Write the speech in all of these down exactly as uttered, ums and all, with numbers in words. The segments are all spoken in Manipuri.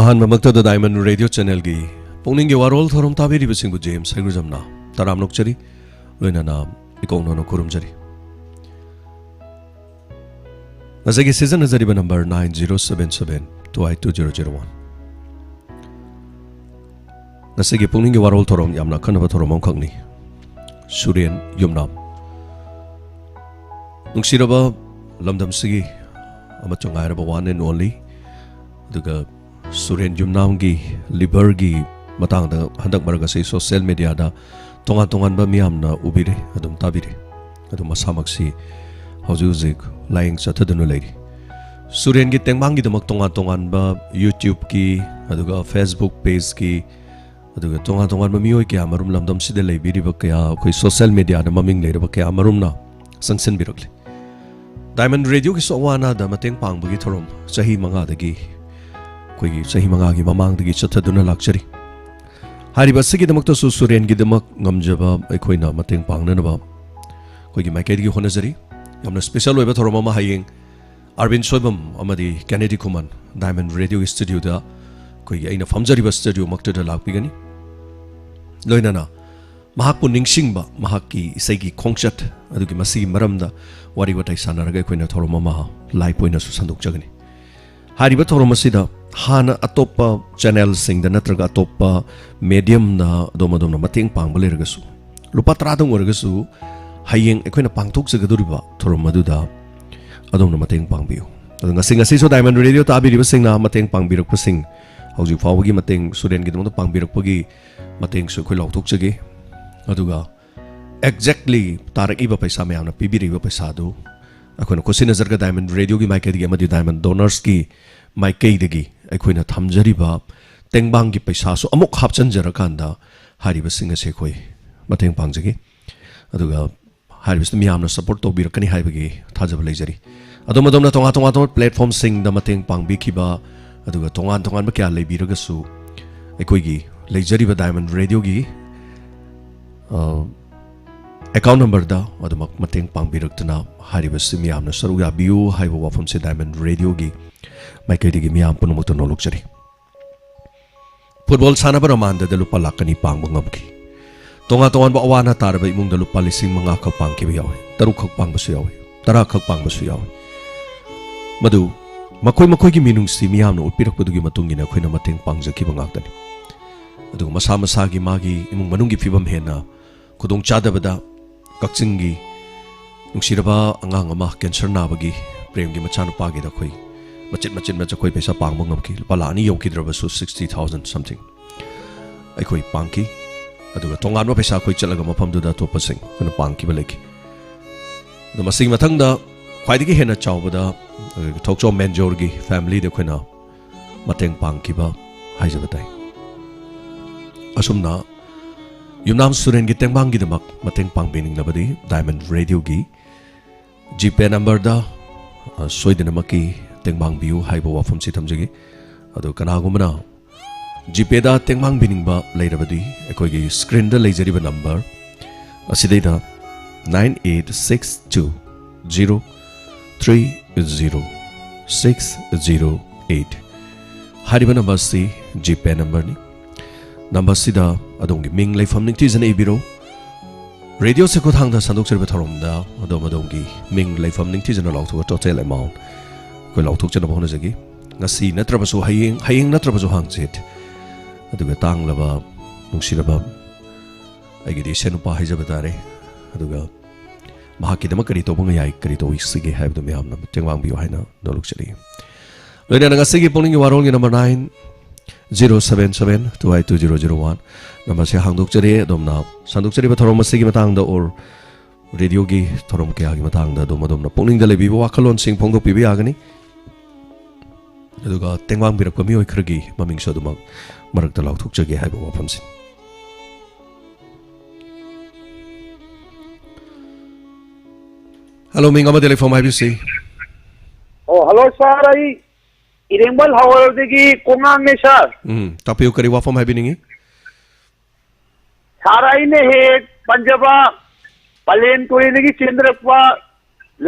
ꯑꯍꯥꯟꯕꯃꯛꯇꯗ Diamond Radio Channelꯒꯤ ꯄꯨꯛꯅꯤꯡꯒꯤ ꯋꯥꯔꯣꯜ ꯊꯧꯔꯝ ꯇꯥꯕꯤꯔꯤꯕꯁꯤꯡꯕꯨ ꯖꯦꯝꯁ ꯍꯩꯒ꯭ꯔꯨꯖꯝꯅ ꯇꯔꯥꯝꯅ ꯑꯣꯛꯆꯔꯤ, ꯂꯣꯏꯅꯅ ꯏꯀꯣꯛꯅꯅ ꯈꯨꯔꯨꯝꯖꯔꯤ꯫ ꯉꯁꯤꯒꯤ ꯁꯤꯖꯤꯟꯅꯖꯔꯤꯕ number nine zero seven seven two eight two zero zero one꯫ ꯉꯁꯤꯒꯤ ꯄꯨꯛꯅꯤꯡꯒꯤ ꯋꯥꯔꯣꯜ ꯊꯧꯔꯝ ꯌꯥꯝꯅ ꯑꯈꯟꯅꯕ ꯊꯧꯔꯝ ꯑꯃꯈꯛꯅꯤ꯫ ꯁꯨꯔꯦꯟ ꯌꯨꯝꯅꯥꯝ꯫ ꯅꯨꯡꯁꯤꯔꯕ ꯂꯝꯗꯝꯁꯤꯒꯤ ꯑꯃꯠꯇ ꯉꯥꯏꯔꯕ one and only, ꯑꯗꯨꯒ ꯁꯨꯔꯦꯟ ꯌꯨꯝꯅꯥꯝꯒꯤ liverꯒꯤ ꯃꯇꯥꯡꯗ ꯍꯟꯗꯛ ꯃꯔꯛ ꯑꯁꯤ social mediaꯗ ꯇꯣꯉꯥꯟ ꯇꯣꯉꯥꯟꯕ ꯃꯤꯌꯥꯝꯅ ꯎꯕꯤꯔꯦ, ꯑꯗꯨꯝ ꯇꯥꯕꯤꯔꯦ꯫ ꯑꯗꯨ ꯃꯁꯥꯃꯛꯁꯤ ꯍꯧꯖꯤꯛ ꯍꯧꯖꯤꯛ ꯂꯥꯌꯦꯡ ꯆꯠꯊꯗꯨꯅ ꯂꯩꯔꯤ꯫ ꯁꯨꯔꯦꯟꯒꯤ ꯇꯦꯡꯕꯥꯡꯒꯤꯗꯃꯛ ꯇꯣꯉꯥꯟ ꯇꯣꯉꯥꯟꯕ YouTubeꯀꯤ, ꯑꯗꯨꯒ Facebook pageꯀꯤ, ꯑꯗꯨꯒ ꯇꯣꯉꯥꯟ ꯇꯣꯉꯥꯟꯕ ꯃꯤꯑꯣꯏ ꯀꯌꯥ ꯃꯔꯨꯝ, ꯂꯝꯗꯝꯁꯤꯗ ꯂꯩꯕꯤꯔꯤꯕ ꯀꯌꯥ, ꯑꯩꯈꯣꯏ social mediaꯗ ꯃꯃꯤꯡ ꯂꯩꯔꯕ ꯀꯌꯥ ꯃꯔꯨꯝꯅ ꯆꯪꯁꯤꯟꯕꯤꯔꯛꯂꯤ꯫ Diamond Radioꯒꯤꯁꯨ ꯑꯋꯥ ꯑꯅꯥꯗ ꯃꯇꯦꯡ ꯄꯥꯡꯕꯒꯤ ꯊꯧꯔꯝ ꯆꯍꯤ ꯃꯉꯥꯗꯒꯤ, ꯑꯩꯈꯣꯏꯒꯤ ꯆꯍꯤ ꯃꯉꯥꯒꯤ ꯃꯃꯥꯡꯗꯒꯤ ꯆꯠꯊꯗꯨꯅ ꯂꯥꯛꯆꯔꯤ꯫ ꯍꯥꯏꯔꯤꯕ ꯑꯁꯤꯒꯤꯗꯃꯛꯇꯁꯨ ꯁꯨꯔꯦꯟꯒꯤꯗꯃꯛ ꯉꯝꯖꯕ ꯑꯩꯈꯣꯏꯅ ꯃꯇꯦꯡ ꯄꯥꯡꯅꯅꯕ ꯑꯩꯈꯣꯏꯒꯤ ꯃꯥꯏꯀꯩꯗꯒꯤ ꯍꯣꯠꯅꯖꯔꯤ꯫ ꯌꯥꯝꯅ special ꯑꯣꯏꯕ ꯊꯧꯔꯝ ꯑꯃ ꯍꯌꯦꯡ ꯑꯔꯕꯤꯟ ꯁꯣꯏꯕꯝ ꯑꯃꯗꯤ ꯀꯦꯅꯦꯗꯤ ꯈꯨꯃꯟ Diamond Radioꯒꯤ studioꯗ, ꯑꯩꯈꯣꯏꯒꯤ ꯑꯩꯅ ꯐꯝꯖꯔꯤꯕ studioꯃꯛꯇꯨꯗ ꯂꯥꯛꯄꯤꯒꯅꯤ꯫ ꯂꯣꯏꯅꯅ ꯃꯍꯥꯛꯄꯨ ꯅꯤꯡꯁꯤꯡꯕ, ꯃꯍꯥꯛꯀꯤ ꯏꯁꯩꯒꯤ ꯈꯣꯡꯆꯠ ꯑꯗꯨꯒꯤ ꯃꯁꯤꯒꯤ ꯃꯔꯝꯗ ꯋꯥꯔꯤ ꯋꯥꯇꯥꯏ ꯁꯥꯟꯅꯔꯒ ꯑꯩꯈꯣꯏꯅ ꯊꯧꯔꯝ ꯑꯃ live ꯑꯣꯏꯅꯁꯨ ꯁꯟꯗꯣꯛꯆꯒꯅꯤ꯫ ꯍꯥꯏꯔꯤꯕ ꯊꯧꯔꯝ ꯑꯁꯤꯗ ꯍꯥꯟꯅ ꯑꯇꯣꯞꯄ channelꯁꯤꯡꯗ ꯅꯠꯇ꯭ꯔꯒ ꯑꯇꯣꯞꯄ mediumꯗ ꯑꯗꯣꯝ ꯑꯗꯣꯝꯅ ꯃꯇꯦꯡ ꯄꯥꯡꯕ ꯂꯩꯔꯒꯁꯨ, ꯂꯨꯄꯥ ꯇꯔꯥꯗꯪ ꯑꯣꯏꯔꯒꯁꯨ, ꯍꯌꯦꯡ ꯑꯩꯈꯣꯏꯅ ꯄꯥꯡꯊꯣꯛꯆꯒꯗꯧꯔꯤꯕ ꯊꯧꯔꯝ ꯑꯗꯨꯗ ꯑꯗꯣꯝꯅ ꯃꯇꯦꯡ ꯄꯥꯡꯕꯤꯌꯨ꯫ ꯑꯗꯣ ꯉꯁꯤ, ꯉꯁꯤꯁꯨ Diamond Radio ꯇꯥꯕꯤꯔꯤꯕꯁꯤꯡꯅ ꯃꯇꯦꯡ ꯄꯥꯡꯕꯤꯔꯛꯄꯁꯤꯡ, ꯍꯧꯖꯤꯛ ꯐꯥꯎꯕꯒꯤ ꯃꯇꯦꯡ, ꯁꯨꯔꯦꯟꯒꯤꯗꯃꯛꯇ ꯄꯥꯡꯕꯤꯔꯛꯄꯒꯤ ꯃꯇꯦꯡꯁꯨ ꯑꯩꯈꯣꯏ ꯂꯥꯎꯊꯣꯛꯆꯒꯦ꯫ ꯑꯗꯨꯒ exactly ꯇꯥꯔꯛꯏꯕ ꯄꯩꯁꯥ, ꯃꯌꯥꯝꯅ ꯄꯤꯕꯤꯔꯛꯏꯕ ꯄꯩꯁꯥꯗꯨ ꯑꯩꯈꯣꯏꯅ ꯈꯨꯠꯁꯤꯟꯅꯖꯔꯒ Diamond Radioꯒꯤ ꯃꯥꯏꯀꯩꯗꯒꯤ ꯑꯃꯗꯤ Diamond Donorsꯀꯤ ꯃꯥꯏꯀꯩꯗꯒꯤ ꯑꯩꯈꯣꯏꯅ ꯊꯝꯖꯔꯤꯕ ꯇꯦꯡꯕꯥꯡꯒꯤ ꯄꯩꯁꯥꯁꯨ ꯑꯃꯨꯛ ꯍꯥꯞꯆꯤꯟꯖꯔꯀꯥꯟꯗ ꯍꯥꯏꯔꯤꯕꯁꯤꯡ ꯑꯁꯤ ꯑꯩꯈꯣꯏ ꯃꯇꯦꯡ ꯄꯥꯡꯖꯒꯦ꯫ ꯑꯗꯨꯒ ꯍꯥꯏꯔꯤꯕꯁꯤꯗ ꯃꯤꯌꯥꯝꯅ support ꯇꯧꯕꯤꯔꯛꯀꯅꯤ ꯍꯥꯏꯕꯒꯤ ꯊꯥꯖꯕ ꯂꯩꯖꯔꯤ꯫ ꯑꯗꯣꯝ ꯑꯗꯣꯝꯅ ꯇꯣꯉꯥꯟ ꯇꯣꯉꯥꯟꯕ platformꯁꯤꯡꯗ ꯃꯇꯦꯡ ꯄꯥꯡꯕꯤꯈꯤꯕ, ꯑꯗꯨꯒ ꯇꯣꯉꯥꯟ ꯇꯣꯉꯥꯟꯕ ꯀꯌꯥ ꯂꯩꯕꯤꯔꯒꯁꯨ, ꯑꯩꯈꯣꯏꯒꯤ ꯂꯩꯖꯔꯤꯕ Diamond Radioꯒꯤ, ꯑ, account numberꯗ ꯑꯗꯨꯃꯛ ꯃꯇꯦꯡ ꯄꯥꯡꯕꯤꯔꯛꯇꯨꯅ ꯍꯥꯏꯔꯤꯕꯁꯤ ꯃꯤꯌꯥꯝꯅ ꯁꯔꯨꯛ ꯌꯥꯕꯤꯌꯨ ꯍꯥꯏꯕ ꯋꯥꯐꯝꯁꯦ Diamond Radioꯒꯤ ꯃꯥꯏꯀꯩꯗꯒꯤ ꯃꯤꯌꯥꯝ ꯄꯨꯝꯅꯃꯛꯇ ꯅꯣꯜꯂꯨꯛꯆꯔꯤ꯫ ꯐꯨꯠꯕꯣꯜ ꯁꯥꯟꯅꯕ ꯔꯃꯥꯟꯗꯗ ꯂꯨꯄꯥ ꯂꯥꯈ ꯑꯅꯤ ꯄꯥꯡꯕ ꯉꯝꯈꯤ꯫ ꯇꯣꯉꯥꯟ ꯇꯣꯉꯥꯟꯕ ꯑꯋꯥ ꯑꯅꯥ ꯇꯥꯔꯕ ꯏꯃꯨꯡꯗ ꯂꯨꯄꯥ ꯂꯤꯁꯤꯡ ꯃꯉꯥ ꯈꯛ ꯄꯥꯡꯈꯤꯕ ꯌꯥꯎꯏ, ꯇꯔꯨꯛ ꯈꯛ ꯄꯥꯡꯕꯁꯨ ꯌꯥꯎꯏ, ꯇꯔꯥ ꯈꯛ ꯄꯥꯡꯕꯁꯨ ꯌꯥꯎꯏ꯫ ꯃꯗꯨ ꯃꯈꯣꯏ ꯃꯈꯣꯏꯒꯤ ꯃꯤꯅꯨꯡꯁꯤ ꯃꯤꯌꯥꯝꯅ ꯎꯠꯄꯤꯔꯛꯄꯗꯨꯒꯤ ꯃꯇꯨꯡ ꯏꯟꯅ ꯑꯩꯈꯣꯏꯅ ꯃꯇꯦꯡ ꯄꯥꯡꯖꯈꯤꯕ ꯉꯥꯛꯇꯅꯤ꯫ ꯑꯗꯨꯒ ꯃꯁꯥ ꯃꯁꯥꯒꯤ ꯃꯥꯒꯤ ꯏꯃꯨꯡ ꯃꯅꯨꯡꯒꯤ ꯐꯤꯕꯝ ꯍꯦꯟꯅ ꯈꯨꯗꯣꯡꯆꯥꯗꯕꯗ ꯀꯛꯆꯤꯡꯒꯤ ꯅꯨꯡꯁꯤꯔꯕ ꯑꯉꯥꯡ ꯑꯃ ꯀꯦꯟꯁꯔ ꯅꯥꯕꯒꯤ ꯄ꯭ꯔꯦꯝꯒꯤ ꯃꯆꯥꯅꯨꯄꯥꯒꯤꯗ ꯑꯩꯈꯣꯏ ꯃꯆꯤꯠ ꯃꯆꯤꯠ ꯃꯆꯤꯠ ꯑꯩꯈꯣꯏ ꯄꯩꯁꯥ ꯄꯥꯡꯕ ꯉꯝꯈꯤ꯫ ꯂꯨꯄꯥ ꯂꯥꯈ ꯑꯅꯤ ꯌꯧꯈꯤꯗ꯭ꯔꯕꯁꯨ, sixty thousand something ꯑꯩꯈꯣꯏ ꯄꯥꯡꯈꯤ꯫ ꯑꯗꯨꯒ ꯇꯣꯉꯥꯟꯕ ꯄꯩꯁꯥ ꯑꯩꯈꯣꯏ ꯆꯠꯂꯒ ꯃꯐꯝꯗꯨꯗ ꯑꯇꯣꯞꯄꯁꯤꯡ ꯑꯩꯈꯣꯏꯅ ꯄꯥꯡꯈꯤꯕ ꯂꯩꯈꯤ꯫ ꯑꯗꯣ ꯃꯁꯤꯒꯤ ꯃꯊꯪꯗ ꯈ꯭ꯋꯥꯏꯗꯒꯤ ꯍꯦꯟꯅ ꯆꯥꯎꯕꯗ ꯊꯣꯛꯆꯣꯝ ꯃꯦꯟꯖꯣꯔꯒꯤ ꯐꯦꯃꯤꯂꯤꯗ ꯑꯩꯈꯣꯏꯅ ꯃꯇꯦꯡ ꯄꯥꯡꯈꯤꯕ ꯍꯥꯏꯖꯕ ꯇꯥꯏ꯫ ꯑꯁꯨꯝꯅ ꯌꯨꯝꯅꯥꯝ ꯁꯨꯔꯦꯟꯒꯤ ꯇꯦꯡꯕꯥꯡꯒꯤꯗꯃꯛ ꯃꯇꯦꯡ ꯄꯥꯡꯕꯤꯅꯤꯡꯂꯕꯗꯤ Diamond Radioꯒꯤ GPay numberꯗ, ꯑ, ꯁꯣꯏꯗꯅꯃꯛꯀꯤ ꯇꯦꯡꯕꯥꯡꯕꯤꯌꯨ ꯍꯥꯏꯕ ꯋꯥꯐꯝꯁꯤ ꯊꯝꯖꯒꯦ꯫ ꯑꯗꯨ ꯀꯅꯥꯒꯨꯝꯕꯅ GPayꯗ ꯇꯦꯡꯕꯥꯡꯕꯤꯅꯤꯡꯕ ꯂꯩꯔꯕꯗꯤ ꯑꯩꯈꯣꯏꯒꯤ screenꯗ ꯂꯩꯖꯔꯤꯕ number ꯑꯁꯤꯗꯩꯗ nine eight six two zero three zero six zero eight ꯍꯥꯏꯔꯤꯕ numberꯁꯤ GPay numberꯅꯤ꯫ Numberꯁꯤꯗ ꯑꯗꯣꯝꯒꯤ ꯃꯤꯡ ꯂꯩꯐꯝ ꯅꯤꯡꯊꯤꯖꯅ ꯏꯕꯤꯔꯣ꯫ ꯔꯦꯗꯤꯑꯣ ꯁꯦ ꯈꯨꯠꯊꯥꯡꯗ ꯁꯟꯗꯣꯛꯆꯔꯤꯕ ꯊꯧꯔꯝꯗ ꯑꯗꯣꯝ ꯑꯗꯣꯝꯒꯤ ꯃꯤꯡ ꯂꯩꯐꯝ ꯅꯤꯡꯊꯤꯖꯅ ꯂꯥꯎꯊꯣꯛꯑ total amount ꯑꯩꯈꯣꯏ ꯂꯥꯎꯊꯣꯛꯆꯅꯕ ꯍꯣꯠꯅꯖꯒꯦ꯫ ꯉꯁꯤ ꯅꯠꯇ꯭ꯔꯕꯁꯨ ꯍꯌꯦꯡ, ꯍꯌꯦꯡ ꯅꯠꯇ꯭ꯔꯕꯁꯨ ꯍꯥꯡꯆꯤꯠ꯫ ꯑꯗꯨꯒ ꯇꯥꯡꯂꯕ, ꯅꯨꯡꯁꯤꯔꯕ ꯑꯩꯒꯤꯗꯤ ꯏꯁꯦꯟ ꯅꯨꯄꯥ ꯍꯥꯏꯖꯕ ꯇꯥꯔꯦ꯫ ꯑꯗꯨꯒ ꯃꯍꯥꯛꯀꯤꯗꯃꯛ ꯀꯔꯤ ꯇꯧꯕ ꯌꯥꯏ, ꯀꯔꯤ ꯇꯧꯁꯤꯒꯦ ꯍꯥꯏꯕꯗꯨ ꯃꯌꯥꯝꯅ ꯃꯇꯦꯡ ꯄꯥꯡꯕꯤꯌꯨ ꯍꯥꯏꯅ ꯅꯣꯂꯨꯛꯆꯔꯤ꯫ ꯂꯣꯏꯅꯅ ꯉꯁꯤꯒꯤ ꯄꯨꯛꯅꯤꯡꯒꯤ ꯋꯥꯔꯣꯜꯒꯤ number nine zero seven seven two eight two zero zero one numberꯁꯦ ꯍꯥꯡꯗꯣꯛꯆꯔꯤ꯫ ꯑꯗꯣꯝꯅ ꯁꯟꯗꯣꯛꯆꯔꯤꯕ ꯊꯧꯔꯝ ꯑꯁꯤꯒꯤ ꯃꯇꯥꯡꯗ or ꯔꯦꯗꯤꯑꯣꯒꯤ ꯊꯧꯔꯝ ꯀꯌꯥꯒꯤ ꯃꯇꯥꯡꯗ ꯑꯗꯨꯝ ꯑꯗꯣꯝꯅ ꯄꯨꯛꯅꯤꯡꯗ ꯂꯩꯕꯤꯕ ꯋꯥꯈꯜꯂꯣꯟꯁꯤꯡ ꯐꯣꯡꯗꯣꯛꯄꯤꯕ ꯌꯥꯒꯅꯤ꯫ ꯑꯗꯨꯒ ꯇꯦꯡꯕꯥꯡꯕꯤꯔꯛꯄ ꯃꯤꯑꯣꯏ ꯈꯔꯒꯤ ꯃꯃꯤꯡꯁꯨ ꯑꯗꯨꯃꯛ ꯃꯔꯛꯇ ꯂꯥꯎꯊꯣꯛꯆꯒꯦ ꯍꯥꯏꯕ ꯋꯥꯐꯝꯁꯤꯅꯤ꯫ ꯍꯜꯂꯣ, ꯃꯤꯡ ꯑꯃꯗꯤ ꯂꯩꯐꯝ ꯍꯥꯏꯕꯤꯁꯤ꯫ ꯑꯣ, ꯍꯜꯂꯣ ꯁꯥꯔ, ꯑꯩ ꯏꯔꯦꯡꯕꯝ ꯍꯥꯋꯔꯗꯒꯤ ꯀꯣꯉꯥꯡꯅꯦ ꯁꯥꯔ꯫ ꯎꯝ, ꯇꯥꯛꯄꯤꯌꯨ, ꯀꯔꯤ ꯋꯥꯐꯝ ꯍꯥꯏꯕꯤꯅꯤꯡꯉꯤ? ꯁꯥꯔ, ꯑꯩꯅ ꯍꯦꯛ ꯄꯟꯖꯕ ꯄꯂꯦꯟ ꯇꯨꯔꯦꯜꯗꯒꯤ ꯆꯦꯟꯊꯔꯛꯄ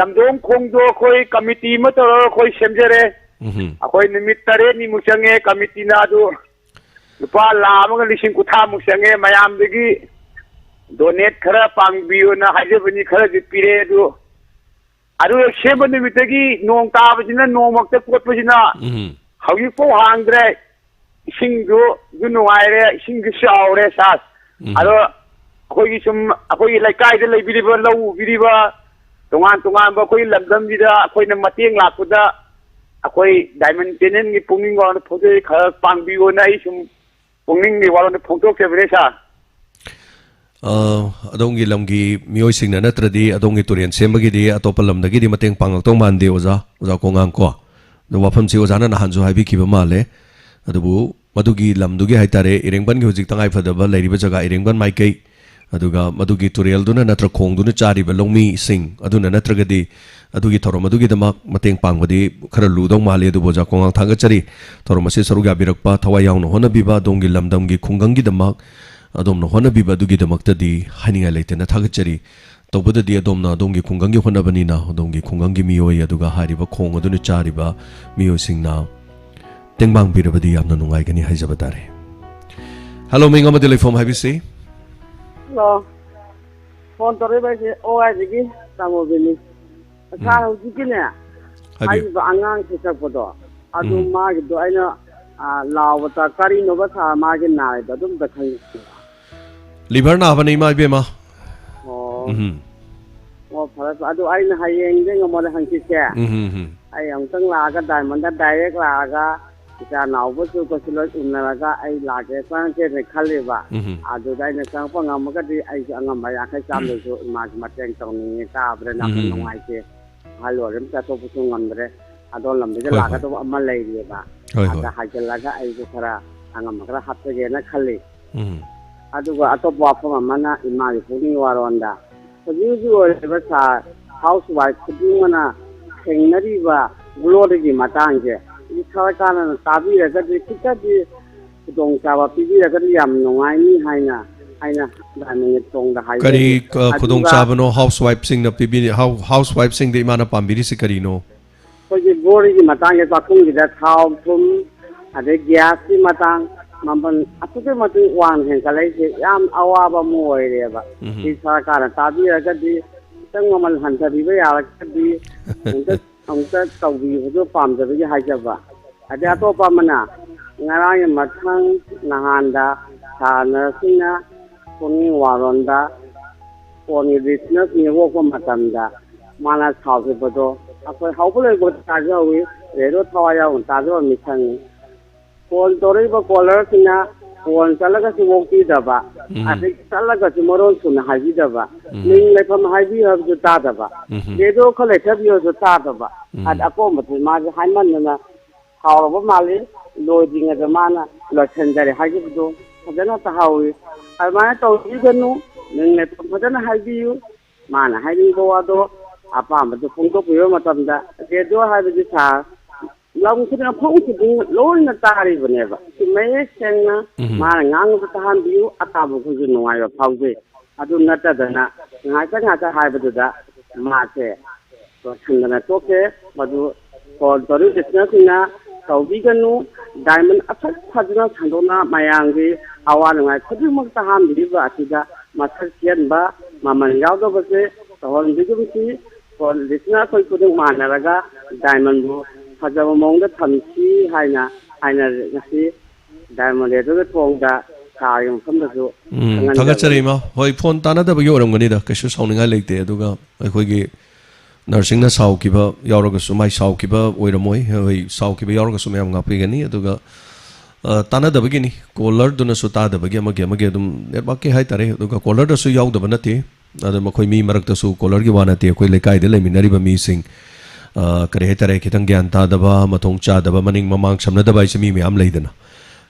ꯂꯝꯗꯣꯡ ꯈꯣꯡꯗꯣ ꯑꯩꯈꯣꯏ ꯀꯃꯤꯇꯤ ꯑꯃ ꯇꯧꯔꯒ ꯑꯩꯈꯣꯏ ꯁꯦꯝꯖꯔꯦ꯫ ꯎꯝꯍꯨꯝ꯫ ꯑꯩꯈꯣꯏ ꯅꯨꯃꯤꯠ ꯇꯔꯦꯠꯅꯤꯃꯨꯛ ꯆꯪꯉꯦ ꯀꯃꯤꯇꯤꯅ ꯑꯗꯨ ꯂꯨꯄꯥ ꯂꯥꯈ ꯑꯃꯒ ꯂꯤꯁꯤꯡ ꯀꯨꯟꯊ꯭ꯔꯥꯃꯨꯛ ꯆꯪꯉꯦ꯫ ꯃꯌꯥꯝꯗꯒꯤ ꯗꯣꯅꯦꯠ ꯈꯔ ꯄꯥꯡꯕꯤꯌꯣꯅ ꯍꯥꯏꯖꯕꯅꯤ, ꯈꯔꯗꯤ ꯄꯤꯔꯛꯑꯦ꯫ ꯑꯗꯨ, ꯑꯗꯨ ꯍꯦꯛ ꯁꯦꯝꯕ ꯅꯨꯃꯤꯠꯇꯒꯤ ꯅꯣꯡ ꯇꯥꯕꯁꯤꯅ, ꯅꯣꯡꯃꯛꯇ ꯀꯣꯠꯄꯁꯤꯅ ꯎꯝ꯫ ꯍꯧꯖꯤꯛꯐꯥꯎ ꯍꯥꯡꯗ꯭ꯔꯦ꯫ ꯏꯁꯤꯡꯗꯨꯁꯨ ꯅꯨꯡꯉꯥꯏꯔꯦ, ꯏꯁꯤꯡꯁꯨ ꯆꯥꯎꯔꯦ, ꯁꯥꯔ꯫ ꯎꯝ꯫ ꯑꯗꯣ ꯑꯩꯈꯣꯏꯒꯤ ꯁꯨꯝ, ꯑꯩꯈꯣꯏꯒꯤ ꯂꯩꯀꯥꯏꯗ ꯂꯩꯕꯤꯔꯤꯕ, ꯂꯧ ꯎꯕꯤꯔꯤꯕ, ꯇꯣꯉꯥꯟ ꯇꯣꯉꯥꯟꯕ ꯑꯩꯈꯣꯏꯒꯤ ꯂꯝꯗꯝꯁꯤꯗ ꯑꯩꯈꯣꯏꯅ ꯃꯇꯦꯡ ꯂꯥꯛꯄꯗ, ꯑꯩꯈꯣꯏ ꯗꯥꯏꯃꯟ ꯆꯦꯅꯦꯜꯒꯤ ꯄꯨꯛꯅꯤꯡ ꯋꯥꯡꯅ ꯐꯣꯡꯗꯣꯛꯏ, ꯈꯔ ꯄꯥꯡꯕꯤꯌꯣꯅ ꯑꯩ ꯁꯨꯝ ꯄꯨꯛꯅꯤꯡꯒꯤ ꯋꯥꯔꯣꯜꯗ ꯐꯣꯡꯗꯣꯛꯆꯕꯅꯦ, ꯁꯥꯔ꯫ ꯑ, ꯑꯗꯣꯝꯒꯤ ꯂꯝꯒꯤ ꯃꯤꯑꯣꯏꯁꯤꯡꯅ ꯅꯠꯇ꯭ꯔꯗꯤ ꯑꯗꯣꯝꯒꯤ ꯇꯨꯔꯦꯜ ꯁꯦꯝꯕꯒꯤꯗꯤ ꯑꯇꯣꯞꯄ ꯂꯝꯗꯒꯤꯗꯤ ꯃꯇꯦꯡ ꯄꯥꯡꯉꯛꯇꯧ ꯃꯥꯟꯗꯦ, ꯑꯣꯖꯥ, ꯑꯣꯖꯥ ꯀꯣꯉꯥꯡ ꯀꯣ꯫ ꯑꯗꯣ ꯋꯥꯐꯝꯁꯤ ꯑꯣꯖꯥꯅ ꯅꯍꯥꯟꯁꯨ ꯍꯥꯏꯕꯤꯈꯤꯕ ꯃꯥꯜꯂꯦ꯫ ꯑꯗꯨꯕꯨ ꯃꯗꯨꯒꯤ ꯂꯝꯗꯨꯒꯤ ꯍꯥꯏꯇꯥꯔꯦ, ꯏꯔꯦꯡꯕꯟꯒꯤ ꯍꯧꯖꯤꯛ ꯇꯉꯥꯏꯐꯗꯕ ꯂꯩꯔꯤꯕ ꯖꯒꯥ ꯏꯔꯦꯡꯕꯟ ꯃꯥꯏꯀꯩ, ꯑꯗꯨꯒ ꯃꯗꯨꯒꯤ ꯇꯨꯔꯦꯜꯗꯨꯅ ꯅꯠꯇ꯭ꯔ ꯈꯣꯡꯗꯨꯅ ꯆꯥꯔꯤꯕ ꯂꯧꯃꯤꯁꯤꯡ ꯑꯗꯨꯅ ꯅꯠꯇ꯭ꯔꯒꯗꯤ ꯑꯗꯨꯒꯤ ꯊꯧꯔꯝ ꯑꯗꯨꯒꯤꯗꯃꯛ ꯃꯇꯦꯡ ꯄꯥꯡꯕꯗꯤ ꯈꯔ ꯂꯨꯗꯧ ꯃꯥꯜꯂꯤ꯫ ꯑꯗꯨꯕꯨ ꯑꯣꯖꯥ ꯀꯣꯉꯥꯡ ꯊꯥꯒꯠꯆꯔꯤ, ꯊꯧꯔꯝ ꯑꯁꯤ ꯁꯔꯨꯛ ꯌꯥꯕꯤꯔꯛꯄ, ꯊꯋꯥꯏ ꯌꯥꯎꯅ ꯍꯣꯠꯅꯕꯤꯕ, ꯑꯗꯣꯝꯒꯤ ꯂꯝꯗꯝꯒꯤ ꯈꯨꯡꯒꯪꯒꯤꯗꯃꯛ ꯑꯗꯣꯝꯅ ꯍꯣꯠꯅꯕꯤꯕ ꯑꯗꯨꯒꯤꯗꯃꯛꯇꯗꯤ ꯍꯥꯏꯅꯤꯡꯉꯥꯏ ꯂꯩꯇꯅ ꯊꯥꯒꯠꯆꯔꯤ꯫ ꯇꯧꯕꯗꯗꯤ ꯑꯗꯣꯝꯅ ꯑꯗꯣꯝꯒꯤ ꯈꯨꯡꯒꯪꯒꯤ ꯍꯣꯠꯅꯕꯅꯤꯅ, ꯑꯗꯣꯝꯒꯤ ꯈꯨꯡꯒꯪꯒꯤ ꯃꯤꯑꯣꯏ ꯑꯗꯨꯒ ꯍꯥꯏꯔꯤꯕ ꯈꯣꯡ ꯑꯗꯨꯅ ꯆꯥꯔꯤꯕ ꯃꯤꯑꯣꯏꯁꯤꯡꯅ ꯇꯦꯡꯕꯥꯡꯕꯤꯔꯕꯗꯤ ꯌꯥꯝꯅ ꯅꯨꯡꯉꯥꯏꯒꯅꯤ ꯍꯥꯏꯖꯕ ꯇꯥꯔꯦ꯫ ꯍꯜꯂꯣ, ꯃꯤꯡ ꯑꯃꯗꯤ ꯂꯩꯐꯝ ꯍꯥꯏꯕꯤꯁꯤ꯫ ꯍꯜꯂꯣ꯫ ꯐꯣꯟ ꯇꯧꯔꯛꯏꯕ ꯑꯩꯁꯦ ꯑꯣ ꯑꯥꯏꯗꯒꯤ ꯇꯥꯃꯣꯕꯤꯅꯤ꯫ ꯁꯥꯔ, ꯎꯝ꯫ ꯍꯧꯖꯤꯛꯀꯤꯅꯦ, ꯍꯥꯏꯕꯤꯌꯨ꯫ ꯍꯥꯏꯔꯤꯕ ꯑꯉꯥꯡ ꯁꯤꯊꯛꯄꯗꯣ, ꯑꯗꯨ ꯎꯝ꯫ ꯃꯥꯒꯤꯗꯣ ꯑꯩꯅ, ꯑ, ꯂꯥꯎꯕꯗ ꯀꯔꯤꯅꯣꯕ ꯁꯥꯔ ꯃꯥꯒꯤ ꯅꯥꯔꯤꯗꯣ ꯑꯗꯨꯝꯇ ꯈꯪꯖꯅꯤꯡꯕ꯫ ꯂꯤꯚꯔ ꯅꯥꯕꯅꯦ, ꯏꯃꯥ ꯏꯕꯦꯝꯃ꯫ ꯑꯣ꯫ ꯎꯝ꯫ ꯑꯣ, ꯐꯔꯦ, ꯐꯔꯦ꯫ ꯑꯗꯨ ꯑꯩꯅ ꯍꯌꯦꯡꯗꯩ ꯉꯝꯃꯣꯏꯗ ꯍꯪꯆꯤꯠꯁꯦ꯫ ꯎꯝ, ꯎꯝ, ꯎꯝ꯫ ꯑꯩ ꯑꯃꯨꯛꯇꯪ ꯂꯥꯛꯑꯒ, ꯗꯥꯏꯃꯟꯗ ꯗꯥꯏꯔꯦꯛ ꯂꯥꯛꯑꯒ, ꯏꯆꯥ ꯅꯥꯎꯕꯁꯨ ꯑꯩꯈꯣꯏꯁꯨ ꯂꯣꯏ ꯎꯅꯔꯒ ꯑꯩ ꯂꯥꯛꯀꯦ, ꯆꯪꯉꯛꯀꯦꯅ ꯈꯜꯂꯤꯕ꯫ ꯎꯝ꯫ ꯑꯗꯨꯗ ꯑꯩꯅ ꯆꯪꯉꯛꯄ ꯉꯝꯃꯒꯗꯤ ꯑꯩꯁꯨ ꯑꯉꯝꯕ ꯌꯥꯡꯈꯩ ꯆꯥꯝꯗꯁꯨ ꯏꯃꯥꯒꯤ ꯃꯇꯦꯡ ꯇꯧꯅꯤꯡꯉꯦ, ꯇꯥꯕꯗ ꯅꯥꯀꯣꯡ ꯎꯝ꯫ ꯅꯨꯡꯉꯥꯏꯇꯦ꯫ ꯑꯍꯜ ꯑꯣꯏꯔꯕꯅꯤꯅ ꯆꯠꯊꯣꯛꯄꯁꯨ ꯉꯝꯗ꯭ꯔꯦ꯫ ꯑꯗꯣꯝ ꯂꯝꯗꯒꯤ ꯍꯣꯏ, ꯍꯣꯏ꯫ ꯂꯥꯛꯀꯗꯧꯕ ꯑꯃ ꯂꯩꯔꯤꯑꯕ꯫ ꯍꯣꯏ, ꯑꯗ ꯍꯣꯏ꯫ ꯍꯥꯏꯖꯤꯜꯂꯒ ꯑꯩꯁꯨ ꯈꯔ ꯑꯉꯝꯕ ꯈꯔ ꯍꯥꯞꯆꯒꯦꯅ ꯈꯜꯂꯤ꯫ ꯎꯝ꯫ ꯑꯗꯨꯒ ꯑꯇꯣꯞꯄ ꯋꯥꯐꯝ ꯑꯃꯅ ꯏꯃꯥꯒꯤ ꯄꯨꯛꯅꯤꯡ ꯋꯥꯔꯣꯟꯗ ꯍꯧꯖꯤꯛ ꯍꯧꯖꯤꯛ ꯑꯣꯏꯔꯤꯕ ꯁꯥꯔ, ꯍꯥꯎꯁ ꯋꯥꯏꯐ ꯈꯨꯗꯤꯡꯃꯛꯅ ꯊꯦꯡꯅꯔꯤꯕ ꯒ꯭ꯂꯣꯔꯤꯒꯤ ꯃꯇꯥꯡꯁꯦ ꯁꯔꯀꯥꯔꯅ ꯇꯥꯕꯤꯔꯒꯗꯤ ꯈꯤꯇꯗꯤ ꯈꯨꯗꯣꯡꯆꯥꯕ ꯄꯤꯕꯤꯔꯒꯗꯤ ꯌꯥꯝ ꯅꯨꯡꯉꯥꯏꯅꯤ ꯍꯥꯏꯅ ꯑꯩꯅ ꯂꯥꯏꯅꯤꯡꯊꯧꯗ ꯍꯥꯏꯖꯒꯦ꯫ ꯀꯔꯤ, ꯑ, ꯑꯗꯨꯒ ꯈꯨꯗꯣꯡꯆꯥꯕꯅꯣ ꯍꯥꯎꯁ ꯋꯥꯏꯐꯁꯤꯡꯅ ꯄꯤꯕꯤꯔꯤ-, ꯍꯥꯎ-, ꯍꯥꯎꯁ ꯋꯥꯏꯐꯁꯤꯡꯗ ꯏꯃꯥꯅ ꯄꯥꯝꯕꯤꯔꯤꯁꯤ ꯀꯔꯤꯅꯣ? ꯑꯩꯈꯣꯏꯒꯤ ꯒ꯭ꯂꯣꯔꯤꯒꯤ ꯃꯇꯥꯡꯁꯦ, ꯆꯥꯛꯈꯨꯝꯒꯤꯗ ꯊꯥꯎ, ꯊꯨꯝ, ꯑꯗꯩ ꯒ꯭ꯌꯥꯁꯀꯤ ꯃꯇꯥꯡ, ꯃꯃꯜ ꯑꯁꯨꯛꯀꯤ ꯃꯇꯤꯛ ꯋꯥꯡꯅ ꯍꯦꯟꯒꯠꯂꯛꯏꯁꯦ ꯌꯥꯝ ꯑꯋꯥꯕ ꯑꯃ ꯑꯣꯏꯔꯦꯕ꯫ ꯎꯝ꯫ ꯁꯤ ꯁꯔꯀꯥꯔꯅ ꯇꯥꯕꯤꯔꯒꯗꯤ, ꯈꯤꯇꯪ ꯃꯃꯜ ꯍꯟꯊꯕꯤꯕ ꯌꯥꯔꯒꯗꯤ, ꯑꯃꯨꯛꯇ, ꯑꯃꯨꯛꯇ ꯇꯧꯕꯤꯕꯗꯨ ꯄꯥꯝꯖꯕꯒꯤ ꯍꯥꯏꯖꯕ꯫ ꯑꯗꯩ ꯑꯇꯣꯞꯄ ꯑꯃꯅ, ꯉꯔꯥꯡꯒꯤ ꯃꯊꯪ ꯅꯍꯥꯟꯗ ꯁꯥꯔ ꯅꯔꯁꯤꯡꯅ ꯄꯨꯛꯅꯤꯡ ꯋꯥꯔꯣꯟꯗ ꯐꯣꯟꯒꯤ ꯂꯤꯁꯅꯔꯁꯤꯡ ꯑꯣꯛꯄ ꯃꯇꯝꯗ ꯃꯥꯅ ꯁꯥꯎꯈꯤꯕꯗꯣ ꯑꯩꯈꯣꯏ ꯍꯧꯕ ꯂꯣꯏꯕ ꯇꯥꯖꯍꯧꯋꯤ, ꯔꯦꯗꯤꯑꯣ ꯊꯋꯥꯏ ꯌꯥꯎꯅ ꯇꯥꯖꯕ ꯃꯤꯁꯛꯅꯤ꯫ ꯐꯣꯟ ꯇꯧꯔꯛꯏꯕ ꯀꯣꯂꯔꯁꯤꯅ ꯐꯣꯟ ꯆꯠꯂꯒꯁꯨ ꯑꯣꯛꯄꯤꯗꯕ, ꯎꯝ꯫ ꯑꯗꯩ ꯆꯠꯂꯒꯁꯨ ꯃꯔꯣꯟ ꯁꯨꯅ ꯍꯥꯏꯕꯤꯗꯕ, ꯎꯝ꯫ ꯃꯤꯡ ꯂꯩꯐꯝ ꯍꯥꯏꯕꯤꯌꯨ ꯍꯥꯏꯕꯁꯨ ꯇꯥꯗꯕ, ꯎꯝ꯫ ꯔꯦꯗꯤꯑꯣ ꯈꯔ ꯂꯩꯊꯕꯤꯌꯨ ꯍꯥꯏꯕꯁꯨ ꯇꯥꯗꯕ, ꯎꯝ꯫ ꯑꯗ ꯑꯀꯣꯝꯕꯗꯨ ꯃꯥꯁꯦ ꯍꯥꯏꯃꯟꯗꯅ ꯁꯥꯎꯔꯕ ꯃꯥꯜꯂꯤ꯫ ꯂꯣꯏꯗ꯭ꯔꯤꯉꯩꯗ ꯃꯥꯅ ꯂꯣꯏꯁꯤꯟꯖꯔꯦ ꯍꯥꯏꯈꯤꯕꯗꯣ ꯐꯖꯅ ꯇꯥꯍꯧꯏ꯫ ꯑꯗꯨꯃꯥꯏꯅ ꯇꯧꯕꯤꯒꯅꯨ, ꯃꯤꯡ ꯂꯩꯐꯝ ꯐꯖꯅ ꯍꯥꯏꯕꯤꯌꯨ꯫ ꯃꯥꯅ ꯍꯥꯏꯅꯤꯡꯕ ꯋꯥꯗꯣ ꯑꯄꯥꯝꯕꯗꯨ ꯐꯣꯡꯗꯣꯛꯄꯤꯕ ꯃꯇꯝꯗ ꯔꯦꯗꯤꯑꯣ ꯍꯥꯏꯕꯗꯤ ꯁꯥꯔ ꯂꯝ ꯈꯨꯗꯤꯡ, ꯃꯐꯝ ꯈꯨꯗꯤꯡ ꯂꯣꯏꯅ ꯇꯥꯔꯤꯕꯅꯦꯕ꯫ ꯁꯤ ꯃꯌꯦꯛ ꯁꯦꯡꯅ ꯎꯝ꯫ ꯃꯥꯅ ꯉꯥꯡꯕꯗ ꯇꯥꯍꯟꯕꯤꯌꯨ, ꯑꯇꯥꯕ ꯑꯩꯈꯣꯏꯁꯨ ꯅꯨꯡꯉꯥꯏꯕ ꯐꯥꯎꯖꯩ꯫ ꯑꯗꯨ ꯅꯠꯇꯗꯅ ꯉꯥꯏꯇ ꯉꯥꯏꯇ ꯍꯥꯏꯕꯗꯨꯗ ꯃꯥꯁꯦ ꯂꯣꯏꯁꯤꯟꯗꯅ ꯇꯣꯛꯈ꯭ꯔꯦ꯫ ꯃꯗꯨ ꯐꯣꯟ ꯇꯧꯔꯤꯕ ꯂꯤꯁꯅꯔꯁꯤꯡꯅ ꯇꯧꯕꯤꯒꯅꯨ꯫ ꯗꯥꯏꯃꯟ ꯑꯁꯨꯛ ꯐꯖꯅ ꯁꯟꯗꯣꯛꯅ ꯃꯌꯥꯝꯒꯤ ꯑꯋꯥ ꯅꯨꯡꯉꯥꯏ ꯈꯨꯗꯤꯡꯃꯛ ꯇꯥꯍꯟꯕꯤꯔꯤꯕ ꯑꯁꯤꯗ ꯃꯁꯛ ꯆꯦꯟꯕ, ꯃꯃꯜ ꯌꯥꯎꯗꯕꯁꯦ ꯇꯧꯍꯟꯕꯤꯒꯨꯝꯁꯤ꯫ ꯐꯣꯟ ꯂꯤꯁꯅꯔ ꯑꯩꯈꯣꯏ ꯈꯨꯗꯤꯡ ꯃꯥꯟꯅꯔꯒ ꯗꯥꯏꯃꯟꯕꯨ ꯐꯖꯕ ꯃꯑꯣꯡꯗ ꯊꯝꯁꯤ ꯍꯥꯏꯅ ꯍꯥꯏꯅꯔꯤ꯫ ꯉꯁꯤ ꯗꯥꯏꯃꯟ ꯔꯦꯗꯤꯑꯣꯒꯤ ꯊꯣꯡꯗ ꯁꯥꯔꯒꯤ ꯃꯐꯝꯗꯁꯨ ꯎꯝ, ꯈꯪꯍꯟꯖꯕꯅꯤ꯫ ꯊꯥꯒꯠꯆꯔꯤ ꯏꯃꯥ꯫ ꯍꯣꯏ, ꯐꯣꯟ ꯇꯥꯟꯅꯗꯕꯒꯤ ꯑꯣꯏꯔꯝꯒꯅꯤꯗ, ꯀꯩꯁꯨ ꯁꯥꯎꯅꯤꯡꯉꯥꯏ ꯂꯩꯇꯦ꯫ ꯑꯗꯨꯒ ꯑꯩꯈꯣꯏꯒꯤ ꯅꯔꯁꯤꯡꯅ ꯁꯥꯎꯈꯤꯕ ꯌꯥꯎꯔꯒꯁꯨ, ꯃꯥꯏ ꯁꯥꯎꯈꯤꯕ ꯑꯣꯏꯔꯝꯃꯣꯏ꯫ ꯍꯣꯏ, ꯁꯥꯎꯈꯤꯕ ꯌꯥꯎꯔꯒꯁꯨ ꯃꯌꯥꯝ ꯉꯥꯛꯄꯤꯒꯅꯤ꯫ ꯑꯗꯨꯒ, ꯑ, ꯇꯥꯟꯅꯗꯕꯒꯤꯅꯤ, ꯀꯣꯂꯔꯗꯨꯅꯁꯨ ꯇꯥꯗꯕꯒꯤ, ꯑꯃꯒꯤ ꯑꯃꯒꯤ ꯑꯗꯨꯝ ꯅꯦꯠꯋꯥꯛꯀꯤ ꯍꯥꯏꯇꯥꯔꯦ꯫ ꯑꯗꯨꯒ ꯀꯣꯂꯔꯗꯁꯨ ꯌꯥꯎꯗꯕ ꯅꯠꯇꯦ꯫ ꯑꯗ ꯃꯈꯣꯏ ꯃꯤ ꯃꯔꯛꯇꯁꯨ ꯀꯣꯂꯔꯒꯤ ꯋꯥ ꯅꯠꯇꯦ, ꯑꯩꯈꯣꯏ ꯂꯩꯀꯥꯏꯗ ꯂꯩꯃꯤꯟꯅꯔꯤꯕ ꯃꯤꯁꯤꯡ, ꯑ, ꯀꯔꯤ ꯍꯥꯏꯇꯥꯔꯦ, ꯈꯤꯇꯪ ꯒ꯭ꯌꯥꯟ ꯇꯥꯗꯕ, ꯃꯊꯣꯡ ꯆꯥꯗꯕ, ꯃꯅꯤꯡ ꯃꯃꯥꯡ ꯁꯝꯅꯗꯕ ꯍꯥꯏꯁꯦ ꯃꯤ ꯃꯌꯥꯝ ꯂꯩꯗꯅ꯫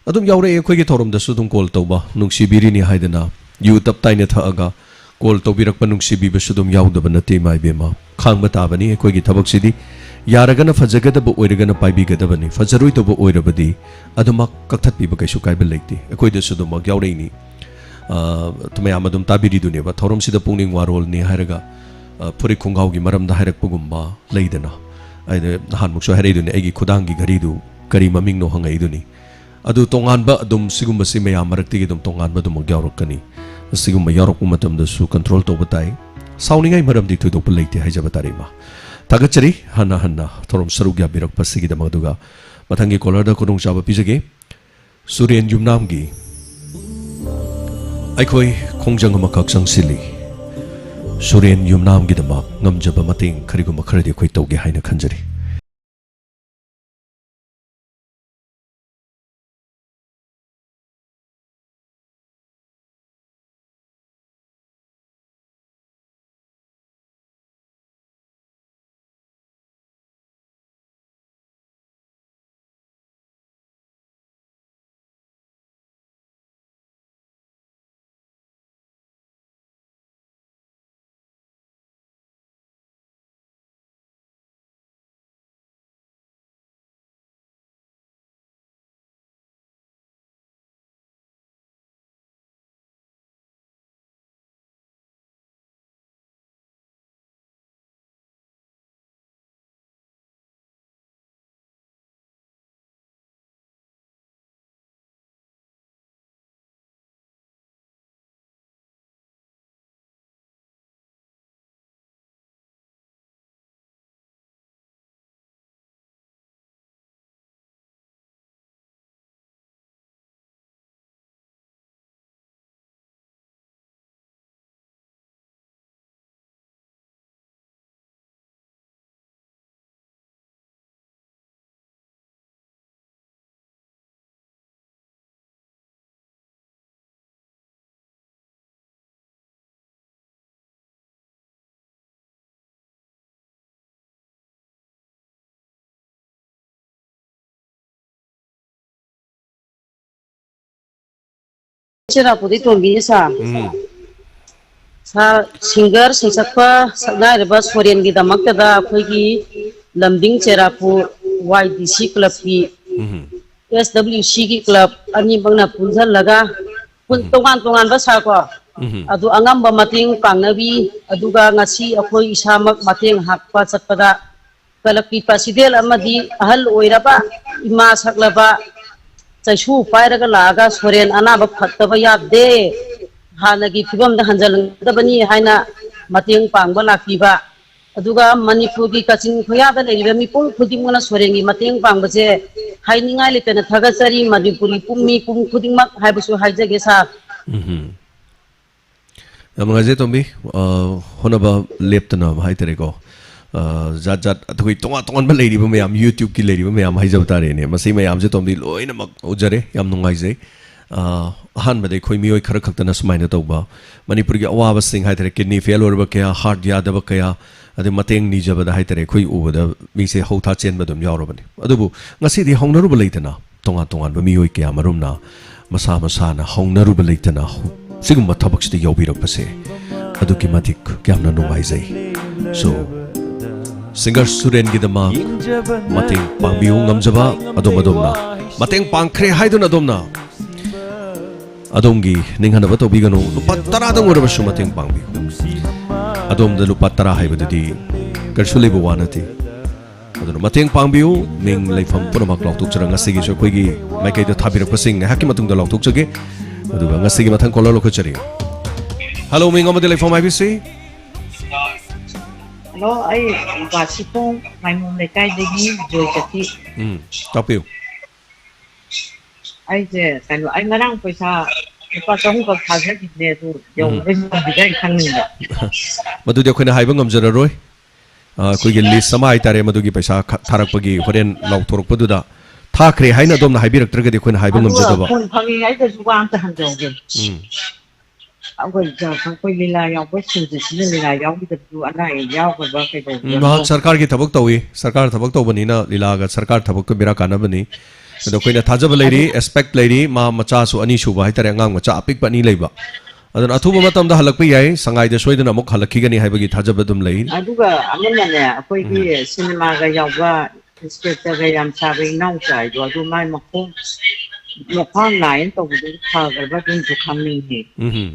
ꯑꯗꯨꯝ ꯌꯥꯎꯔꯛꯑꯦ ꯑꯩꯈꯣꯏꯒꯤ ꯊꯧꯔꯝꯗꯁꯨ ꯑꯗꯨꯝ ꯀꯣꯜ ꯇꯧꯕ, ꯅꯨꯡꯁꯤꯕꯤꯔꯤꯅꯤ ꯍꯥꯏꯗꯅ ꯌꯨ ꯇꯞ ꯇꯥꯏꯅ ꯊꯛꯑꯒ ꯀꯣꯜ ꯇꯧꯕꯤꯔꯛꯄ, ꯅꯨꯡꯁꯤꯕꯤꯕꯁꯨ ꯑꯗꯨꯝ ꯌꯥꯎꯗꯕ ꯅꯠꯇꯦ, ꯏꯃꯥ ꯏꯕꯦꯝꯃ꯫ ꯈꯥꯡꯕ ꯇꯥꯕꯅꯤ ꯑꯩꯈꯣꯏꯒꯤ ꯊꯕꯛꯁꯤꯗꯤ꯫ ꯌꯥꯔꯒꯅ, ꯐꯖꯒꯗꯕ ꯑꯣꯏꯔꯒꯅ ꯄꯥꯏꯕꯤꯒꯗꯕꯅꯤ, ꯐꯖꯔꯣꯏꯗꯧꯕ ꯑꯣꯏꯔꯕꯗꯤ ꯑꯗꯨꯃꯛ ꯀꯛꯊꯠꯄꯤꯕ ꯀꯩꯁꯨ ꯀꯥꯏꯕ ꯂꯩꯇꯦ꯫ ꯑꯩꯈꯣꯏꯗꯁꯨ ꯑꯗꯨꯃꯛ ꯌꯥꯎꯔꯛꯏꯅꯤ꯫ ꯑ, ꯃꯌꯥꯝ ꯑꯗꯨꯝ ꯇꯥꯕꯤꯔꯤꯗꯨꯅꯦꯕ, ꯊꯧꯔꯝꯁꯤꯗ ꯄꯨꯛꯅꯤꯡ ꯋꯥꯔꯣꯜꯅꯤ ꯍꯥꯏꯔꯒ, ꯑ, ꯐꯨꯔꯤꯠ ꯈꯣꯡꯒ꯭ꯔꯥꯎꯒꯤ ꯃꯔꯝꯗ ꯍꯥꯏꯔꯛꯄꯒꯨꯝꯕ ꯂꯩꯗꯅ꯫ ꯑꯩꯅ ꯅꯍꯥꯟꯃꯨꯛꯁꯨ ꯍꯥꯏꯔꯛꯏꯗꯨꯅꯤ, ꯑꯩꯒꯤ ꯈꯨꯗꯥꯡꯒꯤ ꯘꯔꯤꯗꯨ ꯀꯔꯤ ꯃꯃꯤꯡꯅꯣ ꯍꯪꯉꯛꯏꯗꯨꯅꯤ꯫ ꯑꯗꯨ ꯇꯣꯉꯥꯟꯕ ꯑꯗꯨꯝ ꯁꯤꯒꯨꯝꯕꯁꯤ ꯃꯌꯥꯝ ꯃꯔꯛꯇꯒꯤ ꯑꯗꯨꯝ ꯇꯣꯉꯥꯟꯕ ꯑꯗꯨꯃꯛ ꯌꯥꯎꯔꯛꯀꯅꯤ꯫ ꯑꯁꯤꯒꯨꯝꯕ ꯌꯥꯎꯔꯛꯄ ꯃꯇꯝꯗꯁꯨ control ꯇꯧꯕ ꯇꯥꯏ꯫ ꯁꯥꯎꯅꯤꯡꯉꯥꯏ ꯃꯔꯝꯗꯤ ꯊꯣꯏꯗꯣꯛꯄ ꯂꯩꯇꯦ ꯍꯥꯏꯖꯕ ꯇꯥꯔꯦ, ꯏꯃꯥ꯫ ꯊꯥꯒꯠꯆꯔꯤ ꯍꯟꯅ ꯍꯟꯅ ꯊꯧꯔꯝ ꯁꯔꯨꯛ ꯌꯥꯕꯤꯔꯛꯄꯁꯤꯒꯤꯗꯃꯛ꯫ ꯑꯗꯨꯒ ꯃꯊꯪꯒꯤ caller ꯗ ꯈꯨꯗꯣꯡꯆꯥꯕ ꯄꯤꯖꯒꯦ꯫ ꯁꯨꯔꯦꯟ ꯌꯨꯝꯅꯥꯝꯒꯤ ꯑꯩꯈꯣꯏ ꯈꯣꯡꯖꯪ ꯑꯃꯈꯛ ꯆꯪꯁꯤꯜꯂꯤ꯫ ꯁꯨꯔꯦꯟ ꯌꯨꯝꯅꯥꯝꯒꯤꯗꯃꯛ ꯉꯝꯖꯕ ꯃꯇꯦꯡ ꯀꯔꯤꯒꯨꯝꯕ ꯈꯔꯗꯤ ꯑꯩꯈꯣꯏ ꯇꯧꯒꯦ ꯍꯥꯏꯅ ꯈꯟꯖꯔꯤ꯫ ꯆꯦꯔꯥꯄꯨꯗꯤ ꯇꯣꯝꯕꯤꯅꯤ ꯁꯥꯔ꯫ ꯎꯝ꯫ ꯁꯥꯔ, ꯁꯤꯡꯒꯔ, ꯁꯩꯁꯛꯄ, ꯁꯛꯅꯥꯏꯔꯕ ꯁꯣꯔꯦꯟꯒꯤꯗꯃꯛꯇꯗ ꯑꯩꯈꯣꯏꯒꯤ ꯂꯝꯗꯤꯡ ꯆꯦꯔꯥꯄꯨ ꯋꯥꯏ ꯗꯤ ꯁꯤ ꯀ꯭ꯂꯕꯀꯤ, ꯎꯝ꯫ ꯑꯦꯁ ꯗꯕ꯭ꯂꯤꯎ ꯁꯤꯒꯤ ꯀ꯭ꯂꯕ ꯑꯅꯤꯃꯛꯅ ꯄꯨꯟꯁꯤꯜꯂꯒ ꯄꯨꯟ-, ꯎꯝ꯫ ꯇꯣꯉꯥꯟ ꯇꯣꯉꯥꯟꯕ ꯁꯥꯔꯀꯣ, ꯎꯝ꯫ ꯑꯗꯨ ꯑꯉꯝꯕ ꯃꯇꯦꯡ ꯄꯥꯡꯅꯕꯤ, ꯑꯗꯨꯒ ꯉꯁꯤ ꯑꯩꯈꯣꯏ ꯏꯁꯥꯃꯛ ꯃꯇꯦꯡ ꯍꯥꯞꯄ ꯆꯠꯄꯗ ꯀ꯭ꯂꯕꯀꯤ ꯄ꯭ꯔꯁꯤꯗꯦꯟ ꯑꯃꯗꯤ ꯑꯍꯜ ꯑꯣꯏꯔꯕ ꯏꯃꯥ ꯁꯛꯂꯕ ꯆꯩꯁꯨ ꯄꯥꯏꯔꯒ ꯂꯥꯛꯑꯒ ꯁꯣꯔꯦꯟ ꯑꯅꯥꯕ ꯐꯠꯇꯕ ꯌꯥꯗꯦ, ꯍꯥꯟꯅꯒꯤ ꯐꯤꯕꯝꯗ ꯍꯟꯖꯤꯜꯍꯟꯒꯗꯕꯅꯤ ꯍꯥꯏꯅ ꯃꯇꯦꯡ ꯄꯥꯡꯕ ꯂꯥꯛꯄꯤꯕ, ꯑꯗꯨꯒ ꯃꯅꯤꯄꯨꯔꯒꯤ ꯀꯥꯆꯤꯟ ꯈꯣꯌꯥꯗ ꯂꯩꯔꯤꯕ ꯃꯤꯄꯨꯝ ꯈꯨꯗꯤꯡꯃꯛꯅ ꯁꯣꯔꯦꯟꯒꯤ ꯃꯇꯦꯡ ꯄꯥꯡꯕꯁꯦ ꯍꯥꯏꯅꯤꯡꯉꯥꯏ ꯂꯩꯇꯅ ꯊꯥꯒꯠꯆꯔꯤ꯫ ꯃꯅꯤꯄꯨꯔꯒꯤ ꯄꯨꯝ-, ꯃꯤꯄꯨꯝ ꯈꯨꯗꯤꯡꯃꯛ ꯍꯥꯏꯕꯁꯨ ꯍꯥꯏꯖꯒꯦ ꯁꯥꯔ꯫ ꯎꯝ꯫ ꯌꯥꯝ ꯅꯨꯡꯉꯥꯏꯖꯩ, ꯇꯣꯝꯕꯤ꯫ ꯑ, ꯍꯣꯠꯅꯕ ꯂꯦꯞꯇꯅꯕ ꯍꯥꯏꯇꯥꯔꯦꯀꯣ꯫ ꯑ, ꯖꯥꯠ ꯖꯥꯠ, ꯑꯩꯈꯣꯏ ꯇꯣꯉꯥꯟ ꯇꯣꯉꯥꯟꯕ ꯂꯩꯔꯤꯕ ꯃꯌꯥꯝ, YouTube-ꯀꯤ ꯂꯩꯔꯤꯕ ꯃꯌꯥꯝ ꯍꯥꯏꯖꯕ ꯇꯥꯔꯦꯅꯦ, ꯃꯁꯤ ꯃꯌꯥꯝꯁꯦ ꯇꯣꯝꯕꯤ ꯂꯣꯏꯅꯃꯛ ꯎꯖꯔꯦ꯫ ꯌꯥꯝ ꯅꯨꯡꯉꯥꯏꯖꯩ꯫ ꯑ, ꯑꯍꯥꯟꯕꯗ ꯑꯩꯈꯣꯏ ꯃꯤꯑꯣꯏ ꯈꯔ ꯈꯛꯇꯅ ꯁꯨꯃꯥꯏꯅ ꯇꯧꯕ, ꯃꯅꯤꯄꯨꯔꯒꯤ ꯑꯋꯥꯕꯁꯤꯡ ꯍꯥꯏꯇꯥꯔꯦ, kidney fail ꯑꯣꯏꯔꯕ ꯀꯌꯥ, heart ꯌꯥꯗꯕ ꯀꯌꯥ, ꯑꯗꯩ ꯃꯇꯦꯡ ꯅꯤꯖꯕꯗ ꯍꯥꯏꯇꯥꯔꯦ, ꯑꯩꯈꯣꯏ ꯎꯕꯗ ꯃꯤꯁꯦ ꯍꯧꯊꯥ ꯆꯦꯟꯕ ꯑꯗꯨꯝ ꯌꯥꯎꯔꯕꯅꯤ꯫ ꯑꯗꯨꯕꯨ ꯉꯁꯤꯗꯤ ꯍꯧꯅꯔꯨꯕ ꯂꯩꯇꯅ, ꯇꯣꯉꯥꯟ ꯇꯣꯉꯥꯟꯕ ꯃꯤꯑꯣꯏ ꯀꯌꯥ ꯃꯔꯨꯝꯅ ꯃꯁꯥ ꯃꯁꯥꯅ ꯍꯧꯅꯔꯨꯕ ꯂꯩꯇꯅ ꯍꯧ-, ꯁꯤꯒꯨꯝꯕ ꯊꯕꯛꯁꯤꯗ ꯌꯥꯎꯕꯤꯔꯛꯄꯁꯦ ꯑꯗꯨꯛꯀꯤ ꯃꯇꯤꯛ ꯌꯥꯝꯅ ꯅꯨꯡꯉꯥꯏꯖꯩ꯫ So, singer ꯁꯨꯔꯦꯟꯒꯤꯗꯃꯛ ꯃꯇꯦꯡ ꯄꯥꯡꯕꯤꯌꯨ ꯉꯝꯖꯕ ꯑꯗꯣꯝ ꯑꯗꯣꯝꯅ꯫ ꯃꯇꯦꯡ ꯄꯥꯡꯈ꯭ꯔꯦ ꯍꯥꯏꯗꯨꯅ ꯑꯗꯣꯝꯅ ꯑꯗꯣꯝꯒꯤ ꯅꯤꯡꯍꯟꯅꯕ ꯇꯧꯕꯤꯒꯅꯨ, ꯂꯨꯄꯥ ꯇꯔꯥꯗꯪ ꯑꯣꯏꯔꯕꯁꯨ ꯃꯇꯦꯡ ꯄꯥꯡꯕꯤꯌꯨ꯫ ꯑꯗꯣꯝꯗ ꯂꯨꯄꯥ ꯇꯔꯥ ꯍꯥꯏꯕꯗꯨꯗꯤ ꯀꯔꯤꯁꯨ ꯂꯩꯕ ꯋꯥ ꯅꯠꯇꯦ꯫ ꯑꯗꯨꯅ ꯃꯇꯦꯡ ꯄꯥꯡꯕꯤꯌꯨ꯫ ꯃꯤꯡ ꯂꯩꯐꯝ ꯄꯨꯝꯅꯃꯛ ꯂꯥꯎꯊꯣꯛꯆꯔ ꯉꯁꯤꯒꯤꯁꯨ ꯑꯩꯈꯣꯏꯒꯤ ꯃꯥꯏꯀꯩꯗ ꯊꯥꯕꯤꯔꯛꯄꯁꯤꯡ ꯉꯥꯏꯍꯥꯛꯀꯤ ꯃꯇꯨꯡꯗ ꯂꯥꯎꯊꯣꯛꯆꯒꯦ꯫ ꯑꯗꯨꯒ ꯉꯁꯤꯒꯤ ꯃꯊꯪ caller ꯂꯧꯈꯠꯆꯔꯤ꯫ Hello, ꯃꯤꯡ ꯑꯃꯗꯤ ꯂꯩꯐꯝ ꯍꯥꯏꯕꯤꯁꯤ꯫ ꯍꯜꯂꯣ, ꯑꯩ ꯕꯥꯁꯤꯈꯣꯡ ꯃꯥꯏꯃꯣꯝ ꯂꯩꯀꯥꯏꯗꯒꯤ ꯖꯣꯏ ꯆꯠꯊꯤ꯫ ꯎꯝ, ꯇꯥꯛꯄꯤꯌꯨ꯫ ꯑꯩꯁꯦ ꯀꯩꯅꯣ, ꯑꯩ ꯉꯔꯥꯡ ꯄꯩꯁꯥ ꯂꯨꯄꯥ ꯆꯍꯨꯝꯈꯛ ꯊꯥꯖꯈꯤꯕꯅꯦ, ꯑꯗꯨ ꯎꯝ꯫ ꯌꯧꯕ꯭ꯔꯥ ꯌꯧꯗ꯭ꯔꯤꯕ꯭ꯔꯥ ꯑꯩ ꯈꯪꯅꯤꯡꯕ꯫ ꯃꯗꯨꯗꯤ ꯑꯩꯈꯣꯏꯅ ꯍꯥꯏꯕ ꯉꯝꯖꯔꯔꯣꯏ꯫ ꯑ, ꯑꯩꯈꯣꯏꯒꯤ list ꯑꯃ ꯍꯥꯏꯇꯥꯔꯦ, ꯃꯗꯨꯒꯤ ꯄꯩꯁꯥ ꯈ-, ꯊꯥꯔꯛꯄꯒꯤ ꯍꯣꯔꯦꯟ ꯂꯥꯎꯊꯣꯔꯛꯄꯗꯨꯗ ꯊꯥꯈ꯭ꯔꯦ ꯍꯥꯏꯅ ꯑꯗꯣꯝꯅ ꯍꯥꯏꯕꯤꯔꯛꯇ꯭ꯔꯒꯗꯤ ꯑꯩꯈꯣꯏꯅ ꯍꯥꯏꯕ ꯑꯗꯨꯒ ꯉꯝꯖꯗꯕ꯫ ꯐꯣꯟ ꯐꯪꯉꯤꯉꯩꯗꯁꯨ ꯋꯥ ꯑꯝꯇ ꯍꯪꯖꯍꯧꯒꯦ꯫ ꯎꯝ꯫ ꯑꯩꯈꯣꯏ ꯖ-, ꯑꯩꯈꯣꯏ ꯂꯤꯂꯥ ꯌꯥꯎꯕ ꯁꯤꯡꯁꯤꯁꯤꯅ ꯂꯤꯂꯥ ꯌꯥꯎꯈꯤꯗꯕꯗꯨ ꯑꯅꯥ ꯑꯌꯦꯛ ꯌꯥꯎꯈ꯭ꯔꯕ ꯎꯝ, ꯀꯩꯗꯧꯕꯅꯣ? ꯃꯍꯥꯛ ꯁꯔꯀꯥꯔꯒꯤ ꯊꯕꯛ ꯇꯧꯏ꯫ ꯁꯔꯀꯥꯔ ꯊꯕꯛ ꯇꯧꯕꯅꯤꯅ ꯂꯤꯂꯥꯒ ꯁꯔꯀꯥꯔ ꯊꯕꯛꯀ ꯕꯦꯔꯥ ꯀꯥꯟꯅꯕꯅꯤ꯫ ꯑꯗꯣ ꯑꯩꯈꯣꯏꯅ ꯊꯥꯖꯕ ꯂꯩꯔꯤ, ꯑꯗꯨ expect ꯂꯩꯔꯤ꯫ ꯃꯥ ꯃꯆꯥꯁꯨ ꯑꯅꯤ ꯁꯨꯕ ꯍꯥꯏꯇꯥꯔꯦ, ꯑꯉꯥꯡ ꯃꯆꯥ ꯑꯄꯤꯛꯄ ꯑꯅꯤ ꯂꯩꯕ꯫ ꯑꯗꯨꯅ ꯑꯊꯨꯕ ꯃꯇꯝꯗ ꯍꯜꯂꯛꯄ ꯌꯥꯏ, ꯁꯉꯥꯏꯗ ꯁꯣꯏꯗꯅ ꯑꯃꯨꯛ ꯍꯜꯂꯛꯈꯤꯒꯅꯤ ꯍꯥꯏꯕꯒꯤ ꯊꯥꯖꯕ ꯑꯗꯨꯝ ꯂꯩ꯫ ꯑꯗꯨꯒ ꯑꯃꯅꯅꯦ, ꯑꯩꯈꯣꯏꯒꯤ ꯎꯝ꯫ ꯁꯤꯅꯦꯃꯥꯒ ꯌꯥꯎꯕ inspector-ꯒ ꯌꯥꯝ ꯁꯥꯕ ꯏꯅꯥꯎꯆꯥ ꯍꯥꯏꯗꯣ, ꯑꯗꯨ ꯃꯥꯏ ꯃꯈꯣꯡ ꯃꯈ꯭ꯋꯥꯡ ꯅꯥꯏꯅ ꯇꯧꯕꯗꯨ ꯐꯈ꯭ꯔꯕ ꯑꯗꯨꯝꯁꯨ ꯈꯪꯅꯤꯡꯉꯤ꯫ ꯎꯝ꯫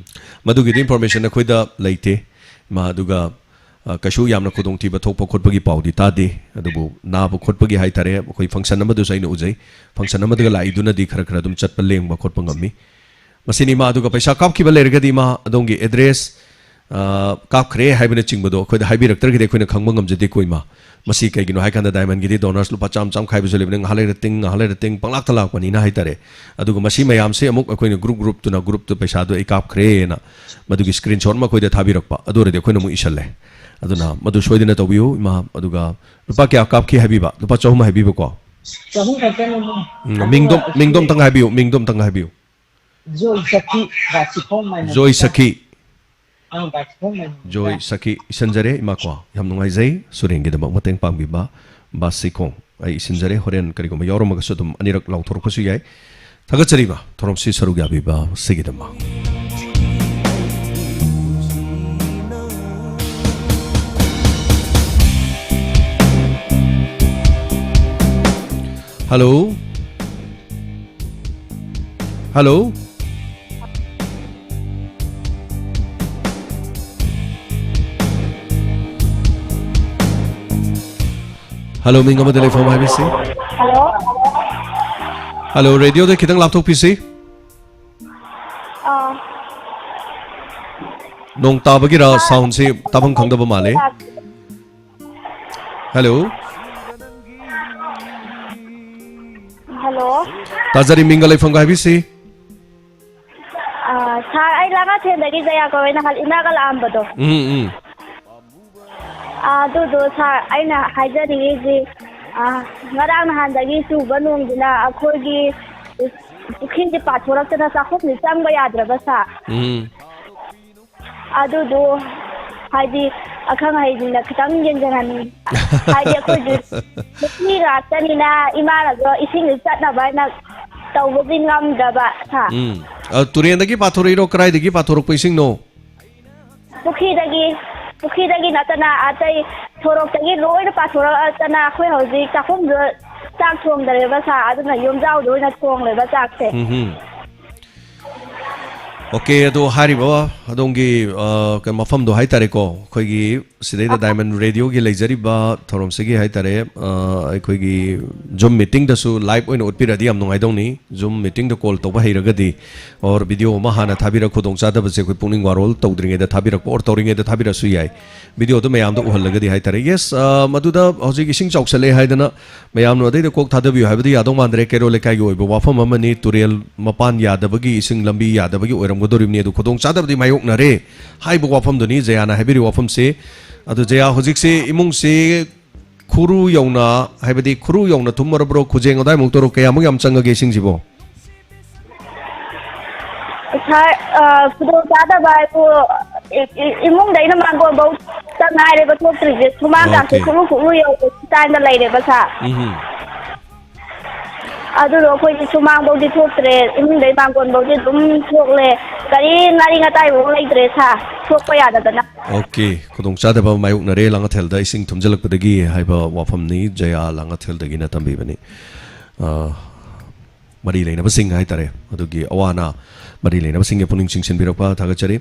ꯃꯗꯨꯒꯤꯗꯤ information ꯑꯩꯈꯣꯏꯗ ꯂꯩꯇꯦ꯫ ꯃꯥ ꯑꯗꯨꯒ ꯑ, ꯀꯩꯁꯨ ꯌꯥꯝꯅ ꯈꯨꯗꯣꯡꯊꯤꯕ ꯊꯣꯛꯄ ꯈꯣꯠꯄꯒꯤ ꯄꯥꯎꯗꯤ ꯇꯥꯗꯦ꯫ ꯑꯗꯨꯕꯨ ꯅꯥꯕ ꯈꯣꯠꯄꯒꯤ ꯍꯥꯏꯇꯥꯔꯦ, ꯑꯩꯈꯣꯏ function ꯑꯃꯗꯁꯨ ꯑꯩꯅ ꯎꯖꯩ, function ꯑꯃꯗꯒ ꯂꯥꯛꯏꯗꯨꯅꯗꯤ ꯈꯔ ꯈꯔ ꯑꯗꯨꯝ ꯆꯠꯄ ꯂꯦꯡꯕ ꯈꯣꯠꯄ ꯉꯝꯃꯤ꯫ ꯃꯁꯤꯅꯤ ꯏꯃꯥ꯫ ꯑꯗꯨꯒ ꯄꯩꯁꯥ ꯀꯥꯞꯈꯤꯕ ꯂꯩꯔꯒꯗꯤ ꯏꯃꯥ, ꯑꯗꯣꯝꯒꯤ address, ꯑ, ꯀꯥꯞꯈ꯭ꯔꯦ ꯍꯥꯏꯕꯅꯆꯤꯡꯕꯗꯣ ꯑꯩꯈꯣꯏꯗ ꯍꯥꯏꯕꯤꯔꯛꯇ꯭ꯔꯒꯗꯤ ꯑꯩꯈꯣꯏꯅ ꯈꯪꯕ ꯉꯝꯖꯗꯦꯀꯣ ꯏꯃꯥ꯫ ꯃꯁꯤ ꯀꯩꯒꯤꯅꯣ ꯍꯥꯏ ꯀꯥꯟꯗ diamondꯒꯤꯗꯤ donors ꯂꯨꯄꯥ ꯆꯥꯝꯃ ꯆꯥꯝꯃ ꯈꯥꯏꯕꯁꯨ ꯂꯩꯕꯅꯤ, ꯉꯥꯏꯍꯥꯛ ꯂꯩꯔ ꯇꯤꯡ, ꯉꯥꯏꯍꯥꯛ ꯂꯩꯔ ꯇꯤꯡ, ꯄꯪꯂꯥꯛꯇ ꯂꯥꯛꯄꯅꯤꯅ ꯍꯥꯏꯇꯥꯔꯦ꯫ ꯑꯗꯨꯒ ꯃꯁꯤ ꯃꯌꯥꯝꯁꯦ ꯑꯃꯨꯛ ꯑꯩꯈꯣꯏꯅ group groupꯇꯨꯅ groupꯇ ꯄꯩꯁꯥꯗꯣ ꯑꯩ ꯀꯥꯞꯈ꯭ꯔꯦꯅ ꯃꯗꯨꯒꯤ screenshot ꯑꯃ ꯑꯩꯈꯣꯏꯗ ꯊꯥꯕꯤꯔꯛꯄ, ꯑꯗꯨ ꯑꯣꯏꯔꯗꯤ ꯑꯩꯈꯣꯏꯅ ꯑꯃꯨꯛ ꯏꯁꯜꯂꯦ꯫ ꯑꯗꯨꯅ ꯃꯗꯨ ꯁꯣꯏꯗꯅ ꯇꯧꯕꯤꯌꯨ ꯏꯃꯥ꯫ ꯑꯗꯨꯒ ꯂꯨꯄꯥ ꯀꯌꯥ ꯀꯥꯞꯈꯤ ꯍꯥꯏꯕꯤꯕ? ꯂꯨꯄꯥ ꯆꯍꯨꯝ ꯍꯥꯏꯕꯤꯕꯀꯣ꯫ ꯆꯍꯨꯝ ꯈꯛꯇꯅꯤ, ꯏꯃꯥ꯫ ꯎꯝ, ꯑꯗꯨꯒ ꯃꯤꯡꯗꯣ, ꯃꯤꯡꯗꯣ ꯑꯩꯈꯣꯏ ꯑꯝꯇꯪ ꯍꯥꯏꯕꯤꯌꯨ, ꯃꯤꯡꯗꯣ ꯑꯝꯇꯪ ꯍꯥꯏꯕꯤꯌꯨ꯫ ꯖꯣꯏ ꯁꯈꯤ, ꯕꯥꯁꯤꯈꯣꯡ ꯃꯥꯏꯅ ꯖꯣꯏ ꯁꯈꯤ꯫ ꯑꯥ, ꯕꯥꯁꯤꯈꯣꯡ ꯃꯥꯏꯅ꯫ ꯖꯣꯏ ꯁꯈꯤ, ꯏꯁꯟꯖꯔꯦ ꯏꯃꯥꯀꯣ꯫ ꯌꯥꯝ ꯅꯨꯡꯉꯥꯏꯖꯩ ꯁꯨꯔꯦꯟꯒꯤꯗꯃꯛ ꯃꯇꯦꯡ ꯄꯥꯡꯕꯤꯕ ꯕꯥꯁꯤꯈꯣꯡ꯫ ꯑꯩ ꯏꯁꯤꯟꯖꯔꯦ, ꯍꯣꯔꯦꯟ ꯀꯔꯤꯒꯨꯝꯕ ꯌꯥꯎꯔꯝꯃꯒꯁꯨ ꯑꯗꯨꯝ ꯑꯅꯤꯔꯛ ꯂꯥꯎꯊꯣꯔꯛꯄꯁꯨ ꯌꯥꯏ꯫ ꯊꯥꯒꯠꯆꯔꯤ ꯏꯃꯥ, ꯊꯧꯔꯝꯁꯤ ꯁꯔꯨꯛ ꯌꯥꯕꯤꯕ ꯁꯤꯒꯤꯗꯃꯛ꯫ Hello? Hello? Hello, ꯃꯤꯡ ꯑꯃꯗꯤ ꯂꯩꯐꯝ ꯍꯥꯏꯕꯤꯁꯤ꯫ Hello? Hello, radioꯗ ꯈꯤꯇꯪ ꯂꯥꯞꯊꯣꯛꯄꯤꯁꯤ꯫ ꯑꯥ꯫ ꯅꯣꯡ ꯇꯥꯕꯒꯤꯔ soundꯁꯤ ꯇꯥꯐꯝ ꯈꯪꯗꯕ ꯃꯥꯜꯂꯦ꯫ Hello? Hello? ꯇꯥꯖꯔꯤ, ꯃꯤꯡꯒ ꯂꯩꯐꯝꯒ ꯍꯥꯏꯕꯤꯁꯤ꯫ ꯑꯥ, sir, ꯑꯩ ꯂꯥꯡꯉꯊꯦꯜꯗꯒꯤ ꯖꯌꯥ ꯀꯧꯋꯦ, ꯅꯍꯥꯟ ꯏꯃꯥꯒ ꯂꯥꯛꯑꯝꯕꯗꯣ꯫ ꯎꯝ, ꯎꯝ꯫ ꯑꯥ, ꯑꯗꯨꯗꯣ sir, ꯑꯩꯅ ꯍꯥꯏꯖꯅꯤꯡꯉꯤꯁꯤ, ꯑꯥ, ꯉꯔꯥꯡ ꯅꯍꯥꯟꯗꯒꯤ ꯆꯨꯕ ꯅꯣꯡꯁꯤꯅ ꯑꯩꯈꯣꯏꯒꯤ ꯄꯨꯈ꯭ꯔꯤꯁꯦ ꯄꯥꯊꯣꯔꯛꯇꯅ ꯆꯥꯛꯈꯨꯝꯁꯦ ꯆꯪꯕ ꯌꯥꯗ꯭ꯔꯕ sir꯫ ꯎꯝ꯫ ꯑꯗꯨꯗꯣ ꯍꯥꯏꯗꯤ ꯑꯈꯪ ꯑꯍꯩꯁꯤꯡꯅ ꯈꯤꯇꯪ ꯌꯦꯡꯁꯤꯟꯍꯟꯅꯤꯡꯉꯤ꯫ ꯍꯥꯏꯗꯤ ꯑꯩꯈꯣꯏꯗꯤ ꯅꯨꯄꯤ ꯉꯥꯛꯇꯅꯤꯅ ꯏꯃꯥꯅꯁꯨ ꯏꯁꯤꯡꯁꯦ ꯆꯠꯅꯕ ꯍꯥꯏꯅ ꯇꯧꯕꯗꯤ ꯉꯝꯗ꯭ꯔꯕ, sir꯫ ꯎꯝ꯫ ꯑ, ꯇꯨꯔꯦꯟꯗꯒꯤ ꯄꯥꯊꯣꯔꯛꯏꯔꯣ? ꯀꯗꯥꯏꯗꯒꯤ ꯄꯥꯊꯣꯔꯛꯄ ꯏꯁꯤꯡꯅꯣ? ꯄꯨꯈ꯭ꯔꯤꯗꯒꯤ, ꯄꯨꯈ꯭ꯔꯤꯗꯒꯤ ꯅꯠꯇꯅ ꯑꯇꯩ ꯁꯣꯔꯣꯛꯇꯒꯤ ꯂꯣꯏꯅ ꯄꯥꯊꯣꯔꯛꯇꯅ ꯑꯩꯈꯣꯏ ꯍꯧꯖꯤꯛ ꯆꯥꯛꯈꯨꯝꯗ ꯆꯥꯛ ꯊꯣꯡꯗꯔꯦꯕ, sir꯫ ꯑꯗꯨꯅ ꯌꯨꯝꯖꯥꯎꯗ ꯑꯣꯏꯅ ꯊꯣꯡꯂꯦꯕ ꯆꯥꯛꯁꯦ꯫ ꯎꯝ ꯍꯨꯝ꯫ OK, ꯑꯗꯣ ꯍꯥꯏꯔꯤꯕ ꯑꯗꯣꯝꯒꯤ, ꯑ, ꯀꯩ, ꯃꯐꯝꯗꯣ ꯍꯥꯏꯇꯥꯔꯦꯀꯣ, ꯑꯩꯈꯣꯏꯒꯤ ꯁꯤꯗꯩꯗ ꯑ, Diamond Radio ꯒꯤ ꯂꯩꯖꯔꯤꯕ ꯊꯧꯔꯝꯁꯤꯒꯤ ꯍꯥꯏꯇꯥꯔꯦ, ꯑ, ꯑꯩꯈꯣꯏꯒꯤ Zoom meeting ꯗꯁꯨ live ꯑꯣꯏꯅ ꯎꯠꯄꯤꯔꯗꯤ ꯌꯥꯝ ꯅꯨꯡꯉꯥꯏꯗꯧꯅꯤ꯫ Zoom meeting ꯗ call ꯇꯧꯕ ꯍꯩꯔꯒꯗꯤ, or video ꯑꯃ ꯍꯥꯟꯅ ꯊꯥꯕꯤꯔꯛ, ꯈꯨꯗꯣꯡꯆꯥꯗꯕꯁꯦ ꯑꯩꯈꯣꯏ ꯄꯨꯛꯅꯤꯡ ꯋꯥꯔꯣꯜ ꯇꯧꯗ꯭ꯔꯤꯉꯩꯗ ꯊꯥꯕꯤꯔꯛꯄ, or ꯇꯧꯔꯤꯉꯩꯗ ꯊꯥꯕꯤꯔꯛꯁꯨ ꯌꯥꯏ꯫ Video ꯗꯨ ꯃꯌꯥꯝꯗ ꯎꯍꯜꯂꯒꯗꯤ ꯍꯥꯏꯇꯥꯔꯦ꯫ Yes, ꯑ, ꯃꯗꯨꯗ ꯍꯧꯖꯤꯛ ꯏꯁꯤꯡ ꯆꯥꯎꯁꯜꯂꯛꯑꯦ ꯍꯥꯏꯗꯅ ꯃꯌꯥꯝꯅ ꯑꯗꯩꯗ ꯀꯣꯛ ꯊꯥꯗꯕꯤꯌꯨ ꯍꯥꯏꯕꯗꯤ ꯌꯥꯗꯧ ꯃꯥꯟꯗ꯭ꯔꯦ꯫ ꯀꯩꯔꯣꯜ ꯂꯩꯀꯥꯏꯒꯤ ꯑꯣꯏꯕ ꯋꯥꯐꯝ ꯑꯃꯅꯤ꯫ ꯇꯨꯔꯦꯜ ꯃꯄꯥꯟ ꯌꯥꯗꯕꯒꯤ, ꯏꯁꯤꯡ ꯂꯝꯕꯤ ꯌꯥꯗꯕꯒꯤ ꯑꯣꯏꯔꯝꯒꯗꯧꯔꯤꯕꯅꯤ꯫ ꯑꯗꯨ ꯈꯨꯗꯣꯡꯆꯥꯗꯕꯗꯤ ꯃꯥꯌꯣꯛꯅꯔꯦ ꯍꯥꯏꯕ ꯋꯥꯐꯝꯗꯨꯅꯤ ꯖꯌꯥꯅ ꯍꯥꯏꯕꯤꯔꯤꯕ ꯋꯥꯐꯝꯁꯦ꯫ ꯑꯗꯨ ꯖꯌꯥ, ꯍꯧꯖꯤꯛꯁꯦ ꯏꯃꯨꯡꯁꯦ ꯈꯨꯔꯨ ꯌꯧꯅ, ꯍꯥꯏꯕꯗꯤ ꯈꯨꯔꯨ ꯌꯧꯅ ꯊꯨꯝꯃꯔꯕ꯭ꯔꯣ? ꯈꯨꯖꯦꯡ ꯑꯗꯥꯏꯃꯨꯛꯇꯔꯣ? ꯀꯌꯥꯃꯨꯛ ꯌꯥꯝ ꯆꯪꯉꯒꯦ ꯏꯁꯤꯡꯁꯤꯕꯣ? ꯉꯁꯥꯏ, ꯑ, ꯈꯨꯗꯣꯡꯆꯥꯗꯕ ꯍꯥꯏꯕꯨ, ꯏ-, ꯏ-, ꯏꯃꯨꯡꯗꯩꯅ ꯃꯥꯡꯒꯣꯟꯐꯧ ꯇ ꯉꯥꯏꯔꯦꯕ ꯊꯣꯛꯇ꯭ꯔꯤꯁꯦ꯫ ꯁꯨꯃꯥꯡꯒꯥꯁꯦ ꯑꯣꯀꯦ꯫ ꯈꯨꯔꯨ ꯈꯨꯔꯨ ꯌꯧꯕ ꯁ꯭ꯇꯥꯏꯜꯗ ꯂꯩꯔꯦꯕ, ꯁꯥꯔ꯫ ꯎꯝ꯫ ꯑꯗꯨꯗꯣ ꯑꯩꯈꯣꯏꯗꯤ ꯁꯨꯃꯥꯡꯐꯧꯗꯤ ꯊꯣꯛꯇ꯭ꯔꯦ, ꯏꯃꯨꯡꯗꯩ ꯃꯥꯡꯒꯣꯟꯐꯧꯗꯤ ꯑꯗꯨꯝ ꯊꯣꯛꯂꯦ꯫ ꯀꯔꯤ ꯉꯥꯔꯤ ꯉꯇꯥꯏꯐꯥꯎ ꯂꯩꯇ꯭ꯔꯦ, ꯁꯥꯔ, ꯊꯣꯛꯄ ꯌꯥꯗꯗꯅ꯫ ꯑꯣꯀꯦ, ꯈꯨꯗꯣꯡꯆꯥꯗꯕ ꯃꯥꯌꯣꯛꯅꯔꯦ ꯂꯥꯡꯉꯊꯦꯜꯗ ꯏꯁꯤꯡ ꯊꯨꯝꯖꯤꯜꯂꯛꯄꯗꯒꯤ ꯍꯥꯏꯕ ꯋꯥꯐꯝꯅꯤ, ꯖꯌꯥ ꯂꯥꯡꯉꯊꯦꯜꯗꯒꯤꯅ ꯇꯝꯕꯤꯕꯅꯤ꯫ ꯑ, ꯃꯔꯤ ꯂꯩꯅꯕꯁꯤꯡ ꯍꯥꯏꯇꯥꯔꯦ, ꯑꯗꯨꯒꯤ ꯑꯋꯥ ꯑꯅꯥ ꯃꯔꯤ ꯂꯩꯅꯕꯁꯤꯡꯒꯤ ꯄꯨꯛꯅꯤꯡ ꯆꯤꯡꯁꯤꯟꯕꯤꯔꯛꯄ ꯊꯥꯒꯠꯆꯔꯤ꯫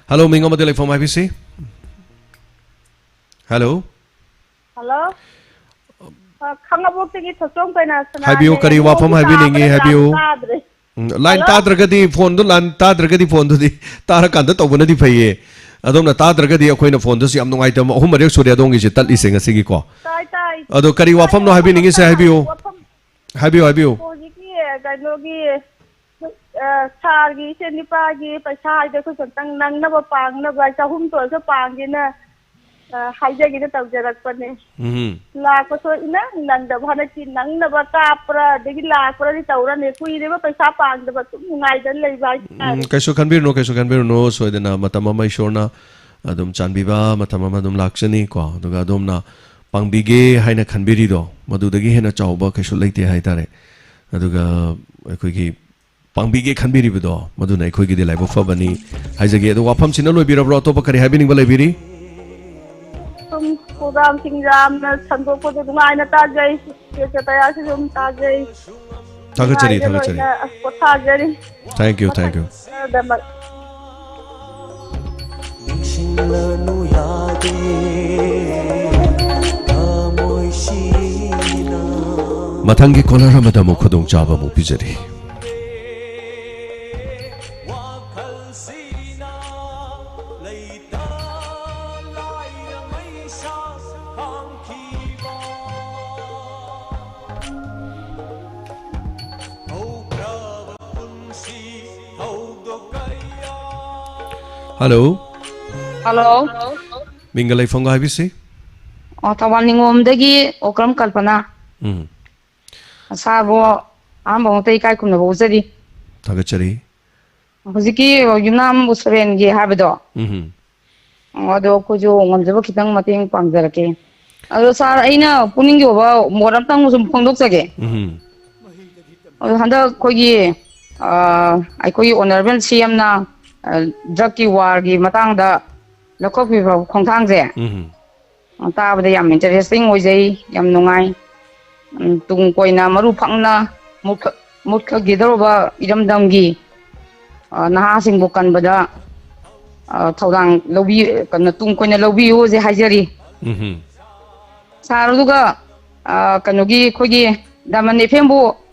ꯍꯜꯂꯣ, ꯃꯤꯡ ꯑꯃꯗꯤ ꯂꯩꯐꯝ ꯍꯥꯏꯕꯤꯁꯤ꯫ ꯍꯜꯂꯣ꯫ ꯍꯜꯂꯣ꯫ ꯑ, ꯈꯥꯡꯉꯕꯣꯛꯇꯒꯤ ꯊꯣꯏꯇꯣꯝ ꯀꯩꯅꯥ ꯁꯅꯥꯅꯦ꯫ ꯍꯥꯏꯕꯤꯌꯨ, ꯀꯔꯤ ꯋꯥꯐꯝ ꯍꯥꯏꯕꯤꯅꯤꯡꯉꯤ, ꯂꯥꯛꯄꯗ ꯍꯥꯏꯕꯤꯌꯨ꯫ ꯇꯥꯗ꯭ꯔꯦ꯫ ꯎꯝ, line ꯍꯜꯂꯣ? ꯇꯥꯗ꯭ꯔꯒꯗꯤ ꯐꯣꯟꯗꯨ, line ꯇꯥꯗ꯭ꯔꯒꯗꯤ ꯐꯣꯟꯗꯨꯗꯤ ꯇꯥꯔꯀꯥꯟꯗ ꯇꯧꯕꯅꯗꯤ ꯐꯩꯌꯦ꯫ ꯑꯗꯣꯝꯅ ꯇꯥꯗ꯭ꯔꯒꯗꯤ ꯑꯩꯈꯣꯏꯅ ꯐꯣꯟꯗꯨꯁꯨ ꯌꯥꯝ ꯅꯨꯡꯉꯥꯏꯇꯕ ꯑꯍꯨꯝ ꯃꯔꯤꯔꯛ ꯁꯨꯔꯦ ꯑꯗꯣꯝꯒꯤꯁꯦ ꯇꯠꯂꯤꯁꯦ ꯉꯁꯤꯒꯤꯀꯣ꯫ ꯇꯥꯏ, ꯇꯥꯏ꯫ ꯑꯗꯣ ꯀꯔꯤ ꯇꯥꯏ, ꯋꯥꯐꯝꯅꯣ ꯍꯥꯏꯕꯤꯅꯤꯡꯉꯤꯁꯦ ꯋꯥꯐꯝ ꯍꯥꯏꯕꯤꯌꯨ꯫ ꯍꯥꯏꯕꯤꯌꯨ, ꯍꯥꯏꯕꯤꯌꯨ꯫ ꯋꯥꯐꯝ ꯍꯧꯖꯤꯛꯀꯤ ꯀꯩꯅꯣꯒꯤ ꯑ, ꯁꯥꯔꯒꯤ ꯏꯆꯦ ꯅꯤꯄꯥꯒꯤ ꯄꯩꯁꯥ ꯍꯥꯏꯗꯤ ꯑꯩꯈꯣꯏꯁꯨ ꯑꯝꯇꯪ ꯅꯪꯅꯕ ꯄꯥꯡꯅꯕ ꯆꯍꯨꯝꯇ ꯑꯣꯏꯔꯁꯨ ꯄꯥꯡꯒꯦꯅ, ꯑ, ꯍꯥꯏꯖꯒꯦꯅ ꯇꯧꯖꯔꯛꯄꯅꯦ꯫ ꯎꯝ꯫ ꯂꯥꯛꯄꯁꯨ ꯏꯅꯪ ꯅꯪꯗꯕ, ꯍꯟꯗꯛꯇꯤ ꯅꯪꯅꯕ ꯀꯥꯞꯄ꯭ꯔꯥ ꯑꯗꯒꯤ ꯂꯥꯛꯄ꯭ꯔꯥꯗꯤ ꯇꯧꯔꯅꯤ꯫ ꯀꯨꯏꯔꯦꯕ ꯄꯩꯁꯥ ꯄꯥꯡꯗꯕ, ꯁꯨꯝ ꯅꯨꯡꯉꯥꯏꯗꯅ ꯂꯩꯕ ꯎꯝ, ꯍꯥꯏꯇꯥꯔꯦ꯫ ꯀꯩꯁꯨ ꯈꯟꯕꯤꯔꯨꯅꯨ, ꯀꯩꯁꯨ ꯈꯟꯕꯤꯔꯨꯅꯨ꯫ ꯁꯣꯏꯗꯅ ꯃꯇꯝ ꯑꯃ ꯏꯁꯣꯔꯅ ꯑꯗꯨꯝ ꯆꯥꯟꯕꯤꯕ ꯃꯇꯝ ꯑꯃ ꯑꯗꯨꯝ ꯂꯥꯛꯆꯅꯤ ꯀꯣ꯫ ꯑꯗꯨꯒ ꯑꯗꯣꯝꯅ ꯄꯥꯡꯕꯤꯒꯦ ꯍꯥꯏꯅ ꯈꯟꯕꯤꯔꯤꯗꯣ, ꯃꯗꯨꯗꯒꯤ ꯍꯦꯟꯅ ꯆꯥꯎꯕ ꯀꯩꯁꯨ ꯂꯩꯇꯦ ꯍꯥꯏꯇꯥꯔꯦ꯫ ꯑꯗꯨꯒ ꯑꯩꯈꯣꯏꯒꯤ ꯄꯥꯡꯕꯤꯒꯦ ꯈꯟꯕꯤꯔꯤꯕꯗꯣ, ꯃꯗꯨꯅ ꯑꯩꯈꯣꯏꯒꯤꯗꯤ ꯂꯥꯏꯕꯛ ꯐꯕꯅꯤ ꯍꯥꯏꯖꯒꯦ꯫ ꯑꯗꯣ ꯋꯥꯐꯝꯁꯤꯅ ꯂꯣꯏꯕꯤꯔꯕ꯭ꯔꯣ? ꯑꯇꯣꯞꯄ ꯀꯔꯤ ꯍꯥꯏꯕꯤꯅꯤꯡꯕ ꯂꯩꯕꯤꯔꯤ? ꯁꯨꯝ program ꯁꯤꯡ ꯌꯥꯝꯅ ꯁꯟꯗꯣꯛꯄꯗꯣ ꯅꯨꯡꯉꯥꯏꯅ ꯇꯥꯖꯩ꯫ ꯆꯦ ꯆꯦꯇꯌꯥꯁꯨ ꯑꯗꯨꯝ ꯇꯥꯖꯩ꯫ ꯊꯥꯒꯠꯆꯔꯤ, ꯅꯨꯡꯉꯥꯏꯅ ꯊꯥꯒꯠꯆꯔꯤ꯫ ꯂꯣꯏꯅ ꯑꯁ ꯄꯣꯊꯥꯖꯔꯤ꯫ Thank you, thank you꯫ ꯃꯊꯪꯗ ꯅꯤꯡꯁꯤꯡꯂꯅꯨ ꯌꯥꯗꯦ ꯊꯃꯣꯏꯁꯤꯅ꯫ ꯃꯊꯪꯒꯤ ꯀꯣꯂꯔ ꯑꯃꯗ ꯑꯃꯨꯛ ꯈꯨꯗꯣꯡꯆꯥꯕ ꯑꯃꯨꯛ ꯄꯤꯖꯔꯤ꯫ ꯋꯥꯈꯜꯁꯤꯅ ꯂꯩꯇ ꯂꯥꯏꯔ ꯃꯩꯁꯥ ꯍꯥꯡꯈꯤꯕ꯫ ꯍꯜꯂꯣ꯫ ꯍꯜꯂꯣ꯫ ꯃꯤꯡꯒ ꯂꯩꯐꯝꯒ ꯍꯥꯏꯕꯤꯁꯤ꯫ ꯑꯣ, ꯊꯧꯕꯥꯜ ꯅꯤꯉꯣꯝꯗꯒꯤ ꯑꯣꯀ꯭ꯔꯝ ꯀꯜꯄꯅꯥ꯫ ꯎꯝ꯫ ꯁꯥꯔꯕꯨ ꯑꯍꯥꯟꯕ ꯃꯛꯇ ꯏꯀꯥꯏ ꯈꯨꯝꯅꯕ ꯎꯠꯆꯔꯤ꯫ ꯊꯥꯒꯠꯆꯔꯤ꯫ ꯍꯧꯖꯤꯛꯀꯤ ꯌꯨꯝꯅꯥꯝ ꯁꯨꯔꯦꯟꯒꯤ ꯍꯥꯏꯕꯗꯣ, ꯎꯝ꯫ ꯑꯣ, ꯑꯗꯣ ꯑꯩꯈꯣꯏꯁꯨ ꯉꯝꯖꯕ ꯈꯤꯇꯪ ꯃꯇꯦꯡ ꯄꯥꯡꯖꯔꯛꯀꯦ꯫ ꯑꯗꯣ ꯁꯥꯔ, ꯑꯩꯅ ꯄꯨꯛꯅꯤꯡꯒꯤ ꯑꯣꯏꯕ ꯃꯣꯠ ꯑꯝꯇꯪ ꯁꯨꯝ ꯐꯣꯡꯗꯣꯛꯆꯒꯦ꯫ ꯎꯝ꯫ ꯑꯗꯣ ꯍꯟꯗꯛ ꯑꯩꯈꯣꯏꯒꯤ, ꯑ, ꯑꯩꯈꯣꯏꯒꯤ ꯑꯣꯅꯔꯦꯕꯜ ꯁꯤ ꯑꯦꯝꯅ, ꯑ, ꯗ꯭ꯔꯒꯀꯤ ꯋꯥꯔꯒꯤ ꯃꯇꯥꯡꯗ ꯂꯧꯈꯠꯄꯤꯕ ꯈꯣꯡꯊꯥꯡꯁꯦ, ꯎꯝ꯫ ꯇꯥꯕꯗ ꯌꯥꯝ ꯏꯟꯇꯔꯦꯁꯇꯤꯡ ꯑꯣꯏꯖꯩ, ꯌꯥꯝ ꯅꯨꯡꯉꯥꯏ꯫ ꯎꯝ, ꯇꯨꯡ ꯀꯣꯏꯅ ꯃꯔꯨ ꯐꯛꯅ ꯃꯨꯠꯈ-, ꯃꯨꯠꯈꯤꯗꯧꯔꯕ ꯏꯔꯝꯗꯝꯒꯤ, ꯑ, ꯅꯍꯥꯁꯤꯡꯕꯨ ꯀꯟꯕꯗ, ꯑ, ꯊꯧꯗꯥꯡ ꯂꯧꯕꯤ-, ꯀꯩꯅꯣ, ꯇꯨꯡ ꯀꯣꯏꯅ ꯂꯧꯕꯤꯌꯨꯁꯦ ꯍꯥꯏꯖꯔꯤ꯫ ꯎꯝꯍꯨꯝ꯫ ꯁꯥꯔ, ꯑꯗꯨꯒ, ꯑ, ꯀꯩꯅꯣꯒꯤ, ꯑꯩꯈꯣꯏꯒꯤ ꯗꯥꯏꯃꯟ ꯑꯦꯐ ꯑꯦꯝꯕꯨ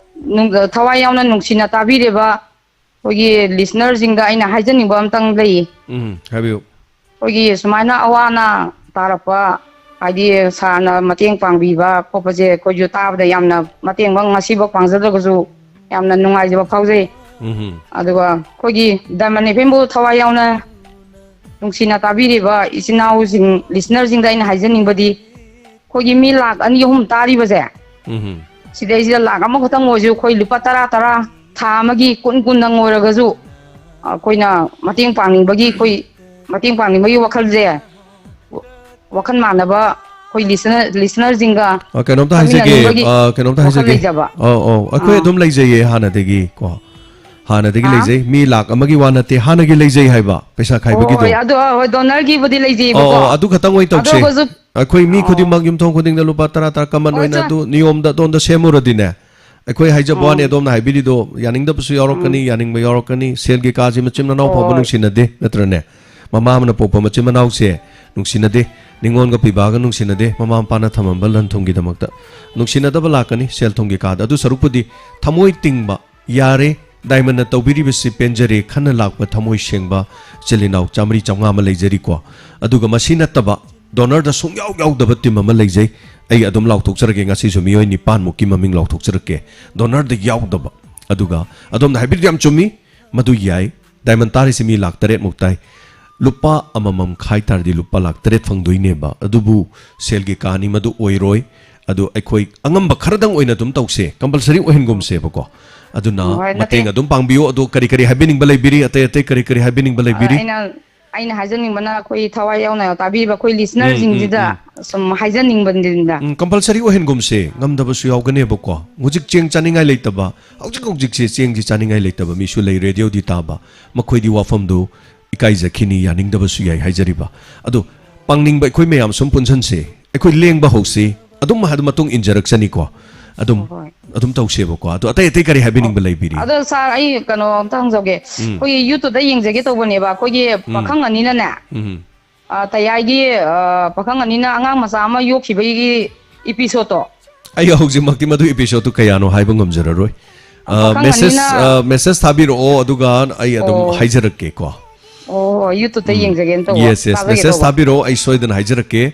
ꯅꯨꯡ-, ꯊꯋꯥꯏ ꯌꯥꯎꯅ ꯅꯨꯡꯁꯤꯅ ꯇꯥꯕꯤꯔꯤꯕ ꯑꯩꯈꯣꯏꯒꯤ ꯂꯤꯁꯅꯔꯁꯤꯡꯗ ꯑꯩꯅ ꯍꯥꯏꯖꯅꯤꯡꯕ ꯑꯝꯇꯪ ꯂꯩꯌꯦ꯫ ꯎꯝ, ꯍꯥꯏꯕꯤꯌꯨ꯫ ꯑꯩꯈꯣꯏꯒꯤ ꯁꯨꯃꯥꯏꯅ ꯑꯋꯥ ꯑꯅꯥ ꯇꯥꯔꯛꯄ, ꯍꯥꯏꯗꯤ ꯁꯥꯔꯅ ꯃꯇꯦꯡ ꯄꯥꯡꯕꯤꯕ ꯈꯣꯠꯄꯁꯦ ꯑꯩꯈꯣꯏꯁꯨ ꯇꯥꯕꯗ ꯌꯥꯝꯅ, ꯃꯇꯦꯡ ꯉꯁꯤꯐꯥꯎ ꯄꯥꯡꯖꯗ꯭ꯔꯒꯁꯨ ꯌꯥꯝꯅ ꯅꯨꯡꯉꯥꯏꯖꯕ ꯐꯥꯎꯖꯩ꯫ ꯎꯝ꯫ ꯑꯗꯨꯒ ꯑꯩꯈꯣꯏꯒꯤ ꯗꯥꯏꯃꯟ ꯑꯦꯐ ꯑꯦꯝꯕꯨ ꯊꯋꯥꯏ ꯌꯥꯎꯅ ꯅꯨꯡꯁꯤꯅ ꯇꯥꯕꯤꯔꯤꯕ ꯏꯆꯤꯟ ꯏꯅꯥꯎꯁꯤꯡ, ꯂꯤꯁꯅꯔꯁꯤꯡꯗ ꯑꯩꯅ ꯍꯥꯏꯖꯅꯤꯡꯕꯗꯤ, ꯑꯩꯈꯣꯏꯒꯤ ꯃꯤ ꯂꯥꯛ ꯑꯅꯤ ꯑꯍꯨꯝ ꯇꯥꯔꯤꯕꯁꯦ, ꯎꯝ꯫ ꯁꯤꯗꯩꯁꯤꯗ ꯂꯥꯛ ꯑꯃꯈꯛꯇꯪ ꯑꯣꯏꯔꯁꯨ, ꯑꯩꯈꯣꯏ ꯂꯨꯄꯥ ꯇꯔꯥ ꯇꯔꯥ, ꯊꯥ ꯑꯃꯒꯤ ꯀꯨꯟ ꯀꯨꯟꯗꯪ ꯑꯣꯏꯔꯒꯁꯨ, ꯑꯩꯈꯣꯏꯅ ꯃꯇꯦꯡ ꯄꯥꯡꯅꯤꯡꯕꯒꯤ, ꯑꯩꯈꯣꯏ ꯃꯇꯦꯡ ꯄꯥꯡꯅꯤꯡꯕꯒꯤ ꯋꯥꯈꯜꯁꯦ, ꯋꯥꯈꯜ ꯃꯥꯟꯅꯕ ꯑꯩꯈꯣꯏ ꯂꯤꯁꯅꯔ-, ꯂꯤꯁꯅꯔꯁꯤꯡꯒ ꯑ, ꯀꯩꯅꯣꯝꯇ ꯍꯥꯏꯖꯒꯦ, ꯐꯝꯃꯤꯟꯅꯅꯤꯡꯕꯒꯤ ꯑ, ꯀꯩꯅꯣꯝꯇ ꯋꯥꯈꯜ ꯍꯥꯏꯖꯒꯦ꯫ ꯂꯩꯖꯕ꯫ ꯑꯧ, ꯑꯧ, ꯑꯩꯈꯣꯏ ꯑꯥ꯫ ꯑꯗꯨꯝ ꯂꯩꯖꯩꯌꯦ ꯍꯥꯟꯅꯗꯒꯤ ꯀꯣ꯫ ꯍꯥꯟꯅꯗꯒꯤ ꯍꯥ? ꯂꯩꯖꯩ꯫ ꯃꯤ ꯂꯥꯛ ꯑꯃꯒꯤ ꯋꯥ ꯅꯠꯇꯦ, ꯍꯥꯟꯅꯒꯤ ꯂꯩꯖꯩ ꯍꯥꯏꯕ, ꯄꯩꯁꯥ ꯈꯥꯏꯕꯒꯤꯗꯣ꯫ ꯍꯣꯏ, ꯑꯗꯨ, ꯍꯣꯏ, ꯗꯣꯅꯔꯒꯤꯕꯨꯗꯤ ꯑꯧ, ꯂꯩꯖꯩꯕꯀꯣ꯫ ꯑꯧ, ꯑꯗꯨ ꯈꯛꯇꯪ ꯑꯣꯏꯅ ꯑꯗꯨ ꯇꯧꯁꯦ꯫ ꯑꯣꯏꯔꯒꯁꯨ ꯑꯩꯈꯣꯏ ꯃꯤ ꯑꯣ꯫ ꯈꯨꯗꯤꯡꯃꯛ, ꯌꯨꯝꯊꯣꯡ ꯈꯨꯗꯤꯡꯗ ꯂꯨꯄꯥ ꯇꯔꯥ ꯇꯔꯥ ꯀꯃꯟ ꯍꯣꯏ, ꯑꯣꯏꯅ ꯆꯣ꯫ ꯑꯗꯨ ꯅꯤꯌꯣꯝꯗ ꯑꯗꯣꯝꯗ ꯁꯦꯝꯃꯨꯔꯗꯤꯅꯦ, ꯑꯩꯈꯣꯏ ꯍꯥꯏꯖꯕ ꯋꯥꯅꯤ, ꯎꯝ꯫ ꯑꯗꯣꯝꯅ ꯍꯥꯏꯕꯤꯔꯤꯗꯣ ꯌꯥꯅꯤꯡꯗꯕꯁꯨ ꯌꯥꯎꯔꯛꯀꯅꯤ, ꯎꯝ꯫ ꯌꯥꯅꯤꯡꯕ ꯌꯥꯎꯔꯛꯀꯅꯤ꯫ ꯁꯦꯜꯒꯤ ꯀꯥꯁꯤ ꯃꯆꯤꯟ ꯃꯅꯥꯎ ꯐꯥꯎꯕ ꯍꯣꯏ꯫ ꯅꯨꯡꯁꯤꯅꯗꯦ, ꯅꯠꯇ꯭ꯔꯅꯦ? ꯃꯃꯥ ꯑꯃꯅ ꯄꯣꯛꯄ ꯃꯆꯤꯟ ꯃꯅꯥꯎꯁꯦ ꯅꯨꯡꯁꯤꯅꯗꯦ, ꯅꯤꯉꯣꯜꯒ ꯄꯤꯕꯥꯒ ꯅꯨꯡꯁꯤꯅꯗꯦ, ꯃꯃꯥ ꯃꯄꯥꯅ ꯊꯝꯃꯝꯕ ꯂꯟ ꯊꯨꯝꯒꯤꯗꯃꯛꯇ꯫ ꯅꯨꯡꯁꯤꯅꯗꯕ ꯂꯥꯛꯀꯅꯤ ꯁꯦꯜ ꯊꯨꯝꯒꯤ ꯀꯥꯗ꯫ ꯑꯗꯨ ꯁꯔꯨꯛꯄꯨꯗꯤ ꯊꯃꯣꯏ ꯇꯤꯡꯕ, ꯌꯥꯔꯦ, ꯗꯥꯏꯃꯟꯅ ꯇꯧꯕꯤꯔꯤꯕꯁꯤ ꯄꯦꯟꯖꯔꯦ ꯈꯟꯅ ꯂꯥꯛꯄ ꯊꯃꯣꯏ ꯁꯦꯡꯕ ꯏꯆꯤꯜ ꯏꯅꯥꯎ ꯆꯥꯃꯔꯤ ꯆꯥꯝꯃꯉꯥ ꯑꯃ ꯂꯩꯖꯔꯤꯀꯣ꯫ ꯑꯗꯨꯒ ꯃꯁꯤ ꯅꯠꯇꯕ ꯗꯣꯅꯔꯗ ꯁꯨꯡꯌꯥꯎ ꯌꯥꯎꯗꯕ ꯇꯤꯝ ꯑꯃ ꯂꯩꯖꯩ꯫ ꯑꯩ ꯑꯗꯨꯝ ꯂꯥꯎꯊꯣꯛꯆꯔꯒꯦ, ꯉꯁꯤꯁꯨ ꯃꯤꯑꯣꯏ ꯅꯤꯄꯥꯟꯃꯨꯛꯀꯤ ꯃꯃꯤꯡ ꯂꯥꯎꯊꯣꯛꯆꯔꯛꯀꯦ, ꯗꯣꯅꯔꯗ ꯌꯥꯎꯗꯕ꯫ ꯑꯗꯨꯒ ꯑꯗꯣꯝꯅ ꯍꯥꯏꯕꯤꯔꯤꯗꯨ ꯌꯥꯝ ꯆꯨꯝꯃꯤ, ꯃꯗꯨ ꯌꯥꯏ꯫ ꯗꯥꯏꯃꯟ ꯇꯥꯔꯤꯁꯤ ꯃꯤ ꯂꯥꯛ ꯇꯔꯦꯠꯃꯨꯛ ꯇꯥꯏ꯫ ꯂꯨꯄꯥ ꯑꯃꯃꯝ ꯈꯥꯏ ꯇꯥꯔꯗꯤ ꯂꯨꯄꯥ ꯂꯥꯛ ꯇꯔꯦꯠ ꯐꯪꯗꯣꯏꯅꯦꯕ꯫ ꯑꯗꯨꯕꯨ ꯁꯦꯜꯒꯤ ꯀꯥꯅꯤ ꯃꯗꯨ ꯑꯣꯏꯔꯣꯏ꯫ ꯑꯗꯨ ꯑꯩꯈꯣꯏ ꯑꯉꯝꯕ ꯈꯔꯗꯪ ꯑꯣꯏꯅ ꯑꯗꯨꯝ ꯇꯧꯁꯦ, ꯀꯝꯄꯜꯁꯔꯤ ꯑꯣꯏꯍꯟꯒꯨꯝꯁꯦꯕꯀꯣ꯫ ꯑꯗꯨꯅ ꯍꯣꯏ, ꯅꯠꯇꯦ꯫ ꯃꯇꯦꯡ ꯑꯗꯨꯝ ꯄꯥꯡꯕꯤꯌꯨ꯫ ꯑꯗꯣ ꯀꯔꯤ ꯀꯔꯤ ꯍꯥꯏꯕꯤꯅꯤꯡꯕ ꯂꯩꯕꯤꯔꯤ? ꯑꯇꯩ ꯑꯇꯩ ꯀꯔꯤ ꯀꯔꯤ ꯍꯥꯏꯕꯤꯅꯤꯡꯕ ꯂꯩꯕꯤꯔꯤ? ꯑꯩꯅ, ꯑꯩꯅ ꯍꯥꯏꯖꯅꯤꯡꯕꯅ ꯑꯩꯈꯣꯏ ꯊꯋꯥꯏ ꯌꯥꯎꯅ ꯇꯥꯕꯤꯕ ꯑꯩꯈꯣꯏ ꯎꯝ, ꯎꯝ, listenerꯁꯤꯡꯁꯤꯗ ꯎꯝ꯫ ꯁꯨꯝ ꯍꯥꯏꯖꯅꯤꯡꯕꯅꯤꯗ꯫ ꯎꯝ, ꯀꯝꯄꯜꯁꯔꯤ ꯑꯣꯏꯍꯟꯒꯨꯝꯁꯦ꯫ ꯉꯝꯗꯕꯁꯨ ꯌꯥꯎꯒꯅꯦꯕꯀꯣ꯫ ꯍꯧꯖꯤꯛ ꯆꯦꯡ ꯆꯥꯅꯤꯡꯉꯥꯏ ꯂꯩꯇꯕ, ꯍꯧꯖꯤꯛ ꯍꯧꯖꯤꯛꯁꯦ ꯆꯦꯡꯁꯤ ꯆꯥꯅꯤꯡꯉꯥꯏ ꯂꯩꯇꯕ ꯃꯤꯁꯨ ꯂꯩ, ꯔꯦꯗꯤꯑꯣꯗꯤ ꯇꯥꯕ꯫ ꯃꯈꯣꯏꯗꯤ ꯋꯥꯐꯝꯗꯨ ꯏꯀꯥꯏꯖꯈꯤꯅꯤ, ꯌꯥꯅꯤꯡꯗꯕꯁꯨ ꯌꯥꯏ ꯍꯥꯏꯖꯔꯤꯕ꯫ ꯑꯗꯣ ꯄꯥꯡꯅꯤꯡꯕ ꯑꯩꯈꯣꯏ ꯃꯌꯥꯝ ꯁꯨꯝ ꯄꯨꯟꯁꯤꯟꯁꯦ꯫ ꯑꯩꯈꯣꯏ ꯂꯦꯡꯕ ꯍꯧꯁꯤ꯫ ꯑꯗꯨꯝ ꯍꯥꯏꯗꯤ ꯃꯇꯨꯡ ꯏꯟꯖꯔꯛꯁꯅꯤꯀꯣ꯫ ꯑꯗꯨꯝ, ꯍꯣꯏ, ꯍꯣꯏ꯫ ꯑꯗꯨꯝ ꯇꯧꯁꯦꯕꯀꯣ꯫ ꯑꯗꯣ ꯑꯇꯩ ꯑꯇꯩ ꯀꯔꯤ ꯍꯥꯏꯕꯤꯅꯤꯡꯕ ꯂꯩꯕꯤꯔꯤ? ꯑꯗꯣ ꯁꯥꯔ, ꯑꯩ ꯀꯩꯅꯣ ꯑꯝꯇ ꯍꯪꯖꯒꯦ꯫ ꯎꯝ꯫ ꯑꯩꯈꯣꯏꯒꯤ YouTubeꯇ ꯌꯦꯡꯖꯒꯦ ꯇꯧꯕꯅꯦꯕ꯫ ꯑꯩꯈꯣꯏꯒꯤ ꯎꯝ꯫ ꯄꯥꯈꯪ ꯑꯅꯤꯅꯅꯦ, ꯎꯝ꯫ ꯑ, ꯇꯌꯥꯏꯒꯤ, ꯑ, ꯄꯥꯈꯪ ꯑꯅꯤꯅ ꯑꯉꯥꯡ ꯃꯆꯥ ꯑꯃ ꯌꯣꯛꯈꯤꯕꯒꯤ episodeꯇꯣ꯫ ꯑꯩ ꯍꯧꯖꯤꯛꯃꯛꯇꯤ ꯃꯗꯨ episodeꯇꯨ ꯀꯌꯥꯅꯣ ꯍꯥꯏꯕ ꯉꯝꯖꯔꯔꯣꯏ꯫ ꯑ, ꯄꯥꯈꯪ message, ꯑꯅꯤꯅ ꯑ, message ꯊꯥꯕꯤꯔꯛꯑꯣ, ꯑꯗꯨꯒ ꯑꯩ ꯑꯗꯨꯝ ꯑꯣ꯫ ꯍꯥꯏꯖꯔꯛꯀꯦꯀꯣ꯫ ꯑꯣ, YouTubeꯇ ꯎꯝ꯫ ꯌꯦꯡꯖꯒꯦꯅ ꯇꯧꯕ, Yes, yes, ꯇꯥꯖꯒꯦ message ꯇꯧꯕ꯫ ꯊꯥꯕꯤꯔꯛꯑꯣ, ꯑꯩ ꯁꯣꯏꯗꯅ ꯍꯥꯏꯖꯔꯛꯀꯦ꯫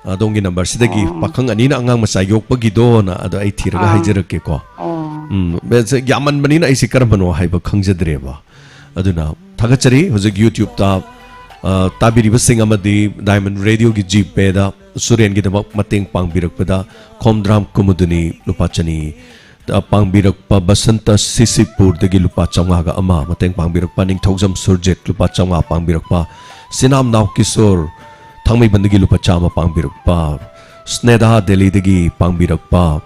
ꯑꯗꯣꯝꯒꯤ numberꯁꯤꯗꯒꯤ ꯑꯣ꯫ ꯄꯥꯈꯪ ꯑꯅꯤꯅ ꯑꯉꯥꯡ ꯃꯆꯥ ꯌꯣꯛꯄꯒꯤꯗꯣꯅ, ꯑꯗꯣ ꯑꯩ ꯊꯤꯔꯒ ꯑꯥ꯫ ꯍꯥꯏꯖꯔꯛꯀꯦꯀꯣ꯫ ꯑꯣ꯫ ꯎꯝ, ꯃꯦꯁꯦ-, ꯌꯥꯝꯃꯟꯕꯅꯤꯅ ꯑꯩꯁꯦ ꯀꯔꯝꯕꯅꯣ ꯍꯥꯏꯕ ꯈꯪꯖꯗ꯭ꯔꯦꯕ꯫ ꯑꯗꯨꯅ ꯊꯥꯒꯠꯆꯔꯤ꯫ ꯍꯧꯖꯤꯛ YouTubeꯇ, ꯑ, ꯇꯥꯕꯤꯔꯤꯕꯁꯤꯡ ꯑꯃꯗꯤ Diamond Radioꯒꯤ G-Payꯗ ꯁꯨꯔꯦꯟꯒꯤꯗꯃꯛ ꯃꯇꯦꯡ ꯄꯥꯡꯕꯤꯔꯛꯄꯗ ꯈꯣꯝꯗ꯭ꯔꯥꯝ ꯀꯨꯃꯨꯗꯨꯅꯤ ꯂꯨꯄꯥ ꯆꯅꯤ, ꯄꯥꯡꯕꯤꯔꯛꯄ ꯕꯁꯟꯇ ꯁꯤꯁꯤꯄꯨꯔꯗꯒꯤ ꯂꯨꯄꯥ ꯆꯥꯝꯃꯉꯥꯒ ꯑꯃ, ꯃꯇꯦꯡ ꯄꯥꯡꯕꯤꯔꯛꯄ ꯅꯤꯡꯊꯧꯖꯝ ꯁꯨꯔꯖꯤꯠ ꯂꯨꯄꯥ ꯆꯥꯝꯃꯉꯥ ꯄꯥꯡꯕꯤꯔꯛꯄ, ꯁꯤꯅꯥꯝꯅꯥꯎ ꯀꯤꯁꯣꯔ ꯊꯥꯡꯃꯩꯕꯟꯗꯒꯤ ꯂꯨꯄꯥ ꯆꯥꯝꯃ ꯄꯥꯡꯕꯤꯔꯛꯄ, ꯁ꯭ꯅꯦꯗꯥ ꯗꯦꯜꯂꯤꯗꯒꯤ ꯄꯥꯡꯕꯤꯔꯛꯄ,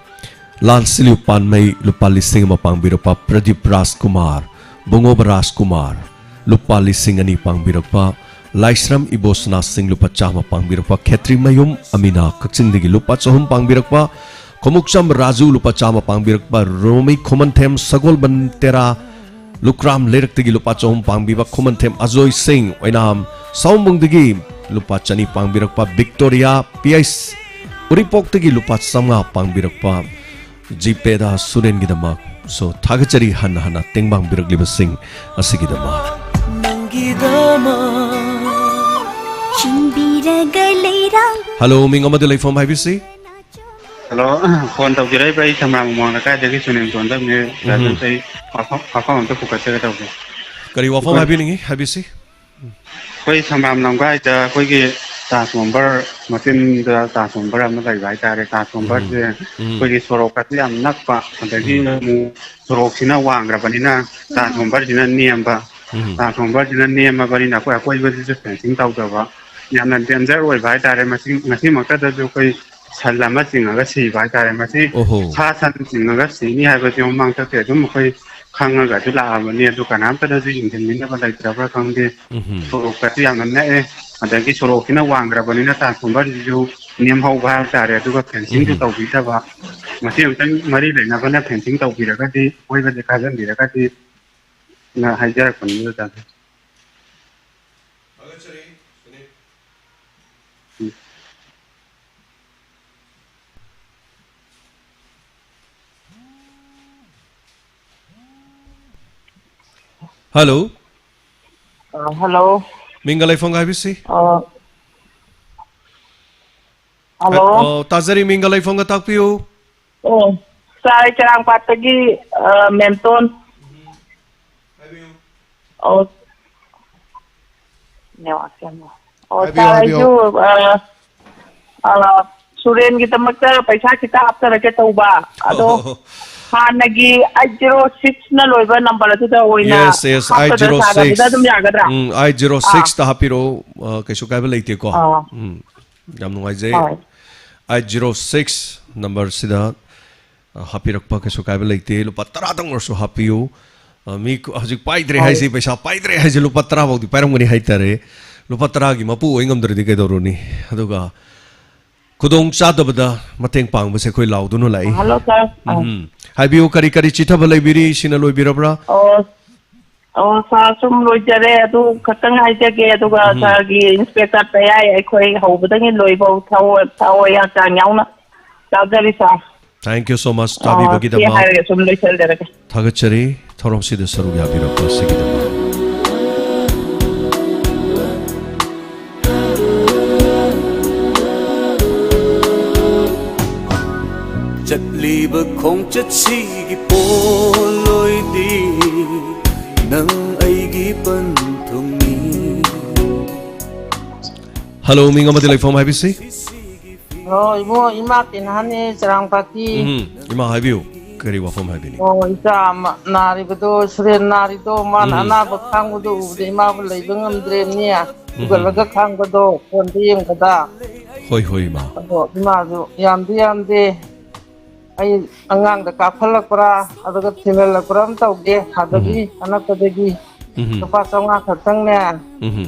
ꯂꯥꯜꯁꯤꯂꯤꯎ ꯄꯥꯟꯃꯩ ꯂꯨꯄꯥ ꯂꯤꯁꯤꯡ ꯑꯃ ꯄꯥꯡꯕꯤꯔꯛꯄ, ꯄ꯭ꯔꯗꯤꯞ ꯔꯥꯖꯀꯨꯃꯥꯔ, ꯕꯨꯡꯉꯣꯕ ꯔꯥꯖꯀꯨꯃꯥꯔ ꯂꯨꯄꯥ ꯂꯤꯁꯤꯡ ꯑꯅꯤ ꯄꯥꯡꯕꯤꯔꯛꯄ, ꯂꯥꯏꯁ꯭ꯔꯝ ꯏꯕꯣꯁꯅꯥ ꯁꯤꯡ ꯂꯨꯄꯥ ꯆꯥꯝꯃ ꯄꯥꯡꯕꯤꯔꯛꯄ, ꯈꯦꯇ꯭ꯔꯤꯃꯌꯨꯝ ꯑꯃꯤꯅꯥ ꯀꯛꯆꯤꯡꯗꯒꯤ ꯂꯨꯄꯥ ꯆꯍꯨꯝ ꯄꯥꯡꯕꯤꯔꯛꯄ, ꯈꯣꯃꯨꯛꯆꯝ ꯔꯥꯖꯨ ꯂꯨꯄꯥ ꯆꯥꯝꯃ ꯄꯥꯡꯕꯤꯔꯛꯄ, ꯔꯣꯃꯤ ꯈꯨꯃꯟꯊꯦꯝ ꯁꯒꯣꯜꯕꯟ ꯇꯦꯔꯥ ꯂꯨꯀ꯭ꯔꯥꯝ ꯂꯩꯔꯛꯇꯒꯤ ꯂꯨꯄꯥ ꯆꯍꯨꯝ ꯄꯥꯡꯕꯤꯕ, ꯈꯨꯃꯟꯊꯦꯝ ꯑꯖꯣꯏ ꯁꯤꯡ ꯑꯣꯏꯅꯥꯝ ꯁꯥꯎꯃꯨꯡꯗꯒꯤ ꯂꯨꯄꯥ ꯆꯅꯤ ꯄꯥꯡꯕꯤꯔꯛꯄ ꯕꯤꯛꯇꯣꯔꯤꯌꯥ ꯄꯤ ꯑꯩꯁ, ꯎꯔꯤꯄꯣꯛꯇꯒꯤ ꯂꯨꯄꯥ ꯆꯥꯝꯃꯉꯥ ꯄꯥꯡꯕꯤꯔꯛꯄ ꯖꯤꯄꯦꯗ ꯁꯨꯔꯦꯟꯒꯤꯗꯃꯛ꯫ So, ꯊꯥꯒꯠꯆꯔꯤ ꯍꯟꯅ ꯍꯟꯅ ꯇꯦꯡꯕꯥꯡꯕꯤꯔꯛꯂꯤꯕꯁꯤꯡ ꯑꯁꯤꯒꯤꯗꯃꯛ꯫ ꯅꯪꯒꯤꯗꯃꯛ ꯆꯤꯟꯕꯤꯔꯒ ꯂꯩꯔꯥꯡ꯫ ꯍꯜꯂꯣ, ꯃꯤꯡ ꯑꯃꯗꯤ ꯂꯩꯐꯝ ꯍꯥꯏꯕꯤꯁꯤ꯫ ꯍꯜꯂꯣ, ꯐꯣꯟ ꯇꯧꯕꯤꯔꯛꯏꯕ ꯑꯩ ꯊꯝꯕꯥꯜ ꯃꯃꯥꯡ ꯂꯩꯀꯥꯏꯗꯒꯤ ꯁꯨꯅꯤꯜ ꯇꯣꯟꯖꯝꯅꯦ꯫ ꯎꯝ꯫ ꯕ꯭ꯔꯗꯔ, ꯑꯩ ꯋꯥꯐꯝ, ꯋꯥꯐꯝ ꯑꯝꯇ ꯄꯨꯈꯠꯆꯒꯦ ꯇꯧꯕꯅꯦ꯫ ꯀꯔꯤ ꯋꯥꯐꯝ ꯑꯩꯈꯣꯏ ꯍꯥꯏꯕꯤꯅꯤꯡꯉꯤ? ꯍꯥꯏꯕꯤꯁꯤ꯫ ꯑꯩꯈꯣꯏ ꯊꯝꯕꯥꯜ ꯂꯝꯈꯥꯏꯗ ꯑꯩꯈꯣꯏꯒꯤ ꯇ꯭ꯔꯥꯟꯁꯐꯣꯔꯃꯔ ꯃꯆꯤꯟꯗ ꯇ꯭ꯔꯥꯟꯁꯐꯣꯔꯃꯔ ꯑꯃ ꯂꯩꯕ ꯍꯥꯏꯇꯥꯔꯦ꯫ ꯇ꯭ꯔꯥꯟꯁꯐꯣꯔꯃꯔꯁꯦ ꯎꯝ, ꯎꯝ꯫ ꯑꯩꯈꯣꯏꯒꯤ ꯁꯣꯔꯣꯛꯀꯁꯨ ꯌꯥꯝ ꯅꯛꯄ, ꯑꯗꯒꯤ ꯎꯝ꯫ ꯑꯃꯨꯛ ꯁꯣꯔꯣꯛꯁꯤꯅ ꯋꯥꯡꯈ꯭ꯔꯕꯅꯤꯅ ꯇ꯭ꯔꯥꯟꯁꯐꯣꯔꯃꯔꯁꯤꯅ ꯅꯦꯝꯕ꯫ ꯎꯝ꯫ ꯇ꯭ꯔꯥꯟꯁꯐꯣꯔꯃꯔꯁꯤꯅ ꯅꯦꯝꯃꯕꯅꯤꯅ ꯑꯩꯈꯣꯏ ꯑꯀꯣꯏꯕꯁꯤꯁꯨ ꯐꯦꯟꯁꯤꯡ ꯇꯧꯗꯕ, ꯌꯥꯝꯅ ꯗꯦꯟꯖꯔ ꯑꯣꯏꯕ ꯍꯥꯏꯇꯥꯔꯦ꯫ ꯃꯁꯤ, ꯉꯁꯤꯃꯛꯇꯗꯁꯨ ꯑꯩꯈꯣꯏ ꯁꯟ ꯑꯃ ꯆꯤꯡꯉꯒ ꯁꯤꯕ ꯍꯥꯏꯇꯥꯔꯦ꯫ ꯃꯁꯤ ꯑꯣꯍꯣ꯫ ꯁꯥ ꯁꯟ ꯆꯤꯡꯉꯒ ꯁꯤꯅꯤ ꯍꯥꯏꯕꯁꯤ ꯃꯃꯥꯡ ꯆꯠꯇꯦ ꯑꯗꯨꯝ ꯑꯩꯈꯣꯏ ꯈꯪꯉꯒꯁꯨ ꯂꯥꯛꯑꯕꯅꯤ, ꯑꯗꯨ ꯀꯅꯥꯝꯇꯅꯁꯨ ꯌꯦꯡꯁꯤꯟꯕꯤꯅꯕ ꯂꯩꯇ꯭ꯔꯕ꯭ꯔꯥ ꯈꯪꯗꯦ꯫ ꯎꯝꯍꯨꯝ꯫ ꯁꯣꯔꯣꯛꯀꯁꯨ ꯌꯥꯝꯅ ꯅꯛꯑꯦ, ꯑꯗꯒꯤ ꯁꯣꯔꯣꯛꯁꯤꯅ ꯋꯥꯡꯈ꯭ꯔꯕꯅꯤꯅ ꯇ꯭ꯔꯥꯟꯁꯐꯣꯔꯃꯔꯁꯤꯁꯨ ꯅꯦꯝꯍꯧꯕ ꯍꯥꯏꯕ ꯇꯥꯔꯦ, ꯑꯗꯨꯒ ꯐꯦꯟꯁꯤꯡꯁꯨ ꯎꯝꯍꯨꯝ꯫ ꯇꯧꯕꯤꯗꯕ꯫ ꯃꯁꯤ ꯑꯃꯨꯛꯇꯪ ꯃꯔꯤ ꯂꯩꯅꯕꯅ ꯐꯦꯟꯁꯤꯡ ꯇꯧꯕꯤꯔꯒꯗꯤ ꯑꯀꯣꯏꯕꯁꯦ ꯈꯥꯖꯤꯟꯕꯤꯔꯒꯗꯤ ꯅ ꯍꯥꯏꯖꯔꯛꯄꯅꯤ ꯑꯣꯖꯥꯗ꯫ ꯊꯥꯒꯠꯆꯔꯤ, ꯁꯨꯅꯤꯜ꯫ ꯎꯝ꯫ ꯍꯜꯂꯣ꯫ ꯑ, ꯍꯜꯂꯣ꯫ ꯃꯤꯡꯒ ꯂꯩꯐꯝꯒ ꯍꯥꯏꯕꯤꯁꯤ꯫ ꯑ, ꯍꯜꯂꯣ꯫ ꯑ, ꯇꯥꯖꯔꯤ, ꯃꯤꯡꯒ ꯂꯩꯐꯝꯒ ꯇꯥꯛꯄꯤꯌꯨ꯫ ꯑꯣ, ꯁꯥꯔ, ꯑꯩ ꯆꯔꯥꯡꯄꯥꯠꯇꯒꯤ, ꯑ, ꯃꯦꯝꯇꯣꯟ꯫ ꯍꯥꯏꯕꯤꯌꯨ꯫ ꯑꯣ꯫ ꯅꯦꯠꯋꯥꯛꯁꯦ ꯌꯥꯝ ꯅꯨꯡꯉꯥꯏ꯫ ꯑꯣ, ꯍꯥꯏꯕꯤꯌꯨ, ꯁꯥꯔ, ꯍꯥꯏꯕꯤꯌꯨ꯫ ꯑꯩꯁꯨ, ꯑ, ꯑ, ꯁꯨꯔꯦꯟꯒꯤꯗꯃꯛꯇ ꯄꯩꯁꯥ ꯈꯤꯇ ꯍꯥꯞꯆꯔꯛꯀꯦ ꯇꯧꯕ꯫ ꯑꯗꯣ ꯑꯣ꯫ ꯍꯥꯟꯅꯒꯤ ꯑꯩꯠ ꯖꯤꯔꯣ ꯁꯤꯛꯁꯅ ꯂꯣꯏꯕ ꯅꯝꯕꯔ ꯑꯗꯨꯗ ꯑꯣꯏꯅ ꯌꯦꯁ, ꯌꯦꯁ, ꯍꯥꯞꯀꯗ꯭ꯔꯥ, ꯁꯥꯔ? ꯑꯗꯨꯗ ꯑꯗꯨꯝ ꯑꯩꯠ ꯖꯤꯔꯣ ꯁꯤꯛꯁ꯫ ꯌꯥꯒꯗ꯭ꯔꯥ? ꯎꯝ, ꯑꯥ꯫ ꯑꯩꯠ ꯖꯤꯔꯣ ꯁꯤꯛꯁꯇ ꯍꯥꯞꯄꯤꯔꯛꯑꯣ, ꯑ, ꯀꯩꯁꯨ ꯀꯥꯏꯕ ꯂꯩꯇꯦꯀꯣ꯫ ꯑꯥ꯫ ꯎꯝ, ꯌꯥꯝ ꯅꯨꯡꯉꯥꯏꯖꯩ꯫ ꯍꯣꯏ꯫ ꯑꯩꯠ ꯖꯤꯔꯣ ꯁꯤꯛꯁ ꯅꯝꯕꯔꯁꯤꯗ ꯑ, ꯍꯥꯞꯄꯤꯔꯛꯄ ꯀꯩꯁꯨ ꯀꯥꯏꯕ ꯂꯩꯇꯦ꯫ ꯂꯨꯄꯥ ꯇꯔꯥꯗꯪ ꯑꯣꯏꯔꯁꯨ ꯍꯥꯞꯄꯤꯌꯨ꯫ ꯑ, ꯃꯤ ꯀ-, ꯍꯧꯖꯤꯛ ꯄꯥꯏꯗ꯭ꯔꯦ ꯍꯣꯏ꯫ ꯍꯥꯏꯁꯤ, ꯄꯩꯁꯥ ꯄꯥꯏꯗ꯭ꯔꯦ ꯍꯥꯏꯁꯤ ꯂꯨꯄꯥ ꯇꯔꯥ ꯐꯥꯎꯗꯤ ꯄꯥꯏꯔꯝꯒꯅꯤ ꯍꯥꯏꯇꯥꯔꯦ꯫ ꯂꯨꯄꯥ ꯇꯔꯥꯒꯤ ꯃꯄꯨ ꯑꯣꯏ ꯉꯝꯗ꯭ꯔꯗꯤ ꯀꯩꯗꯧꯔꯨꯅꯤ? ꯑꯗꯨꯒ ꯈꯨꯗꯣꯡ ꯆꯥꯗꯕꯗ ꯃꯇꯦꯡ ꯄꯥꯡꯕꯁꯦ ꯑꯩꯈꯣꯏ ꯂꯥꯎꯗꯨꯅ ꯂꯥꯛꯏ꯫ ꯍꯜꯂꯣ, ꯁꯥꯔ꯫ ꯑ꯫ ꯎꯝ꯫ ꯍꯥꯏꯕꯤꯌꯨ, ꯀꯔꯤ ꯀꯔꯤ ꯆꯤꯊꯕ ꯂꯩꯕꯤꯔꯤ? ꯁꯤꯅ ꯂꯣꯏꯕꯤꯔꯕ꯭ꯔꯥ? ꯑꯣ, ꯑꯣ, ꯁꯥꯔ, ꯁꯨꯝ ꯂꯣꯏꯖꯔꯦ꯫ ꯑꯗꯨ ꯈꯛꯇꯪ ꯍꯥꯏꯖꯒꯦ, ꯑꯗꯨꯒ ꯎꯝ꯫ ꯁꯥꯔꯒꯤ ꯏꯟꯁꯄꯦꯛꯇꯔ ꯇꯌꯥꯏ ꯑꯩꯈꯣꯏ ꯍꯧꯕꯗꯒꯤ ꯂꯣꯏꯐꯥꯎ ꯊꯋꯥꯏ, ꯊꯋꯥꯏ ꯍꯛꯆꯥꯡ ꯌꯥꯎꯅ ꯇꯥꯖꯔꯤ, ꯁꯥꯔ꯫ Thank you so much, ꯑꯣ, ꯁꯤ ꯇꯥꯕꯤꯕꯒꯤꯗꯃꯛ꯫ ꯍꯥꯏꯔꯒ ꯁꯨꯝ ꯂꯣꯏꯁꯤꯟꯖꯔꯒꯦ꯫ ꯊꯥꯒꯠꯆꯔꯤ, ꯊꯧꯔꯝꯁꯤꯗ ꯁꯔꯨꯛ ꯌꯥꯕꯤꯔꯛꯄ ꯑꯁꯤꯒꯤꯗꯃꯛ꯫ ꯆꯠꯂꯤꯕ ꯈꯣꯡꯆꯠꯁꯤꯒꯤ ꯄꯣꯠꯂꯣꯏꯗꯤ ꯅꯪ ꯑꯩꯒꯤ ꯄꯟꯊꯨꯡꯅꯤ꯫ ꯍꯜꯂꯣ, ꯃꯤꯡ ꯑꯃꯗꯤ ꯂꯩꯐꯝ ꯍꯥꯏꯕꯤꯁꯤ꯫ ꯍꯣ, ꯏꯕꯨꯡꯉꯣ, ꯏꯃꯥ ꯇꯦꯅꯥꯅꯦ, ꯆꯔꯥꯡꯄꯥꯠꯀꯤ꯫ ꯎꯝ, ꯏꯃꯥ ꯍꯥꯏꯕꯤꯌꯨ, ꯀꯔꯤ ꯋꯥꯐꯝ ꯍꯥꯏꯕꯤꯅꯤ? ꯑꯣ, ꯏꯆꯥ ꯑꯃ ꯅꯥꯔꯤꯕꯗꯣ, ꯁꯨꯔꯦꯟ ꯅꯥꯔꯤꯗꯣ, ꯃꯥꯅ ꯎꯝ꯫ ꯑꯅꯥꯕ ꯈꯥꯡꯕꯗꯣ ꯎꯕꯗ ꯏꯃꯥꯕꯨ ꯂꯩꯕ ꯉꯝꯗ꯭ꯔꯦꯕꯅꯦ꯫ ꯎꯝ꯫ ꯄꯨꯒꯠꯂꯒ ꯈꯥꯡꯕꯗꯣ ꯐꯣꯟꯗ ꯌꯦꯡꯕꯗ꯫ ꯍꯣꯏ, ꯍꯣꯏ, ꯏꯃꯥ꯫ ꯑꯗꯣ ꯏꯃꯥꯁꯨ ꯌꯥꯝꯗꯤ ꯌꯥꯝꯗꯦ꯫ ꯑꯩ ꯑꯉꯥꯡꯗ ꯀꯥꯞꯍꯜꯂꯛꯄ꯭ꯔꯥ, ꯑꯗꯨꯒ ꯊꯤꯜꯍꯜꯂꯛꯄ꯭ꯔꯥ ꯑꯃ ꯇꯧꯒꯦ꯫ ꯑꯗꯒꯤ ꯎꯝ꯫ ꯑꯅꯛꯄꯗꯒꯤ ꯎꯝ꯫ ꯂꯨꯄꯥ ꯆꯥꯝꯃꯉꯥ ꯈꯛꯇꯪꯅꯦ꯫ ꯎꯝ꯫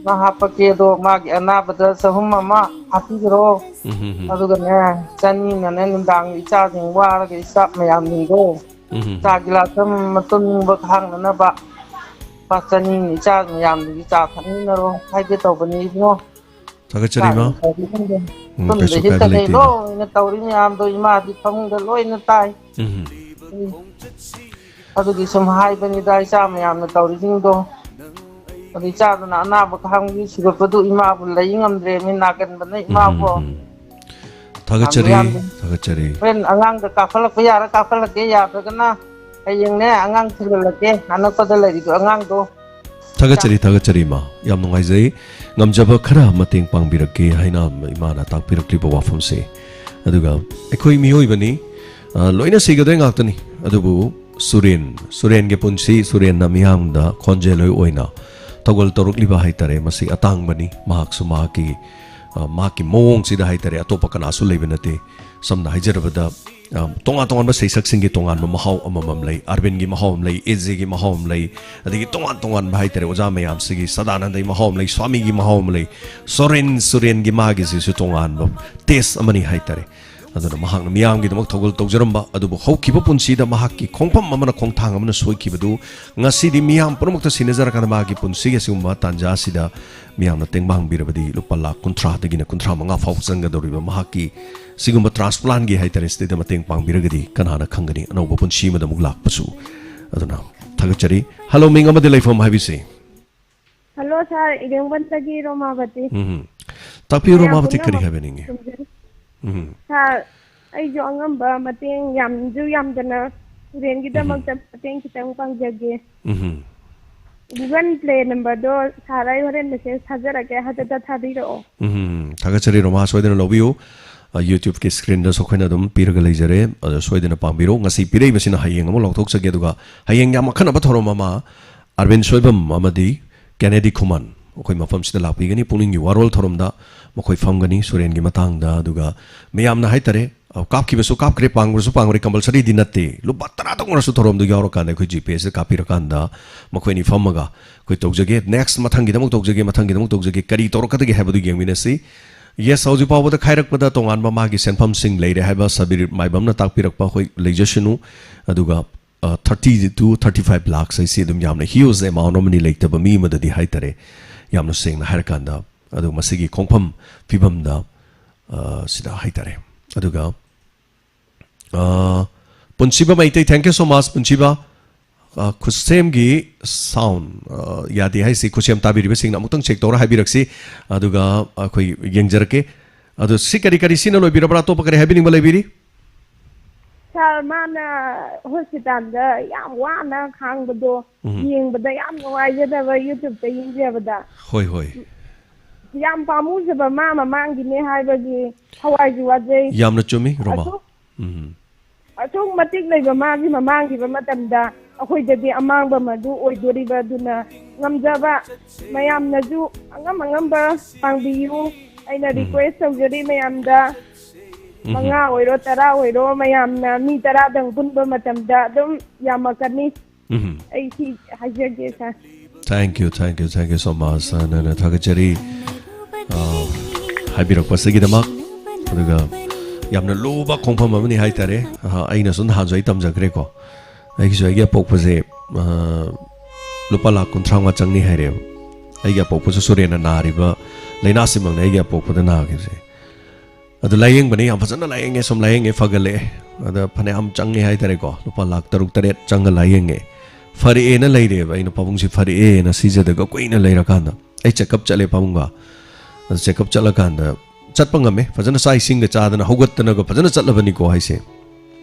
ꯃꯥ ꯍꯥꯞꯄꯛꯀꯦ, ꯑꯗꯣ ꯃꯥꯒꯤ ꯑꯅꯥꯕꯗ ꯆꯍꯨꯝ ꯑꯃ ꯍꯥꯞꯄꯤꯈ꯭ꯔꯣ꯫ ꯎꯝ꯫ ꯑꯗꯨꯒꯅꯦ, ꯆꯅꯤꯅꯅꯦ ꯅꯨꯡꯗꯥꯡ ꯏꯆꯥꯁꯤꯡ ꯋꯥꯔꯒ ꯏꯆꯥ ꯃꯌꯥꯝꯁꯤꯡꯗꯣ ꯎꯝ꯫ ꯆꯥ ꯒꯤꯂꯥꯁ ꯑꯃꯃꯝ ꯇꯨꯝꯅꯤꯡꯕ ꯈꯥꯡꯅꯅꯕ ꯂꯨꯄꯥ ꯆꯅꯤꯅ ꯏꯆꯥ ꯃꯌꯥꯝꯗꯨꯒꯤ ꯆꯥ ꯊꯛꯃꯤꯟꯅꯔꯣ ꯍꯥꯏꯒꯦ ꯇꯧꯕꯅꯤ ꯏꯕꯨꯡꯉꯣ꯫ ꯊꯥꯒꯠꯆꯔꯤ, ꯏꯃꯥ꯫ ꯆꯥꯛ ꯊꯣꯡꯕꯤꯔꯝꯗꯦ꯫ ꯎꯝ, ꯇꯨꯝꯗ ꯀꯩꯁꯨ ꯀꯥꯏꯕ ꯍꯤꯞꯇ ꯂꯩꯇꯦ, ꯀꯩ ꯏꯃꯥ꯫ ꯂꯣꯏꯅ ꯇꯧꯔꯤ ꯃꯌꯥꯝꯗꯣ ꯏꯃꯥꯗꯤ ꯐꯃꯨꯡꯗ ꯂꯣꯏꯅ ꯇꯥꯏ꯫ ꯎꯝ꯫ ꯎꯝ꯫ ꯑꯗꯨꯒꯤ ꯁꯨꯝ ꯍꯥꯏꯕꯅꯤꯗ, ꯏꯆꯥ ꯃꯌꯥꯝꯅ ꯇꯧꯔꯤꯁꯤꯡꯗꯣ꯫ ꯑꯗꯨ ꯏꯆꯥꯗꯨꯅ ꯑꯅꯥꯕ ꯈꯥꯡꯕꯒꯤ ꯁꯤꯔꯛꯄꯗꯨ ꯏꯃꯥꯕꯨ ꯂꯩ ꯉꯝꯗ꯭ꯔꯦ, ꯃꯤ ꯅꯥꯒꯟꯕꯅ ꯎꯝ, ꯎꯝ, ꯏꯃꯥꯕꯨ꯫ ꯎꯝ꯫ ꯌꯥꯝꯗꯤ ꯊꯥꯒꯠꯆꯔꯤ, ꯌꯥꯝꯗꯦ꯫ ꯊꯥꯒꯠꯆꯔꯤ꯫ ꯍꯣꯔꯦꯟ ꯑꯉꯥꯡꯗ ꯀꯥꯞꯍꯜꯂꯛꯄ ꯌꯥꯔ ꯀꯥꯞꯍꯜꯂꯛꯀꯦ, ꯌꯥꯗ꯭ꯔꯒꯅ ꯍꯌꯦꯡꯅꯦ ꯑꯉꯥꯡ ꯊꯤꯜꯍꯜꯂꯛꯀꯦ, ꯑꯅꯛꯄꯗ ꯂꯩꯔꯤꯗꯣ ꯑꯉꯥꯡꯗꯣ꯫ ꯊꯥꯒꯠꯆꯔꯤ, ꯊꯥꯒꯠꯆꯔꯤ, ꯏꯃꯥ꯫ ꯌꯥꯝ ꯅꯨꯡꯉꯥꯏꯖꯩ꯫ ꯉꯝꯖꯕ ꯈꯔ ꯃꯇꯦꯡ ꯄꯥꯡꯕꯤꯔꯛꯀꯦ ꯍꯥꯏꯅ ꯏꯃꯥꯅ ꯇꯥꯛꯄꯤꯔꯛꯂꯤꯕ ꯋꯥꯐꯝꯁꯦ꯫ ꯑꯗꯨꯒ ꯑꯩꯈꯣꯏ ꯃꯤꯑꯣꯏꯕꯅꯤ, ꯑ, ꯂꯣꯏꯅ ꯁꯤꯒꯗꯣꯏ ꯉꯥꯛꯇꯅꯤ꯫ ꯑꯗꯨꯕꯨ ꯁꯨꯔꯦꯟ, ꯁꯨꯔꯦꯟꯒꯤ ꯄꯨꯟꯁꯤ, ꯁꯨꯔꯦꯟꯅ ꯃꯤꯌꯥꯝꯗ ꯈꯣꯟꯖꯦꯜ ꯑꯣꯏꯅ ꯊꯧꯒꯜ ꯇꯧꯔꯛꯂꯤꯕ ꯍꯥꯏꯇꯥꯔꯦ, ꯃꯁꯤ ꯑꯇꯥꯡꯕꯅꯤ꯫ ꯃꯍꯥꯛꯁꯨ ꯃꯍꯥꯛꯀꯤ, ꯑ, ꯃꯍꯥꯛꯀꯤ ꯃꯑꯣꯡꯁꯤꯗ ꯍꯥꯏꯇꯥꯔꯦ, ꯑꯇꯣꯞꯄ ꯀꯅꯥꯁꯨ ꯂꯩꯕ ꯅꯠꯇꯦ꯫ ꯁꯝꯅ ꯍꯥꯏꯖꯔꯕꯗ, ꯑ, ꯇꯣꯉꯥꯟ ꯇꯣꯉꯥꯟꯕ ꯁꯩꯁꯛꯁꯤꯡꯒꯤ ꯇꯣꯉꯥꯟꯕ ꯃꯍꯥꯎ ꯑꯃꯃꯝ ꯂꯩ꯫ ꯑꯔꯕꯤꯟꯒꯤ ꯃꯍꯥꯎ ꯑꯃ ꯂꯩ, ꯑꯦꯖꯦꯒꯤ ꯃꯍꯥꯎ ꯑꯃ ꯂꯩ, ꯑꯗꯒꯤ ꯇꯣꯉꯥꯟ ꯇꯣꯉꯥꯟꯕ ꯍꯥꯏꯇꯥꯔꯦ, ꯑꯣꯖꯥ ꯃꯌꯥꯝꯁꯤꯒꯤ ꯁꯗꯥꯅꯟꯗꯒꯤ ꯃꯍꯥꯎ ꯑꯃ ꯂꯩ, ꯁ꯭ꯋꯥꯃꯤꯒꯤ ꯃꯍꯥꯎ ꯑꯃ ꯂꯩ, ꯁꯣꯔꯦꯟ, ꯁꯨꯔꯦꯟꯒꯤ ꯃꯥꯒꯤꯁꯤꯁꯨ ꯇꯣꯉꯥꯟꯕ ꯇꯦꯁ ꯑꯃꯅꯤ ꯍꯥꯏꯇꯥꯔꯦ꯫ ꯑꯗꯨꯅ ꯃꯍꯥꯛꯅ ꯃꯤꯌꯥꯝꯒꯤꯗꯃꯛ ꯊꯧꯒꯜ ꯇꯧꯖꯔꯝꯕ ꯑꯗꯨꯕꯨ ꯍꯧꯈꯤꯕ ꯄꯨꯟꯁꯤꯗ ꯃꯍꯥꯛꯀꯤ ꯈꯣꯡꯐꯝ ꯑꯃꯅ ꯈꯣꯡꯊꯥꯡ ꯑꯃꯅ ꯁꯣꯏꯈꯤꯕꯗꯨ ꯉꯁꯤꯗꯤ ꯃꯤꯌꯥꯝ ꯄꯨꯝꯅꯃꯛꯇ ꯁꯤꯟꯅꯖꯔꯀꯥꯟꯗ ꯃꯍꯥꯛꯀꯤ ꯄꯨꯟꯁꯤꯒꯤ ꯑꯁꯤꯒꯨꯝꯕ ꯇꯥꯟꯖꯥ ꯑꯁꯤꯗ ꯃꯤꯌꯥꯝꯅ ꯇꯦꯡꯕꯥꯡꯕꯤꯔꯕꯗꯤ ꯂꯨꯄꯥ ꯂꯥꯈ ꯀꯨꯟꯊ꯭ꯔꯥꯗꯒꯤꯅ ꯀꯨꯟꯊ꯭ꯔꯥ ꯃꯉꯥ ꯐꯥꯎ ꯆꯪꯒꯗꯧꯔꯤꯕ ꯃꯍꯥꯛꯀꯤ ꯁꯤꯒꯨꯝꯕ ꯇ꯭ꯔꯥꯟꯁꯄ꯭ꯂꯥꯟꯒꯤ ꯍꯥꯏꯇꯥꯔꯦ, ꯁꯤꯗꯩꯗ ꯃꯇꯦꯡ ꯄꯥꯡꯕꯤꯔꯒꯗꯤ ꯀꯅꯥꯅ ꯈꯪꯒꯅꯤ ꯑꯅꯧꯕ ꯄꯨꯟꯁꯤ ꯑꯃꯗ ꯑꯃꯨꯛ ꯂꯥꯛꯄꯁꯨ꯫ ꯑꯗꯨꯅ ꯊꯥꯒꯠꯆꯔꯤ꯫ ꯍꯜꯂꯣ, ꯃꯤꯡ ꯑꯃꯗꯤ ꯂꯩꯐꯝ ꯍꯥꯏꯕꯤꯁꯤ꯫ ꯍꯜꯂꯣ ꯁꯥꯔ, ꯏꯔꯦꯡꯕꯟꯗꯒꯤ ꯔꯣꯃꯥꯕꯇꯤ꯫ ꯎꯝ꯫ ꯇꯥꯛꯄꯤꯌꯨ, ꯃꯌꯥꯝ ꯔꯣꯃꯥꯕꯇꯤ, ꯀꯔꯤ ꯄꯨꯝꯅꯃꯛ ꯍꯥꯏꯕꯤꯅꯤꯡꯉꯤ? ꯈꯨꯔꯨꯝꯖꯔꯤ꯫ ꯎꯝ꯫ ꯁꯥꯔ, ꯑꯩꯁꯨ ꯑꯉꯝꯕ ꯃꯇꯦꯡ ꯌꯥꯝꯁꯨ ꯌꯥꯝꯗꯅ ꯁꯨꯔꯦꯟꯒꯤꯗꯃꯛꯇ ꯃꯇꯦꯡ ꯈꯤꯇꯪ ꯄꯥꯡꯖꯒꯦ꯫ ꯎꯝ꯫ ꯒꯨꯒꯜ ꯄ꯭ꯂꯦ ꯅꯝꯕꯔꯗꯣ ꯁꯥꯔ ꯑꯩ ꯍꯣꯔꯦꯟ ꯃꯦꯁꯦꯖ ꯊꯥꯖꯔꯛꯀꯦ, ꯍꯥꯏꯐꯦꯠꯇ ꯊꯥꯕꯤꯔꯛꯑꯣ꯫ ꯎꯝ, ꯊꯥꯒꯠꯆꯔꯤ ꯔꯣꯃꯥ, ꯁꯣꯏꯗꯅ ꯂꯧꯕꯤꯌꯨ꯫ ꯑ, YouTubeꯀꯤ screenꯗꯁꯨ ꯑꯩꯈꯣꯏꯅ ꯑꯗꯨꯝ ꯄꯤꯔꯒ ꯂꯩꯖꯔꯦ꯫ ꯑꯗꯣ ꯁꯣꯏꯗꯅ ꯄꯥꯡꯕꯤꯔꯣ꯫ ꯉꯁꯤ ꯄꯤꯔꯛꯏꯕꯁꯤꯅ ꯍꯌꯦꯡ ꯑꯃꯨꯛ ꯂꯧꯊꯣꯛꯆꯒꯦ, ꯑꯗꯨꯒ ꯍꯌꯦꯡ ꯌꯥꯝ ꯑꯈꯟꯅꯕ ꯊꯧꯔꯝ ꯑꯃ ꯑꯔꯕꯤꯟ ꯁꯣꯏꯕꯝ ꯑꯃꯗꯤ ꯀꯦꯅꯦꯗꯤ ꯈꯨꯃꯟ ꯑꯩꯈꯣꯏ ꯃꯐꯝꯁꯤꯗ ꯂꯥꯛꯄꯤꯒꯅꯤ꯫ ꯄꯨꯛꯅꯤꯡꯒꯤ ꯋꯥꯔꯣꯜ ꯊꯧꯔꯝꯗ ꯃꯈꯣꯏ ꯐꯝꯒꯅꯤ ꯁꯨꯔꯦꯟꯒꯤ ꯃꯇꯥꯡꯗ꯫ ꯑꯗꯨꯒ ꯃꯌꯥꯝꯅ ꯍꯥꯏꯇꯥꯔꯦ, ꯑ, ꯀꯥꯞꯈꯤꯕꯁꯨ ꯀꯥꯞꯈ꯭ꯔꯦ, ꯄꯥꯡꯈ꯭ꯔꯁꯨ ꯄꯥꯡꯈ꯭ꯔꯦ, compulsoryꯗꯤ ꯅꯠꯇꯦ꯫ ꯂꯨꯄꯥ ꯇꯔꯥꯗꯪ ꯑꯣꯏꯔꯁꯨ ꯊꯧꯔꯝꯗꯨ ꯌꯥꯎꯔꯀꯥꯟꯗ ꯑꯩꯈꯣꯏ GPSꯇ ꯀꯥꯞꯄꯤꯔꯀꯥꯟꯗ ꯃꯈꯣꯏ ꯑꯅꯤ ꯐꯝꯃꯒ ꯑꯩꯈꯣꯏ ꯇꯧꯖꯒꯦ, next ꯃꯊꯪꯒꯤꯗꯃꯛ ꯇꯧꯖꯒꯦ, ꯃꯊꯪꯒꯤꯗꯃꯛ ꯇꯧꯖꯒꯦ, ꯀꯔꯤ ꯇꯧꯔꯛꯀꯗꯒꯦ ꯍꯥꯏꯕꯗꯨ ꯌꯦꯡꯃꯤꯟꯅꯁꯤ꯫ Yes, ꯍꯧꯖꯤꯛ ꯐꯥꯎꯕꯗ ꯈꯥꯏꯔꯛꯄꯗ ꯇꯣꯉꯥꯟꯕ ꯃꯥꯒꯤ ꯁꯦꯟꯐꯝꯁꯤꯡ ꯂꯩꯔꯦ ꯍꯥꯏꯕ ꯁꯕꯤꯔ ꯃꯥꯏꯕꯝꯅ ꯇꯥꯛꯄꯤꯔꯛꯄ ꯑꯩꯈꯣꯏ ꯂꯩꯖꯁꯅꯨ꯫ ꯑꯗꯨꯒ, ꯑ, thirty to thirty five lakhs ꯍꯥꯏꯁꯤ ꯑꯗꯨꯝ ꯌꯥꯝꯅ huge amount ꯑꯃꯅꯤ, ꯂꯩꯇꯕ ꯃꯤ ꯑꯃꯗꯗꯤ ꯍꯥꯏꯇꯥꯔꯦ, ꯌꯥꯝꯅ ꯁꯦꯡꯅ ꯍꯥꯏꯔꯀꯥꯟꯗ꯫ ꯑꯗꯨ ꯃꯁꯤꯒꯤ ꯈꯣꯡꯐꯝ ꯐꯤꯕꯝꯗ, ꯑ, ꯁꯤꯗ ꯍꯥꯏꯇꯥꯔꯦ꯫ ꯑꯗꯨꯒ, ꯑ, ꯄꯨꯟꯁꯤꯕ Meitei, thank you so much, ꯄꯨꯟꯁꯤꯕ꯫ ꯑ, ꯈꯨꯠꯁꯦꯝꯒꯤ sound, ꯑ, ꯌꯥꯗꯦ ꯍꯥꯏꯁꯤ ꯈꯨꯠꯁꯦꯝ ꯇꯥꯕꯤꯔꯤꯕꯁꯤꯡꯅ ꯑꯃꯨꯛꯇꯪ check ꯇꯧꯔ ꯍꯥꯏꯕꯤꯔꯛꯁꯤ, ꯑꯗꯨꯒ ꯑꯩꯈꯣꯏ ꯌꯦꯡꯖꯔꯛꯀꯦ꯫ ꯑꯗꯣ ꯁꯤ ꯀꯔꯤ ꯀꯔꯤ ꯁꯤꯅ ꯂꯣꯏꯕꯤꯔꯕ꯭ꯔꯥ? ꯑꯇꯣꯞꯄ ꯀꯔꯤ ꯍꯥꯏꯕꯤꯅꯤꯡꯕ ꯂꯩꯕꯤꯔꯤ? ꯁꯥꯔ, ꯃꯥꯅ ꯍꯣꯁꯄꯤꯇꯥꯜꯗ ꯌꯥꯝ ꯋꯥꯅ ꯈꯥꯡꯕꯗꯣ ꯎꯝ꯫ ꯌꯦꯡꯕꯗ ꯌꯥꯝ ꯅꯨꯡꯉꯥꯏꯖꯗꯕ, YouTubeꯇ ꯌꯦꯡꯖꯕꯗ꯫ ꯍꯣꯏ, ꯍꯣꯏ꯫ ꯌꯥꯝ ꯄꯥꯝꯃꯨꯖꯕ, ꯃꯥ ꯃꯃꯥꯡꯒꯤꯅꯦ ꯍꯥꯏꯕꯒꯤ ꯊꯋꯥꯏꯁꯨ ꯋꯥꯖꯩ꯫ ꯌꯥꯝꯅ ꯆꯨꯝꯃꯤ, ꯔꯣꯃꯥ꯫ ꯑꯁꯨꯛ ꯎꯝ꯫ ꯑꯁꯨꯛ ꯃꯇꯤꯛ ꯂꯩꯕ ꯃꯥꯒꯤ ꯃꯃꯥꯡꯈꯤꯕ ꯃꯇꯝꯗ ꯑꯩꯈꯣꯏꯗꯗꯤ ꯑꯃꯥꯡꯕ ꯑꯃꯗꯨ ꯑꯣꯏꯗꯣꯔꯤꯕ꯫ ꯑꯗꯨꯅ ꯉꯝꯖꯕ ꯃꯌꯥꯝꯅꯁꯨ ꯑꯉꯝ ꯑꯉꯝꯕ ꯄꯥꯡꯕꯤꯌꯨ꯫ ꯑꯩꯅ ꯎꯝ꯫ Request ꯇꯧꯖꯔꯤ ꯃꯌꯥꯝꯗ, ꯎꯝ꯫ ꯃꯉꯥ ꯑꯣꯏꯔꯣ, ꯇꯔꯥ ꯑꯣꯏꯔꯣ, ꯃꯌꯥꯝꯅ ꯃꯤ ꯇꯔꯥꯗꯪ ꯄꯨꯟꯕ ꯃꯇꯝꯗ ꯑꯗꯨꯝ ꯌꯥꯝꯃꯛꯀꯅꯤ꯫ ꯎꯝ꯫ ꯑꯩ ꯁꯤ ꯍꯥꯏꯖꯒꯦ, ꯁꯥꯔ꯫ Thank you, thank you, thank you so much, ꯁꯥꯔ, ꯅꯪꯅ ꯊꯥꯒꯠꯆꯔꯤ, ꯑ, ꯍꯥꯏꯕꯤꯔꯛꯄꯁꯤꯒꯤꯗꯃꯛ꯫ ꯑꯗꯨꯒ ꯌꯥꯝꯅ ꯂꯨꯕ ꯈꯣꯡꯐꯝ ꯑꯃꯅꯤ ꯍꯥꯏꯇꯥꯔꯦ꯫ ꯑ, ꯑꯩꯅꯁꯨ ꯅꯍꯥꯟꯁꯨ ꯑꯩ ꯇꯝꯖꯈ꯭ꯔꯦꯀꯣ꯫ ꯑꯩꯒꯤꯁꯨ ꯑꯩꯒꯤ ꯑꯄꯣꯛꯄꯁꯦ, ꯑ, ꯂꯨꯄꯥ ꯂꯥꯈ ꯀꯨꯟꯊ꯭ꯔꯥ ꯃꯉꯥ ꯆꯪꯅꯤ ꯍꯥꯏꯔꯦꯕ꯫ ꯑꯩꯒꯤ ꯑꯄꯣꯛꯄꯁꯨ ꯁꯨꯔꯦꯟꯅ ꯅꯥꯔꯤꯕ ꯂꯥꯏꯅꯥꯁꯤꯃꯛꯅꯤ ꯑꯩꯒꯤ ꯑꯄꯣꯛꯄꯗ ꯅꯥꯈꯤꯕꯁꯦ꯫ ꯑꯗꯨ ꯂꯥꯏꯌꯦꯡꯕꯅꯤ, ꯌꯥꯝ ꯐꯖꯅ ꯂꯥꯏꯌꯦꯡꯉꯦ, ꯁꯨꯝ ꯂꯥꯏꯌꯦꯡꯉꯦ, ꯐꯒꯠꯂꯛꯑꯦ꯫ ꯑꯗ ꯐꯅꯌꯥꯝ ꯆꯪꯉꯦ ꯍꯥꯏꯇꯥꯔꯦꯀꯣ, ꯂꯨꯄꯥ ꯂꯥꯈ ꯇꯔꯨꯛ ꯇꯔꯦꯠ ꯆꯪꯉ ꯂꯥꯏꯌꯦꯡꯉꯦ꯫ ꯐꯔꯛꯑꯦꯅ ꯂꯩꯔꯦꯕ, ꯑꯩꯅ ꯄꯥꯕꯨꯡꯁꯤ ꯐꯔꯛꯑꯦꯅ ꯁꯤꯖꯗꯒ ꯀꯨꯏꯅ ꯂꯩꯔꯀꯥꯟꯗ꯫ ꯑꯩ ꯆꯦꯛꯀꯞ ꯆꯠꯂꯦ ꯄꯥꯕꯨꯡꯒ꯫ ꯑꯗ ꯆꯦꯛꯀꯞ ꯆꯠꯂꯀꯥꯟꯗ ꯆꯠꯄ ꯉꯝꯃꯦ, ꯐꯖꯅ ꯆꯥꯛ ꯏꯁꯤꯡꯒ ꯆꯥꯗꯅ ꯍꯧꯒꯠꯇꯅꯒ ꯐꯖꯅ ꯆꯠꯂꯕꯅꯤꯀꯣ ꯍꯥꯏꯁꯦ꯫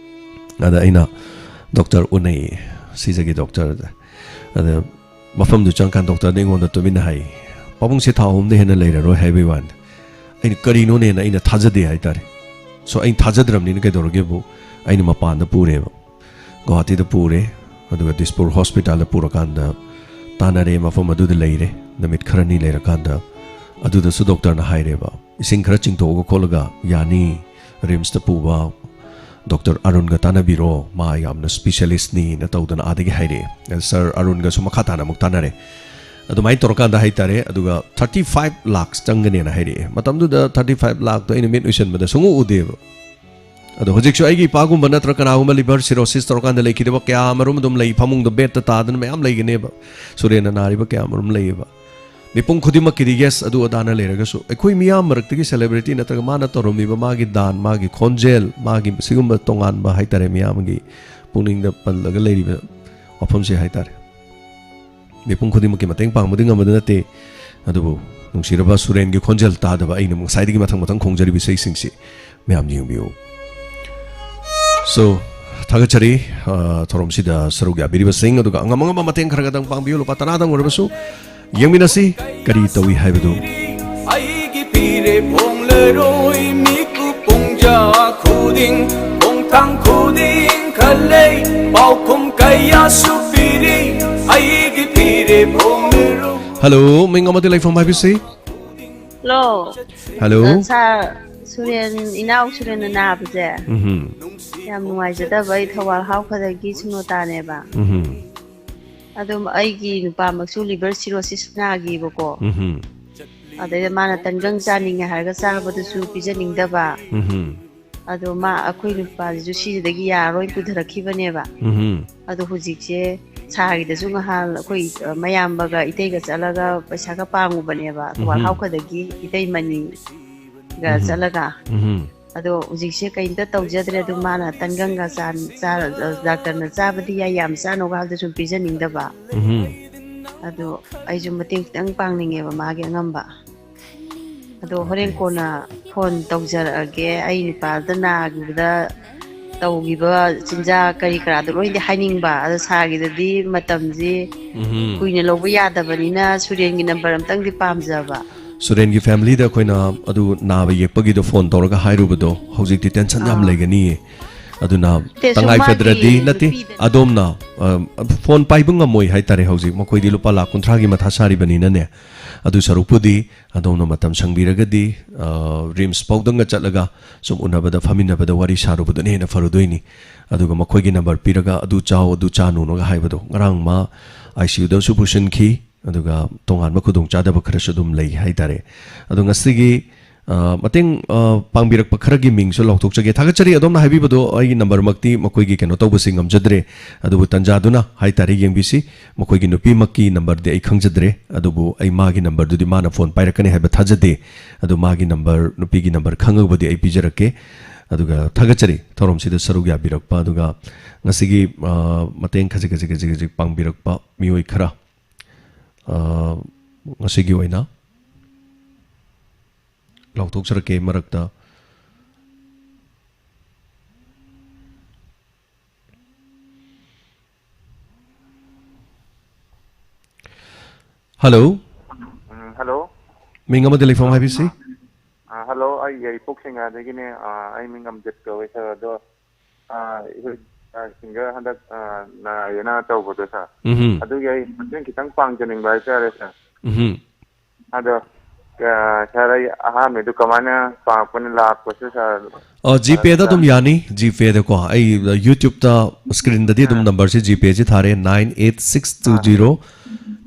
ꯑꯗ ꯑꯩꯅ ꯗꯣꯛꯇꯔ ꯎꯅꯩꯌꯦ, ꯁꯤꯖꯒꯤ ꯗꯣꯛꯇꯔꯗ꯫ ꯑꯗ ꯃꯐꯝꯗꯨ ꯆꯪꯀꯥꯟꯗ ꯗꯣꯛꯇꯔꯅ ꯑꯩꯉꯣꯟꯗ ꯇꯨꯃꯤꯟꯅ ꯍꯥꯏ, "ꯄꯥꯕꯨꯡꯁꯦ ꯊꯥ ꯑꯍꯨꯝꯗ ꯍꯦꯟꯅ ꯂꯩꯔꯔꯣꯏ" ꯍꯥꯏꯕꯒꯤ ꯋꯥꯅꯤ꯫ ꯑꯩꯅ ꯀꯔꯤꯅꯣꯅꯦꯅ ꯑꯩꯅ ꯊꯥꯖꯗꯦ ꯍꯥꯏꯇꯥꯔꯦ꯫ ꯁꯣ ꯑꯩꯅ ꯊꯥꯖꯗ꯭ꯔꯕꯅꯤꯅ ꯀꯩꯗꯧꯔꯒꯦꯕꯨ, ꯑꯩꯅ ꯃꯄꯥꯟꯗ ꯄꯨꯔꯦꯕ, ꯒꯨꯋꯥꯍꯥꯇꯤꯗ ꯄꯨꯔꯦ꯫ ꯑꯗꯨꯒ ꯗꯤꯁꯄꯨꯔ ꯍꯣꯁꯄꯤꯇꯥꯜꯗ ꯄꯨꯔꯀꯥꯟꯗ ꯇꯥꯟꯅꯔꯦ, ꯃꯐꯝ ꯑꯗꯨꯗ ꯂꯩꯔꯦ꯫ ꯅꯨꯃꯤꯠ ꯈꯔꯅꯤ ꯂꯩꯔꯀꯥꯟꯗ ꯑꯗꯨꯗꯁꯨ ꯗꯣꯛꯇꯔꯅ ꯍꯥꯏꯔꯦꯕ, "ꯏꯁꯤꯡ ꯈꯔ ꯆꯤꯡꯊꯣꯛꯑꯒ ꯈꯣꯠꯂꯒ ꯌꯥꯅꯤ, ꯔꯤꯝꯁꯇ ꯄꯨꯕ ꯗꯣꯛꯇꯔ ꯑꯔꯨꯟꯒ ꯇꯥꯟꯅꯕꯤꯔꯣ, ꯃꯥ ꯌꯥꯝꯅ ꯁ꯭ꯄꯤꯁꯦꯂꯤꯁꯅꯤꯅ" ꯇꯧꯗꯅ ꯑꯥꯗꯒꯤ ꯍꯥꯏꯔꯛꯑꯦ꯫ ꯁꯥꯔ ꯑꯔꯨꯟꯒꯁꯨ ꯃꯈꯥ ꯇꯥꯅ ꯑꯃꯨꯛ ꯇꯥꯟꯅꯔꯦ꯫ ꯑꯗꯨꯃꯥꯏꯅ ꯇꯧꯔꯀꯥꯟꯗ ꯍꯥꯏꯇꯥꯔꯦ꯫ ꯑꯗꯨꯒ ꯊꯥꯔꯇꯤ ꯐꯥꯏꯚ ꯂꯥꯛꯁ ꯆꯪꯒꯅꯦꯅ ꯍꯥꯏꯔꯛꯑꯦ꯫ ꯃꯇꯝꯗꯨꯗ ꯊꯥꯔꯇꯤ ꯐꯥꯏꯚ ꯂꯥꯛꯇꯣ ꯑꯩꯅ ꯃꯤꯠ ꯎꯏꯁꯟꯕꯗ ꯁꯨꯡꯎ ꯎꯗꯦꯕ꯫ ꯑꯗꯣ ꯍꯧꯖꯤꯛꯁꯨ ꯑꯩꯒꯤ ꯏꯄꯥꯒꯨꯝꯕ ꯅꯠꯇ꯭ꯔ ꯀꯅꯥꯒꯨꯝꯕ ꯂꯤꯚꯔ ꯁꯤꯔꯣꯁꯤꯁ ꯇꯧꯔꯀꯥꯟꯗ ꯂꯩꯈꯤꯗꯕ ꯀꯌꯥ ꯑꯃꯔꯣꯝ ꯑꯗꯨꯝ ꯂꯩ, ꯐꯃꯨꯡꯗ ꯕꯦꯗꯇ ꯇꯥꯗꯅ ꯃꯌꯥꯝ ꯂꯩꯒꯅꯦꯕ꯫ ꯁꯨꯔꯦꯟꯅ ꯅꯥꯔꯤꯕ ꯀꯌꯥ ꯑꯃꯔꯣꯝ ꯂꯩꯌꯦꯕ꯫ ꯃꯤꯄꯨꯝ ꯈꯨꯗꯤꯡꯃꯛꯀꯤꯗꯤ, ꯌꯦꯁ, ꯑꯗꯨ ꯑꯗꯥꯅ ꯂꯩꯔꯒꯁꯨ, ꯑꯩꯈꯣꯏ ꯃꯤꯌꯥꯝ ꯃꯔꯛꯇꯒꯤ ꯁꯦꯂꯦꯕ꯭ꯔꯤꯇꯤ ꯅꯠꯇ꯭ꯔꯒ ꯃꯥꯅ ꯇꯧꯔꯝꯃꯤꯕ ꯃꯥꯒꯤ ꯗꯥꯟ, ꯃꯥꯒꯤ ꯈꯣꯟꯖꯦꯜ, ꯃꯥꯒꯤ ꯁꯤꯒꯨꯝꯕ ꯇꯣꯉꯥꯟꯕ ꯍꯥꯏꯇꯥꯔꯦ, ꯃꯤꯌꯥꯝꯒꯤ ꯄꯨꯛꯅꯤꯡꯗ ꯄꯜꯂꯒ ꯂꯩꯔꯤꯕ ꯋꯥꯐꯝꯁꯦ ꯍꯥꯏꯇꯥꯔꯦ꯫ ꯃꯤꯄꯨꯝ ꯈꯨꯗꯤꯡꯃꯛꯀꯤ ꯃꯇꯦꯡ ꯄꯥꯡꯕꯗꯤ ꯉꯝꯕꯗꯤ ꯅꯠꯇꯦ, ꯑꯗꯨꯕꯨ ꯅꯨꯡꯁꯤꯔꯕ ꯁꯨꯔꯦꯟꯒꯤ ꯈꯣꯟꯖꯦꯜ ꯇꯥꯗꯕ ꯑꯩꯅ ꯉꯁꯥꯏꯗꯒꯤ ꯃꯊꯪ ꯃꯊꯪ ꯈꯣꯡꯖꯔꯤꯕ ꯏꯁꯩꯁꯤꯡꯁꯤ ꯃꯌꯥꯝ ꯌꯦꯡꯕꯤꯌꯨ꯫ ꯁꯣ, ꯊꯥꯒꯠꯆꯔꯤ, ꯑ, ꯊꯧꯔꯝꯁꯤꯗ ꯁꯔꯨꯛ ꯌꯥꯕꯤꯔꯤꯕꯁꯤꯡ, ꯑꯗꯨꯒ ꯑꯉꯝ ꯑꯉꯝꯕ ꯃꯇꯦꯡ ꯈꯔ ꯈꯛꯇꯪ ꯄꯥꯡꯕꯤꯌꯨ, ꯂꯨꯄꯥ ꯇꯔꯥꯗꯪ ꯑꯣꯏꯔꯕꯁꯨ꯫ ꯌꯦꯡꯃꯤꯟꯅꯁꯤ ꯀꯔꯤ ꯇꯧꯏ ꯍꯥꯏꯕꯗꯨ꯫ ꯑꯩꯒꯤ ꯐꯤꯔꯦꯞ ꯍꯣꯡꯂꯔꯣꯏ, ꯃꯤꯀꯨꯞ ꯄꯨꯡꯖꯥ ꯈꯨꯗꯤꯡ, ꯈꯣꯡꯊꯥꯡ ꯈꯨꯗꯤꯡ ꯈꯜꯂꯦ, ꯄꯥꯎꯈꯨꯝ ꯀꯌꯥꯁꯨ ꯄꯤꯔꯤ, ꯑꯩꯒꯤ ꯐꯤꯔꯦꯞ ꯍꯣꯡꯂꯔꯣꯏ꯫ ꯍꯜꯂꯣ, ꯃꯤꯡ ꯑꯃꯗꯤ ꯂꯩꯐꯝ ꯍꯥꯏꯕꯤꯁꯤ꯫ ꯍꯜꯂꯣ꯫ ꯍꯜꯂꯣ꯫ ꯑ, ꯁꯥꯔ ꯁꯨꯔꯦꯟ, ꯏꯅꯥꯎ ꯁꯨꯔꯦꯟꯅ ꯅꯥꯕꯁꯦ ꯎꯝꯍꯨꯝ꯫ ꯌꯥꯝ ꯅꯨꯡꯉꯥꯏꯖꯗꯕ, ꯑꯩ ꯊꯧꯕꯥꯜ ꯍꯥꯎꯈꯗꯒꯤ ꯁꯨꯅꯣꯇꯥꯅꯦꯕ꯫ ꯎꯝꯍꯨꯝ꯫ ꯑꯗꯨꯝ ꯑꯩꯒꯤ ꯅꯨꯄꯥꯃꯛꯁꯨ ꯂꯤꯚꯔ ꯁꯤꯔꯣꯁꯤꯁ ꯅꯥꯈꯤꯕꯀꯣ꯫ ꯎꯝꯍꯨꯝ꯫ ꯑꯗꯩꯗ ꯃꯥꯅ ꯇꯟꯒꯪ ꯆꯥꯅꯤꯡꯉꯦ ꯍꯥꯏꯔꯒ ꯆꯥꯕꯗꯨꯁꯨ ꯄꯤꯖꯅꯤꯡꯗꯕ꯫ ꯎꯝꯍꯨꯝ꯫ ꯑꯗꯣ ꯃꯥ, ꯑꯩꯈꯣꯏ ꯅꯨꯄꯥꯁꯤꯁꯨ ꯁꯤꯁꯤꯗꯒꯤ ꯌꯥꯔꯣꯏ ꯄꯨꯊꯔꯛꯈꯤꯕꯅꯦꯕ꯫ ꯎꯝ꯫ ꯑꯗꯣ ꯍꯧꯖꯤꯛꯁꯦ ꯁꯥꯔꯒꯤꯗꯁꯨ ꯉꯍꯥꯟ ꯑꯩꯈꯣꯏ, ꯑ, ꯃꯌꯥꯝꯕꯒ ꯏꯇꯩꯒ ꯆꯠꯂꯒ ꯄꯩꯁꯥꯒ ꯄꯥꯡꯉꯨꯕꯅꯦꯕ, ꯎꯝ꯫ ꯋꯥꯜꯍꯥꯎꯈꯗꯒꯤ ꯏꯇꯩ ꯃꯅꯤꯒ ꯎꯝ꯫ ꯆꯠꯂꯒ꯫ ꯎꯝ꯫ ꯑꯗꯣ ꯍꯧꯖꯤꯛꯁꯦ ꯀꯩꯝꯇ ꯇꯧꯖꯗ꯭ꯔꯦ꯫ ꯑꯗꯨ ꯃꯥꯅ ꯇꯟꯒꯪꯒ ꯆꯥ-, ꯆꯥ-, ꯗꯥꯛꯇꯔꯅ ꯆꯥꯕꯗꯤ ꯌꯥꯏ, ꯌꯥꯝ ꯆꯥꯅꯣꯒ ꯍꯥꯏꯕꯗ ꯁꯨꯝ ꯄꯤꯖꯅꯤꯡꯗꯕ꯫ ꯎꯝ꯫ ꯑꯗꯣ ꯑꯩꯁꯨ ꯃꯇꯦꯡ ꯈꯤꯇꯪ ꯄꯥꯡꯅꯤꯡꯉꯦꯕ ꯃꯥꯒꯤ ꯑꯉꯝꯕ꯫ ꯑꯗꯣ ꯍꯣꯔꯦꯟ ꯑꯣꯀꯦ꯫ ꯀꯣꯟꯅ ꯐꯣꯟ ꯇꯧꯖꯔꯛꯑꯒꯦ꯫ ꯑꯩ ꯅꯨꯄꯥꯗ ꯅꯥꯈꯤꯕꯗ ꯇꯧꯈꯤꯕ ꯆꯤꯟꯖꯥꯛ ꯀꯔꯤ ꯀꯔꯥꯗꯣ ꯂꯣꯏꯅꯗꯤ ꯍꯥꯏꯅꯤꯡꯕ꯫ ꯑꯗꯣ ꯁꯥꯔꯒꯤꯗꯗꯤ ꯃꯇꯝꯁꯤ ꯎꯝ꯫ ꯀꯨꯏꯅ ꯂꯧꯕ ꯌꯥꯗꯕꯅꯤꯅ ꯁꯨꯔꯦꯟꯒꯤ ꯅꯝꯕꯔ ꯑꯝꯇꯪꯗꯤ ꯄꯥꯝꯖꯕ꯫ ꯁꯨꯔꯦꯟꯒꯤ ꯐꯦꯃꯤꯂꯤꯗ ꯑꯩꯈꯣꯏꯅ ꯑꯗꯨ ꯅꯥꯕ ꯌꯦꯛꯄꯒꯤꯗꯣ ꯐꯣꯟ ꯇꯧꯔꯒ ꯍꯥꯏꯔꯨꯕꯗꯣ ꯍꯧꯖꯤꯛꯇꯤ ꯇꯦꯟꯁꯟ ꯌꯥꯝ ꯑꯥ꯫ ꯂꯩꯒꯅꯤꯌꯦ꯫ ꯑꯗꯨꯅ ꯅꯠꯇꯦ, ꯁꯨꯝ ꯇꯉꯥꯏ ꯃꯥꯒꯤ ꯐꯗ꯭ꯔꯗꯤ ꯅꯠꯇꯦ, ꯅꯨꯄꯤꯗ ꯑꯗꯣꯝꯅ, ꯑ, ꯐꯣꯟ ꯄꯥꯏꯕ ꯉꯝꯃꯣꯏ ꯍꯥꯏꯇꯥꯔꯦ꯫ ꯍꯧꯖꯤꯛ ꯃꯈꯣꯏꯗꯤ ꯂꯨꯄꯥ ꯂꯥꯈ ꯀꯨꯟꯊ꯭ꯔꯥꯒꯤ ꯃꯊꯥ ꯁꯥꯔꯤꯕꯅꯤꯅꯅꯦ꯫ ꯑꯗꯨ ꯁꯔꯨꯛꯄꯨꯗꯤ ꯑꯗꯣꯝꯅ ꯃꯇꯝ ꯁꯪꯕꯤꯔꯒꯗꯤ, ꯑ, ꯔꯤꯝꯁ ꯐꯥꯎꯗꯪꯒ ꯆꯠꯂꯒ ꯁꯨꯝ ꯎꯅꯕꯗ, ꯐꯝꯃꯤꯟꯅꯕꯗ ꯋꯥꯔꯤ ꯁꯥꯔꯨꯕꯗꯨꯅ ꯍꯦꯟꯅ ꯐꯔꯨꯗꯣꯏꯅꯤ꯫ ꯑꯗꯨꯒ ꯃꯈꯣꯏꯒꯤ ꯅꯝꯕꯔ ꯄꯤꯔꯒ ꯑꯗꯨ ꯆꯥꯎ, ꯑꯗꯨ ꯆꯥꯅꯨꯅꯒ ꯍꯥꯏꯕꯗꯣ꯫ ꯉꯔꯥꯡ ꯃꯥ ꯑꯥꯏ ꯁꯤ ꯌꯨꯗꯁꯨ ꯄꯨꯁꯤꯟꯈꯤ꯫ ꯑꯗꯨꯒ ꯇꯣꯉꯥꯟꯕ ꯈꯨꯗꯣꯡꯆꯥꯗꯕ ꯈꯔꯁꯨ ꯑꯗꯨꯝ ꯂꯩ ꯍꯥꯏꯇꯥꯔꯦ꯫ ꯑꯗꯣ ꯉꯁꯤꯒꯤ, ꯑ, ꯃꯇꯦꯡ, ꯑ, ꯄꯥꯡꯕꯤꯔꯛꯄ ꯈꯔꯒꯤ ꯃꯤꯡꯁꯨ ꯂꯥꯎꯊꯣꯛꯆꯒꯦ꯫ ꯊꯥꯒꯠꯆꯔꯤ꯫ ꯑꯗꯣꯝꯅ ꯍꯥꯏꯕꯤꯕꯗꯣ ꯑꯩꯒꯤ ꯅꯝꯕꯔꯃꯛꯇꯤ ꯃꯈꯣꯏꯒꯤ ꯀꯩꯅꯣ ꯇꯧꯕꯁꯤ ꯉꯝꯖꯗ꯭ꯔꯦ꯫ ꯑꯗꯨꯕꯨ ꯇꯟꯖꯥꯗꯨꯅ ꯍꯥꯏꯇꯥꯔꯦ, ꯌꯦꯡꯕꯤꯁꯤ꯫ ꯃꯈꯣꯏꯒꯤ ꯅꯨꯄꯤꯃꯛꯀꯤ ꯅꯝꯕꯔꯗꯤ ꯑꯩ ꯈꯪꯖꯗ꯭ꯔꯦ꯫ ꯑꯗꯨꯕꯨ ꯑꯩ ꯃꯥꯒꯤ ꯅꯝꯕꯔꯗꯨꯗꯤ ꯃꯥꯅ ꯐꯣꯟ ꯄꯥꯏꯔꯛꯀꯅꯤ ꯍꯥꯏꯕ ꯊꯥꯖꯗꯦ꯫ ꯑꯗꯨ ꯃꯥꯒꯤ ꯅꯝꯕꯔ, ꯅꯨꯄꯤꯒꯤ ꯅꯝꯕꯔ ꯈꯪꯉꯒꯕꯨꯗꯤ ꯑꯩ ꯄꯤꯖꯔꯛꯀꯦ꯫ ꯑꯗꯨꯒ ꯊꯥꯒꯠꯆꯔꯤ ꯊꯧꯔꯝꯁꯤꯗ ꯁꯔꯨꯛ ꯌꯥꯕꯤꯔꯛꯄ, ꯑꯗꯨꯒ ꯉꯁꯤꯒꯤ, ꯑ, ꯃꯇꯦꯡ ꯈꯖꯤꯛ ꯈꯖꯤꯛ ꯈꯖꯤꯛ ꯈꯖꯤꯛ ꯄꯥꯡꯕꯤꯔꯛꯄ ꯃꯤꯑꯣꯏ ꯈꯔ꯫ ꯑ, ꯉꯁꯤꯒꯤ ꯑꯣꯏꯅ ꯂꯥꯎꯊꯣꯛꯆꯔꯛꯀꯦ ꯃꯔꯛꯇ꯫ ꯍꯜꯂꯣ꯫ ꯎꯝ, ꯍꯜꯂꯣ꯫ ꯃꯤꯡ ꯑꯃꯗꯤ ꯂꯩꯐꯝ ꯍꯥꯏꯕꯤꯁꯤ꯫ ꯑ, ꯍꯜꯂꯣ, ꯑꯩ ꯌꯥꯏꯔꯤꯄꯣꯛ ꯁꯤꯡꯒꯥꯗꯒꯤꯅꯦ꯫ ꯑ, ꯑꯩ ꯃꯤꯡ ꯑꯝꯖꯤꯠ ꯀꯧꯋꯦ, ꯁꯥꯔ꯫ ꯑꯗꯣ, ꯑ, ꯑꯩꯈꯣꯏ, ꯑ, ꯁꯤꯡꯒꯔ ꯍꯟꯗꯛ, ꯑ, ꯅꯥꯏꯌꯦꯅ ꯇꯧꯕꯗꯣ, ꯁꯥꯔ꯫ ꯎꯝꯍꯨꯝ꯫ ꯑꯗꯨꯒꯤ ꯑꯩ ꯃꯇꯦꯡ ꯈꯤꯇꯪ ꯄꯥꯡꯖꯅꯤꯡꯕ ꯍꯥꯏꯇꯥꯔꯦ, ꯁꯥꯔ꯫ ꯎꯝꯍꯨꯝ꯫ ꯑꯗꯣ, ꯑ, ꯁꯥꯔ, ꯑꯩ ꯑꯍꯥꯟꯕꯩꯗꯣ ꯀꯃꯥꯏꯅ ꯄꯥꯡꯉꯛꯄꯅ ꯂꯥꯛꯄꯁꯦ, ꯁꯥꯔ? ꯑ, ꯖꯤꯄꯦꯗ ꯑꯗꯨꯝ ꯌꯥꯅꯤ, ꯖꯤꯄꯦꯗꯀꯣ꯫ ꯑꯩ, ꯑ, ꯌꯨꯇ꯭ꯌꯨꯕꯇ ꯁ꯭ꯀ꯭ꯔꯤꯟꯗꯗꯤ ꯑꯗꯨꯝ ꯑꯥ꯫ ꯅꯝꯕꯔꯁꯦ ꯖꯤꯄꯦꯁꯦ ꯊꯥꯔꯦ, nine eight six two zero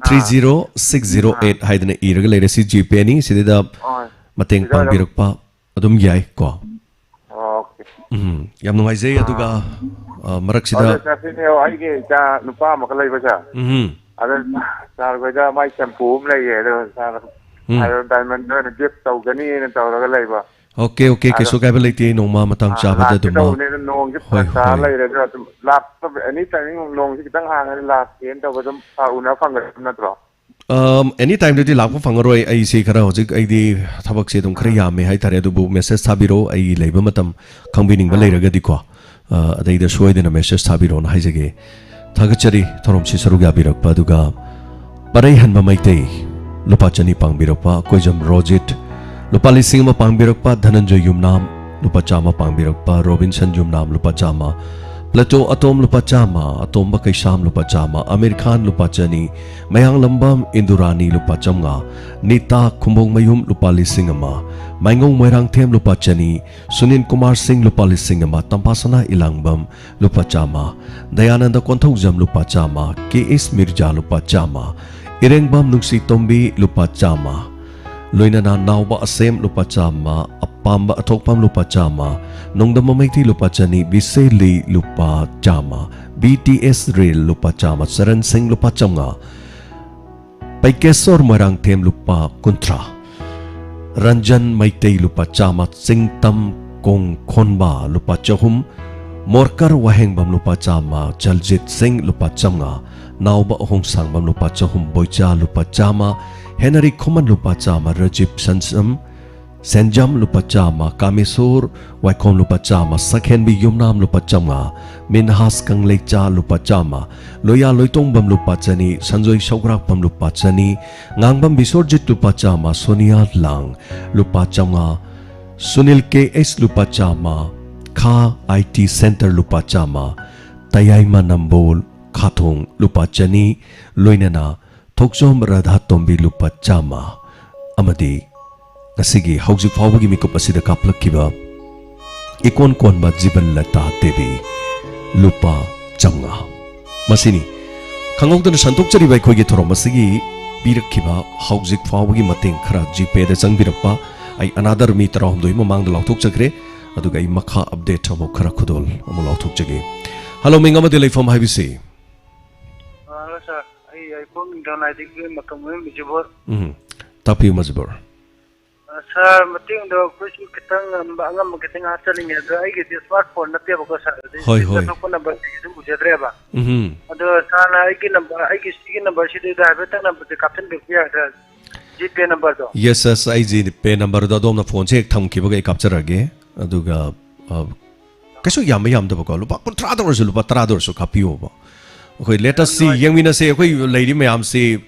three zero six zero eight ꯍꯥꯏꯗꯅ ꯏꯔꯒ ꯂꯩꯔꯦ꯫ ꯁꯤ ꯖꯤꯄꯦꯅꯤ, ꯁꯤꯗꯩꯗ ꯑꯣ, ꯃꯇꯦꯡ ꯁꯤꯗ ꯑꯗꯨꯝ ꯄꯥꯡꯕꯤꯔꯛꯄ ꯑꯗꯨꯝ ꯌꯥꯏ ꯀꯣ꯫ ꯑꯣ, ꯎꯝ, ꯌꯥꯝ ꯅꯨꯡꯉꯥꯏꯖꯩ꯫ ꯑꯗꯨꯒ, ꯑ, ꯃꯔꯛꯁꯤꯗ ꯑꯗꯣ ꯁꯥꯔ, ꯁꯤꯅꯦ ꯑꯩꯒꯤ ꯏꯆꯥ ꯅꯨꯄꯥ ꯑꯃꯈꯛ ꯂꯩꯕꯁꯦ꯫ ꯎꯝ꯫ ꯑꯗ ꯁꯥꯔ ꯈꯣꯏꯗ ꯃꯥꯏ ꯁꯦꯝꯄꯨ ꯑꯃ ꯂꯩꯌꯦ꯫ ꯑꯗꯣ ꯁꯥꯔ, ꯎꯝ꯫ ꯍꯥꯏꯔꯣ, ꯗꯥꯏꯃꯟꯗ ꯑꯣꯏꯅ ꯒꯤꯐ ꯇꯧꯒꯅꯤꯅ ꯇꯧꯔꯒ ꯂꯩꯕ꯫ ꯑꯣꯀꯦ, ꯑꯣꯀꯦ, ꯑꯗꯣ, ꯀꯩꯁꯨ ꯀꯥꯏꯕ ꯂꯩꯇꯦ꯫ ꯅꯣꯡꯃ ꯃꯇꯥꯡ ꯑ, ꯆꯥꯕꯗ ꯂꯥꯛꯀꯦ ꯑꯗꯨꯝ, ꯑ, ꯇꯧꯕꯅꯦ꯫ ꯑꯗꯣ ꯅꯣꯡꯁꯦ ꯍꯣꯏ, ꯐꯔꯛ ꯇꯥꯔ ꯍꯣꯏ꯫ ꯂꯩꯔꯦ꯫ ꯑꯗꯣ ꯑꯗꯨꯝ ꯂꯥꯛꯄ, ꯑꯦꯅꯤ ꯇꯥꯏꯃꯤꯡ ꯅꯣꯡꯁꯦ ꯈꯤꯇꯪ ꯍꯥꯡꯉꯗꯤ ꯂꯥꯛꯀꯦꯅ ꯇꯧꯕ꯫ ꯑꯗꯨꯝ ꯁꯥꯔ ꯎꯅꯕ ꯐꯪꯒꯗꯕ ꯅꯠꯇ꯭ꯔꯣ? ꯑꯝ, ꯑꯦꯅꯤ ꯇꯥꯏꯝꯗꯗꯤ ꯂꯥꯛꯄ ꯐꯪꯉꯔꯣꯏ꯫ ꯑꯩꯁꯦ ꯈꯔ ꯍꯧꯖꯤꯛ, ꯑꯩꯗꯤ ꯊꯕꯛꯁꯦ ꯑꯗꯨꯝ ꯈꯔ ꯌꯥꯝꯃꯦ ꯍꯥꯏꯇꯥꯔꯦ꯫ ꯑꯗꯨꯕꯨ ꯃꯦꯁꯦꯖ ꯊꯥꯕꯤꯔꯛꯑꯣ, ꯑꯩ ꯂꯩꯕ ꯃꯇꯝ ꯈꯪꯕꯤꯅꯤꯡꯕ ꯑꯥ꯫ ꯂꯩꯔꯒꯗꯤꯀꯣ, ꯑ, ꯑꯗꯩꯗ ꯁꯣꯏꯗꯅ ꯃꯦꯁꯦꯖ ꯊꯥꯕꯤꯔꯛꯑꯣꯅ ꯍꯥꯏꯖꯒꯦ꯫ ꯊꯥꯒꯠꯆꯔꯤ ꯊꯧꯔꯝꯁꯤ ꯁꯔꯨꯛ ꯌꯥꯕꯤꯔꯛꯄ꯫ ꯑꯗꯨꯒ ꯄꯔꯩꯍꯟꯕ ꯃꯩꯇꯩ ꯂꯨꯄꯥ ꯆꯅꯤ ꯄꯥꯡꯕꯤꯔꯛꯄ, ꯀꯣꯏꯖꯝ ꯔꯣꯖꯤꯠ ꯂꯨꯄꯥ ꯂꯤꯁꯤꯡ ꯑꯃ ꯄꯥꯡꯕꯤꯔꯛꯄ, ꯙꯅꯟꯖꯣꯏ ꯌꯨꯝꯅꯥꯝ ꯂꯨꯄꯥ ꯆꯥꯝꯃ ꯄꯥꯡꯕꯤꯔꯛꯄ, ꯔꯣꯕꯤꯟꯁꯟ ꯌꯨꯝꯅꯥꯝ ꯂꯨꯄꯥ ꯆꯥꯝꯃ, ꯄ꯭ꯂꯦꯇꯣ ꯑꯇꯣꯝ ꯂꯨꯄꯥ ꯆꯥꯝꯃ, ꯑꯇꯣꯝꯕ ꯀꯩꯁꯥꯝ ꯂꯨꯄꯥ ꯆꯥꯝꯃ, ꯑꯃꯤꯔ ꯈꯥꯟ ꯂꯨꯄꯥ ꯆꯅꯤ, ꯃꯌꯥꯡꯂꯝꯕꯝ ꯏꯟꯗꯨꯔꯥꯅꯤ ꯂꯨꯄꯥ ꯆꯥꯝꯃꯉꯥ, ꯅꯤꯇꯥ ꯈꯨꯝꯕꯣꯡꯃꯌꯨꯝ ꯂꯨꯄꯥ ꯂꯤꯁꯤꯡ ꯑꯃ, ꯃꯥꯏꯉꯧ ꯃꯣꯏꯔꯥꯡꯊꯦꯝ ꯂꯨꯄꯥ ꯆꯅꯤ, ꯁꯨꯅꯤꯜ ꯀꯨꯃꯥꯔ ꯁꯤꯡ ꯂꯨꯄꯥ ꯂꯤꯁꯤꯡ ꯑꯃ, ꯇꯝꯐꯥꯁꯅꯥ ꯏꯂꯥꯡꯕꯝ ꯂꯨꯄꯥ ꯆꯥꯝꯃ, ꯗꯌꯥꯅꯟꯗ ꯀꯣꯟꯊꯧꯖꯝ ꯂꯨꯄꯥ ꯆꯥꯝꯃ, ꯀꯦ ꯑꯦꯁ ꯃꯤꯔꯖꯥ ꯂꯨꯄꯥ ꯆꯥꯝꯃ, ꯏꯔꯦꯡꯕꯝ ꯅꯨꯡꯁꯤꯇꯣꯝꯕꯤ ꯂꯨꯄꯥ ꯆꯥꯝꯃ, ꯂꯣꯏꯅꯅ ꯅꯥꯎꯕ ꯑꯁꯦꯝ ꯂꯨꯄꯥ ꯆꯥꯝꯃ, ꯑꯄꯥꯝꯕ ꯑꯊꯣꯛꯄꯝ ꯂꯨꯄꯥ ꯆꯥꯝꯃ, ꯅꯣꯡꯗꯝꯕ ꯃꯩꯇꯩ ꯂꯨꯄꯥ ꯆꯅꯤ, ꯕꯤꯁꯦꯂꯤ ꯂꯨꯄꯥ ꯆꯥꯝꯃ, ꯕꯤ ꯇꯤ ꯑꯦꯁ ꯔꯤꯜ ꯂꯨꯄꯥ ꯆꯥꯝꯃ, ꯆꯔꯟ ꯁꯤꯡ ꯂꯨꯄꯥ ꯆꯥꯝꯃꯉꯥ, ꯄꯩꯀꯦꯁꯣꯔ ꯃꯣꯏꯔꯥꯡꯊꯦꯝ ꯂꯨꯄꯥ ꯀꯨꯟꯊ꯭ꯔꯥ, ꯔꯟꯖꯟ ꯃꯩꯇꯩ ꯂꯨꯄꯥ ꯆꯥꯝꯃ, ꯆꯤꯡꯇꯝ ꯀꯣꯡꯈꯣꯟꯕ ꯂꯨꯄꯥ ꯆꯍꯨꯝ, ꯃꯣꯔꯀꯔ ꯋꯥꯍꯦꯡꯕꯝ ꯂꯨꯄꯥ ꯆꯥꯝꯃ, ꯖꯜꯖꯤꯠ ꯁꯤꯡ ꯂꯨꯄꯥ ꯆꯥꯝꯃꯉꯥ, ꯅꯥꯎꯕ ꯑꯍꯣꯡꯁꯥꯡꯕꯝ ꯂꯨꯄꯥ ꯆꯍꯨꯝ, ꯕꯣꯏꯆꯥ ꯂꯨꯄꯥ ꯆꯥꯝꯃ, ꯍꯦꯅꯔꯤ ꯈꯨꯃꯟ ꯂꯨꯄꯥ ꯆꯥꯝꯃ, ꯔꯖꯤꯞ ꯁꯟꯁꯝ, ꯁꯦꯟꯖꯝ ꯂꯨꯄꯥ ꯆꯥꯝꯃ, ꯀꯥꯃꯦꯁꯣꯔ ꯋꯥꯏꯈꯣꯝ ꯂꯨꯄꯥ ꯆꯥꯝꯃ, ꯁꯛꯍꯦꯟꯕꯤ ꯌꯨꯝꯅꯥꯝ ꯂꯨꯄꯥ ꯆꯥꯝꯃꯉꯥ, ꯃꯤꯟꯍꯥꯁ ꯀꯪꯂꯩꯆꯥ ꯂꯨꯄꯥ ꯆꯥꯝꯃ, ꯂꯣꯌꯥ ꯂꯣꯏꯇꯣꯡꯕꯝ ꯂꯨꯄꯥ ꯆꯅꯤ, ꯁꯟꯖꯣꯏ ꯁꯧꯒ꯭ꯔꯥꯛꯄꯝ ꯂꯨꯄꯥ ꯆꯅꯤ, ꯉꯥꯡꯕꯝ ꯕꯤꯁꯣꯔꯖꯤꯠ ꯂꯨꯄꯥ ꯆꯥꯝꯃ, ꯁꯣꯅꯤꯌꯥ ꯂꯥꯡ ꯂꯨꯄꯥ ꯆꯥꯝꯃꯉꯥ, ꯁꯨꯅꯤꯜ ꯀꯦ ꯑꯦꯁ ꯂꯨꯄꯥ ꯆꯥꯝꯃ, ꯈꯥ ꯑꯥꯏ ꯇꯤ ꯁꯦꯟꯇꯔ ꯂꯨꯄꯥ ꯆꯥꯝꯃ, ꯇꯌꯥꯏꯃ ꯅꯝꯕꯣꯜ ꯈꯥꯊꯣꯡ ꯂꯨꯄꯥ ꯆꯅꯤ, ꯂꯣꯏꯅꯅ ꯊꯣꯛꯆꯣꯝ ꯔꯥꯙꯥꯇꯣꯝꯕꯤ ꯂꯨꯄꯥ ꯆꯥꯝꯃ ꯑꯃꯗꯤ ꯉꯁꯤꯒꯤ ꯍꯧꯖꯤꯛ ꯐꯥꯎꯕꯒꯤ ꯃꯤꯀꯨꯞ ꯑꯁꯤꯗ ꯀꯥꯞꯂꯛꯈꯤꯕ ꯏꯀꯣꯟ ꯀꯣꯟꯕ ꯖꯤꯕꯟ ꯂꯇꯥ ꯗꯦꯕꯤ ꯂꯨꯄꯥ ꯆꯥꯝꯃꯉꯥ꯫ ꯃꯁꯤꯅꯤ ꯈꯪꯍꯧꯗꯅ ꯁꯟꯗꯣꯛꯆꯔꯤꯕ ꯑꯩꯈꯣꯏꯒꯤ ꯊꯧꯔꯝ ꯑꯁꯤꯒꯤ ꯄꯤꯔꯛꯈꯤꯕ ꯍꯧꯖꯤꯛ ꯐꯥꯎꯕꯒꯤ ꯃꯇꯦꯡ ꯈꯔ꯫ ꯖꯤꯄꯦꯗ ꯆꯪꯕꯤꯔꯛꯄ ꯑꯩ ꯑꯅꯥꯗꯔ ꯃꯤ ꯇꯔꯥꯍꯨꯝꯗꯣꯏ ꯃꯃꯥꯡꯗ ꯂꯥꯎꯊꯣꯛꯆꯈ꯭ꯔꯦ꯫ ꯑꯗꯨꯒ ꯑꯩ ꯃꯈꯥ ꯑꯞꯗꯦꯠ ꯑꯃꯨꯛ ꯈꯔ ꯈꯨꯗꯣꯜ ꯑꯃꯨꯛ ꯂꯥꯎꯊꯣꯛꯆꯒꯦ꯫ ꯍꯜꯂꯣ, ꯃꯤꯡ ꯑꯃꯗꯤ ꯂꯩꯐꯝ ꯍꯥꯏꯕꯤꯁꯤ? ꯍꯜꯂꯣ ꯁꯥꯔ, ꯑꯩ ꯌꯥꯏꯐꯝ ꯅꯤꯡꯊꯧꯅꯥꯏꯗꯒꯤ ꯃꯇꯝ ꯑꯣꯏꯕ ꯖꯤꯕꯣꯔ꯫ ꯎꯝ, ꯇꯥꯛꯄꯤꯌꯨ ꯃꯖꯤꯕꯣꯔ꯫ ꯑ, ꯁꯥꯔ, ꯃꯇꯦꯡꯗꯣ ꯑꯩꯈꯣꯏꯁꯨ ꯈꯤꯇꯪ ꯉꯝꯕ ꯑꯉꯝꯕ ꯈꯤꯇꯪ ꯍꯥꯞꯆꯅꯤꯡꯉꯦ꯫ ꯑꯗꯣ ꯑꯩꯒꯤꯗꯤ ꯁ꯭ꯃꯥꯔꯠ ꯐꯣꯟ ꯅꯠꯇꯦꯕꯀꯣ ꯁꯥꯔ, ꯑꯗꯩ ꯍꯣꯏ, ꯍꯣꯏ꯫ ꯑꯇꯣꯞꯄ ꯅꯝꯕꯔꯁꯤꯡꯁꯨ ꯎꯖꯗ꯭ꯔꯦꯕ꯫ ꯎꯝ꯫ ꯑꯗꯣ ꯁꯥꯔꯅ ꯑꯩꯒꯤ ꯅꯝꯕꯔ, ꯑꯩꯒꯤ ꯁꯤꯒꯤ ꯅꯝꯕꯔꯁꯤꯗꯩꯗ ꯍꯥꯏꯐꯦꯠꯇꯪ ꯅꯝꯕꯔꯁꯦ ꯀꯥꯞꯁꯤꯟꯕꯤꯔꯛꯄ ꯌꯥꯒꯗ꯭ꯔꯥ? ꯖꯤꯄꯦ ꯅꯝꯕꯔꯗꯣ꯫ ꯌꯦꯁ, ꯌꯦꯁ, ꯑꯩ ꯖꯤꯄꯦ ꯅꯝꯕꯔꯗꯣ ꯑꯗꯣꯝꯅ ꯐꯣꯟꯁꯦ ꯍꯦꯛ ꯊꯝꯈꯤꯕꯒ ꯑꯩ ꯀꯥꯞꯆꯔꯛꯑꯒꯦ꯫ ꯑꯗꯨꯒ, ꯑ, ꯀꯩꯁꯨ ꯌꯥꯝꯕ ꯌꯥꯝꯗꯕꯀꯣ, ꯂꯨꯄꯥ ꯀꯨꯟꯊ꯭ꯔꯥꯗ ꯑꯣꯏꯔꯁꯨ, ꯂꯨꯄꯥ ꯇꯔꯥꯗ ꯑꯣꯏꯔꯁꯨ ꯀꯥꯞꯄꯤꯌꯣꯕ꯫ ꯑꯩꯈꯣꯏ ꯂꯦꯇꯁꯁꯤ ꯌꯥꯝ ꯅꯨꯡꯉꯥꯏꯖꯔꯦ꯫ ꯌꯦꯡꯃꯤꯟꯅꯁꯦ꯫ ꯑꯩꯈꯣꯏ ꯂꯩꯔꯤ ꯃꯌꯥꯝꯁꯤ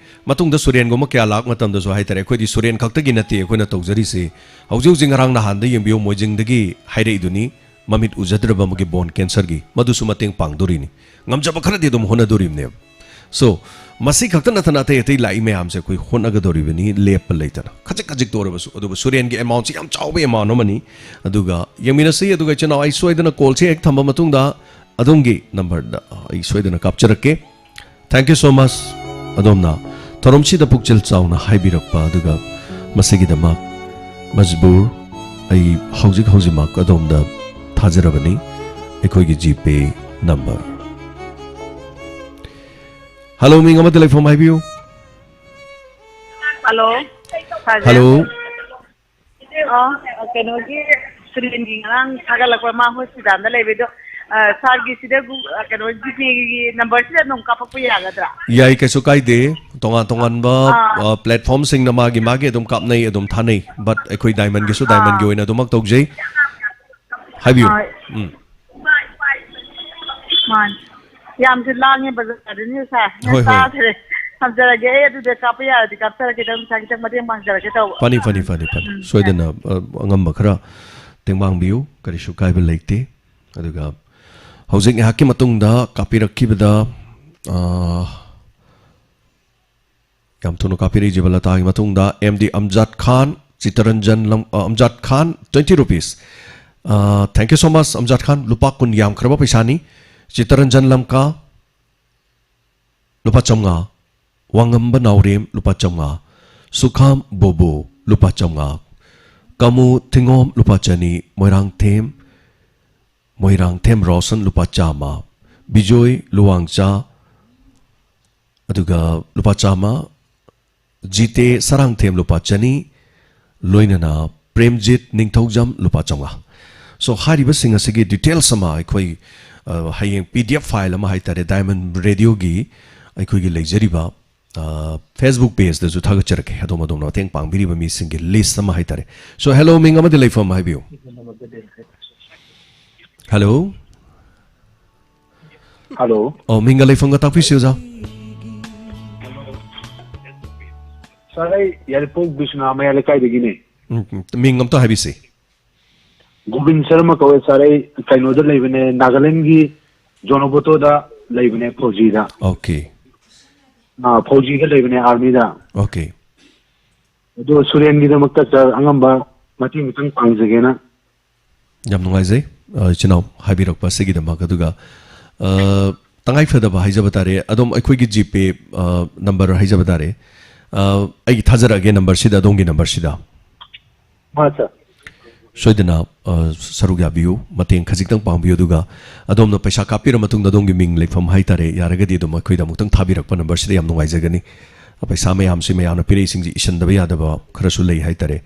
ꯃꯇꯨꯡꯗ ꯁꯨꯔꯦꯟꯒꯨꯝꯕ ꯀꯌꯥ ꯂꯥꯛꯄ ꯃꯇꯝꯗꯁꯨ ꯍꯥꯏꯇꯥꯔꯦ, ꯑꯩꯈꯣꯏꯗꯤ ꯁꯨꯔꯦꯟ ꯈꯛꯇꯒꯤ ꯅꯠꯇꯦ ꯑꯩꯈꯣꯏꯅ ꯇꯧꯖꯔꯤꯁꯤ꯫ ꯍꯧꯖꯤꯛ ꯍꯧꯖꯤꯛ ꯉꯔꯥꯡ ꯅꯍꯥꯟꯗ ꯌꯦꯡꯕꯤꯌꯨ, ꯃꯣꯏꯖꯤꯡꯗꯒꯤ ꯍꯥꯏꯔꯛꯏꯗꯨꯅꯤ, ꯃꯃꯤꯠ ꯎꯖꯗ꯭ꯔꯕ ꯑꯃꯒꯤ ꯕꯣꯟ ꯀꯦꯟꯁꯔꯒꯤ, ꯃꯗꯨꯁꯨ ꯃꯇꯦꯡ ꯄꯥꯡꯗꯣꯔꯤꯅꯤ꯫ ꯉꯝꯖꯕ ꯈꯔꯗꯤ ꯑꯗꯨꯝ ꯍꯣꯠꯅꯗꯣꯔꯤꯕꯅꯦꯕ꯫ So, ꯃꯁꯤ ꯈꯛꯇ ꯅꯠꯇꯅ ꯑꯇꯩ ꯑꯇꯩ ꯂꯥꯛꯏ ꯃꯌꯥꯝꯁꯦ ꯑꯩꯈꯣꯏ ꯍꯣꯠꯅꯒꯗꯧꯔꯤꯕꯅꯤ, ꯂꯦꯞꯄ ꯂꯩꯇꯅ꯫ ꯈꯖꯤꯛ ꯈꯖꯤꯛꯇ ꯑꯣꯏꯔꯕꯁꯨ, ꯑꯗꯨꯕꯨ ꯁꯨꯔꯦꯟꯒꯤ ꯑꯦꯃꯥꯎꯟꯁꯤ ꯌꯥꯝ ꯆꯥꯎꯕ ꯑꯦꯃꯥꯎꯟ ꯑꯃꯅꯤ꯫ ꯑꯗꯨꯒ ꯌꯦꯡꯃꯤꯟꯅꯁꯤ꯫ ꯑꯗꯨꯒ ꯏꯆꯤꯟ ꯏꯅꯥꯎ, ꯑꯩ ꯁꯣꯏꯗꯅ ꯀꯣꯜꯁꯦ ꯍꯦꯛ ꯊꯝꯕ ꯃꯇꯨꯡꯗ ꯑꯗꯣꯝꯒꯤ ꯅꯝꯕꯔꯗ ꯑꯩ ꯁꯣꯏꯗꯅ ꯀꯥꯞꯆꯔꯛꯀꯦ꯫ Thank you so much꯫ ꯑꯗꯣꯝꯅ ꯊꯧꯔꯝꯁꯤꯗ ꯄꯨꯛꯆꯦꯜ ꯆꯥꯎꯅ ꯍꯥꯏꯕꯤꯔꯛꯄ ꯑꯗꯨꯒ ꯃꯁꯤꯒꯤꯗꯃꯛ ꯃꯖꯕꯨꯔ, ꯑꯩ ꯍꯧꯖꯤꯛ ꯍꯧꯖꯤꯛꯃꯛ ꯑꯗꯣꯝꯗ ꯊꯥꯖꯔꯕꯅꯤ ꯑꯩꯈꯣꯏꯒꯤ ꯖꯤꯄꯦ ꯅꯝꯕꯔ꯫ ꯍꯜꯂꯣ, ꯃꯤꯡ ꯑꯃꯗ ꯂꯩꯐꯝ ꯍꯥꯏꯕꯤꯌꯨ꯫ ꯍꯜꯂꯣ꯫ ꯁꯥꯔꯁꯦ꯫ ꯍꯜꯂꯣ꯫ ꯑ, ꯀꯩꯅꯣꯒꯤ ꯁꯨꯔꯦꯟꯒꯤ ꯉꯔꯥꯡ ꯊꯥꯒꯠꯂꯛꯄ ꯃꯥ ꯍꯣꯁꯄꯤꯇꯥꯜꯗ ꯂꯩꯕꯩꯗꯣ, ꯑ, ꯁꯥꯔꯒꯤ ꯁꯤꯗ ꯒꯨ-, ꯑ, ꯀꯩꯅꯣ ꯖꯤꯄꯦꯒꯤ ꯅꯝꯕꯔꯁꯤꯗ ꯑꯗꯨꯝ ꯀꯥꯞꯄꯛꯄ ꯌꯥꯒꯗ꯭ꯔꯥ? ꯌꯥꯏ, ꯀꯩꯁꯨ ꯀꯥꯏꯗꯦ꯫ ꯇꯣꯉꯥꯟ ꯇꯣꯉꯥꯟꯕ, ꯑꯥ꯫ ꯑ, ꯄ꯭ꯂꯦꯠꯐꯣꯝꯁꯤꯡꯅ ꯃꯥꯒꯤ ꯃꯥꯒꯤ ꯑꯗꯨꯝ ꯀꯥꯞꯅꯩ, ꯑꯗꯨꯝ ꯊꯥꯅꯩ꯫ But ꯑꯩꯈꯣꯏ ꯗꯥꯏꯃꯟꯒꯤꯁꯨ ꯗꯥꯏꯃꯟꯒꯤ ꯑꯥ꯫ ꯑꯣꯏꯅ ꯑꯗꯨꯃꯛ ꯇꯧꯖꯩ꯫ ꯍꯥꯏꯕꯤꯌꯨ꯫ ꯑꯥ꯫ ꯎꯝ꯫ ꯃꯥꯅꯤ꯫ ꯌꯥꯝꯁꯨ ꯂꯥꯡꯉꯦ ꯕꯖꯥꯔꯗꯅꯤ ꯁꯥꯔ꯫ ꯍꯣꯏ, ꯍꯣꯏ꯫ ꯇꯥꯗ꯭ꯔꯦ꯫ ꯊꯝꯖꯔꯒꯦ꯫ ꯑꯩ ꯑꯗꯨꯗ ꯀꯥꯞꯄ ꯌꯥꯔꯗꯤ ꯀꯥꯞꯆꯔꯒꯦ꯫ ꯅꯪ ꯄꯩꯁꯥ ꯈꯤꯇꯪ ꯃꯇꯦꯡ ꯄꯥꯡꯖꯔꯛꯀꯦ ꯇꯧꯕ꯫ ꯐꯅꯤ, ꯐꯅꯤ, ꯐꯅꯤ, ꯐꯅꯤ꯫ ꯎꯝ꯫ ꯁꯣꯏꯗꯅ, ꯑ, ꯑꯉꯝꯕ ꯈꯔ ꯇꯦꯡꯕꯥꯡꯕꯤꯌꯨ꯫ ꯀꯔꯤꯁꯨ ꯀꯥꯏꯕ ꯂꯩꯇꯦ꯫ ꯑꯗꯨꯒ ꯍꯧꯖꯤꯛ ꯉꯥꯏꯍꯥꯛꯀꯤ ꯃꯇꯨꯡꯗ ꯀꯥꯞꯄꯤꯔꯛꯈꯤꯕꯗ, ꯑ, ꯌꯥꯝ ꯊꯨꯅ ꯀꯥꯞꯄꯤꯔꯛꯏ ꯖꯤꯕꯂꯇꯥꯒꯤ ꯃꯇꯨꯡꯗ ꯑꯦꯝ ꯗꯤ ꯑꯝꯖꯥꯗ ꯈꯥꯟ, ꯆꯤꯇꯔꯟꯖꯟ ꯂꯝ-, ꯑ, ꯑꯝꯖꯥꯗ ꯈꯥꯟ, twenty rupees꯫ ꯑ, thank you so much, ꯑꯝꯖꯥꯗ ꯈꯥꯟ, ꯂꯨꯄꯥ ꯀꯨꯟ ꯌꯥꯝꯈ꯭ꯔꯕ ꯄꯩꯁꯥꯅꯤ꯫ ꯆꯤꯇꯔꯟꯖꯟ ꯂꯝꯀꯥ, ꯂꯨꯄꯥ ꯆꯥꯝꯃꯉꯥ꯫ ꯋꯥꯉꯝꯕ ꯅꯥꯎꯔꯦꯝ, ꯂꯨꯄꯥ ꯆꯥꯝꯃꯉꯥ꯫ ꯁꯨꯈꯥꯝ ꯕꯣꯕꯣ, ꯂꯨꯄꯥ ꯆꯥꯝꯃꯉꯥ꯫ ꯀꯃꯨ ꯊꯤꯉꯣꯝ ꯂꯨꯄꯥ ꯆꯅꯤ, ꯃꯣꯏꯔꯥꯡꯊꯦꯝ, ꯃꯣꯏꯔꯥꯡꯊꯦꯝ ꯔꯣꯁꯟ ꯂꯨꯄꯥ ꯆꯥꯝꯃ, ꯕꯤꯖꯣꯏ ꯂꯨꯋꯥꯡꯆꯥ, ꯑꯗꯨꯒ ꯂꯨꯄꯥ ꯆꯥꯝꯃ, ꯖꯤꯇꯦ ꯁꯔꯥꯡꯊꯦꯝ ꯂꯨꯄꯥ ꯆꯅꯤ, ꯂꯣꯏꯅꯅ ꯄ꯭ꯔꯦꯝꯖꯤꯠ ꯅꯤꯡꯊꯧꯖꯝ ꯂꯨꯄꯥ ꯆꯥꯝꯃꯉꯥ꯫ So, ꯍꯥꯏꯔꯤꯕꯁꯤꯡ ꯑꯁꯤꯒꯤ details ꯑꯃ ꯑꯩꯈꯣꯏ, ꯑ, ꯍꯌꯦꯡ P D F file ꯑꯃ ꯍꯥꯏꯇꯥꯔꯦ, Diamond Radioꯒꯤ ꯑꯩꯈꯣꯏꯒꯤ ꯂꯩꯖꯔꯤꯕ, ꯑ, Facebook pageꯇꯁꯨ ꯊꯥꯒꯠꯆꯔꯛꯀꯦ꯫ ꯑꯗꯣꯝ ꯑꯗꯣꯝꯅ ꯃꯇꯦꯡ ꯄꯥꯡꯕꯤꯔꯤꯕ ꯃꯤꯁꯤꯡꯒꯤ list ꯑꯃ ꯍꯥꯏꯇꯥꯔꯦ꯫ So, hello, ꯃꯤꯡ ꯑꯃꯗꯤ ꯂꯩꯐꯝ ꯍꯥꯏꯕꯤꯌꯨ꯫ Hello꯫ Hello꯫ ꯑꯣ, ꯃꯤꯡꯒ ꯂꯩꯐꯝꯒ ꯇꯥꯛꯄꯤꯁꯤ, ꯑꯣꯖꯥ꯫ Sir, ꯑꯩ ꯌꯥꯏꯔꯤꯄꯣꯛ ꯕꯤꯁ꯭ꯋꯥꯅꯥꯊ ꯃꯌꯥꯏ ꯂꯩꯀꯥꯏꯗꯒꯤꯅꯦ꯫ ꯎꯝ, ꯎꯝ, ꯃꯤꯡ ꯑꯝꯇ ꯍꯥꯏꯕꯤꯁꯤ꯫ ꯒꯣꯕꯤꯟ ꯁꯔꯃ ꯀꯧꯋꯦ, sir꯫ ꯑꯩ ꯀꯩꯅꯣꯗ ꯂꯩꯕꯅꯦ, ꯅꯥꯒꯥꯂꯦꯟꯒꯤ ꯖꯣꯅꯣꯕꯣꯇꯣꯗ ꯂꯩꯕꯅꯦ, ꯐꯧꯖꯤꯗ꯫ Okay꯫ ꯑꯥ, ꯐꯧꯖꯤꯗ ꯂꯩꯕꯅꯦ, armyꯗ꯫ Okay꯫ ꯑꯗꯣ ꯁꯨꯔꯦꯟꯒꯤꯗꯃꯛꯇ, sir, ꯑꯉꯝꯕ ꯃꯇꯦꯡ ꯈꯤꯇꯪ ꯄꯥꯡꯖꯒꯦꯅ꯫ ꯌꯥꯝ ꯅꯨꯡꯉꯥꯏꯖꯩ, ꯑ, ꯏꯆꯤꯟ ꯏꯅꯥꯎ ꯍꯥꯏꯕꯤꯔꯛꯄ ꯑꯁꯤꯒꯤꯗꯃꯛ꯫ ꯑꯗꯨꯒ, ꯑ, ꯇꯉꯥꯏ ꯐꯗꯕ ꯍꯥꯏꯖꯕ ꯇꯥꯔꯦ, ꯑꯗꯨꯝ ꯑꯩꯈꯣꯏꯒꯤ GPay, ꯑ, number ꯍꯥꯏꯖꯕ ꯇꯥꯔꯦ, ꯑ, ꯑꯩꯒꯤ ꯊꯥꯖꯔꯛꯑꯒꯦ numberꯁꯤꯗ, ꯑꯗꯣꯝꯒꯤ numberꯁꯤꯗ꯫ ꯍꯣꯏ, sir꯫ ꯁꯣꯏꯗꯅ, ꯑ, ꯁꯔꯨꯛ ꯌꯥꯕꯤꯌꯨ, ꯃꯇꯦꯡ ꯈꯖꯤꯛꯇꯪ ꯄꯥꯡꯕꯤꯌꯨ, ꯑꯗꯨꯒ ꯑꯗꯣꯝꯅ ꯄꯩꯁꯥ ꯀꯥꯞꯄꯤꯔ ꯃꯇꯨꯡꯗ ꯑꯗꯣꯝꯒꯤ ꯃꯤꯡ ꯂꯩꯐꯝ ꯍꯥꯏꯇꯥꯔꯦ, ꯌꯥꯔꯒꯗꯤ ꯑꯗꯨꯝ ꯑꯩꯈꯣꯏꯗ ꯑꯃꯨꯛꯇꯪ ꯊꯥꯕꯤꯔꯛꯄ numberꯁꯤꯗ ꯌꯥꯝ ꯅꯨꯡꯉꯥꯏꯖꯒꯅꯤ꯫ ꯄꯩꯁꯥ ꯃꯌꯥꯝꯁꯤ ꯃꯌꯥꯝꯅ ꯄꯤꯔꯛꯏꯁꯤꯡꯁꯤ ꯏꯁꯤꯟꯗꯕ ꯌꯥꯗꯕ ꯈꯔꯁꯨ ꯂꯩ ꯍꯥꯏꯇꯥꯔꯦ꯫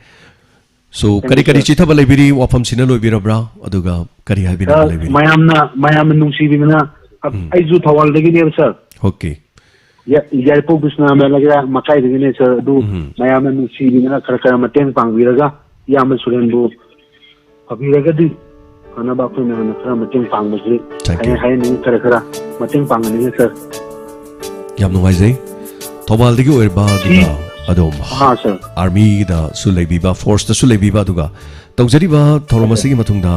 So, ꯀꯔꯤ ꯀꯔꯤ ꯆꯤꯊꯕ ꯂꯩꯕꯤꯔꯤ? ꯋꯥꯐꯝꯁꯤꯅ ꯂꯣꯏꯕꯤꯔꯕ꯭ꯔꯥ? ꯑꯗꯨꯒ ꯀꯔꯤ ꯍꯥꯏꯕꯤꯅꯤꯡꯕ ꯂꯩꯕꯤꯔꯤ? ꯃꯌꯥꯝꯅ, ꯃꯌꯥꯝꯅ ꯅꯨꯡꯁꯤꯕꯤꯗꯅ, ꯑ, ꯎꯝ꯫ ꯑꯩꯁꯨ ꯊꯧꯕꯥꯜꯗꯒꯤꯅꯦꯕ, sir꯫ Okay꯫ ꯌꯥ-, ꯌꯥꯏꯔꯤꯄꯣꯛ ꯕꯤꯁ꯭ꯋꯥꯅꯥꯊ ꯃꯌꯥꯏ ꯂꯩꯀꯥꯏ ꯃꯈꯥꯏꯗꯒꯤꯅꯦ, sir꯫ ꯑꯗꯨ ꯎꯝ꯫ ꯃꯌꯥꯝꯅ ꯅꯨꯡꯁꯤꯕꯤꯗꯅ ꯈꯔ ꯈꯔ ꯃꯇꯦꯡ ꯄꯥꯡꯕꯤꯔꯒ ꯏꯌꯥꯝꯕ ꯁꯨꯔꯦꯟꯕꯨ ꯐꯕꯤꯔꯒꯗꯤ ꯐꯅꯕ ꯑꯩꯈꯣꯏ ꯃꯌꯥꯝꯅ ꯈꯔ ꯃꯇꯦꯡ ꯄꯥꯡꯕꯁꯤ Thank you꯫ ꯍꯥꯏ-, ꯍꯥꯏꯍꯟꯅꯤꯡꯉꯤ, ꯈꯔ ꯈꯔ ꯃꯇꯦꯡ ꯄꯥꯡꯍꯟꯅꯤꯡꯉꯤ, sir꯫ ꯌꯥꯝ ꯅꯨꯡꯉꯥꯏꯖꯩ꯫ ꯊꯧꯕꯥꯜꯗꯒꯤ ꯑꯣꯏꯔꯕ, ꯑꯗꯨꯒ ꯁꯤ-, ꯑꯗꯨꯝ ꯑꯥ, sir꯫ Armyꯗꯁꯨ ꯂꯩꯕꯤꯕ, forceꯇꯁꯨ ꯂꯩꯕꯤꯕ, ꯑꯗꯨꯒ ꯇꯧꯖꯔꯤꯕ ꯊꯧꯔꯝ ꯑꯁꯤꯒꯤ ꯃꯇꯨꯡꯗ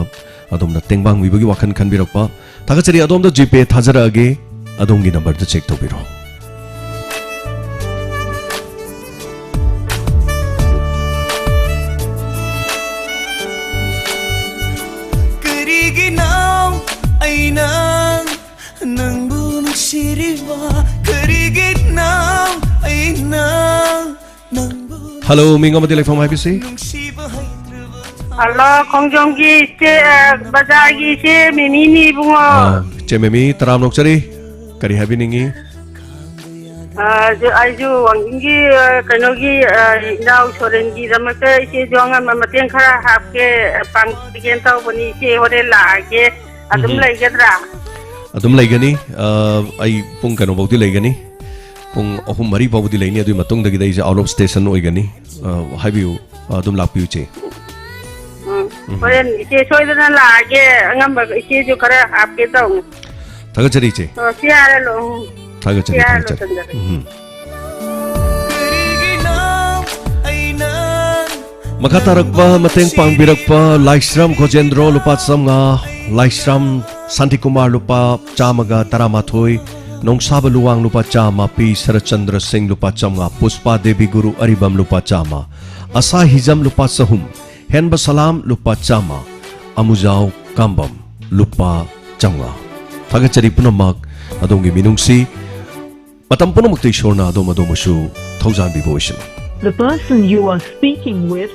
ꯑꯗꯣꯝꯅ ꯇꯦꯡꯕꯥꯡꯕꯤꯕꯒꯤ ꯋꯥꯈꯜ ꯈꯟꯕꯤꯔꯛꯄ꯫ ꯊꯥꯒꯠꯆꯔꯤ꯫ ꯑꯗꯣꯝꯗ GPay ꯊꯥꯖꯔꯛꯑꯒꯦ, ꯑꯗꯣꯝꯒꯤ numberꯗ check ꯇꯧꯕꯤꯔꯣ꯫ ꯀꯔꯤꯒꯤꯅꯣ ꯑꯩꯅ ꯅꯪꯕꯨ ꯅꯨꯡꯁꯤꯔꯤꯕ? ꯀꯔꯤꯒꯤꯅꯣ ꯑꯩꯅ ꯅꯪꯕꯨ Hello, ꯃꯤꯡ ꯑꯃꯗꯤ ꯂꯩꯐꯝ ꯍꯥꯏꯕꯤꯁꯤ꯫ ꯅꯨꯡꯁꯤꯕ ꯍꯩ- ꯍꯜꯂꯣ, ꯈꯣꯡꯖꯣꯝꯒꯤ ꯏꯆꯦ, ꯑ, ꯕꯖꯥꯔꯒꯤ ꯏꯆꯦ ꯃꯤꯃꯤꯅꯤ ꯏꯕꯨꯡꯉꯣ꯫ ꯑꯥ, ꯏꯆꯦ ꯃꯤꯃꯤ, ꯇꯔꯥꯝꯅ ꯑꯣꯛꯆꯔꯤ꯫ ꯀꯔꯤ ꯍꯥꯏꯕꯤꯅꯤꯡꯉꯤ? ꯑ, ꯑꯩꯁꯨ, ꯑꯩꯁꯨ ꯋꯥꯡꯖꯤꯡꯒꯤ, ꯑ, ꯀꯩꯅꯣꯒꯤ, ꯑ, ꯏꯅꯥꯎ ꯁꯣꯔꯦꯟꯒꯤꯗꯃꯛꯇ ꯏꯆꯦꯁꯨ ꯑꯉꯝꯕ ꯃꯇꯦꯡ ꯈꯔ ꯍꯥꯞꯀꯦ, ꯑ, ꯄꯥꯡꯕꯤꯒꯦꯅ ꯇꯧꯕꯅꯤ꯫ ꯏꯆꯦ ꯍꯣꯔꯦꯟ ꯂꯥꯛꯑꯒꯦ꯫ ꯑꯗꯨꯝ ꯎꯝ꯫ ꯂꯩꯒꯗ꯭ꯔꯥ? ꯑꯗꯨꯝ ꯂꯩꯒꯅꯤ꯫ ꯑ, ꯑꯩ ꯄꯨꯡ ꯀꯩꯅꯣ ꯐꯥꯎꯗꯤ ꯂꯩꯒꯅꯤ꯫ ꯄꯨꯡ ꯑꯍꯨꯝ ꯃꯔꯤ ꯐꯥꯎꯕꯗꯤ ꯂꯩꯅꯤ꯫ ꯑꯗꯨꯒꯤ ꯃꯇꯨꯡꯗꯒꯤꯗꯤ ꯑꯩꯁꯦ out of station ꯑꯣꯏꯒꯅꯤ꯫ ꯑ, ꯍꯥꯏꯕꯤꯌꯨ꯫ ꯑ, ꯑꯗꯨꯝ ꯂꯥꯛꯄꯤꯌꯨ, ꯏꯆꯦ꯫ ꯎꯝ꯫ ꯎꯝ꯫ ꯍꯣꯔꯦꯟ ꯏꯆꯦ ꯁꯣꯏꯗꯅ ꯂꯥꯛꯑꯒꯦ꯫ ꯑꯉꯝꯕ ꯏꯆꯦꯁꯨ ꯈꯔ ꯍꯥꯞꯀꯦ ꯇꯧꯅꯤ꯫ ꯊꯥꯒꯠꯆꯔꯤ, ꯏꯆꯦ꯫ ꯑꯣ, ꯁꯤ ꯍꯥꯏꯔ ꯂꯣ-, ꯎꯝ꯫ ꯁꯤ ꯊꯥꯒꯠꯆꯔꯤ, ꯍꯥꯏꯔ ꯊꯥꯒꯠꯆꯔꯤ꯫ ꯂꯣꯏꯁꯤꯟꯖꯔꯒꯦ꯫ ꯎꯝ꯫ ꯃꯈꯥ ꯇꯥꯔꯛꯄ ꯃꯇꯦꯡ ꯄꯥꯡꯕꯤꯔꯛꯄ ꯂꯥꯏꯁ꯭ꯔꯝ ꯒꯣꯖꯦꯟꯗ꯭ꯔꯣ, ꯂꯨꯄꯥ ꯆꯥꯝꯃꯉꯥ, ꯂꯥꯏꯁ꯭ꯔꯝ ꯁꯥꯟꯇꯤꯀꯨꯃꯥꯔ, ꯂꯨꯄꯥ ꯆꯥꯝꯃꯒ ꯇꯔꯥꯃꯥꯊꯣꯏ, ꯅꯣꯡꯁꯥꯕ ꯂꯨꯋꯥꯡ, ꯂꯨꯄꯥ ꯆꯥꯝꯃ, ꯄꯤ ꯁꯔꯠꯆꯟꯗ꯭ꯔ ꯁꯤꯡ, ꯂꯨꯄꯥ ꯆꯥꯝꯃꯉꯥ, ꯄꯨꯁꯄꯥ ꯗꯦꯕꯤ ꯒꯨꯔꯨ ꯑꯔꯤꯕꯝ, ꯂꯨꯄꯥ ꯆꯥꯝꯃ, ꯑꯁꯥ ꯍꯤꯖꯝ, ꯂꯨꯄꯥ ꯆꯍꯨꯝ, ꯍꯦꯟꯕ ꯁꯂꯥꯝ, ꯂꯨꯄꯥ ꯆꯥꯝꯃ, ꯑꯃꯨꯖꯥꯎ ꯀꯥꯝꯕꯝ, ꯂꯨꯄꯥ ꯆꯥꯝꯃꯉꯥ꯫ ꯊꯥꯒꯠꯆꯔꯤ ꯄꯨꯝꯅꯃꯛ, ꯑꯗꯣꯝꯒꯤ ꯃꯤꯅꯨꯡꯁꯤ꯫ ꯃꯇꯝ ꯄꯨꯝꯅꯃꯛꯇ ꯏꯁꯣꯔꯅ ꯑꯗꯣꯝ ꯑꯗꯣꯝꯕꯨꯁꯨ ꯊꯧꯖꯥꯟꯕꯤꯕ ꯑꯣꯏꯁꯅꯨ꯫ The person you are speaking with.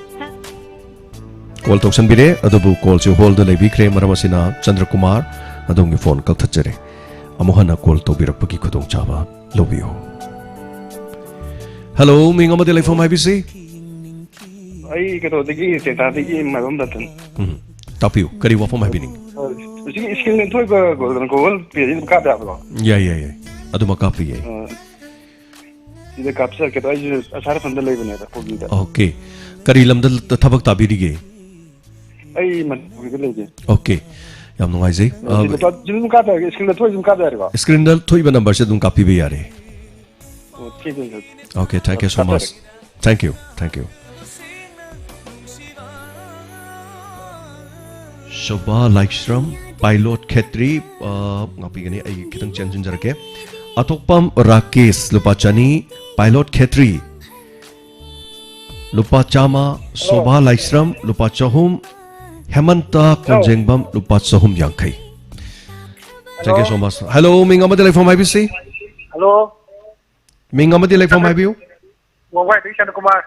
Call ꯇꯧꯁꯟꯕꯤꯔꯦ, ꯑꯗꯨꯕꯨ ꯀꯣꯜꯁꯦ ꯍꯣꯜꯗ ꯂꯩꯕꯤꯈ꯭ꯔꯦ꯫ ꯃꯔꯝ ꯑꯁꯤꯅ, ꯆꯟꯗ꯭ꯔꯀꯨꯃꯥꯔ, ꯑꯗꯣꯝꯒꯤ ꯐꯣꯟ ꯀꯛꯊꯠꯆꯔꯦ꯫ ꯑꯃꯨꯛ ꯍꯟꯅ ꯀꯣꯜ ꯇꯧꯕꯤꯔꯛꯄꯒꯤ ꯈꯨꯗꯣꯡꯆꯥꯕ ꯂꯧꯕꯤꯌꯨ꯫ ꯍꯜꯂꯣ, ꯃꯤꯡ ꯑꯃꯗꯤ ꯂꯩꯐꯝ ꯍꯥꯏꯕꯤꯁꯤ? ꯑꯩ ꯀꯩꯅꯣꯗꯒꯤ, ꯇꯦꯛꯇꯥꯗꯒꯤ ꯃꯥꯏꯕꯝ ꯔꯇꯟ꯫ ꯎꯝ꯫ ꯇꯥꯛꯄꯤꯌꯨ, ꯀꯔꯤ ꯋꯥꯐꯝ ꯍꯥꯏꯕꯤꯅꯤꯡꯉꯤ? ꯑ, ꯍꯧꯖꯤꯛꯀꯤ screen ꯊꯣꯛꯏꯕ Google, Google Pay ꯁꯤ ꯑꯗꯨꯝ ꯀꯥꯞꯄ ꯌꯥꯕ꯭ꯔꯣ? ꯌꯥꯏ, ꯌꯥꯏ, ꯌꯥꯏ꯫ ꯑꯗꯨꯃꯛ ꯀꯥꯞꯄ ꯌꯥꯏ꯫ ꯑ, ꯁꯤꯗ ꯀꯥꯞꯆꯔꯛꯀꯦ꯫ ꯑꯗꯣ ꯑꯩꯁꯨ ꯑꯁꯥꯔ ꯐꯟꯗ ꯂꯩꯕꯅꯦꯕ, ꯀꯣꯕꯤꯗ꯫ ꯑꯣꯀꯦ꯫ ꯀꯔꯤ ꯂꯝꯗ ꯊꯕꯛ ꯇꯥꯕꯤꯔꯤꯒꯦ? ꯑꯩ ꯃꯅꯤꯄꯨꯔꯗ ꯂꯩꯒꯦ꯫ ꯑꯣꯀꯦ꯫ ꯌꯥꯝ ꯅꯨꯡꯉꯥꯏꯖꯩ꯫ ꯑ, ꯑ, ꯁꯤ ꯂꯨꯄꯥ, ꯁꯤ ꯑꯗꯨꯝ ꯀꯥꯞꯄ ꯌꯥꯔꯦ? Screen ꯊꯣꯛꯏ ꯑꯗꯨꯝ ꯀꯥꯞꯄ ꯌꯥꯔꯦꯀꯣ? Screen ꯊꯣꯛꯏꯕ number ꯁꯦ ꯑꯗꯨꯝ ꯀꯥꯞꯄꯤꯕ ꯌꯥꯔꯦ꯫ ꯑꯣ, thank you, thank you. Okay, thank you so much. ꯊꯥꯖꯔꯒꯦ꯫ Thank you, thank you. Sobha Laishram, ꯄꯥꯏꯂꯣꯠ ꯈꯦꯇ꯭ꯔꯤ, ꯑ, ꯉꯥꯛꯄꯤꯒꯅꯤ, ꯑꯩ ꯈꯤꯇꯪ ꯆꯦꯟꯁꯤꯟꯖꯔꯛꯀꯦ꯫ ꯑꯇꯣꯛꯄꯝ ꯔꯥꯀꯦꯁ, ꯂꯨꯄꯥ ꯆꯅꯤ, ꯄꯥꯏꯂꯣꯠ ꯈꯦꯇ꯭ꯔꯤ, ꯂꯨꯄꯥ ꯆꯥꯝꯃ, ꯁꯣꯚꯥ ꯂꯥꯏꯁ꯭ꯔꯝ, ꯂꯨꯄꯥ ꯆꯍꯨꯝ, ꯍꯦꯃꯟꯇ ꯀꯣꯟꯖꯦꯡꯕꯝ, ꯂꯨꯄꯥ ꯆꯍꯨꯝ ꯌꯥꯡꯈꯩ꯫ Thank you so much. Hello, ꯃꯤꯡ ꯑꯃꯗꯤ ꯂꯩꯐꯝ ꯍꯥꯏꯕꯤꯁꯤ? Hello. ꯃꯤꯡ ꯑꯃꯗꯤ ꯂꯩꯐꯝ ꯍꯥꯏꯕꯤꯌꯨ꯫ ꯋꯥꯡꯋꯥꯏꯗꯒꯤ ꯆꯟꯗ꯭ꯔꯀꯨꯃꯥꯔ꯫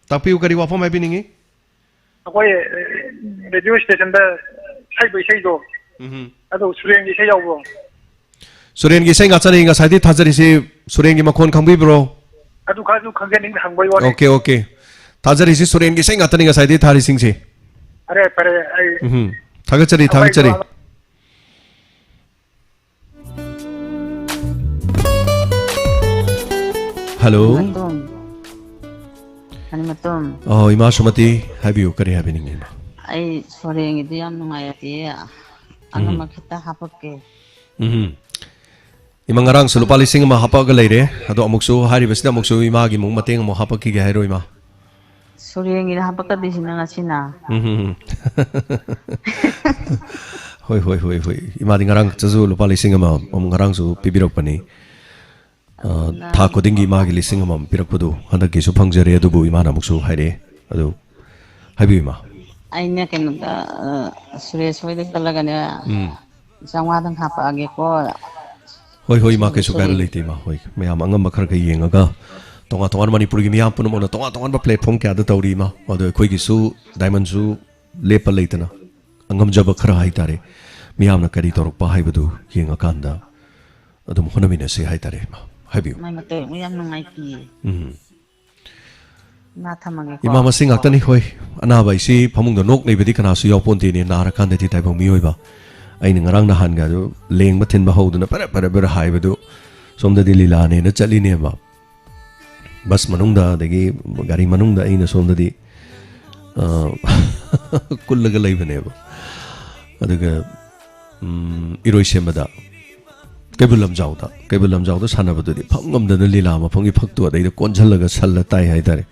ꯇꯥꯛꯄꯤꯌꯨ, ꯀꯔꯤ ꯋꯥꯐꯝ ꯍꯥꯏꯕꯤꯅꯤꯡꯉꯤ? ꯑꯩꯈꯣꯏ ꯔꯦꯗꯤꯑꯣ ꯁ꯭ꯇꯦꯁꯟꯗ ꯁꯛꯏꯕ ꯏꯁꯩꯗꯣ, ꯎꯝ꯫ ꯑꯗꯨ ꯁꯨꯔꯦꯟꯒꯤ ꯏꯁꯩ ꯌꯥꯎꯕ꯭ꯔꯣ? ꯁꯨꯔꯦꯟꯒꯤ ꯏꯁꯩ ꯉꯥꯛꯇꯅꯤ ꯉꯁꯥꯏꯗꯤ ꯊꯥꯖꯔꯤꯁꯤ꯫ ꯁꯨꯔꯦꯟꯒꯤ ꯃꯈꯣꯟ ꯈꯪꯕꯤꯕ꯭ꯔꯣ? ꯑꯗꯨ ꯈꯔꯁꯨ ꯈꯪꯖꯅꯤꯡ ꯍꯪꯕꯩ ꯋꯥꯅꯤ꯫ Okay, okay. ꯊꯥꯖꯔꯤꯁꯤ ꯁꯨꯔꯦꯟꯒꯤ ꯏꯁꯩ ꯉꯥꯛꯇꯅꯤ ꯉꯁꯥꯏꯗꯤ ꯊꯥꯔꯤꯁꯤꯡꯁꯦ꯫ ꯐꯔꯦ, ꯐꯔꯦ, ꯑꯩ ꯎꯝ꯫ ꯊꯥꯒꯠꯆꯔꯤ, ꯊꯥꯒꯠꯆꯔꯤ꯫ ꯍꯜꯂꯣ꯫ ꯃꯇꯨꯝ꯫ ꯑꯅꯤ ꯃꯇꯨꯝ꯫ ꯑꯣ, ꯏꯃꯥ ꯁꯨꯃꯇꯤ, ꯍꯥꯏꯕꯤꯌꯨ, ꯀꯔꯤ ꯍꯥꯏꯕꯤꯅꯤꯡꯉꯤꯅꯣ? ꯑꯩ ꯁꯣꯔꯦꯡꯒꯤꯗꯤ ꯌꯥꯝ ꯅꯨꯡꯉꯥꯏꯇꯤꯌꯦ꯫ ꯑꯉꯝꯕ ꯈꯤꯇ ꯍꯥꯄꯛꯀꯦ꯫ ꯎꯝ꯫ ꯏꯃꯥ ꯉꯔꯥꯡꯁꯨ ꯂꯨꯄꯥ ꯂꯤꯁꯤꯡ ꯑꯃ ꯍꯥꯄꯛꯑꯒ ꯂꯩꯔꯦ꯫ ꯑꯗꯣ ꯑꯃꯨꯛꯁꯨ ꯍꯥꯏꯔꯤꯕꯁꯤꯗ ꯑꯃꯨꯛꯁꯨ ꯏꯃꯥꯒꯤ ꯑꯃꯨꯛ ꯃꯇꯦꯡ ꯑꯃꯨꯛ ꯍꯥꯞꯄꯛꯈꯤꯒꯦ ꯍꯥꯏꯔꯣ, ꯏꯃꯥ? ꯁꯣꯔꯦꯡꯒꯤꯗ ꯍꯥꯄꯛꯀꯗꯣꯏꯁꯤꯅ ꯉꯁꯤꯅ꯫ ꯎꯝ꯫ ꯍꯣꯏ, ꯍꯣꯏ, ꯍꯣꯏ, ꯍꯣꯏ꯫ ꯏꯃꯥꯗꯤ ꯉꯔꯥꯡ ꯆꯠꯁꯨ ꯂꯨꯄꯥ ꯂꯤꯁꯤꯡ ꯑꯃ ꯑꯃꯨꯛ ꯉꯔꯥꯡꯁꯨ ꯄꯤꯕꯤꯔꯛꯄꯅꯤ꯫ ꯑ, ꯊꯥ ꯈꯨꯗꯤꯡꯒꯤ ꯏꯃꯥꯒꯤ ꯂꯤꯁꯤꯡ ꯑꯃꯃꯝ ꯄꯤꯔꯛꯄꯗꯨ ꯍꯟꯗꯛꯀꯤꯁꯨ ꯐꯪꯖꯔꯦ, ꯑꯗꯨꯕꯨ ꯏꯃꯥꯅ ꯑꯃꯨꯛꯁꯨ ꯍꯥꯏꯔꯛꯑꯦ꯫ ꯑꯗꯨ ꯍꯥꯏꯕꯤꯌꯨ, ꯏꯃꯥ꯫ ꯑꯩꯅ ꯀꯩꯅꯣꯗ, ꯑ, ꯁꯨꯔꯦꯁ ꯍꯣꯏꯗ ꯆꯠꯂꯒꯅꯦ, ꯎꯝ꯫ ꯆꯥꯝꯃꯉꯥꯗꯪ ꯍꯥꯄꯛꯑꯒꯦꯀꯣ꯫ ꯍꯣꯏ, ꯍꯣꯏ, ꯏꯃꯥ, ꯀꯩꯁꯨ ꯀꯥꯏꯕ ꯁꯣꯔꯤ꯫ ꯂꯩꯇꯦ, ꯏꯃꯥ꯫ ꯍꯣꯏ, ꯃꯌꯥꯝ ꯑꯉꯝꯕ ꯈꯔ ꯈꯔ ꯌꯦꯡꯉꯒ ꯇꯣꯉꯥꯟ ꯇꯣꯉꯥꯟꯕ ꯃꯅꯤꯄꯨꯔꯒꯤ ꯃꯤꯌꯥꯝ ꯄꯨꯝꯅꯃꯛꯅ ꯇꯣꯉꯥꯟ ꯇꯣꯉꯥꯟꯕ platform ꯀꯌꯥꯗ ꯇꯧꯔꯤ, ꯏꯃꯥ꯫ ꯑꯗꯣ ꯑꯩꯈꯣꯏꯒꯤꯁꯨ ꯗꯥꯏꯃꯟꯁꯨ ꯂꯦꯞꯄ ꯂꯩꯇꯅ ꯑꯉꯝꯖꯕ ꯈꯔ ꯍꯥꯏꯇꯥꯔꯦ, ꯃꯤꯌꯥꯝꯅ ꯀꯔꯤ ꯇꯧꯔꯛꯄ ꯍꯥꯏꯕꯗꯨ ꯌꯦꯡꯉꯀꯥꯟꯗ ꯑꯗꯨꯝ ꯍꯣꯠꯅꯃꯤꯟꯅꯁꯤ ꯍꯥꯏꯇꯥꯔꯦ, ꯏꯃꯥ꯫ ꯍꯥꯏꯕꯤꯌꯨ꯫ ꯃꯥꯏ ꯃꯇꯧ ꯑꯃꯨꯛ ꯌꯥꯝ ꯅꯨꯡꯉꯥꯏꯇꯤꯌꯦ꯫ ꯎꯝ꯫ ꯏꯃꯥ ꯊꯝꯃꯒꯦꯀꯣ꯫ ꯏꯃꯥ, ꯃꯁꯤ ꯉꯥꯛꯇꯅꯤ꯫ ꯍꯣꯏ, ꯑꯅꯥꯕ ꯍꯥꯏꯁꯤ ꯐꯃꯨꯡꯗ ꯅꯣꯛ ꯂꯩꯕꯗꯤ ꯀꯅꯥꯁꯨ ꯌꯥꯎꯄꯣꯟꯇꯦꯅꯦ, ꯅꯥꯔꯀꯥꯟꯗꯗꯤ ꯇꯥꯏꯕꯪ ꯃꯤꯑꯣꯏꯕ꯫ ꯑꯩꯅ ꯉꯔꯥꯡ ꯅꯍꯥꯟꯒ ꯑꯗꯨ ꯂꯦꯡꯕ ꯊꯤꯟꯕ ꯍꯧꯗꯅ ꯐꯔꯦ ꯐꯔꯦ ꯐꯔꯦ ꯍꯥꯏꯕꯗꯨ ꯁꯣꯝꯗꯗꯤ ꯂꯤꯂꯥꯅꯦꯅ ꯆꯠꯂꯤꯅꯦꯕ꯫ ꯕꯁ ꯃꯅꯨꯡꯗ, ꯑꯗꯒꯤ ꯒꯥꯔꯤ ꯃꯅꯨꯡꯗ ꯑꯩꯅ ꯁꯣꯝꯗꯗꯤ, ꯑ, ꯀꯨꯜꯂꯒ ꯂꯩꯕꯅꯦꯕ꯫ ꯑꯗꯨꯒ, ꯎꯝ, ꯏꯔꯣꯏꯁꯦꯝꯕꯗ, ꯀꯩꯕꯨꯜ ꯂꯝꯖꯥꯎꯗ, ꯀꯩꯕꯨꯜ ꯂꯝꯖꯥꯎꯗ ꯁꯥꯟꯅꯕꯗꯨꯗꯤ ꯐꯝ ꯉꯝꯗꯅ ꯂꯤꯂꯥ ꯃꯐꯝꯒꯤ ꯐꯛꯇꯨ ꯑꯗꯩꯗ ꯀꯣꯟꯁꯤꯜꯂꯒ ꯁꯜꯂ ꯇꯥꯏ ꯍꯥꯏꯇꯥꯔꯦ꯫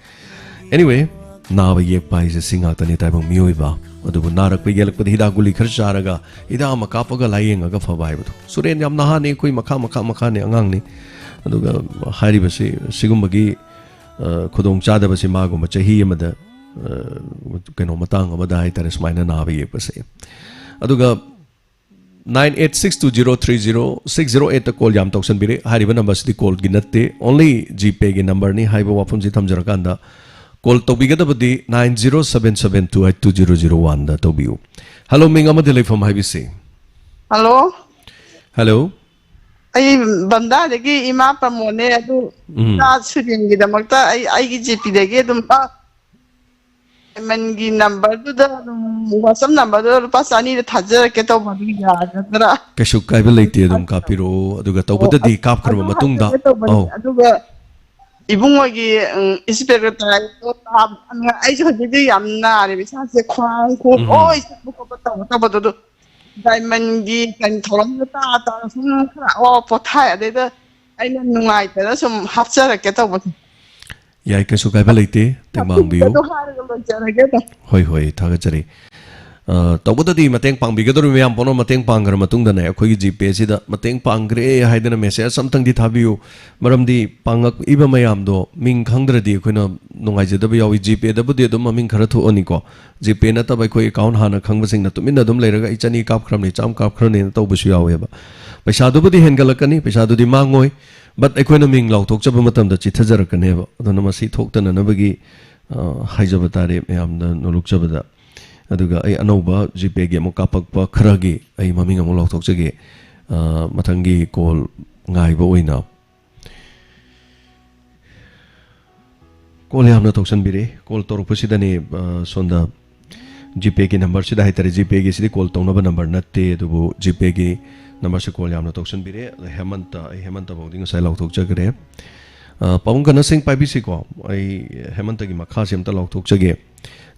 Anyway, ꯅꯥꯕ ꯌꯦꯛꯄ ꯍꯥꯏꯁꯦ ꯁꯤ ꯉꯥꯛꯇꯅꯤ, ꯇꯥꯏꯕꯪ ꯃꯤꯑꯣꯏꯕ꯫ ꯑꯗꯨꯕꯨ ꯅꯥꯔꯛꯄ ꯌꯦꯛꯂꯛꯄꯗ ꯍꯤꯗꯥꯛ ꯒꯨꯂꯤ ꯈꯔ ꯆꯥꯔꯒ, ꯍꯤꯗꯥꯛ ꯑꯃ ꯀꯥꯞꯄꯒ ꯂꯥꯏꯌꯦꯡꯉꯒ ꯐꯕ ꯍꯥꯏꯕꯗꯣ꯫ ꯁꯨꯔꯦꯟ ꯌꯥꯝ ꯅꯍꯥꯅꯤ, ꯑꯩꯈꯣꯏ ꯃꯈꯥ, ꯃꯈꯥ, ꯃꯈꯥꯅꯤ, ꯑꯉꯥꯡꯅꯤ꯫ ꯑꯗꯨꯒ ꯍꯥꯏꯔꯤꯕꯁꯤ, ꯁꯤꯒꯨꯝꯕꯒꯤ, ꯑ, ꯈꯨꯗꯣꯡ ꯆꯥꯗꯕꯁꯤ ꯃꯥꯒꯨꯝꯕ ꯆꯍꯤ ꯑꯃꯗ, ꯑ, ꯀꯩꯅꯣ, ꯃꯇꯥꯡ ꯑꯃꯗ ꯍꯥꯏꯇꯥꯔꯦ, ꯁꯨꯃꯥꯏꯅ ꯅꯥꯕ ꯌꯦꯛꯄꯁꯦ꯫ ꯑꯗꯨꯒ nine eight six two zero three zero six zero eight ꯇ call ꯌꯥꯝ ꯇꯧꯁꯟꯕꯤꯔꯦ꯫ ꯍꯥꯏꯔꯤꯕ number ꯁꯤꯗꯤ call ꯒꯤ ꯅꯠꯇꯦ, only GPay ꯒꯤ number ꯅꯤ ꯍꯥꯏꯕ ꯋꯥꯐꯝꯁꯤ ꯊꯝꯖꯔꯀꯥꯟꯗ, call ꯇꯧꯕꯤꯒꯗꯕꯗꯤ nine zero seven seven two eight two zero zero one ꯗ ꯇꯧꯕꯤꯌꯨ꯫ ꯍꯜꯂꯣ, ꯃꯤꯡ ꯑꯃꯗꯤ ꯂꯩꯐꯝ ꯍꯥꯏꯕꯤꯁꯤ꯫ ꯍꯜꯂꯣ꯫ ꯍꯜꯂꯣ꯫ ꯑꯩ ꯕꯟꯗꯥꯗꯒꯤ ꯏꯃꯥ ꯄ꯭ꯔꯃꯣꯗꯅꯦ꯫ ꯑꯗꯨ ꯎꯝ꯫ ꯏꯆꯥ ꯁꯨꯔꯦꯟꯒꯤꯗꯃꯛꯇ ꯑꯩ ꯑꯩꯒꯤ ꯖꯤꯄꯤꯗꯒꯤ ꯑꯗꯨꯝ, ꯑ, ꯗꯥꯏꯃꯟꯒꯤ ꯅꯝꯕꯔꯗꯨꯗ ꯑꯗꯨꯝ, WhatsApp ꯅꯝꯕꯔꯗꯨꯗ ꯂꯨꯄꯥ ꯆꯅꯤꯗ ꯊꯥꯖꯔꯛꯀꯦ ꯇꯧꯕ, ꯑꯗꯨ ꯌꯥꯒꯗ꯭ꯔꯥ? ꯀꯩꯁꯨ ꯀꯥꯏꯕ ꯂꯩꯇꯦ, ꯑꯗꯨꯝ ꯀꯥꯞꯄꯤꯔꯛꯑꯣ, ꯑꯗꯨꯒ ꯇꯧꯕꯗꯗꯤ ꯑꯣ, ꯀꯥꯞꯈ꯭ꯔꯕ ꯑꯗꯨ ꯃꯇꯨꯡꯗ꯫ ꯍꯥꯏꯖꯒꯦ ꯇꯧꯕꯅꯦ꯫ ꯑꯧ꯫ ꯑꯗꯨꯒ ꯏꯕꯨꯡꯉꯣꯒꯤ, ꯎꯝ, ꯏꯁꯄꯦꯛꯇꯔꯗꯣ ꯇꯥꯕ-, ꯑꯩꯁꯨ ꯍꯧꯖꯤꯛꯇꯤ ꯌꯥꯝ ꯅꯥꯔꯦꯕ ꯏꯁꯥꯁꯦ, ꯈ꯭ꯋꯥꯡ ꯈꯣꯡ ꯎꯝ꯫ ꯂꯣꯏ ꯆꯤꯛꯄ ꯈꯣꯠꯄ ꯇꯧꯕ ꯇꯧꯕꯗꯣ, ꯑꯗꯨ ꯗꯥꯏꯃꯟꯒꯤ ꯀꯩꯅꯣ ꯊꯧꯔꯝꯗ ꯇꯥ ꯇꯥꯔ ꯁꯨꯝ ꯈꯔ ꯑꯋꯥꯕ ꯄꯣꯊꯥꯏ꯫ ꯑꯗꯩꯗ ꯑꯩꯅ ꯅꯨꯡꯉꯥꯏꯇꯅ ꯁꯨꯝ ꯍꯥꯞꯆꯔꯛꯀꯦ ꯇꯧꯕꯅꯦ꯫ ꯌꯥꯏ, ꯀꯩꯁꯨ ꯀꯥꯏꯕ ꯂꯩꯇꯦ, ꯇꯦꯡꯕꯥꯡꯕꯤꯌꯨ꯫ ꯑꯗꯨ ꯍꯥꯏꯔꯒ ꯂꯣꯏꯖꯔꯒꯦꯗ꯫ ꯍꯣꯏ, ꯍꯣꯏ, ꯊꯥꯒꯠꯆꯔꯤ꯫ ꯑ, ꯇꯧꯕꯗꯗꯤ ꯃꯇꯦꯡ ꯄꯥꯡꯕꯤꯒꯗꯧꯔꯤꯕ ꯃꯌꯥꯝ ꯄꯨꯝꯅꯃꯛ ꯃꯇꯦꯡ ꯄꯥꯡꯈ꯭ꯔ ꯃꯇꯨꯡꯗꯅꯦ, ꯑꯩꯈꯣꯏꯒꯤ ꯖꯤꯄꯦꯁꯤꯗ ꯃꯇꯦꯡ ꯄꯥꯡꯈ꯭ꯔꯦ ꯍꯥꯏꯗꯅ ꯃꯦꯁꯦꯖ ꯑꯝꯇꯪꯗꯤ ꯊꯥꯕꯤꯌꯨ꯫ ꯃꯔꯝꯗꯤ ꯄꯥꯡꯉꯛꯏꯕ ꯃꯌꯥꯝꯗꯣ ꯃꯤꯡ ꯈꯪꯗ꯭ꯔꯗꯤ ꯑꯩꯈꯣꯏꯅ ꯅꯨꯡꯉꯥꯏꯖꯗꯕ ꯌꯥꯎꯏ꯫ ꯖꯤꯄꯦꯗꯕꯨꯗꯤ ꯑꯗꯨꯝ ꯃꯃꯤꯡ ꯈꯔ ꯊꯣꯛꯑꯅꯤꯀꯣ꯫ ꯖꯤꯄꯦ ꯅꯠꯇꯕ ꯑꯩꯈꯣꯏ ꯑꯦꯀꯥꯎꯟ ꯍꯥꯟꯅ ꯈꯪꯕꯁꯤꯡꯅ ꯇꯨꯃꯤꯟꯅ ꯑꯗꯨꯝ ꯂꯩꯔꯒ "ꯑꯩ ꯆꯅꯤ ꯀꯥꯞꯈ꯭ꯔꯕꯅꯤ, ꯆꯥꯝꯃ ꯀꯥꯞꯈ꯭ꯔꯕꯅꯤꯅ" ꯇꯧꯕꯁꯨ ꯌꯥꯎꯋꯦꯕ꯫ ꯄꯩꯁꯥꯗꯨꯕꯨꯗꯤ ꯍꯦꯟꯒꯠꯂꯛꯀꯅꯤ, ꯄꯩꯁꯥꯗꯨꯗꯤ ꯃꯥꯡꯉꯣꯏ, but ꯑꯩꯈꯣꯏꯅ ꯃꯤꯡ ꯂꯥꯎꯊꯣꯛꯆꯕ ꯃꯇꯝꯗ ꯆꯤꯠꯊꯖꯔꯛꯀꯅꯦꯕ꯫ ꯑꯗꯨꯅ ꯃꯁꯤ ꯊꯣꯛꯇꯅꯅꯕꯒꯤ, ꯑ, ꯍꯥꯏꯖꯕ ꯇꯥꯔꯦ ꯃꯌꯥꯝꯗ ꯅꯣꯂꯨꯛꯆꯕꯗ꯫ ꯑꯗꯨꯒ ꯑꯩ ꯑꯅꯧꯕ ꯖꯤꯄꯦꯒꯤ ꯑꯃꯨꯛ ꯀꯥꯞꯄꯛꯄ ꯈꯔꯒꯤ ꯑꯩ ꯃꯃꯤꯡ ꯑꯃꯨꯛ ꯂꯥꯎꯊꯣꯛꯆꯒꯦ, ꯑ, ꯃꯊꯪꯒꯤ ꯀꯣꯜ ꯉꯥꯏꯕ ꯑꯣꯏꯅ꯫ ꯀꯣꯜ ꯌꯥꯝꯅ ꯇꯧꯁꯟꯕꯤꯔꯦ꯫ ꯀꯣꯜ ꯇꯧꯔꯛꯄꯁꯤꯗꯅꯦ, ꯑ, ꯁꯣꯝꯗ ꯖꯤꯄꯦꯒꯤ ꯅꯝꯕꯔꯁꯤꯗ ꯍꯥꯏꯇꯥꯔꯦ, ꯖꯤꯄꯦꯒꯤꯁꯤꯗꯤ ꯀꯣꯜ ꯇꯧꯅꯕ ꯅꯝꯕꯔ ꯅꯠꯇꯦ, ꯑꯗꯨꯕꯨ ꯖꯤꯄꯦꯒꯤ ꯅꯝꯕꯔꯁꯤ ꯀꯣꯜ ꯌꯥꯝꯅ ꯇꯧꯁꯟꯕꯤꯔꯦ꯫ ꯑꯗ ꯍꯦꯃꯟꯇ, ꯑꯩ ꯍꯦꯃꯟꯇ ꯐꯥꯎꯗꯤ ꯉꯁꯥꯏ ꯂꯥꯎꯊꯣꯛꯆꯈ꯭ꯔꯦ꯫ ꯑ, ꯄꯥꯕꯨꯡ ꯀꯟꯅꯁꯤꯡ ꯄꯥꯏꯕꯤꯁꯤꯀꯣ, ꯑꯩ ꯍꯦꯃꯟꯇꯒꯤ ꯃꯈꯥꯁꯤ ꯑꯝꯇ ꯂꯥꯎꯊꯣꯛꯆꯒꯦ꯫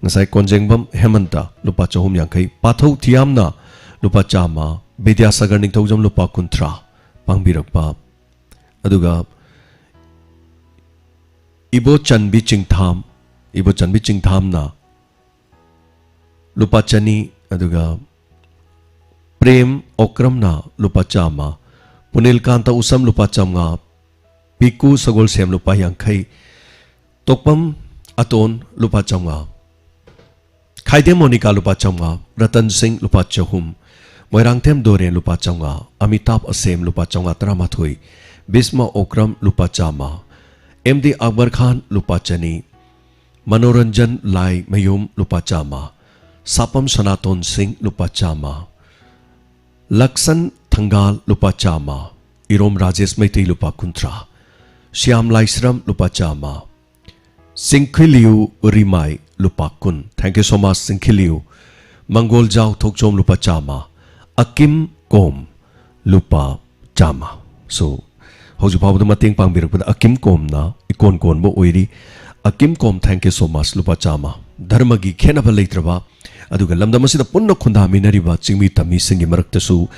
ꯉꯁꯥꯏ ꯀꯣꯟꯖꯦꯡꯕꯝ ꯍꯦꯃꯟꯇ, ꯂꯨꯄꯥ ꯆꯍꯨꯝ ꯌꯥꯡꯈꯩ꯫ ꯄꯥꯊꯧ ꯊꯤꯌꯥꯝꯅ, ꯂꯨꯄꯥ ꯆꯥꯝꯃ꯫ ꯕꯤꯗ꯭ꯌꯥꯁꯥꯒꯔ ꯅꯤꯡꯊꯧꯖꯝ, ꯂꯨꯄꯥ ꯀꯨꯟꯊ꯭ꯔꯥ ꯄꯥꯡꯕꯤꯔꯛꯄ꯫ ꯑꯗꯨꯒ ꯏꯕꯣꯆꯟꯕꯤ ꯆꯤꯡꯊꯥꯝ, ꯏꯕꯣꯆꯟꯕꯤ ꯆꯤꯡꯊꯥꯝꯅ ꯂꯨꯄꯥ ꯆꯅꯤ, ꯑꯗꯨꯒ ꯄ꯭ꯔꯦꯝ ꯑꯣꯀ꯭ꯔꯝꯅ ꯂꯨꯄꯥ ꯆꯥꯝꯃ, ꯄꯨꯅꯤꯜꯀꯥꯟꯇ ꯎꯁꯝ ꯂꯨꯄꯥ ꯆꯥꯝꯃꯉꯥ, ꯄꯤꯀꯨ ꯁꯒꯣꯜꯁꯦꯝ ꯂꯨꯄꯥ ꯌꯥꯡꯈꯩ, ꯇꯣꯛꯄꯝ ꯑꯇꯣꯟ ꯂꯨꯄꯥ ꯆꯥꯝꯃꯉꯥ, ꯈꯥꯏꯗꯦꯝ ꯃꯣꯅꯤꯀꯥ ꯂꯨꯄꯥ ꯆꯥꯝꯃꯉꯥ, ꯔꯇꯟ ꯁꯤꯡ ꯂꯨꯄꯥ ꯆꯍꯨꯝ, ꯃꯣꯏꯔꯥꯡꯊꯦꯝ ꯗꯣꯔꯦꯟ ꯂꯨꯄꯥ ꯆꯥꯝꯃꯉꯥ, ꯑꯃꯤꯇꯥꯕ ꯑꯁꯦꯝ ꯂꯨꯄꯥ ꯆꯥꯝꯃꯉꯥ ꯇꯔꯥꯃꯥꯊꯣꯏ, ꯕꯤꯁꯃ ꯑꯣꯀ꯭ꯔꯝ ꯂꯨꯄꯥ ꯆꯥꯝꯃ, ꯑꯦꯝ ꯗꯤ ꯑꯛꯕꯔ ꯈꯥꯟ ꯂꯨꯄꯥ ꯆꯅꯤ, ꯃꯅꯣꯔꯟꯖꯟ ꯂꯥꯏꯃꯌꯨꯝ, ꯂꯨꯄꯥ ꯆꯥꯝꯃ꯫ ꯁꯥꯄꯝ ꯁꯅꯥꯇꯣꯟ ꯁꯤꯡ, ꯂꯨꯄꯥ ꯆꯥꯝꯃ꯫ ꯂꯛꯁꯟ ꯊꯪꯒꯥꯜ, ꯂꯨꯄꯥ ꯆꯥꯝꯃ꯫ ꯏꯔꯣꯝ ꯔꯥꯖꯦꯁ ꯃꯩꯇꯩ, ꯂꯨꯄꯥ ꯀꯨꯟꯊ꯭ꯔꯥ꯫ ꯁ꯭ꯌꯥꯝ ꯂꯥꯏꯁ꯭ꯔꯝ, ꯂꯨꯄꯥ ꯆꯥꯝꯃ꯫ ꯆꯤꯡꯈꯤꯂꯤꯌꯨ ꯔꯤꯃꯥꯏ, ꯂꯨꯄꯥ ꯀꯨꯟ꯫ Thank you so much, ꯆꯤꯡꯈꯤꯂꯤꯌꯨ꯫ ꯃꯪꯒꯣꯜꯖꯥꯎ ꯊꯣꯛꯆꯣꯝ, ꯂꯨꯄꯥ ꯆꯥꯝꯃ꯫ ꯑꯀꯤꯝ ꯀꯣꯝ, ꯂꯨꯄꯥ ꯆꯥꯝꯃ꯫ So, ꯍꯧꯖꯤꯛ ꯐꯥꯎꯕꯗ ꯃꯇꯦꯡ ꯄꯥꯡꯕꯤꯔꯛꯄꯗ ꯑꯀꯤꯝ ꯀꯣꯝꯅ ꯏꯀꯣꯟ ꯀꯣꯟꯕ ꯑꯣꯏꯔꯤ꯫ ꯑꯀꯤꯝ ꯀꯣꯝ, thank you so much, ꯂꯨꯄꯥ ꯆꯥꯝꯃ꯫ ꯙꯔꯃꯒꯤ ꯈꯦꯠꯅꯕ ꯂꯩꯇ꯭ꯔꯕ, ꯑꯗꯨꯒ ꯂꯝꯗꯝ ꯑꯁꯤꯗ ꯄꯨꯟꯅ ꯈꯨꯟꯗꯥꯃꯤꯟꯅꯔꯤꯕ ꯆꯤꯡꯃꯤ ꯇꯝꯃꯤꯁꯤꯡꯒꯤ ꯃꯔꯛꯇꯁꯨ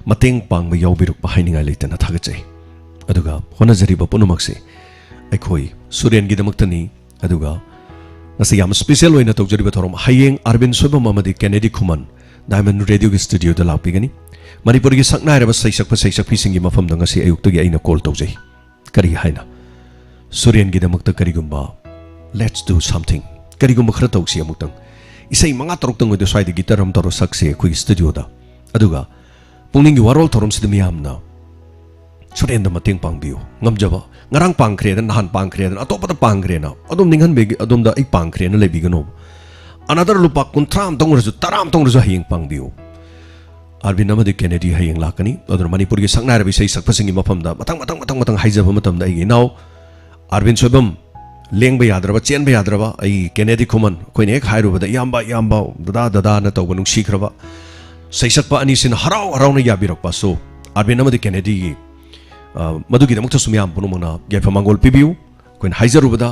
ꯃꯇꯦꯡ ꯄꯥꯡꯕ ꯌꯥꯎꯕꯤꯔꯛꯄ ꯍꯥꯏꯅꯤꯡꯉꯥꯏ ꯂꯩꯇꯅ ꯊꯥꯒꯠꯆꯩ꯫ ꯑꯗꯨꯒ ꯍꯣꯠꯅꯖꯔꯤꯕ ꯄꯨꯝꯅꯃꯛꯁꯦ ꯑꯩꯈꯣꯏ ꯁꯨꯔꯦꯟꯒꯤꯗꯃꯛꯇꯅꯤ꯫ ꯑꯗꯨꯒ ꯉꯁꯤ ꯌꯥꯝ special ꯑꯣꯏꯅ ꯇꯧꯖꯔꯤꯕ ꯊꯧꯔꯝ, ꯍꯌꯦꯡ ꯑꯥꯔꯕꯤꯟ ꯁꯣꯏꯕꯝ ꯑꯃꯗꯤ ꯀꯦꯅꯦꯗꯤ ꯈꯨꯃꯟ Diamond Radio ꯒꯤ studio ꯗ ꯂꯥꯛꯄꯤꯒꯅꯤ꯫ ꯃꯅꯤꯄꯨꯔꯒꯤ ꯁꯛꯅꯥꯏꯔꯕ ꯁꯩꯁꯛꯄ ꯁꯩꯁꯛꯄꯤꯁꯤꯡꯒꯤ ꯃꯐꯝꯗ ꯉꯁꯤ ꯑꯌꯨꯛꯇꯒꯤ ꯑꯩꯅ call ꯇꯧꯖꯩ꯫ ꯀꯔꯤ ꯍꯥꯏꯅ? ꯁꯨꯔꯦꯟꯒꯤꯗꯃꯛꯇ ꯀꯔꯤꯒꯨꯝꯕ, let's do something, ꯀꯔꯤꯒꯨꯝꯕ ꯈꯔ ꯇꯧꯁꯤ ꯑꯃꯨꯛꯇꯪ꯫ ꯏꯁꯩ ꯃꯉꯥ ꯇꯔꯨꯛꯇꯪ ꯑꯣꯏꯗꯣ ꯁ꯭ꯋꯥꯏꯗ guitar ꯑꯃ ꯇꯧꯔ ꯁꯛꯁꯤ ꯑꯩꯈꯣꯏꯒꯤ studio ꯗ꯫ ꯑꯗꯨꯒ ꯄꯨꯛꯅꯤꯡꯒꯤ ꯋꯥꯔꯣꯜ ꯊꯧꯔꯝꯁꯤꯗ ꯃꯤꯌꯥꯝꯅ ꯁꯨꯔꯦꯟꯗ ꯃꯇꯦꯡ ꯄꯥꯡꯕꯤꯌꯨ꯫ ꯉꯝꯖꯕ, ꯉꯔꯥꯡ ꯄꯥꯡꯈ꯭ꯔꯦꯗꯅ, ꯅꯍꯥꯟ ꯄꯥꯡꯈ꯭ꯔꯦꯗꯅ, ꯑꯇꯣꯞꯄꯗ ꯄꯥꯡꯈ꯭ꯔꯦꯅ ꯑꯗꯨꯝ ꯅꯤꯡꯍꯟꯕꯒꯤ ꯑꯗꯣꯝꯗ ꯑꯩ ꯄꯥꯡꯈ꯭ꯔꯦꯅ ꯂꯩꯕꯤꯒꯅꯣ꯫ Another ꯂꯨꯄꯥ ꯀꯨꯟꯊ꯭ꯔꯥ ꯑꯃꯇꯪ ꯑꯣꯏꯔꯁꯨ, ꯇꯔꯥ ꯑꯃꯇꯪ ꯑꯣꯏꯔꯁꯨ ꯍꯌꯦꯡ ꯄꯥꯡꯕꯤꯌꯨ꯫ ꯑꯥꯔꯕꯤꯟ ꯑꯃꯗꯤ ꯀꯦꯅꯦꯗꯤ ꯍꯌꯦꯡ ꯂꯥꯛꯀꯅꯤ꯫ ꯑꯗꯨꯅ ꯃꯅꯤꯄꯨꯔꯒꯤ ꯁꯛꯅꯥꯏꯔꯕ ꯏꯁꯩ ꯁꯛꯄꯁꯤꯡꯒꯤ ꯃꯐꯝꯗ ꯃꯊꯪ, ꯃꯊꯪ, ꯃꯊꯪ, ꯃꯊꯪ ꯍꯥꯏꯖꯕ ꯃꯇꯝꯗ ꯑꯩꯒꯤ ꯏꯅꯥꯎ ꯑꯥꯔꯕꯤꯟ ꯁꯣꯏꯕꯝ, ꯂꯦꯡꯕ ꯌꯥꯗ꯭ꯔꯕ, ꯆꯦꯟꯕ ꯌꯥꯗ꯭ꯔꯕ ꯑꯩꯒꯤ ꯀꯦꯅꯦꯗꯤ ꯈꯨꯃꯟ, ꯑꯩꯈꯣꯏꯅ ꯍꯦꯛ ꯍꯥꯏꯔꯨꯕꯗ "ꯏꯌꯥꯝꯕ, ꯏꯌꯥꯝꯕ, ꯗꯗꯥ, ꯗꯗꯥꯅ" ꯇꯧꯕ ꯅꯨꯡꯁꯤꯈ꯭ꯔꯕ ꯁꯩꯁꯛꯄ ꯑꯅꯤꯁꯤꯅ ꯍꯔꯥꯎ ꯍꯔꯥꯎꯅ ꯌꯥꯕꯤꯔꯛꯄ꯫ So, ꯑꯥꯔꯕꯤꯟ ꯑꯃꯗꯤ ꯀꯦꯅꯦꯗꯤꯒꯤ, ꯑ, ꯃꯗꯨꯒꯤꯗꯃꯛꯇꯁꯨ ꯃꯤꯌꯥꯝ ꯄꯨꯝꯅꯃꯛꯅ ꯌꯥꯏꯐ ꯃꯪꯒꯣꯜ ꯄꯤꯕꯤꯌꯨ꯫ ꯑꯩꯈꯣꯏꯅ ꯍꯥꯏꯖꯔꯨꯕꯗ,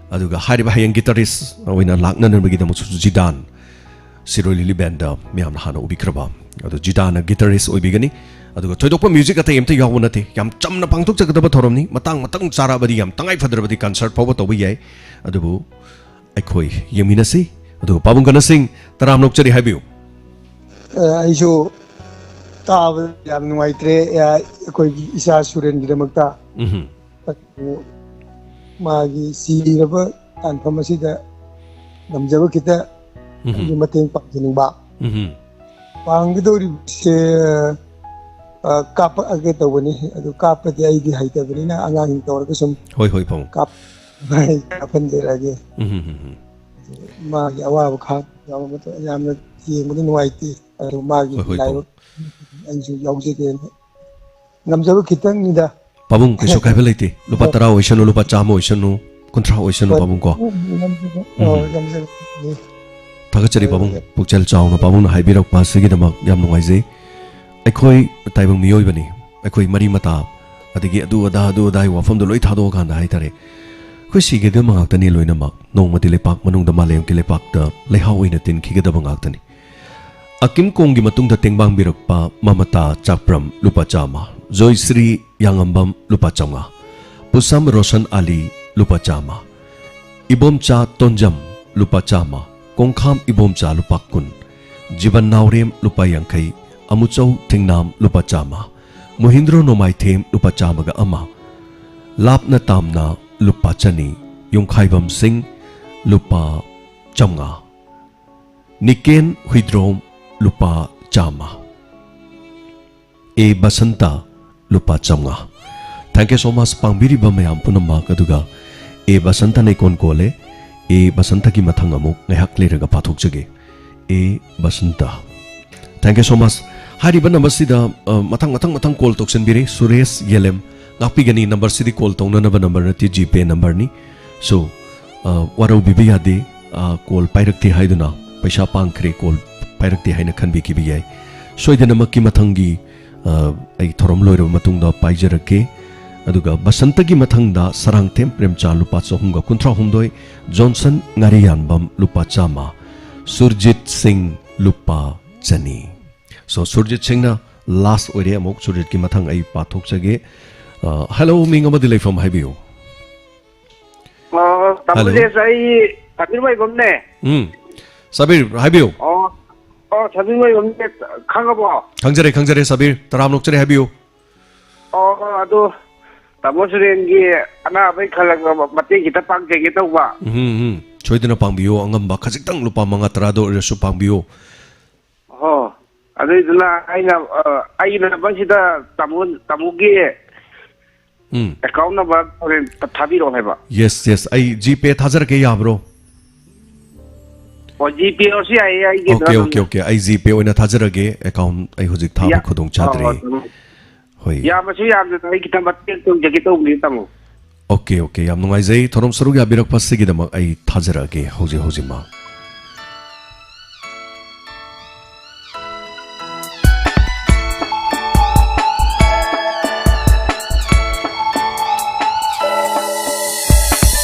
ꯑꯗꯨꯒ ꯍꯥꯏꯔꯤꯕ ꯍꯌꯦꯡ guitarist ꯑꯣꯏꯅ ꯂꯥꯛꯅꯅꯕꯒꯤꯗꯃꯛꯁꯨ ꯖꯤꯗꯥꯟ, ꯁꯤꯔꯣꯏ ꯂꯤꯂꯤ ꯕꯦꯟꯗ ꯃꯤꯌꯥꯝꯅ ꯍꯥꯟꯅ ꯎꯕꯤꯈ꯭ꯔꯕ, ꯑꯗꯣ ꯖꯤꯗꯥꯟꯅ guitarist ꯑꯣꯏꯕꯤꯒꯅꯤ꯫ ꯑꯗꯨꯒ ꯊꯣꯏꯗꯣꯛꯄ music ꯑꯇꯩ ꯑꯝꯇ ꯌꯥꯎꯕ ꯅꯠꯇꯦ, ꯌꯥꯝ ꯆꯝꯅ ꯄꯥꯡꯊꯣꯛꯆꯒꯗꯕ ꯊꯧꯔꯝꯅꯤ꯫ ꯃꯇꯥꯡ ꯃꯇꯝ ꯆꯥꯔꯛꯑꯕꯗꯤ, ꯌꯥꯝ ꯇꯉꯥꯏ ꯐꯗ꯭ꯔꯕꯗꯤ concert ꯐꯥꯎꯕ ꯇꯧꯕ ꯌꯥꯏ꯫ ꯑꯗꯨꯕꯨ ꯑꯩꯈꯣꯏ ꯌꯦꯡꯃꯤꯟꯅꯁꯤ꯫ ꯑꯗꯨꯒ ꯄꯥꯕꯨꯡ ꯀꯟꯅ ꯁꯤꯡ, ꯇꯔꯥꯝꯅ ꯑꯣꯛꯆꯔꯤ ꯍꯥꯏꯕꯤꯌꯨ꯫ ꯑ, ꯑꯩꯁꯨ ꯇꯥꯕꯗ ꯌꯥꯝ ꯅꯨꯡꯉꯥꯏꯇ꯭ꯔꯦ꯫ ꯑ, ꯑꯩꯈꯣꯏꯒꯤ ꯏꯆꯥ ꯁꯨꯔꯦꯟꯒꯤꯗꯃꯛꯇ ꯎꯝꯍꯨꯝ꯫ ꯃꯥꯒꯤ ꯁꯤꯔꯕ ꯇꯥꯟꯐꯝ ꯑꯁꯤꯗ ꯉꯝꯖꯕ ꯈꯤꯇ ꯎꯝꯍꯨꯝ꯫ ꯑꯩꯒꯤ ꯃꯇꯦꯡ ꯄꯥꯡꯖꯅꯤꯡꯕ꯫ ꯎꯝꯍꯨꯝ꯫ ꯄꯥꯡꯒꯗꯧꯔꯤꯕꯁꯦ, ꯑ, ꯀꯥꯞꯄꯛꯑꯒꯦ ꯇꯧꯕꯅꯤ꯫ ꯑꯗꯨ ꯀꯥꯞꯄꯗꯤ ꯑꯩꯗꯤ ꯍꯩꯇꯕꯅꯤꯅ ꯑꯉꯥꯡꯁꯤꯡ ꯇꯧꯔꯒ ꯁꯨꯝ ꯍꯣꯏ, ꯍꯣꯏ, ꯄꯥꯕꯨꯡ꯫ ꯀꯥꯞ-, ꯃꯥꯏ ꯀꯥꯞꯍꯟꯖꯔꯛꯑꯒꯦ꯫ ꯎꯝ, ꯎꯝ, ꯎꯝ, ꯎꯝ꯫ ꯃꯥꯒꯤ ꯑꯋꯥꯕ ꯈꯥꯡ ꯌꯥꯝꯅ ꯌꯦꯡꯕꯗ ꯅꯨꯡꯉꯥꯏꯇꯦ꯫ ꯑꯗꯨ ꯃꯥꯒꯤ ꯍꯣꯏ, ꯍꯣꯏ, ꯂꯥꯏꯕꯛ ꯄꯥꯕꯨꯡ꯫ ꯑꯩꯁꯨ ꯌꯥꯎꯖꯒꯦꯅ꯫ ꯉꯝꯖꯕ ꯈꯤꯇꯪꯅꯤꯗ꯫ ꯄꯥꯕꯨꯡ, ꯀꯩꯁꯨ ꯀꯥꯏꯕ ꯂꯩꯇꯦ꯫ ꯂꯨꯄꯥ ꯍꯣꯏ꯫ ꯇꯔꯥ ꯑꯣꯏꯁꯅꯨ, ꯂꯨꯄꯥ ꯆꯥꯝꯃ ꯑꯣꯏꯁꯅꯨ, ꯀꯨꯟꯊ꯭ꯔꯥ ꯑꯣꯏꯁꯅꯨ, ꯍꯣꯏ꯫ ꯄꯥꯕꯨꯡ ꯀꯣ꯫ ꯎꯝ, ꯉꯝꯖꯕ-, ꯎꯝ, ꯍꯣꯏ, ꯎꯝ꯫ ꯉꯝꯖꯕ-, ꯎꯝ꯫ ꯊꯥꯒꯠꯆꯔꯤ ꯍꯣꯏ, ꯄꯥꯕꯨꯡ, ꯍꯣꯏ꯫ ꯄꯨꯛꯆꯦꯜ ꯆꯥꯎꯅ ꯄꯥꯕꯨꯡꯅ ꯍꯥꯏꯕꯤꯔꯛꯄ ꯑꯁꯤꯒꯤꯗꯃꯛ ꯌꯥꯝ ꯅꯨꯡꯉꯥꯏꯖꯩ꯫ ꯑꯩꯈꯣꯏ ꯇꯥꯏꯕꯪ ꯃꯤꯑꯣꯏꯕꯅꯤ, ꯑꯩꯈꯣꯏ ꯃꯔꯤ ꯃꯇꯥ, ꯑꯗꯒꯤ ꯑꯗꯨ ꯑꯗꯥ, ꯑꯗꯨ ꯑꯗꯥꯒꯤ ꯋꯥꯐꯝꯗꯣ ꯂꯣꯏ ꯊꯥꯗꯣꯛꯑꯀꯥꯟꯗ ꯍꯥꯏꯇꯥꯔꯦ, ꯑꯩꯈꯣꯏ ꯁꯤꯒꯗꯕ ꯉꯥꯛꯇꯅꯤ ꯂꯣꯏꯅꯃꯛ꯫ ꯅꯣꯡꯃꯗꯤ ꯂꯩꯄꯥꯛ ꯃꯅꯨꯡꯗ, ꯃꯥꯂꯦꯝꯒꯤ ꯂꯩꯄꯥꯛꯇ ꯂꯩꯍꯥꯎ ꯑꯣꯏꯅ ꯇꯤꯟꯈꯤꯒꯗꯕ ꯉꯥꯛꯇꯅꯤ꯫ ꯑꯀꯤꯝ ꯀꯣꯡꯒꯤ ꯃꯇꯨꯡꯗ ꯇꯦꯡꯕꯥꯡꯕꯤꯔꯛꯄ ꯃꯃꯇꯥ ꯆꯥꯛꯄ꯭ꯔꯝ, ꯂꯨꯄꯥ ꯆꯥꯝꯃ꯫ ꯖꯣꯏꯁ꯭ꯔꯤ ꯌꯥꯉꯝꯕꯝ, ꯂꯨꯄꯥ ꯆꯥꯝꯃꯉꯥ꯫ ꯄꯨꯁꯝ ꯔꯣꯁꯟ ꯑꯂꯤ, ꯂꯨꯄꯥ ꯆꯥꯝꯃ꯫ ꯏꯕꯣꯝꯆꯥ ꯇꯣꯟꯖꯝ, ꯂꯨꯄꯥ ꯆꯥꯝꯃ꯫ ꯀꯣꯡꯈꯥꯝ ꯏꯕꯣꯝꯆꯥ, ꯂꯨꯄꯥ ꯀꯨꯟ꯫ ꯖꯤꯕꯟ ꯅꯥꯎꯔꯦꯝ, ꯂꯨꯄꯥ ꯌꯥꯡꯈꯩ꯫ ꯑꯃꯨꯆꯧ ꯊꯤꯡꯅꯥꯝ, ꯂꯨꯄꯥ ꯆꯥꯝꯃ꯫ ꯃꯣꯍꯤꯟꯗ꯭ꯔꯣ ꯅꯣꯡꯃꯥꯏꯊꯦꯝ, ꯂꯨꯄꯥ ꯆꯥꯝꯃꯒ ꯑꯃ꯫ ꯂꯥꯞꯅ ꯇꯥꯝꯅ, ꯂꯨꯄꯥ ꯆꯅꯤ꯫ ꯌꯨꯝꯈꯥꯏꯕꯝ ꯁꯤꯡ, ꯂꯨꯄꯥ ꯆꯥꯝꯃꯉꯥ꯫ ꯅꯤꯀꯦꯟ ꯍꯨꯏꯗ꯭ꯔꯣꯝ, ꯂꯨꯄꯥ ꯆꯥꯝꯃ꯫ ꯑꯦ ꯕꯁꯟꯇ, ꯂꯨꯄꯥ ꯆꯥꯝꯃꯉꯥ꯫ Thank you so much, ꯄꯥꯡꯕꯤꯔꯤꯕ ꯃꯌꯥꯝ ꯄꯨꯝꯅꯃꯛ꯫ ꯑꯗꯨꯒ ꯑꯦ ꯕꯁꯟꯇꯅ ꯏꯀꯣꯟ ꯀꯣꯜꯂꯦ꯫ ꯑꯦ ꯕꯁꯟꯇꯒꯤ ꯃꯊꯪ ꯑꯃꯨꯛ ꯉꯥꯏꯍꯥꯛ ꯂꯩꯔꯒ ꯄꯥꯊꯣꯛꯆꯒꯦ꯫ ꯑꯦ Basanta. Thank you so much꯫ ꯍꯥꯏꯔꯤꯕ ꯅꯝꯕꯔꯁꯤꯗ, ꯑ, ꯃꯊꯪ, ꯃꯊꯪ, ꯃꯊꯪ ꯀꯣꯜ ꯇꯧꯁꯤꯟꯕꯤꯔꯤ꯫ ꯁꯨꯔꯦꯁ ꯌꯦꯂꯦꯝ꯫ ꯉꯥꯛꯄꯤꯒꯅꯤ, ꯅꯝꯕꯔꯁꯤꯗꯤ ꯀꯣꯜ ꯇꯧꯅꯅꯕ ꯅꯝꯕꯔ ꯅꯠꯇꯦ, ꯖꯤꯄꯦ ꯅꯝꯕꯔꯅꯤ꯫ So, ꯑ, ꯋꯥꯔꯧꯕꯤꯕ ꯌꯥꯗꯦ꯫ ꯑ, ꯀꯣꯜ ꯄꯥꯏꯔꯛꯇꯦ ꯍꯥꯏꯗꯨꯅ ꯄꯩꯁꯥ ꯄꯥꯡꯈ꯭ꯔꯦ, ꯀꯣꯜ ꯄꯥꯏꯔꯛꯇꯦ ꯍꯥꯏꯅ ꯈꯟꯕꯤꯈꯤꯕ ꯌꯥꯏ꯫ ꯁꯣꯏꯗꯅꯃꯛꯀꯤ ꯃꯊꯪꯒꯤ, ꯑ, ꯑꯩ ꯊꯧꯔꯝ ꯂꯣꯏꯔꯕ ꯃꯇꯨꯡꯗ ꯄꯥꯏꯖꯔꯛꯀꯦ꯫ ꯑꯗꯨꯒ ꯕꯁꯟꯇꯒꯤ ꯃꯊꯪꯗ ꯁꯔꯥꯡꯊꯦꯝ ꯄ꯭ꯔꯦꯝꯆꯥ, ꯂꯨꯄꯥ ꯆꯍꯨꯝꯒ ꯀꯨꯟꯊ꯭ꯔꯥ ꯍꯨꯝꯗꯣꯏ, ꯖꯣꯟꯁꯟ ꯉꯥꯔꯤꯌꯥꯟꯕꯝ, ꯂꯨꯄꯥ ꯆꯥꯝꯃ, ꯁꯨꯔꯖꯤꯠ ꯁꯤꯡ, ꯂꯨꯄꯥ ꯆꯅꯤ꯫ So, ꯁꯨꯔꯖꯤꯠ ꯁꯤꯡꯅ ꯂꯥꯁ ꯑꯣꯏꯔꯦ꯫ ꯑꯃꯨꯛ ꯁꯨꯔꯖꯤꯠꯀꯤ ꯃꯊꯪ ꯑꯩ ꯄꯥꯊꯣꯛꯆꯒꯦ꯫ ꯑ, ꯍꯜꯂꯣ, ꯃꯤꯡ ꯑꯃꯗꯤ ꯂꯩꯐꯝ ꯍꯥꯏꯕꯤꯌꯨ꯫ ꯑꯣ, ꯇꯥꯃꯣ ꯍꯜꯂꯣ꯫ ꯖꯦꯁ, ꯑꯩ ꯁꯥꯕꯤꯔ ꯃꯥꯏꯕꯝꯅꯦ꯫ ꯎꯝ꯫ ꯁꯥꯕꯤꯔ, ꯍꯥꯏꯕꯤꯌꯨ꯫ ꯑꯣ, ꯑꯣ, ꯁꯥꯕꯤꯔ ꯃꯥꯏꯕꯝꯅꯦ, ꯈꯪꯉꯕꯣ? ꯈꯪꯖꯔꯦ, ꯈꯪꯖꯔꯦ, ꯁꯥꯕꯤꯔ꯫ ꯇꯔꯥꯝꯅ ꯑꯣꯛꯆꯔꯤ, ꯍꯥꯏꯕꯤꯌꯨ꯫ ꯑꯣ, ꯑꯣ, ꯑꯗꯨ ꯇꯥꯃꯣ ꯁꯨꯔꯦꯟꯒꯤ ꯑꯅꯥꯕꯩ ꯈꯜꯂꯒ ꯃꯇꯦꯡ ꯈꯤꯇ ꯄꯥꯡꯖꯒꯦ ꯇꯧꯕ꯫ ꯎꯝ, ꯎꯝ, ꯎꯝ꯫ ꯁꯣꯏꯗꯅ ꯄꯥꯡꯕꯤꯌꯨ, ꯑꯉꯝꯕ ꯈꯖꯤꯛꯇꯪ ꯂꯨꯄꯥ ꯃꯉꯥ ꯇꯔꯥꯗ ꯑꯣꯏꯔꯁꯨ ꯄꯥꯡꯕꯤꯌꯨ꯫ ꯑꯣ, ꯑꯗꯨꯏꯗꯨꯅ ꯑꯩꯅ, ꯑ, ꯑꯩꯒꯤ ꯅꯝꯕꯔꯁꯤꯗ ꯇꯥꯃꯣ, ꯇꯥꯃꯣꯒꯤ ꯎꯝ꯫ ꯑꯦꯀꯥꯎꯟ ꯅꯝꯕꯔ ꯍꯣꯔꯦꯟ ꯊꯥꯕꯤꯔꯛꯑꯣ ꯍꯥꯏꯕ꯫ Yes, yes, ꯑꯩ ꯖꯤꯄꯦ ꯊꯥꯖꯔꯛꯀꯦ, ꯌꯥꯕ꯭ꯔꯣ? ꯑꯣ, ꯖꯤꯄꯦ ꯑꯣꯏꯔꯁꯨ ꯌꯥꯏꯌꯦ, ꯑꯩꯒꯤ ꯑꯣꯀꯦ, ꯑꯗꯨꯝ ꯑꯣꯀꯦ, ꯑꯣꯀꯦ, ꯑꯩ ꯖꯤꯄꯦ ꯑꯣꯏꯅ ꯊꯥꯖꯔꯛꯑꯒꯦ, ꯑꯦꯀꯥꯎꯟ ꯑꯩ ꯍꯧꯖꯤꯛ ꯊꯥꯕ ꯌꯥ-, ꯈꯨꯗꯣꯡ ꯆꯥꯗ꯭ꯔꯤ꯫ ꯑꯣ, ꯑꯗꯨꯝ꯫ ꯍꯣꯏ꯫ ꯌꯥꯝꯃꯁꯨ ꯌꯥꯝꯗꯅ ꯑꯩ ꯈꯤꯇꯪ ꯃꯇꯦꯡ ꯇꯧꯖꯒꯦ ꯇꯧꯕꯅꯤ, ꯇꯥꯃꯣ꯫ ꯑꯣꯀꯦ, ꯑꯣꯀꯦ, ꯌꯥꯝ ꯅꯨꯡꯉꯥꯏꯖꯩ ꯊꯧꯔꯝ ꯁꯔꯨꯛ ꯌꯥꯕꯤꯔꯛꯄꯁꯤꯒꯤꯗꯃꯛ꯫ ꯑꯩ ꯊꯥꯖꯔꯛꯑꯒꯦ ꯍꯧꯖꯤꯛ ꯍꯧꯖꯤꯛꯃꯛ꯫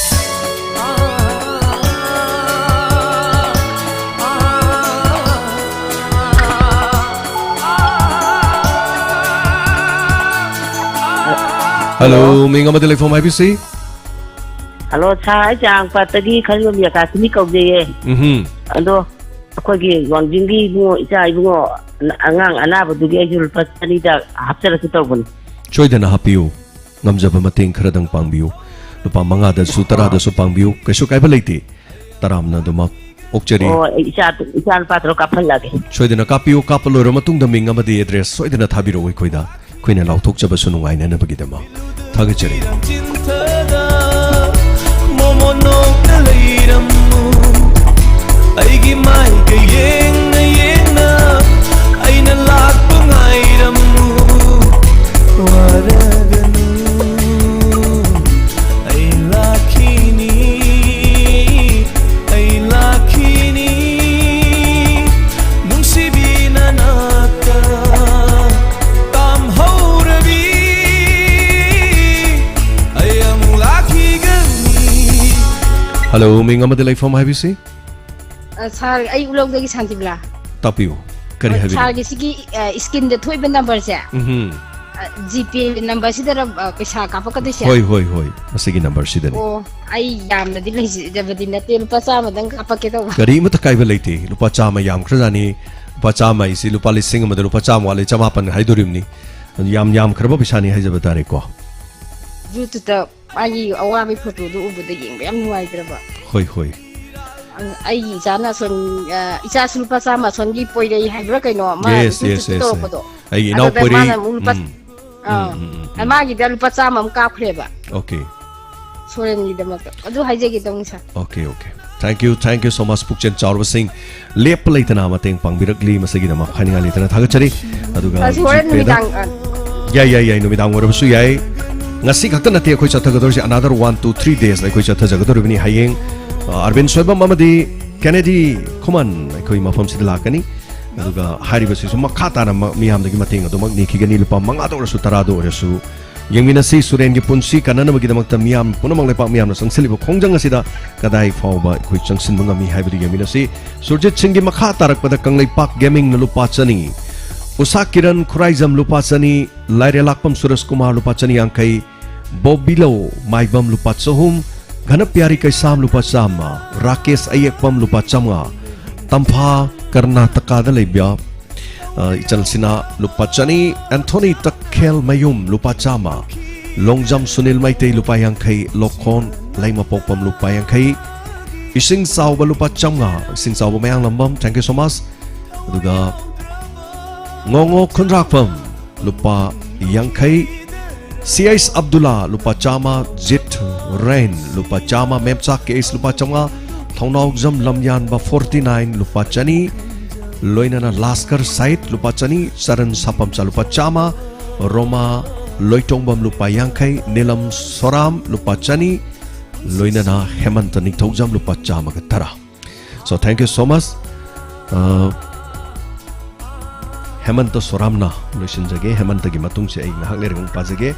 Hello, hello. ꯃꯤꯡ ꯑꯃꯗꯤ ꯂꯩꯐꯝ ꯍꯥꯏꯕꯤꯁꯤ꯫ ꯍꯜꯂꯣ, ꯁꯥꯔ, ꯑꯩ ꯆꯥꯔꯥꯡꯄꯥꯠꯇꯒꯤ ꯈꯔꯤꯌꯣꯝ ꯌꯥꯀꯥꯁꯤꯅꯤ ꯀꯧꯖꯩꯌꯦ꯫ ꯎꯝꯍꯨꯝ꯫ ꯑꯗꯣ ꯑꯩꯈꯣꯏꯒꯤ ꯋꯥꯡꯖꯤꯡꯒꯤ ꯏꯕꯨꯡꯉꯣ, ꯏꯆꯥ ꯏꯕꯨꯡꯉꯣ, ꯑꯉꯥꯡ ꯑꯅꯥꯕꯗꯨꯒꯤ ꯑꯩꯁꯨ ꯂꯨꯄꯥ ꯆꯅꯤꯗ ꯍꯥꯞꯆꯔꯛꯀꯦ ꯇꯧꯕꯅꯤ꯫ ꯁꯣꯏꯗꯅ ꯍꯥꯞꯄꯤꯌꯨ꯫ ꯉꯝꯖꯕ ꯃꯇꯦꯡ ꯈꯔꯗꯪ ꯄꯥꯡꯕꯤꯌꯨ꯫ ꯂꯨꯄꯥ ꯃꯉꯥꯗꯁꯨ, ꯑꯣ꯫ ꯇꯔꯥꯗꯁꯨ ꯄꯥꯡꯕꯤꯌꯨ꯫ ꯀꯩꯁꯨ ꯀꯥꯏꯕ ꯂꯩꯇꯦ꯫ ꯇꯔꯥꯝꯅ ꯑꯗꯨꯃꯛ ꯑꯣꯛꯆꯔꯤ꯫ ꯑꯣ, ꯑꯩ ꯏꯆꯥ, ꯏꯆꯥ ꯅꯨꯄꯥ ꯇꯔꯨꯛ ꯀꯥꯞꯍꯜꯂꯛꯑꯒꯦ꯫ ꯁꯣꯏꯗꯅ ꯀꯥꯞꯄꯤꯌꯨ꯫ ꯀꯥꯞꯄ ꯂꯣꯏꯔ ꯃꯇꯨꯡꯗ ꯃꯤꯡ ꯑꯃꯗꯤ ꯑꯦꯗ꯭ꯔꯦꯁ ꯁꯣꯏꯗꯅ ꯊꯥꯕꯤꯔꯛꯎ ꯑꯩꯈꯣꯏꯗ꯫ ꯑꯩꯈꯣꯏꯅ ꯂꯥꯎꯊꯣꯛꯆꯕꯁꯨ ꯅꯨꯡꯉꯥꯏꯅꯅꯕꯒꯤꯗꯃꯛ꯫ ꯊꯥꯒꯠꯆꯔꯤ꯫ ꯆꯤꯟꯊꯗ ꯃꯣꯃꯣꯟ ꯅꯣꯛꯅ ꯂꯩꯔꯝꯃꯨ꯫ ꯑꯩꯒꯤ ꯃꯥꯏꯀꯩ ꯌꯦꯡꯅ ꯌꯦꯡꯅ ꯑꯩꯅ ꯂꯥꯛꯄ ꯉꯥꯏꯔꯝꯃꯨ꯫ ꯋꯥꯔꯒꯅꯨ, ꯑꯩ ꯂꯥꯛꯈꯤꯅꯤ, ꯑꯩ ꯂꯥꯛꯈꯤꯅꯤ꯫ ꯅꯨꯡꯁꯤꯕꯤ ꯅꯅꯥꯛꯇ ꯇꯥꯝꯍꯧꯔꯕꯤ, ꯑꯩ ꯑꯃꯨꯛ ꯂꯥꯛꯈꯤꯒꯅꯤ꯫ ꯍꯜꯂꯣ, ꯃꯤꯡ ꯑꯃꯗꯤ ꯂꯩꯐꯝ ꯍꯥꯏꯕꯤꯁꯤ꯫ ꯑ, ꯁꯥꯔ, ꯑꯩ ꯎꯂꯧꯗꯒꯤ ꯁꯥꯟꯇꯤꯕꯂꯥ꯫ ꯇꯥꯛꯄꯤꯌꯨ, ꯀꯔꯤ ꯍꯣꯏ, ꯍꯥꯏꯕꯤꯅꯤꯡ? ꯁꯥꯔꯒꯤ ꯁꯤꯒꯤ, ꯑ, ꯁ꯭ꯀꯔꯤꯟꯗ ꯊꯣꯛꯏꯕ ꯅꯝꯕꯔꯁꯦ, ꯎꯝꯍꯨꯝ꯫ ꯑ, ꯖꯤꯄꯦ ꯅꯝꯕꯔꯁꯤꯗꯔ, ꯑ, ꯄꯩꯁꯥ ꯀꯥꯞꯄꯛꯀꯗꯣꯏꯁꯦ? ꯍꯣꯏ, ꯍꯣꯏ, ꯍꯣꯏ, ꯃꯁꯤꯒꯤ ꯅꯝꯕꯔꯁꯤꯗꯅꯤ꯫ ꯑꯣ, ꯑꯩ ꯌꯥꯝꯅꯗꯤ ꯂꯩꯖꯗꯕꯗꯤ ꯅꯠꯇꯦ, ꯂꯨꯄꯥ ꯆꯥꯝꯃꯗꯪ ꯀꯥꯞꯄꯛꯀꯦ ꯇꯧꯕ꯫ ꯀꯔꯤꯃꯠꯇ ꯀꯥꯏꯕ ꯂꯩꯇꯦ, ꯂꯨꯄꯥ ꯆꯥꯝꯃ ꯌꯥꯝꯈ꯭ꯔꯖꯥꯠꯅꯤ꯫ ꯂꯨꯄꯥ ꯆꯥꯝꯃ ꯍꯥꯏꯁꯤ ꯂꯨꯄꯥ ꯂꯤꯁꯤꯡ ꯑꯃꯗ ꯂꯨꯄꯥ ꯆꯥꯝꯃ ꯋꯥꯠꯂꯦ, ꯆꯃꯥꯄꯟ ꯍꯥꯏꯗꯣꯔꯤꯕꯅꯤ꯫ ꯌꯥꯝ ꯌꯥꯝꯈ꯭ꯔꯕ ꯄꯩꯁꯥꯅꯤ ꯍꯥꯏꯖꯕ ꯇꯥꯔꯦꯀꯣ꯫ ꯌꯨꯇ꯭ꯌꯨꯕꯇ ꯃꯥꯒꯤ ꯑꯋꯥꯕꯒꯤ ꯐꯣꯇꯣꯗꯣ ꯎꯕꯗ ꯌꯦꯡꯕ ꯌꯥꯝ ꯅꯨꯡꯉꯥꯏꯇ꯭ꯔꯕ꯫ ꯍꯣꯏ, ꯍꯣꯏ꯫ ꯑ, ꯑꯩꯒꯤ ꯏꯆꯥꯅ ꯑꯁꯣꯝ, ꯑ, ꯏꯆꯥꯁꯨ ꯂꯨꯄꯥ ꯆꯥꯝꯃ ꯑꯁꯣꯝꯒꯤ ꯄꯣꯏꯔꯩ ꯍꯥꯏꯕ꯭ꯔꯥ ꯀꯩꯅꯣ, ꯃꯥ ꯌꯦꯁ, ꯌꯦꯁ, ꯌꯨꯇ꯭ꯌꯨꯕꯇ ꯌꯦꯁ, ꯌꯦꯁ꯫ ꯇꯧꯔꯛꯄꯗꯣ꯫ ꯑꯩꯒꯤ ꯑꯗꯨꯗ ꯏꯅꯥꯎꯄꯣꯏꯔꯩ, ꯃꯥꯅ ꯑꯃꯨꯛ ꯂꯨꯄꯥ ꯎꯝ꯫ ꯑꯥ꯫ ꯎꯝ, ꯎꯝ, ꯎꯝ, ꯎꯝ꯫ ꯃꯥꯒꯤꯗ ꯂꯨꯄꯥ ꯆꯥꯝꯃ ꯑꯃ ꯀꯥꯞꯈ꯭ꯔꯦꯕ꯫ Okay꯫ ꯁꯣꯔꯦꯟꯒꯤꯗꯃꯛꯇ꯫ ꯑꯗꯨ ꯍꯥꯏꯖꯒꯦ ꯇꯧꯅꯤ, ꯁꯥꯔ꯫ Okay, okay꯫ Thank you, thank you so much, ꯄꯨꯛꯆꯦꯜ ꯆꯥꯎꯔꯕꯁꯤꯡ꯫ ꯂꯦꯞꯄ ꯂꯩꯇꯅ ꯃꯇꯦꯡ ꯄꯥꯡꯕꯤꯔꯛꯂꯤ, ꯃꯁꯤꯒꯤꯗꯃꯛ ꯍꯥꯏꯅꯤꯡꯉꯥꯏ ꯂꯩꯇꯅ ꯊꯥꯒꯠꯆꯔꯤ꯫ ꯑꯗꯨꯒ ꯑꯁꯤ ꯍꯣꯔꯦꯟ GPayꯗ ꯅꯨꯃꯤꯗꯥꯡ, ꯑ, ꯌꯥꯏ, ꯌꯥꯏ, ꯌꯥꯏ, ꯅꯨꯃꯤꯗꯥꯡ ꯑꯣꯏꯔꯕꯁꯨ ꯌꯥꯏ꯫ ꯉꯁꯤ ꯈꯛꯇ ꯅꯠꯇꯦ ꯑꯩꯈꯣꯏ ꯆꯠꯊꯒꯗꯧꯔꯤꯁꯦ, another one, two, three days ꯑꯩꯈꯣꯏ ꯆꯠꯊꯖꯒꯗꯧꯔꯤꯕꯅꯤ꯫ ꯍꯌꯦꯡ, ꯑ, ꯑꯔꯕꯤꯟ ꯁꯣꯏꯕꯝ ꯑꯃꯗꯤ ꯀꯦꯅꯦꯗꯤ ꯈꯨꯃꯟ ꯑꯩꯈꯣꯏ ꯃꯐꯝꯁꯤꯗ ꯂꯥꯛꯀꯅꯤ꯫ ꯑꯗꯨꯒ ꯍꯥꯏꯔꯤꯕꯁꯤꯁꯨ ꯃꯈꯥ ꯇꯥꯅ ꯃ-, ꯃꯤꯌꯥꯝꯗꯒꯤ ꯃꯇꯦꯡ ꯑꯗꯨꯃꯛ ꯅꯤꯈꯤꯒꯅꯤ꯫ ꯂꯨꯄꯥ ꯃꯉꯥꯗ ꯑꯣꯏꯔꯁꯨ, ꯇꯔꯥꯗ ꯑꯣꯏꯔꯁꯨ, ꯌꯦꯡꯃꯤꯟꯅꯁꯤ, ꯁꯨꯔꯦꯟꯒꯤ ꯄꯨꯟꯁꯤ ꯀꯟꯅꯅꯕꯒꯤꯗꯃꯛꯇ ꯃꯤꯌꯥꯝ ꯄꯨꯝꯅꯃꯛ, ꯂꯩꯄꯥꯛ ꯃꯤꯌꯥꯝꯅ ꯆꯪꯁꯤꯜꯂꯤꯕ ꯈꯣꯡꯖꯪ ꯑꯁꯤꯗ ꯀꯗꯥꯏ ꯐꯥꯎꯕ ꯑꯩꯈꯣꯏ ꯆꯪꯁꯤꯟꯕ ꯉꯝꯃꯤ ꯍꯥꯏꯕꯗꯨ ꯌꯦꯡꯃꯤꯟꯅꯁꯤ꯫ ꯁꯨꯔꯖꯤꯠ ꯁꯤꯡꯒꯤ ꯃꯈꯥ ꯇꯥꯔꯛꯄꯗ ꯀꯪꯂꯩꯄꯥꯛ ꯒꯦꯃꯤꯡꯅ ꯂꯨꯄꯥ ꯆꯅꯤ, ꯎꯁꯥ ꯀꯤꯔꯟ ꯈꯨꯔꯥꯏꯖꯝ ꯂꯨꯄꯥ ꯆꯅꯤ, ꯂꯥꯏꯔꯦꯂꯥꯛꯄꯝ ꯁꯨꯔꯖ ꯀꯨꯃꯥꯔ ꯂꯨꯄꯥ ꯆꯅꯤ ꯌꯥꯡꯈꯩ, ꯕꯣꯕꯤꯂꯣ ꯃꯥꯏꯕꯝ ꯂꯨꯄꯥ ꯆꯍꯨꯝ, ꯘꯅꯄ꯭ꯌꯥꯔꯤ ꯀꯩꯁꯥꯝ ꯂꯨꯄꯥ ꯆꯥꯝꯃ, ꯔꯥꯀꯦꯁ ꯑꯌꯦꯛꯄꯝ ꯂꯨꯄꯥ ꯆꯥꯝꯃꯉꯥ, ꯇꯝꯐꯥ ꯀꯔꯅꯥꯇꯀꯥꯗ ꯂꯩꯕ ꯑ, ꯏꯆꯜꯁꯤꯅ ꯂꯨꯄꯥ ꯆꯅꯤ, ꯑꯦꯟꯊꯣꯅꯤ ꯇꯈꯦꯜꯃꯌꯨꯝ ꯂꯨꯄꯥ ꯆꯥꯝꯃ, ꯂꯣꯡꯖꯝ ꯁꯨꯅꯤꯜ ꯃꯩꯇꯩ ꯂꯨꯄꯥ ꯌꯥꯡꯈꯩ, ꯂꯣꯈꯣꯟ ꯂꯩꯃꯄꯣꯛꯄꯝ ꯂꯨꯄꯥ ꯌꯥꯡꯈꯩ, ꯏꯁꯤꯡ ꯆꯥꯎꯕ ꯂꯨꯄꯥ ꯆꯥꯝꯃꯉꯥ, ꯏꯁꯤꯡ ꯆꯥꯎꯕ ꯃꯌꯥꯡꯂꯝꯕꯝ, thank you so much꯫ ꯑꯗꯨꯒ ꯉꯣꯉꯣ ꯈꯨꯟꯗ꯭ꯔꯥꯛꯄꯝ ꯂꯨꯄꯥ ꯌꯥꯡꯈꯩ, ꯁꯤ ꯑꯩꯆ ꯑꯕꯗꯨꯜꯂꯥ ꯂꯨꯄꯥ ꯆꯥꯝꯃ, ꯖꯤꯠ ꯔꯦꯟ ꯂꯨꯄꯥ ꯆꯥꯝꯃ, ꯃꯦꯝꯆꯥ ꯀꯦ ꯑꯩꯆ ꯂꯨꯄꯥ ꯆꯥꯝꯃꯉꯥ, ꯊꯧꯅꯥꯎꯖꯝ ꯂꯝꯌꯥꯟꯕ forty nine ꯂꯨꯄꯥ ꯆꯅꯤ, ꯂꯣꯏꯅꯅ ꯂꯥꯁꯀꯔ ꯁꯥꯏꯠ ꯂꯨꯄꯥ ꯆꯅꯤ, ꯆꯔꯟ ꯁꯥꯄꯝꯆꯥ ꯂꯨꯄꯥ ꯆꯥꯝꯃ, ꯔꯣꯃꯥ ꯂꯣꯏꯇꯣꯡꯕꯝ ꯂꯨꯄꯥ ꯌꯥꯡꯈꯩ, ꯅꯤꯂꯝ ꯁꯣꯔꯥꯝ ꯂꯨꯄꯥ ꯆꯅꯤ, ꯂꯣꯏꯅꯅ ꯍꯦꯃꯟꯇ ꯅꯤꯡꯊꯧꯖꯝ ꯂꯨꯄꯥ ꯆꯥꯝꯃꯒ ꯇꯔꯥ꯫ So, thank you so much꯫ ꯑ, ꯍꯦꯃꯟꯇ ꯁꯣꯔꯥꯝꯅ ꯂꯣꯏꯁꯤꯟꯖꯒꯦ꯫ ꯍꯦꯃꯟꯇꯒꯤ ꯃꯇꯨꯡꯁꯦ ꯑꯩ ꯉꯥꯏꯍꯥꯛ ꯂꯩꯔꯒ ꯑꯃꯨꯛ ꯄꯥꯖꯒꯦ꯫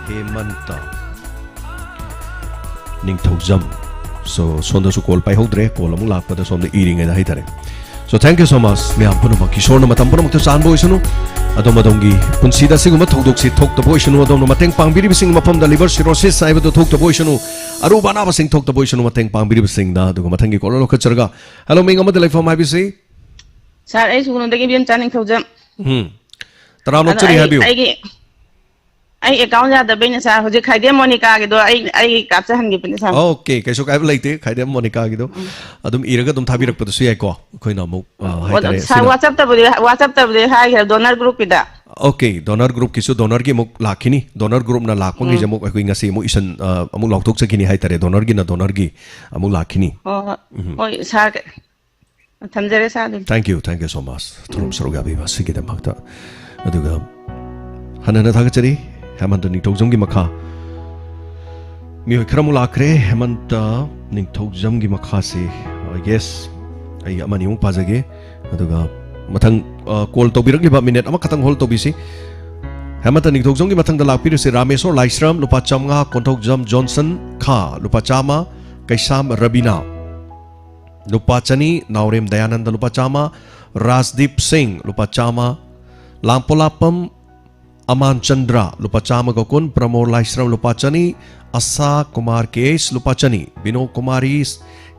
ꯍꯦꯃꯟꯇ ꯅꯤꯡꯊꯧꯖꯝ꯫ So, ꯁꯣꯝꯗꯁꯨ ꯀꯣꯜ ꯄꯥꯏꯍꯧꯗ꯭ꯔꯦ꯫ ꯀꯣꯜ ꯑꯃꯨꯛ ꯂꯥꯛꯄꯗ ꯁꯣꯝꯗ ꯏꯔꯤꯉꯩꯗ ꯍꯥꯏꯇꯥꯔꯦ꯫ So, thank you so much, ꯃꯌꯥꯝ ꯄꯨꯝꯅꯃꯛ꯫ ꯏꯁꯣꯔꯅ ꯃꯇꯝ ꯄꯨꯝꯅꯃꯛꯇ ꯆꯥꯟꯕ ꯑꯣꯏꯁꯅꯨ꯫ ꯑꯗꯣꯝ ꯑꯗꯣꯝꯒꯤ ꯄꯨꯟꯁꯤꯗ ꯑꯁꯤꯒꯨꯝꯕ ꯊꯧꯗꯣꯛꯁꯤ ꯊꯣꯛꯇꯕ ꯑꯣꯏꯁꯅꯨ꯫ ꯑꯗꯣꯝꯅ ꯃꯇꯦꯡ ꯄꯥꯡꯕꯤꯔꯤꯕꯁꯤꯡꯒꯤ ꯃꯐꯝꯗ liver cirrhosis ꯍꯥꯏꯕꯗꯨ ꯊꯣꯛꯇꯕ ꯑꯣꯏꯁꯅꯨ꯫ ꯑꯔꯨꯕ ꯑꯅꯥꯕꯁꯤꯡ ꯊꯣꯛꯇꯕ ꯑꯣꯏꯁꯅꯨ꯫ ꯃꯇꯦꯡ ꯄꯥꯡꯕꯤꯔꯤꯕꯁꯤꯡꯗ꯫ ꯑꯗꯨꯒ ꯃꯊꯪꯒꯤ ꯀꯣꯜ ꯂꯧꯈꯠꯆꯔꯒ, hello, ꯃꯤꯡ ꯑꯃꯗ ꯂꯩꯐꯝ ꯍꯥꯏꯕꯤꯁꯤ꯫ ꯁꯥꯔ, ꯑꯩ ꯁꯨꯒꯨꯅꯨꯗꯒꯤ ꯏꯕꯦꯝꯆꯥ ꯅꯤꯡꯊꯧꯖꯝ꯫ ꯎꯝ꯫ ꯇꯔꯥꯝꯅ ꯑꯗꯣ ꯑꯣꯛꯆꯔꯤ, ꯑꯩ, ꯍꯥꯏꯕꯤꯌꯨ꯫ ꯑꯩꯒꯤ, ꯑꯩ ꯑꯦꯀꯥꯎꯟ ꯌꯥꯗꯕꯩꯅꯦ ꯁꯥꯔ꯫ ꯍꯧꯖꯤꯛ ꯈꯥꯏꯗꯦꯝ ꯃꯣꯅꯤꯀꯥꯒꯤꯗꯣ ꯑꯩ, ꯑꯩ ꯀꯥꯞꯆꯍꯟꯈꯤꯕꯅꯦ ꯁꯥꯔ꯫ Okay, ꯀꯩꯁꯨ ꯀꯥꯏꯕ ꯂꯩꯇꯦ꯫ ꯈꯥꯏꯗꯦꯝ ꯃꯣꯅꯤꯀꯥꯒꯤꯗꯣ ꯎꯝ꯫ ꯑꯗꯨꯝ ꯏꯔꯒ ꯑꯗꯨꯝ ꯊꯥꯕꯤꯔꯛꯄꯗꯁꯨ ꯌꯥꯏꯀꯣ꯫ ꯑꯩꯈꯣꯏꯅ ꯑꯃꯨꯛ, ꯑ, ꯑꯣ, ꯍꯥꯏꯇꯥꯔꯦ, ꯁꯥꯔ, ꯁꯤꯅ WhatsApp-ꯇꯕꯨꯗꯤ, WhatsApp-ꯇꯕꯨꯗꯤ ꯍꯥꯏꯈ꯭ꯔꯦ, donor group-ꯀꯤꯗ꯫ Okay, donor groupꯀꯤꯁꯨ donorꯒꯤ ꯑꯃꯨꯛ ꯂꯥꯛꯈꯤꯅꯤ. Donor groupꯅ ꯂꯥꯛꯄ ꯎꯝ꯫ ꯃꯈꯩꯁꯦ ꯑꯃꯨꯛ ꯑꯩꯈꯣꯏ ꯉꯁꯤ ꯑꯃꯨꯛ ꯏꯁꯟ, ꯑ, ꯑꯃꯨꯛ ꯂꯥꯎꯊꯣꯛꯆꯈꯤꯅꯤ ꯍꯥꯏꯇꯥꯔꯦ. Donorꯒꯤꯅ donorꯒꯤ ꯑꯃꯨꯛ ꯂꯥꯛꯈꯤꯅꯤ. ꯍꯣꯏ, ꯍꯣꯏ. ꯎꯝ꯫ ꯍꯣꯏ, ꯏꯁꯥꯒ ꯊꯝꯖꯔꯦ, ꯁꯥꯔ, ꯑꯗꯨꯗꯤ꯫ Thank you, thank you so much. ꯊꯧꯔꯝ ꯎꯝ꯫ ꯁꯔꯨꯛ ꯌꯥꯕꯤꯕ ꯑꯁꯤꯒꯤꯗꯃꯛꯇ. ꯑꯗꯨꯒ ꯍꯟꯅ ꯍꯟꯅ ꯊꯥꯒꯠꯆꯔꯤ, ꯍꯦꯃꯟꯇ ꯅꯤꯡꯊꯧꯖꯝꯒꯤ ꯃꯈꯥ. ꯃꯤꯑꯣꯏ ꯈꯔ ꯑꯃꯨꯛ ꯂꯥꯛꯈ꯭ꯔꯦ, ꯍꯦꯃꯟꯇ ꯅꯤꯡꯊꯧꯖꯝꯒꯤ ꯃꯈꯥꯁꯤ, ꯑ, yes, ꯑꯩ ꯑꯃꯅꯤ ꯑꯃꯨꯛ ꯄꯥꯖꯒꯦ. ꯑꯗꯨꯒ ꯃꯊꯪ, ꯑ, call ꯇꯧꯕꯤꯔꯛꯂꯤꯕ minute ꯑꯃꯈꯛꯇꯪ hold ꯇꯧꯕꯤꯁꯤ. ꯍꯦꯃꯟꯇ ꯅꯤꯡꯊꯧꯖꯝꯒꯤ ꯃꯊꯪꯗ ꯂꯥꯛꯄꯤꯔꯤꯁꯤ ꯔꯥꯃꯦꯁꯣꯔ ꯂꯥꯏꯁ꯭ꯔꯝ, ꯂꯨꯄꯥ ꯆꯥꯝꯃꯉꯥ, ꯀꯣꯟꯊꯧꯖꯝ ꯖꯣꯟꯁꯟ ꯈꯥ, ꯂꯨꯄꯥ ꯆꯥꯝꯃ, ꯀꯩꯁꯥꯝ ꯔꯕꯤꯅꯥ, ꯂꯨꯄꯥ ꯆꯅꯤ, ꯅꯥꯎꯔꯦꯝ ꯗꯌꯥꯅꯟꯗ, ꯂꯨꯄꯥ ꯆꯥꯝꯃ, ꯔꯥꯖꯗꯤꯞ ꯁꯤꯡ, ꯂꯨꯄꯥ ꯆꯥꯝꯃ, ꯂꯥꯡꯄꯣꯂꯥꯞꯄꯝ ꯑꯃꯥꯟ ꯆꯟꯗ꯭ꯔ, ꯂꯨꯄꯥ ꯆꯥꯝꯃꯒ ꯀꯨꯟ, ꯄ꯭ꯔꯃꯣꯔ ꯂꯥꯏꯁ꯭ꯔꯝ, ꯂꯨꯄꯥ ꯆꯅꯤ, ꯑꯁꯥ ꯀꯨꯃꯥꯔ ꯀꯦ ꯑꯦꯁ, ꯂꯨꯄꯥ ꯆꯅꯤ, ꯕꯤꯅꯣ ꯀꯨꯃꯥꯔꯤ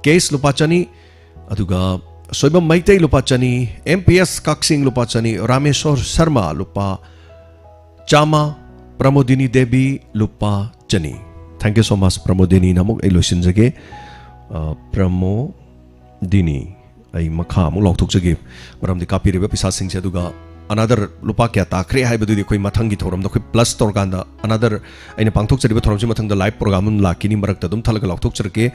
ꯀꯦ ꯑꯦꯁ, ꯂꯨꯄꯥ ꯆꯅꯤ, ꯑꯗꯨꯒ ꯁꯣꯏꯕꯝ ꯃꯩꯇꯩ, ꯂꯨꯄꯥ ꯆꯅꯤ, ꯑꯦꯝ ꯄꯤ ꯑꯦꯁ ꯀꯛꯆꯤꯡ, ꯂꯨꯄꯥ ꯆꯅꯤ, ꯔꯥꯃꯦꯁꯣꯔ ꯁꯔꯃ, ꯂꯨꯄꯥ ꯆꯥꯝꯃ, ꯄ꯭ꯔꯃꯣꯗꯤꯅꯤ ꯗꯦꯕꯤ, ꯂꯨꯄꯥ ꯆꯅꯤ. Thank you so much, ꯄ꯭ꯔꯃꯣꯗꯤꯅꯤꯅ ꯑꯃꯨꯛ ꯑꯩ ꯂꯣꯏꯁꯤꯟꯖꯒꯦ. ꯑ, ꯄ꯭ꯔꯃꯣꯗꯤꯅꯤ, ꯑꯩ ꯃꯈꯥ ꯑꯃꯨꯛ ꯂꯥꯎꯊꯣꯛꯆꯒꯦ, ꯃꯔꯝꯗꯤ ꯀꯥꯞꯄꯤꯔꯤꯕ ꯄꯩꯁꯥꯁꯤꯡꯁꯦ, ꯑꯗꯨꯒ another ꯂꯨꯄꯥ ꯀꯌꯥ ꯇꯥꯈ꯭ꯔꯦ ꯍꯥꯏꯕꯗꯨꯗꯤ ꯑꯩꯈꯣꯏ ꯃꯊꯪꯒꯤ ꯊꯧꯔꯝꯗ ꯑꯩꯈꯣꯏ plus ꯇꯧꯔꯀꯥꯟꯗ, another ꯑꯩꯅ ꯄꯥꯡꯊꯣꯛꯆꯔꯤꯕ ꯊꯧꯔꯝꯁꯤ ꯃꯊꯪꯗ live program ꯑꯃ ꯂꯥꯛꯈꯤꯅꯤ, ꯃꯔꯛꯇ ꯑꯗꯨꯝ ꯊꯠꯂꯒ ꯂꯥꯎꯊꯣꯛꯆꯔꯛꯀꯦ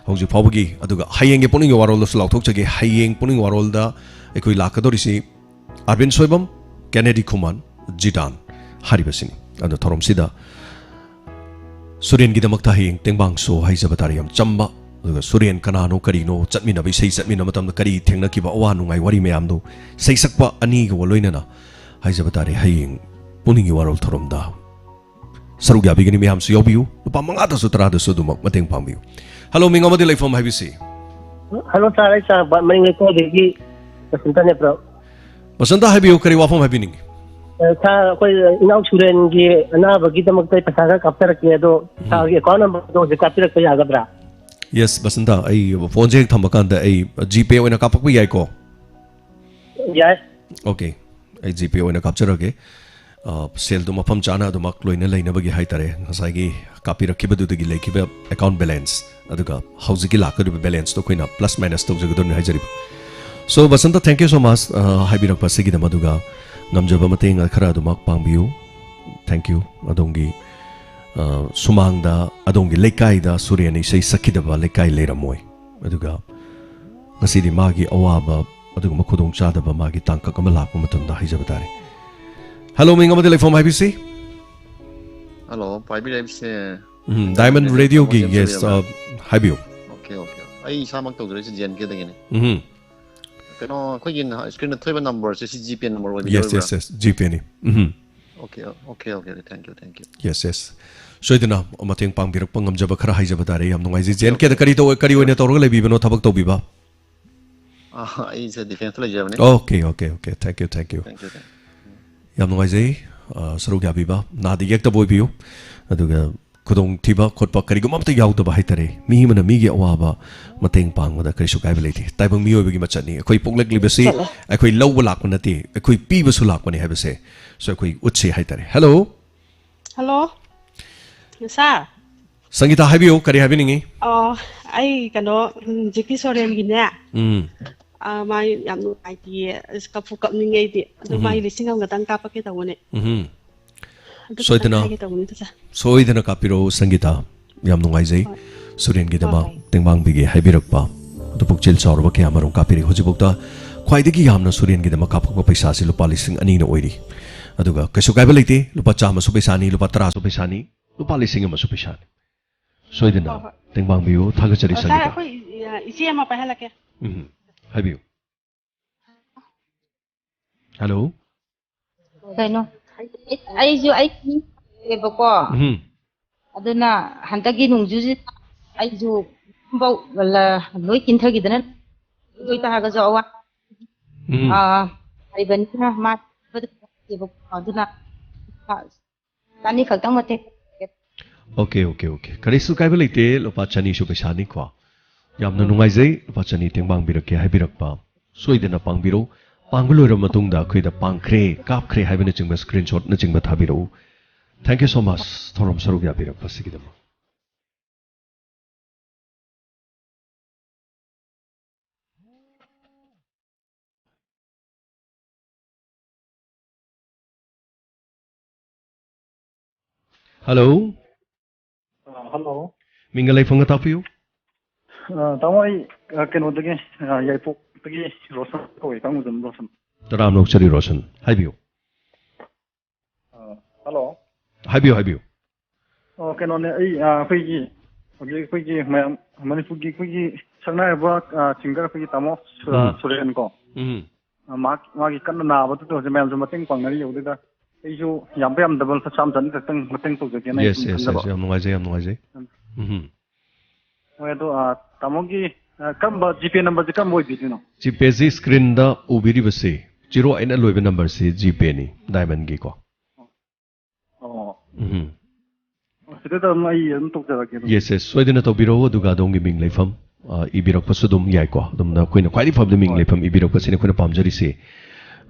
ꯍꯧꯖꯤꯛ ꯐꯥꯎꯕꯒꯤ. ꯑꯗꯨꯒ ꯍꯌꯦꯡꯒꯤ ꯄꯨꯛꯅꯤꯡꯒꯤ ꯋꯥꯔꯣꯜꯗꯁꯨ ꯂꯥꯎꯊꯣꯛꯆꯒꯦ. ꯍꯌꯦꯡ ꯄꯨꯛꯅꯤꯡꯒꯤ ꯋꯥꯔꯣꯜꯗ ꯑꯩꯈꯣꯏ ꯂꯥꯛꯀꯗꯧꯔꯤꯁꯤ ꯑꯔꯕꯤꯟ ꯁꯣꯏꯕꯝ, ꯀꯦꯅꯦꯗꯤ ꯈꯨꯃꯟ, ꯖꯤꯗꯥꯟ ꯍꯥꯏꯔꯤꯕꯁꯤꯅꯤ꯫ ꯑꯗꯣ ꯊꯧꯔꯝꯁꯤꯗ ꯁꯨꯔꯦꯟꯒꯤꯗꯃꯛꯇ ꯍꯌꯦꯡ ꯇꯦꯡꯕꯥꯡ ꯁꯣ ꯍꯥꯏꯖꯕ ꯇꯥꯔꯦ, ꯌꯥꯝ ꯆꯝꯕ꯫ ꯑꯗꯨꯒ ꯁꯨꯔꯦꯟ ꯀꯅꯥꯅꯣ, ꯀꯔꯤꯅꯣ, ꯆꯠꯃꯤꯟꯅꯕ, ꯏꯁꯩ ꯆꯠꯃꯤꯟꯅꯕ ꯃꯇꯝꯗ ꯀꯔꯤ ꯊꯦꯡꯅꯈꯤꯕ, ꯑꯋꯥ ꯅꯨꯡꯉꯥꯏ ꯋꯥꯔꯤ ꯃꯌꯥꯝꯗꯨ ꯁꯩꯁꯛꯄ ꯑꯅꯤꯒ ꯂꯣꯏꯅꯅ ꯍꯥꯏꯖꯕ ꯇꯥꯔꯦ, ꯍꯌꯦꯡ ꯄꯨꯛꯅꯤꯡꯒꯤ ꯋꯥꯔꯣꯜ ꯊꯧꯔꯝꯗ ꯁꯔꯨꯛ ꯌꯥꯕꯤꯒꯅꯤ꯫ ꯃꯌꯥꯝꯁꯨ ꯌꯥꯎꯕꯤꯌꯨ꯫ ꯂꯨꯄꯥ ꯃꯉꯥꯗꯁꯨ ꯇꯔꯥꯗꯁꯨ ꯑꯗꯨꯃꯛ ꯃꯇꯦꯡ ꯄꯥꯡꯕꯤꯌꯨ꯫ ꯍꯜꯂꯣ, ꯃꯤꯡ ꯑꯃꯗꯤ ꯂꯩꯐꯝ ꯍꯥꯏꯕꯤꯁꯤ꯫ ꯍꯜꯂꯣ ꯁꯥꯔ, ꯑꯩ ꯆꯥꯔꯝꯄꯥꯠ ꯃꯅꯤꯡ ꯂꯩꯀꯥꯏꯗꯒꯤ ꯕꯁꯟꯇ ꯅꯦꯄ꯭ꯔꯣ꯫ ꯕꯁꯟꯇ, ꯍꯥꯏꯕꯤꯌꯨ, ꯀꯔꯤ ꯋꯥꯐꯝ ꯍꯥꯏꯕꯤꯅꯤꯡꯉꯤ? ꯑ, ꯁꯥꯔ, ꯑꯩꯈꯣꯏ ꯏꯅꯥꯎ ꯁꯨꯔꯦꯟꯒꯤ ꯑꯅꯥꯕꯒꯤꯗꯃꯛꯇ ꯑꯩ ꯄꯩꯁꯥ ꯈꯔ ꯀꯥꯞꯆꯔꯛꯀꯦ, ꯑꯗꯣ ꯎꯝ꯫ ꯁꯥꯔꯒꯤ ꯑꯦꯀꯥꯎꯟ ꯅꯝꯕꯔꯗꯣ ꯍꯧꯖꯤꯛ ꯀꯥꯞꯄꯤꯔꯛꯄ ꯌꯥꯒꯗ꯭ꯔꯥ? ꯌꯦꯁ, ꯕꯁꯟꯇ, ꯑꯩ ꯐꯣꯟꯁꯦ ꯍꯦꯛ ꯊꯝꯕ ꯀꯥꯟꯗ ꯑꯩ ꯖꯤꯄꯦ ꯑꯣꯏꯅ ꯀꯥꯞꯄꯛꯄ ꯌꯥꯏꯀꯣ? ꯌꯥꯏ꯫ ꯑꯣꯀꯦ, ꯑꯩ ꯖꯤꯄꯦ ꯑꯣꯏꯅ ꯀꯥꯞꯆꯔꯒꯦ꯫ ꯑ, ꯁꯦꯜꯗꯨ ꯃꯐꯝ ꯆꯥꯅ ꯑꯗꯨꯃꯛ ꯂꯣꯏꯅ ꯂꯩꯅꯕꯒꯤ ꯍꯥꯏꯇꯥꯔꯦ, ꯉꯁꯥꯏꯒꯤ ꯀꯥꯞꯄꯤꯔꯛꯈꯤꯕꯗꯨꯗꯒꯤ ꯂꯩꯈꯤꯕ ꯑꯦꯀꯥꯎꯟ ꯕꯦꯂꯦꯟꯁ, ꯑꯗꯨꯒ ꯍꯧꯖꯤꯛꯀꯤ ꯂꯥꯛꯀꯗꯧꯔꯤꯕ ꯕꯦꯂꯦꯟꯁꯇꯣ ꯑꯩꯈꯣꯏꯅ plus minus ꯇꯧꯖꯒꯗꯧꯔꯤꯅꯤ ꯍꯥꯏꯖꯔꯤꯕ꯫ So, Basanta, thank you so much, ꯑ, ꯍꯥꯏꯕꯤꯔꯛꯄ ꯑꯁꯤꯒꯤꯗꯃꯛ꯫ ꯑꯗꯨꯒ ꯉꯝꯖꯕ ꯃꯇꯦꯡ ꯈꯔ ꯑꯗꯨꯃꯛ ꯄꯥꯡꯕꯤꯌꯨ꯫ Thank you꯫ ꯑꯗꯣꯝꯒꯤ, ꯑ, ꯁꯨꯃꯥꯡꯗ, ꯑꯗꯣꯝꯒꯤ ꯂꯩꯀꯥꯏꯗ ꯁꯨꯔꯦꯟ ꯏꯁꯩ ꯁꯛꯈꯤꯗꯕ ꯂꯩꯀꯥꯏ ꯂꯩꯔꯝꯃꯣꯏ꯫ ꯑꯗꯨꯒ ꯉꯁꯤꯗꯤ ꯃꯥꯒꯤ ꯑꯋꯥꯕ ꯑꯗꯨꯒꯨꯝꯕ ꯈꯨꯗꯣꯡꯆꯥꯗꯕ ꯃꯥꯒꯤ ꯇꯥꯡꯀꯛ ꯑꯃ ꯂꯥꯛꯄ ꯃꯇꯝꯗ ꯍꯥꯏꯖꯕ ꯇꯥꯔꯦ꯫ ꯍꯜꯂꯣ, ꯃꯤꯡ ꯑꯃꯗꯤ ꯂꯩꯐꯝ ꯍꯥꯏꯕꯤꯁꯤ꯫ ꯍꯜꯂꯣ, ꯄꯥꯏꯕꯤꯔꯛꯏꯕꯁꯦ ꯎꯝ, Diamond ꯗꯥꯏꯃꯟ ꯔꯦꯗꯤꯑꯣꯒꯤ ꯔꯦꯗꯤꯑꯣꯒꯤ ꯒꯦꯁ ꯒꯦꯁ, ꯑꯣꯏꯕꯤꯔꯕ꯭ꯔꯥ? ꯑ, ꯍꯥꯏꯕꯤꯌꯨ꯫ Okay, okay. ꯑꯩ ꯏꯁꯥꯃꯛ ꯇꯧꯖꯔꯛꯏꯁꯦ ꯖꯦ ꯑꯦꯟ ꯀꯦꯗꯒꯤꯅꯤ꯫ ꯎꯝ꯫ ꯀꯩꯅꯣ, ꯑꯩꯈꯣꯏꯒꯤ ꯅꯍꯥꯟ ꯁ꯭ꯀ꯭ꯔꯤꯟꯗ ꯊꯣꯛꯏꯕ ꯅꯝꯕꯔꯁꯦ ꯁꯤ ꯖꯤ ꯄꯦ ꯅꯝꯕꯔ ꯑꯣꯏꯕꯤꯗꯣꯏꯔꯥ? ꯌꯦꯁ, ꯌꯦꯁ, ꯌꯦꯁ, ꯖꯤ ꯄꯦꯅꯤ꯫ Um. Okay, okay, okay, thank you, thank you. Yes, yes. ꯁꯣꯏꯗꯅ ꯃꯇꯦꯡ ꯄꯥꯡꯕꯤꯔꯛꯄ ꯉꯝꯖꯕ ꯈꯔ ꯍꯥꯏꯖꯕ ꯇꯥꯔꯦ꯫ ꯌꯥꯝ ꯅꯨꯡꯉꯥꯏꯖꯩ꯫ ꯖꯦ ꯑꯦꯟ ꯀꯦꯗ ꯀꯔꯤ ꯇꯧ-, ꯀꯔꯤ ꯑꯣꯏꯅ ꯇꯧꯔꯒ ꯂꯩꯕꯤꯕꯅꯣ ꯊꯕꯛ ꯇꯧꯕꯤꯕ? ꯑꯥ, ꯑꯩꯁꯦ ꯗꯤꯐꯦꯟꯁꯇ ꯂꯩꯖꯕꯅꯦ꯫ Okay, okay, okay. Thank you, thank you. Thank you, thank you. ꯌꯥꯝ ꯅꯨꯡꯉꯥꯏꯖꯩ, ꯑ, ꯁꯔꯨꯛ ꯌꯥꯕꯤꯕ꯫ ꯅꯥꯗ ꯌꯦꯛꯇꯕ ꯑꯣꯏꯕꯤꯌꯨ꯫ ꯑꯗꯨꯒ ꯈꯨꯗꯣꯡꯊꯤꯕ ꯈꯣꯠꯄ ꯀꯔꯤꯒꯨꯝꯕ ꯑꯃꯠꯇ ꯌꯥꯎꯗꯕ ꯍꯥꯏꯇꯥꯔꯦ꯫ ꯃꯤ ꯑꯃꯅ ꯃꯤꯒꯤ ꯑꯋꯥꯕ ꯃꯇꯦꯡ ꯄꯥꯡꯕꯗ ꯀꯔꯤꯁꯨ ꯀꯥꯏꯕ ꯂꯩꯇꯦ꯫ ꯇꯥꯏꯕꯪ ꯃꯤꯑꯣꯏꯕꯒꯤ ꯃꯆꯠꯅꯤ꯫ ꯑꯩꯈꯣꯏ ꯄꯣꯛꯂꯛꯂꯤꯕꯁꯤ ꯆꯠꯂꯦ꯫ ꯑꯩꯈꯣꯏ ꯂꯧꯕ ꯂꯥꯛꯄ ꯅꯠꯇꯦ, ꯑꯩꯈꯣꯏ ꯄꯤꯕꯁꯨ ꯂꯥꯛꯄꯅꯤ ꯍꯥꯏꯕꯁꯦ꯫ So ꯑꯩꯈꯣꯏ ꯎꯠꯁꯤ ꯍꯥꯏꯇꯥꯔꯦ꯫ ꯍꯦꯜꯂꯣ꯫ ꯍꯜꯂꯣ꯫ ꯁꯥꯔ꯫ ꯁꯪꯒꯤꯇꯥ, ꯍꯥꯏꯕꯤꯌꯨ, ꯀꯔꯤ ꯍꯥꯏꯕꯤꯅꯤꯡꯉꯤ? ꯑꯣ, ꯑꯩ ꯀꯩꯅꯣ, ꯎꯝ, ꯖꯤꯄꯤ ꯁꯣꯔꯦꯟꯒꯤꯅꯦ꯫ ꯎꯝ꯫ ꯑꯥ, ꯃꯥ ꯌꯥꯝ ꯅꯨꯡꯉꯥꯏꯇꯦꯌꯦ꯫ ꯑꯁ, ꯀꯞꯄꯨ ꯀꯞꯅꯤꯡꯉꯦ ꯑꯩꯗꯤ꯫ ꯑꯗꯨ ꯎꯝ꯫ ꯃꯥꯒꯤ ꯂꯤꯁꯤꯡ ꯑꯃꯒꯇꯪ ꯀꯥꯞꯄꯛꯀꯦ ꯇꯧꯕꯅꯦ꯫ ꯎꯝ꯫ ꯑꯗꯨ ꯈꯛꯇꯪ ꯁꯣꯏꯗꯅ, ꯍꯥꯏꯒꯦ ꯇꯧꯕꯅꯤꯗ, ꯁꯥꯔ꯫ ꯁꯣꯏꯗꯅ ꯀꯥꯞꯄꯤꯔꯛꯎ, ꯁꯪꯒꯤꯇꯥ꯫ ꯌꯥꯝ ꯅꯨꯡꯉꯥꯏꯖꯩ꯫ ꯍꯣꯏ꯫ ꯁꯨꯔꯦꯟꯒꯤꯗꯃꯛ ꯍꯣꯏ, ꯍꯣꯏ꯫ ꯇꯦꯡꯕꯥꯡꯕꯤꯒꯦ ꯍꯥꯏꯕꯤꯔꯛꯄ꯫ ꯑꯗꯨ ꯄꯨꯛꯆꯦꯜ ꯆꯥꯎꯔꯕ ꯀꯌꯥ ꯑꯃꯔꯣꯝ ꯀꯥꯞꯄꯤꯔꯤ꯫ ꯍꯧꯖꯤꯛꯐꯥꯎꯗ ꯈ꯭ꯋꯥꯏꯗꯒꯤ ꯌꯥꯝꯅ ꯁꯨꯔꯦꯟꯒꯤꯗꯃꯛ ꯀꯥꯞꯄꯛꯄ ꯄꯩꯁꯥꯁꯤ ꯂꯨꯄꯥ ꯂꯤꯁꯤꯡ ꯑꯅꯤꯅ ꯑꯣꯏꯔꯤ꯫ ꯑꯗꯨꯒ ꯀꯩꯁꯨ ꯀꯥꯏꯕ ꯂꯩꯇꯦ, ꯂꯨꯄꯥ ꯆꯥꯝꯃꯁꯨ ꯄꯩꯁꯥꯅꯤ, ꯂꯨꯄꯥ ꯇꯔꯥꯁꯨ ꯄꯩꯁꯥꯅꯤ, ꯂꯨꯄꯥ ꯂꯤꯁꯤꯡ ꯑꯃꯁꯨ ꯄꯩꯁꯥꯅꯤ꯫ ꯁꯣꯏꯗꯅ ꯍꯣꯏ, ꯍꯣꯏ꯫ ꯇꯦꯡꯕꯥꯡꯕꯤꯌꯨ꯫ ꯊꯥꯒꯠꯆꯔꯤ, ꯑ, ꯁꯥꯔ, ꯁꯪꯒꯤꯇꯥ꯫ ꯑꯩꯈꯣꯏ, ꯑ, ꯏꯆꯦ ꯑꯃ ꯄꯥꯏꯍꯜꯂꯛꯀꯦ꯫ ꯎꯝ, ꯍꯥꯏꯕꯤꯌꯨ꯫ ꯍꯜꯂꯣ꯫ ꯀꯩꯅꯣ, ꯑꯩꯁꯨ ꯑꯩ ꯕꯀꯣ꯫ ꯎꯝ꯫ ꯑꯗꯨꯅ ꯍꯟꯗꯛꯀꯤ ꯅꯣꯡꯖꯨꯁꯤ ꯑꯩꯁꯨ ꯐꯧ ꯂ-, ꯂꯣꯏ ꯀꯤꯟꯊꯈꯤꯗꯅ, ꯑꯗꯨ ꯑꯣꯏꯇꯥꯔꯒꯁꯨ ꯑꯋꯥ-, ꯎꯝ꯫ ꯑꯥ, ꯂꯩꯕꯅꯤꯅ ꯃꯥ ꯑꯗꯨꯅ ꯆꯅꯤ ꯈꯛꯇꯪ ꯃꯇꯦꯡ꯫ Okay, okay, okay. ꯀꯔꯤꯁꯨ ꯀꯥꯏꯕ ꯂꯩꯇꯦ, ꯂꯨꯄꯥ ꯆꯅꯤꯁꯨ ꯄꯩꯁꯥꯅꯤꯀꯣ꯫ ꯌꯥꯝꯅ ꯎꯝ꯫ ꯅꯨꯡꯉꯥꯏꯖꯩ, ꯂꯨꯄꯥ ꯆꯅꯤ ꯇꯦꯡꯕꯥꯡꯕꯤꯔꯛꯀꯦ ꯍꯥꯏꯕꯤꯔꯛꯄ꯫ ꯁꯣꯏꯗꯅ ꯄꯥꯡꯕꯤꯔꯧ꯫ ꯄꯥꯡꯕ ꯂꯣꯏꯔꯕ ꯃꯇꯨꯡꯗ ꯑꯩꯈꯣꯏꯗ "ꯄꯥꯡꯈ꯭ꯔꯦ", "ꯀꯥꯞꯈ꯭ꯔꯦ" ꯍꯥꯏꯕꯅꯆꯤꯡꯕ ꯁ꯭ꯀ꯭ꯔꯤꯟꯁꯣꯠꯅꯆꯤꯡꯕ ꯊꯥꯕꯤꯔꯛꯎ꯫ Thank you so much, ꯊꯧꯔꯝ ꯁꯔꯨꯛ ꯌꯥꯕꯤꯔꯛꯄꯁꯤꯒꯤꯗꯃꯛ꯫ ꯍꯜꯂꯣ꯫ ꯑ, ꯍꯜꯂꯣ꯫ ꯃꯤꯡꯒ ꯂꯩꯐꯝꯒ ꯇꯥꯛꯄꯤꯌꯨ꯫ ꯑ, ꯇꯥꯃꯣ, ꯑꯩ, ꯑ, ꯀꯩꯅꯣꯗꯒꯤ, ꯑ, ꯌꯥꯏꯄꯣꯛꯇꯒꯤ ꯔꯣꯁꯟ ꯀꯧꯏ, ꯀꯥꯡꯃꯨꯖꯝ ꯔꯣꯁꯟ꯫ ꯇꯔꯥꯝꯅ ꯑꯣꯛꯆꯔꯤ ꯔꯣꯁꯟ, ꯍꯥꯏꯕꯤꯌꯨ꯫ ꯑ, ꯍꯜꯂꯣ꯫ ꯍꯥꯏꯕꯤꯌꯨ, ꯍꯥꯏꯕꯤꯌꯨ꯫ ꯑꯣ, ꯀꯩꯅꯣꯅꯦ, ꯑꯩ, ꯑ, ꯑꯩꯈꯣꯏꯒꯤ, ꯍꯧꯖꯤꯛ ꯑꯩꯈꯣꯏꯒꯤ ꯃꯌꯥꯝ ꯃꯅꯤꯄꯨꯔꯒꯤ ꯑꯩꯈꯣꯏꯒꯤ ꯁꯛꯅꯥꯏꯔꯕ, ꯑ, ꯁꯤꯡꯒꯔ ꯑꯩꯈꯣꯏꯒꯤ ꯇꯥꯃꯣ ꯁꯨ-, ꯑ, ꯎꯝ꯫ ꯁꯨꯔꯦꯟ ꯀꯣ꯫ ꯎꯝ꯫ ꯑ, ꯃꯍꯥꯛ, ꯃꯥꯒꯤ ꯀꯟꯅ ꯅꯥꯕꯗꯨꯗ ꯍꯧꯖꯤꯛ ꯃꯌꯥꯝꯁꯨ ꯃꯇꯦꯡ ꯄꯥꯡꯅꯔꯤ꯫ ꯑꯗꯨꯗ ꯑꯩꯁꯨ ꯌꯥꯝꯕ ꯌꯥꯝꯗꯕ ꯂꯨꯄꯥ ꯆꯥꯝꯃ ꯆꯅꯤ ꯈꯛꯇꯪ ꯃꯇꯦꯡ ꯇꯧꯖꯒꯦꯅ ꯑꯩ ꯌꯦꯁ, ꯁꯨꯝ ꯌꯦꯁ, ꯈꯟꯖꯕ꯫ ꯌꯦꯁ, ꯌꯥꯝ ꯅꯨꯡꯉꯥꯏꯖꯩ, ꯌꯥꯝ ꯅꯨꯡꯉꯥꯏꯖꯩ꯫ ꯎꯝ꯫ ꯍꯣꯏ, ꯑꯗꯣ, ꯑ, ꯇꯥꯃꯣꯒꯤ, ꯑ, ꯀꯔꯝꯕ ꯖꯤꯄꯦ ꯅꯝꯕꯔꯁꯦ ꯀꯔꯝꯕ ꯑꯣꯏꯕꯤꯗꯣꯏꯅꯣ? ꯖꯤꯄꯦꯁꯤ ꯁ꯭ꯀ꯭ꯔꯤꯟꯗ ꯎꯕꯤꯔꯤꯕꯁꯤ ꯖꯤꯔꯣ ꯑꯩꯠꯅ ꯂꯣꯏꯕ ꯅꯝꯕꯔꯁꯤ ꯖꯤꯄꯦꯅꯤ, ꯗꯥꯏꯃꯟꯒꯤꯀꯣ꯫ ꯑꯣ꯫ ꯎꯝ꯫ ꯑꯣ, ꯁꯤꯗ ꯑꯗꯨꯝ ꯑꯩ ꯑꯗꯨꯝ ꯇꯧꯖꯔꯛꯀꯦ ꯑꯗꯨꯝ꯫ ꯌꯦꯁ, ꯌꯦꯁ, ꯁꯣꯏꯗꯅ ꯇꯧꯕꯤꯔꯛꯎ, ꯑꯗꯨꯒ ꯑꯗꯣꯝꯒꯤ ꯃꯤꯡ ꯂꯩꯐꯝ, ꯑ, ꯏꯕꯤꯔꯛꯄꯁꯨ ꯑꯗꯨꯝ ꯌꯥꯏꯀꯣ꯫ ꯑꯗꯣꯝꯅ ꯑꯩꯈꯣꯏꯅ ꯈ꯭ꯋꯥꯏꯗꯒꯤ ꯐꯕꯗ ꯃꯤꯡ ꯍꯣꯏ꯫ ꯂꯩꯐꯝ ꯏꯕꯤꯔꯛꯄꯁꯤꯅ ꯑꯩꯈꯣꯏꯅ ꯄꯥꯝꯖꯔꯤꯁꯤ꯫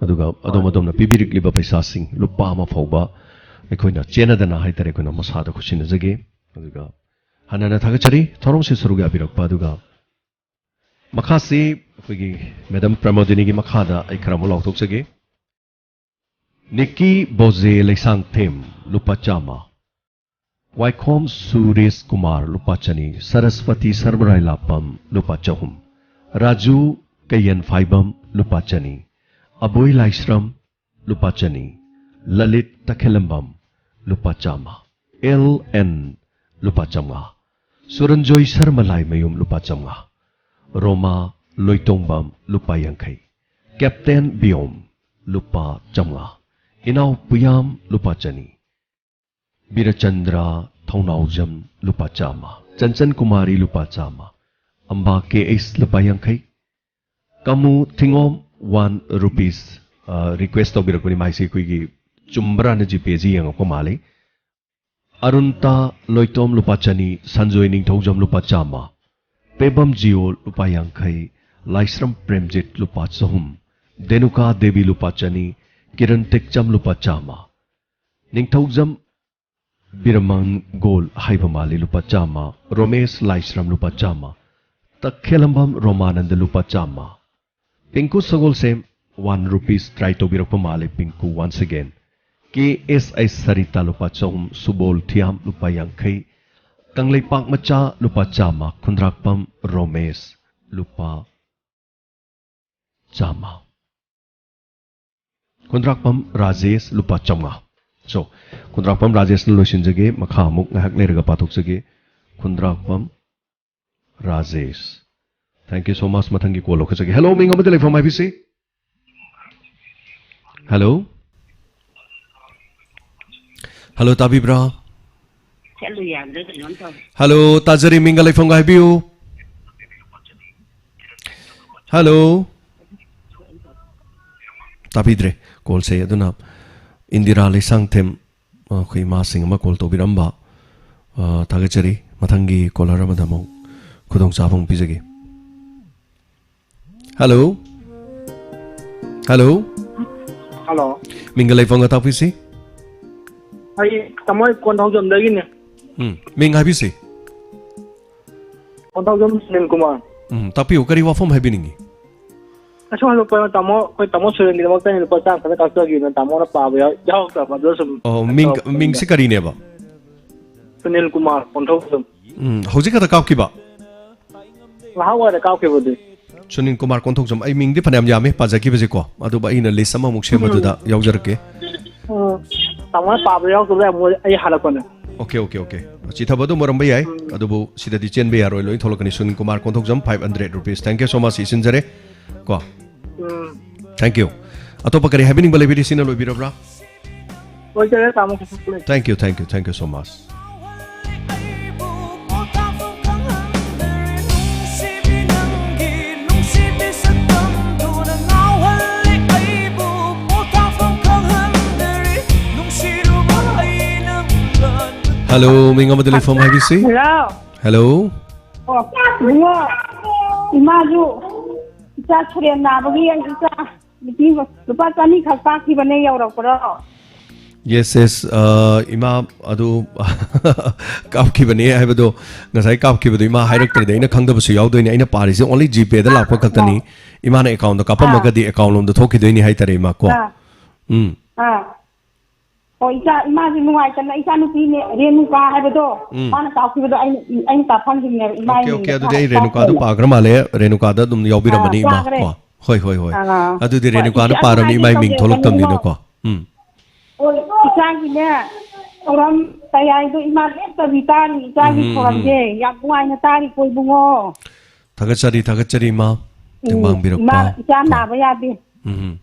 ꯑꯗꯨꯒ ꯑꯗꯣꯝ ꯍꯣꯏ꯫ ꯑꯗꯣꯝꯅ ꯄꯤꯕꯤꯔꯛꯂꯤꯕ ꯄꯩꯁꯥꯁꯤꯡ ꯂꯨꯄꯥ ꯑꯃ ꯐꯥꯎꯕ ꯑꯩꯈꯣꯏꯅ ꯆꯦꯟꯅꯗꯅ ꯍꯥꯏꯇꯥꯔꯦ, ꯑꯩꯈꯣꯏꯅ ꯃꯁꯥꯗ ꯈꯨꯠꯁꯤꯟꯅꯖꯒꯦ꯫ ꯑꯗꯨꯒ ꯍꯟꯅ ꯍꯟꯅ ꯊꯥꯒꯠꯆꯔꯤ ꯊꯧꯔꯝꯁꯤ ꯁꯔꯨꯛ ꯌꯥꯕꯤꯔꯛꯄ꯫ ꯑꯗꯨꯒ ꯃꯈꯥꯁꯤ ꯑꯩꯈꯣꯏꯒꯤ ꯃꯦꯗꯥꯝ ꯄ꯭ꯔꯃꯣꯗꯤꯅꯤꯒꯤ ꯃꯈꯥꯗ ꯑꯩ ꯈꯔ ꯑꯃꯨꯛ ꯂꯥꯎꯊꯣꯛꯆꯒꯦ꯫ ꯅꯤꯀꯤ ꯕꯣꯖꯦ ꯂꯩꯁꯥꯡꯊꯦꯝ, ꯂꯨꯄꯥ ꯆꯥꯝꯃ꯫ ꯋꯥꯏꯈꯣꯝ ꯁꯨꯔꯦꯁ ꯀꯨꯃꯥꯔ, ꯂꯨꯄꯥ ꯆꯅꯤ꯫ ꯁꯔꯁꯄꯇꯤ ꯁꯔꯃꯔꯥꯏ ꯂꯥꯞꯄꯝ, ꯂꯨꯄꯥ ꯆꯍꯨꯝ꯫ ꯔꯥꯖꯨ ꯀꯩꯌꯦꯟ ꯐꯥꯏꯕꯝ, ꯂꯨꯄꯥ ꯆꯅꯤ꯫ ꯑꯕꯣꯏ ꯂꯥꯏꯁ꯭ꯔꯝ, ꯂꯨꯄꯥ ꯆꯅꯤ꯫ ꯂꯂꯤꯠ ꯇꯈꯦꯂꯝꯕꯝ, ꯂꯨꯄꯥ ꯆꯥꯝꯃ꯫ ꯑꯦꯜ ꯑꯦꯟ, ꯂꯨꯄꯥ ꯆꯥꯝꯃꯉꯥ꯫ ꯁꯨꯔꯟꯖꯣꯏ ꯁꯔꯃ ꯂꯥꯏꯃꯌꯨꯝ, ꯂꯨꯄꯥ ꯆꯥꯝꯃꯉꯥ꯫ ꯔꯣꯃꯥ ꯂꯣꯏꯇꯣꯡꯕꯝ, ꯂꯨꯄꯥ ꯌꯥꯡꯈꯩ꯫ ꯀꯦꯞꯇꯦꯟ ꯕꯤꯌꯣꯝ, ꯂꯨꯄꯥ ꯆꯥꯝꯃꯉꯥ꯫ ꯏꯅꯥꯎ ꯄꯨꯌꯥꯝ, ꯂꯨꯄꯥ ꯆꯅꯤ꯫ ꯕꯤꯔꯆꯟꯗ꯭ꯔ ꯊꯧꯅꯥꯎꯖꯝ, ꯂꯨꯄꯥ ꯆꯥꯝꯃ꯫ ꯆꯟꯆꯟ ꯀꯨꯃꯥꯔꯤ, ꯂꯨꯄꯥ ꯆꯥꯝꯃ꯫ ꯑꯝꯕꯥ ꯀꯦ ꯑꯩꯁ, ꯂꯨꯄꯥ ꯌꯥꯡꯈꯩ꯫ ꯀꯥꯃꯨ ꯊꯤꯉꯣꯝ, ꯋꯥꯟ ꯔꯨꯄꯤꯁ, ꯑ, ꯔꯤꯀ꯭ꯋꯦꯁ ꯇꯧꯕꯤꯔꯛꯄꯅꯤ꯫ ꯃꯥꯏꯁꯦ ꯑꯩꯈꯣꯏꯒꯤ ꯆꯨꯝꯕ꯭ꯔꯥꯅ ꯖꯤꯄꯦꯁꯤ ꯌꯦꯡꯉꯛꯄ ꯃꯥꯜꯂꯤ꯫ ꯑꯔꯨꯟꯇꯥ ꯂꯣꯏꯇꯣꯝ, ꯂꯨꯄꯥ ꯆꯅꯤ꯫ ꯁꯟꯖꯣꯏ ꯅꯤꯡꯊꯧꯖꯝ, ꯂꯨꯄꯥ ꯆꯥꯝꯃ꯫ ꯄꯦꯕꯝ ꯖꯤꯑꯣ, ꯂꯨꯄꯥ ꯌꯥꯡꯈꯩ꯫ ꯂꯥꯏꯁ꯭ꯔꯝ ꯄ꯭ꯔꯦꯝꯖꯤꯠ, ꯂꯨꯄꯥ ꯆꯍꯨꯝ꯫ ꯗꯦꯅꯨꯀꯥ ꯗꯦꯕꯤ, ꯂꯨꯄꯥ ꯆꯅꯤ꯫ ꯀꯤꯔꯟ ꯇꯦꯛꯆꯝ, ꯂꯨꯄꯥ ꯆꯥꯝꯃ꯫ ꯅꯤꯡꯊꯧꯖꯝ ꯕꯤꯔꯃꯪꯒꯣꯜ ꯍꯥꯏꯕ ꯃꯥꯜꯂꯤ, ꯂꯨꯄꯥ ꯆꯥꯝꯃ꯫ ꯔꯣꯃꯦꯁ ꯂꯥꯏꯁ꯭ꯔꯝ, ꯂꯨꯄꯥ ꯆꯥꯝꯃ꯫ ꯇꯈꯦꯂꯝꯕꯝ ꯔꯣꯃꯥꯅꯟꯗ, ꯂꯨꯄꯥ ꯆꯥꯝꯃ꯫ ꯄꯤꯡꯀꯨ ꯁꯒꯣꯜꯁꯦꯝ, ꯋꯥꯟ ꯔꯨꯄꯤꯁ ꯇ꯭ꯔꯥꯏ ꯇꯧꯕꯤꯔꯛꯄ ꯃꯥꯜꯂꯤ, ꯄꯤꯡꯀꯨ, once again꯫ ꯀꯦ ꯑꯦꯁ ꯑꯩꯆ ꯁꯔꯤꯇꯥ ꯂꯨꯄꯥ ꯆꯍꯨꯝ, ꯁꯨꯕꯣꯜ ꯊꯤꯌꯥꯝ ꯂꯨꯄꯥ ꯌꯥꯡꯈꯩ, ꯀꯪꯂꯩꯄꯥꯛ ꯃꯆꯥ ꯂꯨꯄꯥ ꯆꯥꯝꯃ, ꯈꯨꯟꯗ꯭ꯔꯥꯛꯄꯝ ꯔꯣꯃꯦꯁ ꯂꯨꯄꯥ ꯆꯥꯝꯃ, ꯈꯨꯟꯗ꯭ꯔꯥꯛꯄꯝ ꯔꯥꯖꯦꯁ ꯂꯨꯄꯥ ꯆꯥꯝꯃꯉꯥ꯫ So, ꯈꯨꯟꯗ꯭ꯔꯥꯛꯄꯝ ꯔꯥꯖꯦꯁꯅ ꯂꯣꯏꯁꯤꯟꯖꯒꯦ, ꯃꯈꯥ ꯑꯃꯨꯛ ꯉꯥꯏꯍꯥꯛ ꯂꯩꯔꯒ ꯄꯥꯊꯣꯛꯆꯒꯦ꯫ ꯈꯨꯟꯗ꯭ꯔꯥꯛꯄꯝ Rajesh. Thank you so much꯫ ꯃꯊꯪꯒꯤ call ꯂꯧꯈꯠꯆꯒꯦ꯫ Hello, ꯃꯤꯡ ꯑꯃꯗꯤ ꯂꯩꯐꯝ ꯍꯥꯏꯕꯤꯁꯤ꯫ Hello꯫ Hello, ꯇꯥꯕꯤꯕ꯭ꯔꯥ? ꯆꯠꯂꯨ ꯌꯥꯗ꯭ꯔꯦ, ꯀꯩꯅꯣꯝ ꯇꯧꯔꯦ꯫ Hello, ꯇꯥꯖꯔꯤ, ꯃꯤꯡꯒ ꯂꯩꯐꯝꯒ ꯍꯥꯏꯕꯤꯌꯨ꯫ Hello꯫ ꯇꯥꯕꯤꯗ꯭ꯔꯦ꯫ Callꯁꯦ ꯑꯗꯨꯅ ꯏꯟꯗꯤꯔꯥ ꯂꯩꯁꯥꯡꯊꯦꯝ, ꯑ, ꯑꯩꯈꯣꯏ ꯏꯃꯥꯁꯤꯡ ꯑꯃ call ꯇꯧꯕꯤꯔꯝꯕ, ꯑ, ꯊꯥꯒꯠꯆꯔꯤ꯫ ꯃꯊꯪꯒꯤ caller ꯑꯃꯗ ꯑꯃꯨꯛ ꯈꯨꯗꯣꯡꯆꯥꯕ ꯑꯃꯨꯛ ꯄꯤꯖꯒꯦ꯫ Hello꯫ Hello꯫ Hello꯫ ꯃꯤꯡꯒ ꯂꯩꯐꯝꯒ ꯇꯥꯛꯄꯤꯁꯤ꯫ ꯑꯩ ꯇꯥꯃꯣ, ꯑꯩ ꯀꯣꯟꯊꯧꯖꯝꯗꯒꯤꯅꯦ꯫ ꯎꯝ, ꯃꯤꯡ ꯍꯥꯏꯕꯤꯁꯤ꯫ ꯀꯣꯟꯊꯧꯖꯝ ꯁꯨꯅꯤꯜ ꯀꯨꯃꯥꯔ꯫ ꯎꯝ, ꯇꯥꯛꯄꯤꯌꯨ, ꯀꯔꯤ ꯋꯥꯐꯝ ꯍꯥꯏꯕꯤꯅꯤꯡꯉꯤ? ꯑꯁꯨꯝ ꯍꯜꯂꯛꯄ ꯇꯥꯃꯣ, ꯑꯩꯈꯣꯏ ꯇꯥꯃꯣ ꯁꯨꯔꯦꯟꯒꯤꯗꯃꯛꯇ ꯑꯩꯅ ꯂꯨꯄꯥ ꯆꯥꯝꯃ ꯈꯛꯇ ꯀꯥꯞꯆꯒꯦꯅ ꯇꯥꯃꯣꯅ ꯄꯥꯕ ꯌꯥꯎ-, ꯌꯥꯎꯔꯛꯇꯕ, ꯑꯗꯨ ꯁꯨꯝ ꯑꯣ, ꯃꯤꯡ, ꯇꯧꯔꯛꯄꯅꯤꯗ꯫ ꯃꯤꯡꯁꯤ ꯀꯔꯤꯅꯦꯕ? ꯁꯨꯅꯤꯜ ꯀꯨꯃꯥꯔ ꯀꯣꯟꯊꯧꯖꯝ꯫ ꯎꯝ, ꯍꯧꯖꯤꯛ ꯈꯛꯇ ꯀꯥꯞꯈꯤꯕ? ꯉꯥꯏꯍꯥꯛ ꯑꯣꯏꯔꯦ ꯀꯥꯞꯈꯤꯕꯗꯤ꯫ ꯁꯨꯅꯤꯜ ꯀꯨꯃꯥꯔ ꯀꯣꯟꯊꯧꯖꯝ, ꯑꯩ ꯃꯤꯡꯗꯤ ꯐꯅꯌꯥꯝ ꯌꯥꯝꯃꯤ ꯄꯥꯖꯈꯤꯕꯁꯦꯀꯣ, ꯑꯗꯨꯕꯨ ꯑꯩꯅ list ꯑꯃꯃꯨꯛ ꯁꯦꯝꯕꯗꯨꯗ ꯎꯝ꯫ ꯌꯥꯎꯖꯔꯛꯀꯦ꯫ ꯎꯝ꯫ ꯇꯥꯃꯣꯅ ꯄꯥꯕ ꯌꯥꯎꯗꯕ ꯌꯥꯝ ꯑꯣꯏ-, ꯑꯩ ꯍꯜꯂꯛꯄꯅꯦ꯫ Okay, okay, okay꯫ ꯆꯤꯊꯕ ꯑꯗꯨꯝ ꯑꯣꯏꯔꯝꯕ ꯌꯥꯏ, ꯎꯝ꯫ ꯑꯗꯨꯕꯨ ꯁꯤꯗꯗꯤ ꯆꯦꯟꯕ ꯌꯥꯔꯣꯏ, ꯂꯣꯏ ꯊꯣꯛꯂꯛꯀꯅꯤ꯫ Sunil Kumar Konthoujam, five hundred rupees꯫ Thank you so much, ꯏꯁꯤꯟꯖꯔꯦ ꯀꯣ꯫ ꯎꯝ꯫ Thank you꯫ ꯑꯇꯣꯞꯄ ꯀꯔꯤ ꯍꯥꯏꯕꯤꯅꯤꯡꯕ ꯂꯩꯕꯤꯔꯤ? ꯁꯤꯅ ꯂꯣꯏꯕꯤꯔꯕ꯭ꯔꯥ? ꯂꯣꯏꯖꯔꯦ, ꯇꯥꯃꯣ, ꯀꯩꯁꯨ ꯂꯩꯇꯦ꯫ Thank you, thank you, thank you so much꯫ Hello, ꯃꯤꯡ ꯑꯃꯗ ꯂꯩꯐꯝ ꯍꯥꯏꯕꯤꯁꯤ꯫ Hello꯫ Hello꯫ ꯑꯣ, ꯏꯕꯨꯡꯉꯣ, ꯏꯃꯥꯁꯨ ꯏꯆꯥ ꯁꯨꯔꯦꯟ ꯅꯥꯕꯒꯤ ꯑꯩ ꯏꯆꯥ ꯅꯨꯄꯤ ꯂꯨꯄꯥ ꯆꯅꯤ ꯈꯛ ꯀꯥꯞꯈꯤꯕꯅꯦ, ꯌꯧꯔꯛꯄ꯭ꯔꯣ? Yes, yes, ꯑ, ꯏꯃꯥ ꯑꯗꯨ ꯀꯥꯞꯈꯤꯕꯅꯦ ꯍꯥꯏꯕꯗꯣ, ꯉꯁꯥꯏ ꯀꯥꯞꯈꯤꯕꯗꯣ ꯏꯃꯥ ꯍꯥꯏꯔꯛꯇ꯭ꯔꯗꯤ ꯑꯩꯅ ꯈꯪꯗꯕꯁꯨ ꯌꯥꯎꯗꯣꯏꯅꯦ꯫ ꯑꯩꯅ ꯄꯥꯔꯤꯁꯦ only GPayꯗ ꯂꯥꯛꯄ ꯈꯛꯇꯅꯤ꯫ ꯑꯥ꯫ ꯏꯃꯥꯅ accountꯇ ꯑꯥ꯫ ꯀꯥꯞꯄꯝꯃꯒꯗꯤ account ꯂꯣꯝꯗ ꯊꯣꯛꯈꯤꯗꯣꯏꯅꯤ ꯍꯥꯏꯇꯥꯔꯦ, ꯏꯃꯥ ꯀꯣ꯫ ꯑꯥ꯫ ꯎꯝ꯫ ꯑꯥ꯫ ꯑꯣ, ꯏꯆꯥ, ꯏꯃꯥꯁꯦ ꯅꯨꯡꯉꯥꯏꯇꯅ ꯏꯆꯥ ꯅꯨꯄꯤꯅꯦ, ꯔꯦꯅꯨꯀꯥ ꯍꯥꯏꯕꯗꯣ, ꯎꯝ꯫ ꯃꯥꯅ ꯀꯥꯞꯈꯤꯕꯗꯣ ꯑꯩꯅ, ꯑꯩꯅ ꯀꯥꯞꯍꯟꯈꯤꯕꯅꯦꯕ, ꯏꯃꯥ ꯑꯣꯀꯦ, ꯏꯃꯤꯡꯗ ꯑꯣꯀꯦ, ꯑꯗꯨꯗꯤ ꯑꯩ ꯔꯦꯅꯨꯀꯥꯗꯣ ꯀꯥꯞꯈꯤꯕꯅꯦ꯫ ꯄꯥꯈ꯭ꯔ ꯃꯥꯜꯂꯦ꯫ ꯔꯦꯅꯨꯀꯥꯗ ꯑꯗꯨꯝ ꯌꯥꯎꯕꯤꯔꯝꯃꯅꯤ, ꯑꯥ, ꯏꯃꯥ, ꯆꯥꯈ꯭ꯔꯦ꯫ ꯀꯣ꯫ ꯍꯣꯏ, ꯍꯣꯏ, ꯍꯣꯏ꯫ ꯑꯥ꯫ ꯑꯗꯨꯗꯤ ꯍꯣꯏ, ꯔꯦꯅꯨꯀꯥꯅ ꯏꯆꯦ, ꯑꯗꯨ ꯄꯥꯔꯕꯅꯤ, ꯍꯥꯏꯒꯦ ꯏꯃꯥ ꯏꯃꯤꯡ ꯇꯧꯖꯔꯛꯄꯅꯤꯀꯣ꯫ ꯊꯣꯛꯂꯛꯇꯕꯅꯤꯅꯀꯣ꯫ ꯎꯝ꯫ ꯍꯣꯏ, ꯏꯆꯥꯒꯤꯅꯦ, ꯊꯧꯔꯝ ꯀꯌꯥꯏꯗꯣ ꯏꯃꯥ ꯂꯦꯞꯇꯕꯤ ꯇꯥꯔꯤ, ꯏꯆꯥꯒꯤ ꯎꯝ, ꯎꯝ, ꯎꯝ꯫ ꯊꯧꯔꯝꯁꯦ ꯌꯥꯝ ꯅꯨꯡꯉꯥꯏꯅ ꯇꯥꯔꯤꯀꯣ, ꯏꯕꯨꯡꯉꯣ꯫ ꯊꯥꯒꯠꯆꯔꯤ, ꯊꯥꯒꯠꯆꯔꯤ, ꯏꯃꯥ꯫ ꯎꯝ, ꯇꯦꯡꯕꯥꯡꯕꯤꯔꯛꯄ꯫ ꯏꯃꯥ, ꯏꯆꯥ ꯀꯣ꯫ ꯅꯥꯕ ꯌꯥꯗꯦ꯫ ꯎꯝ꯫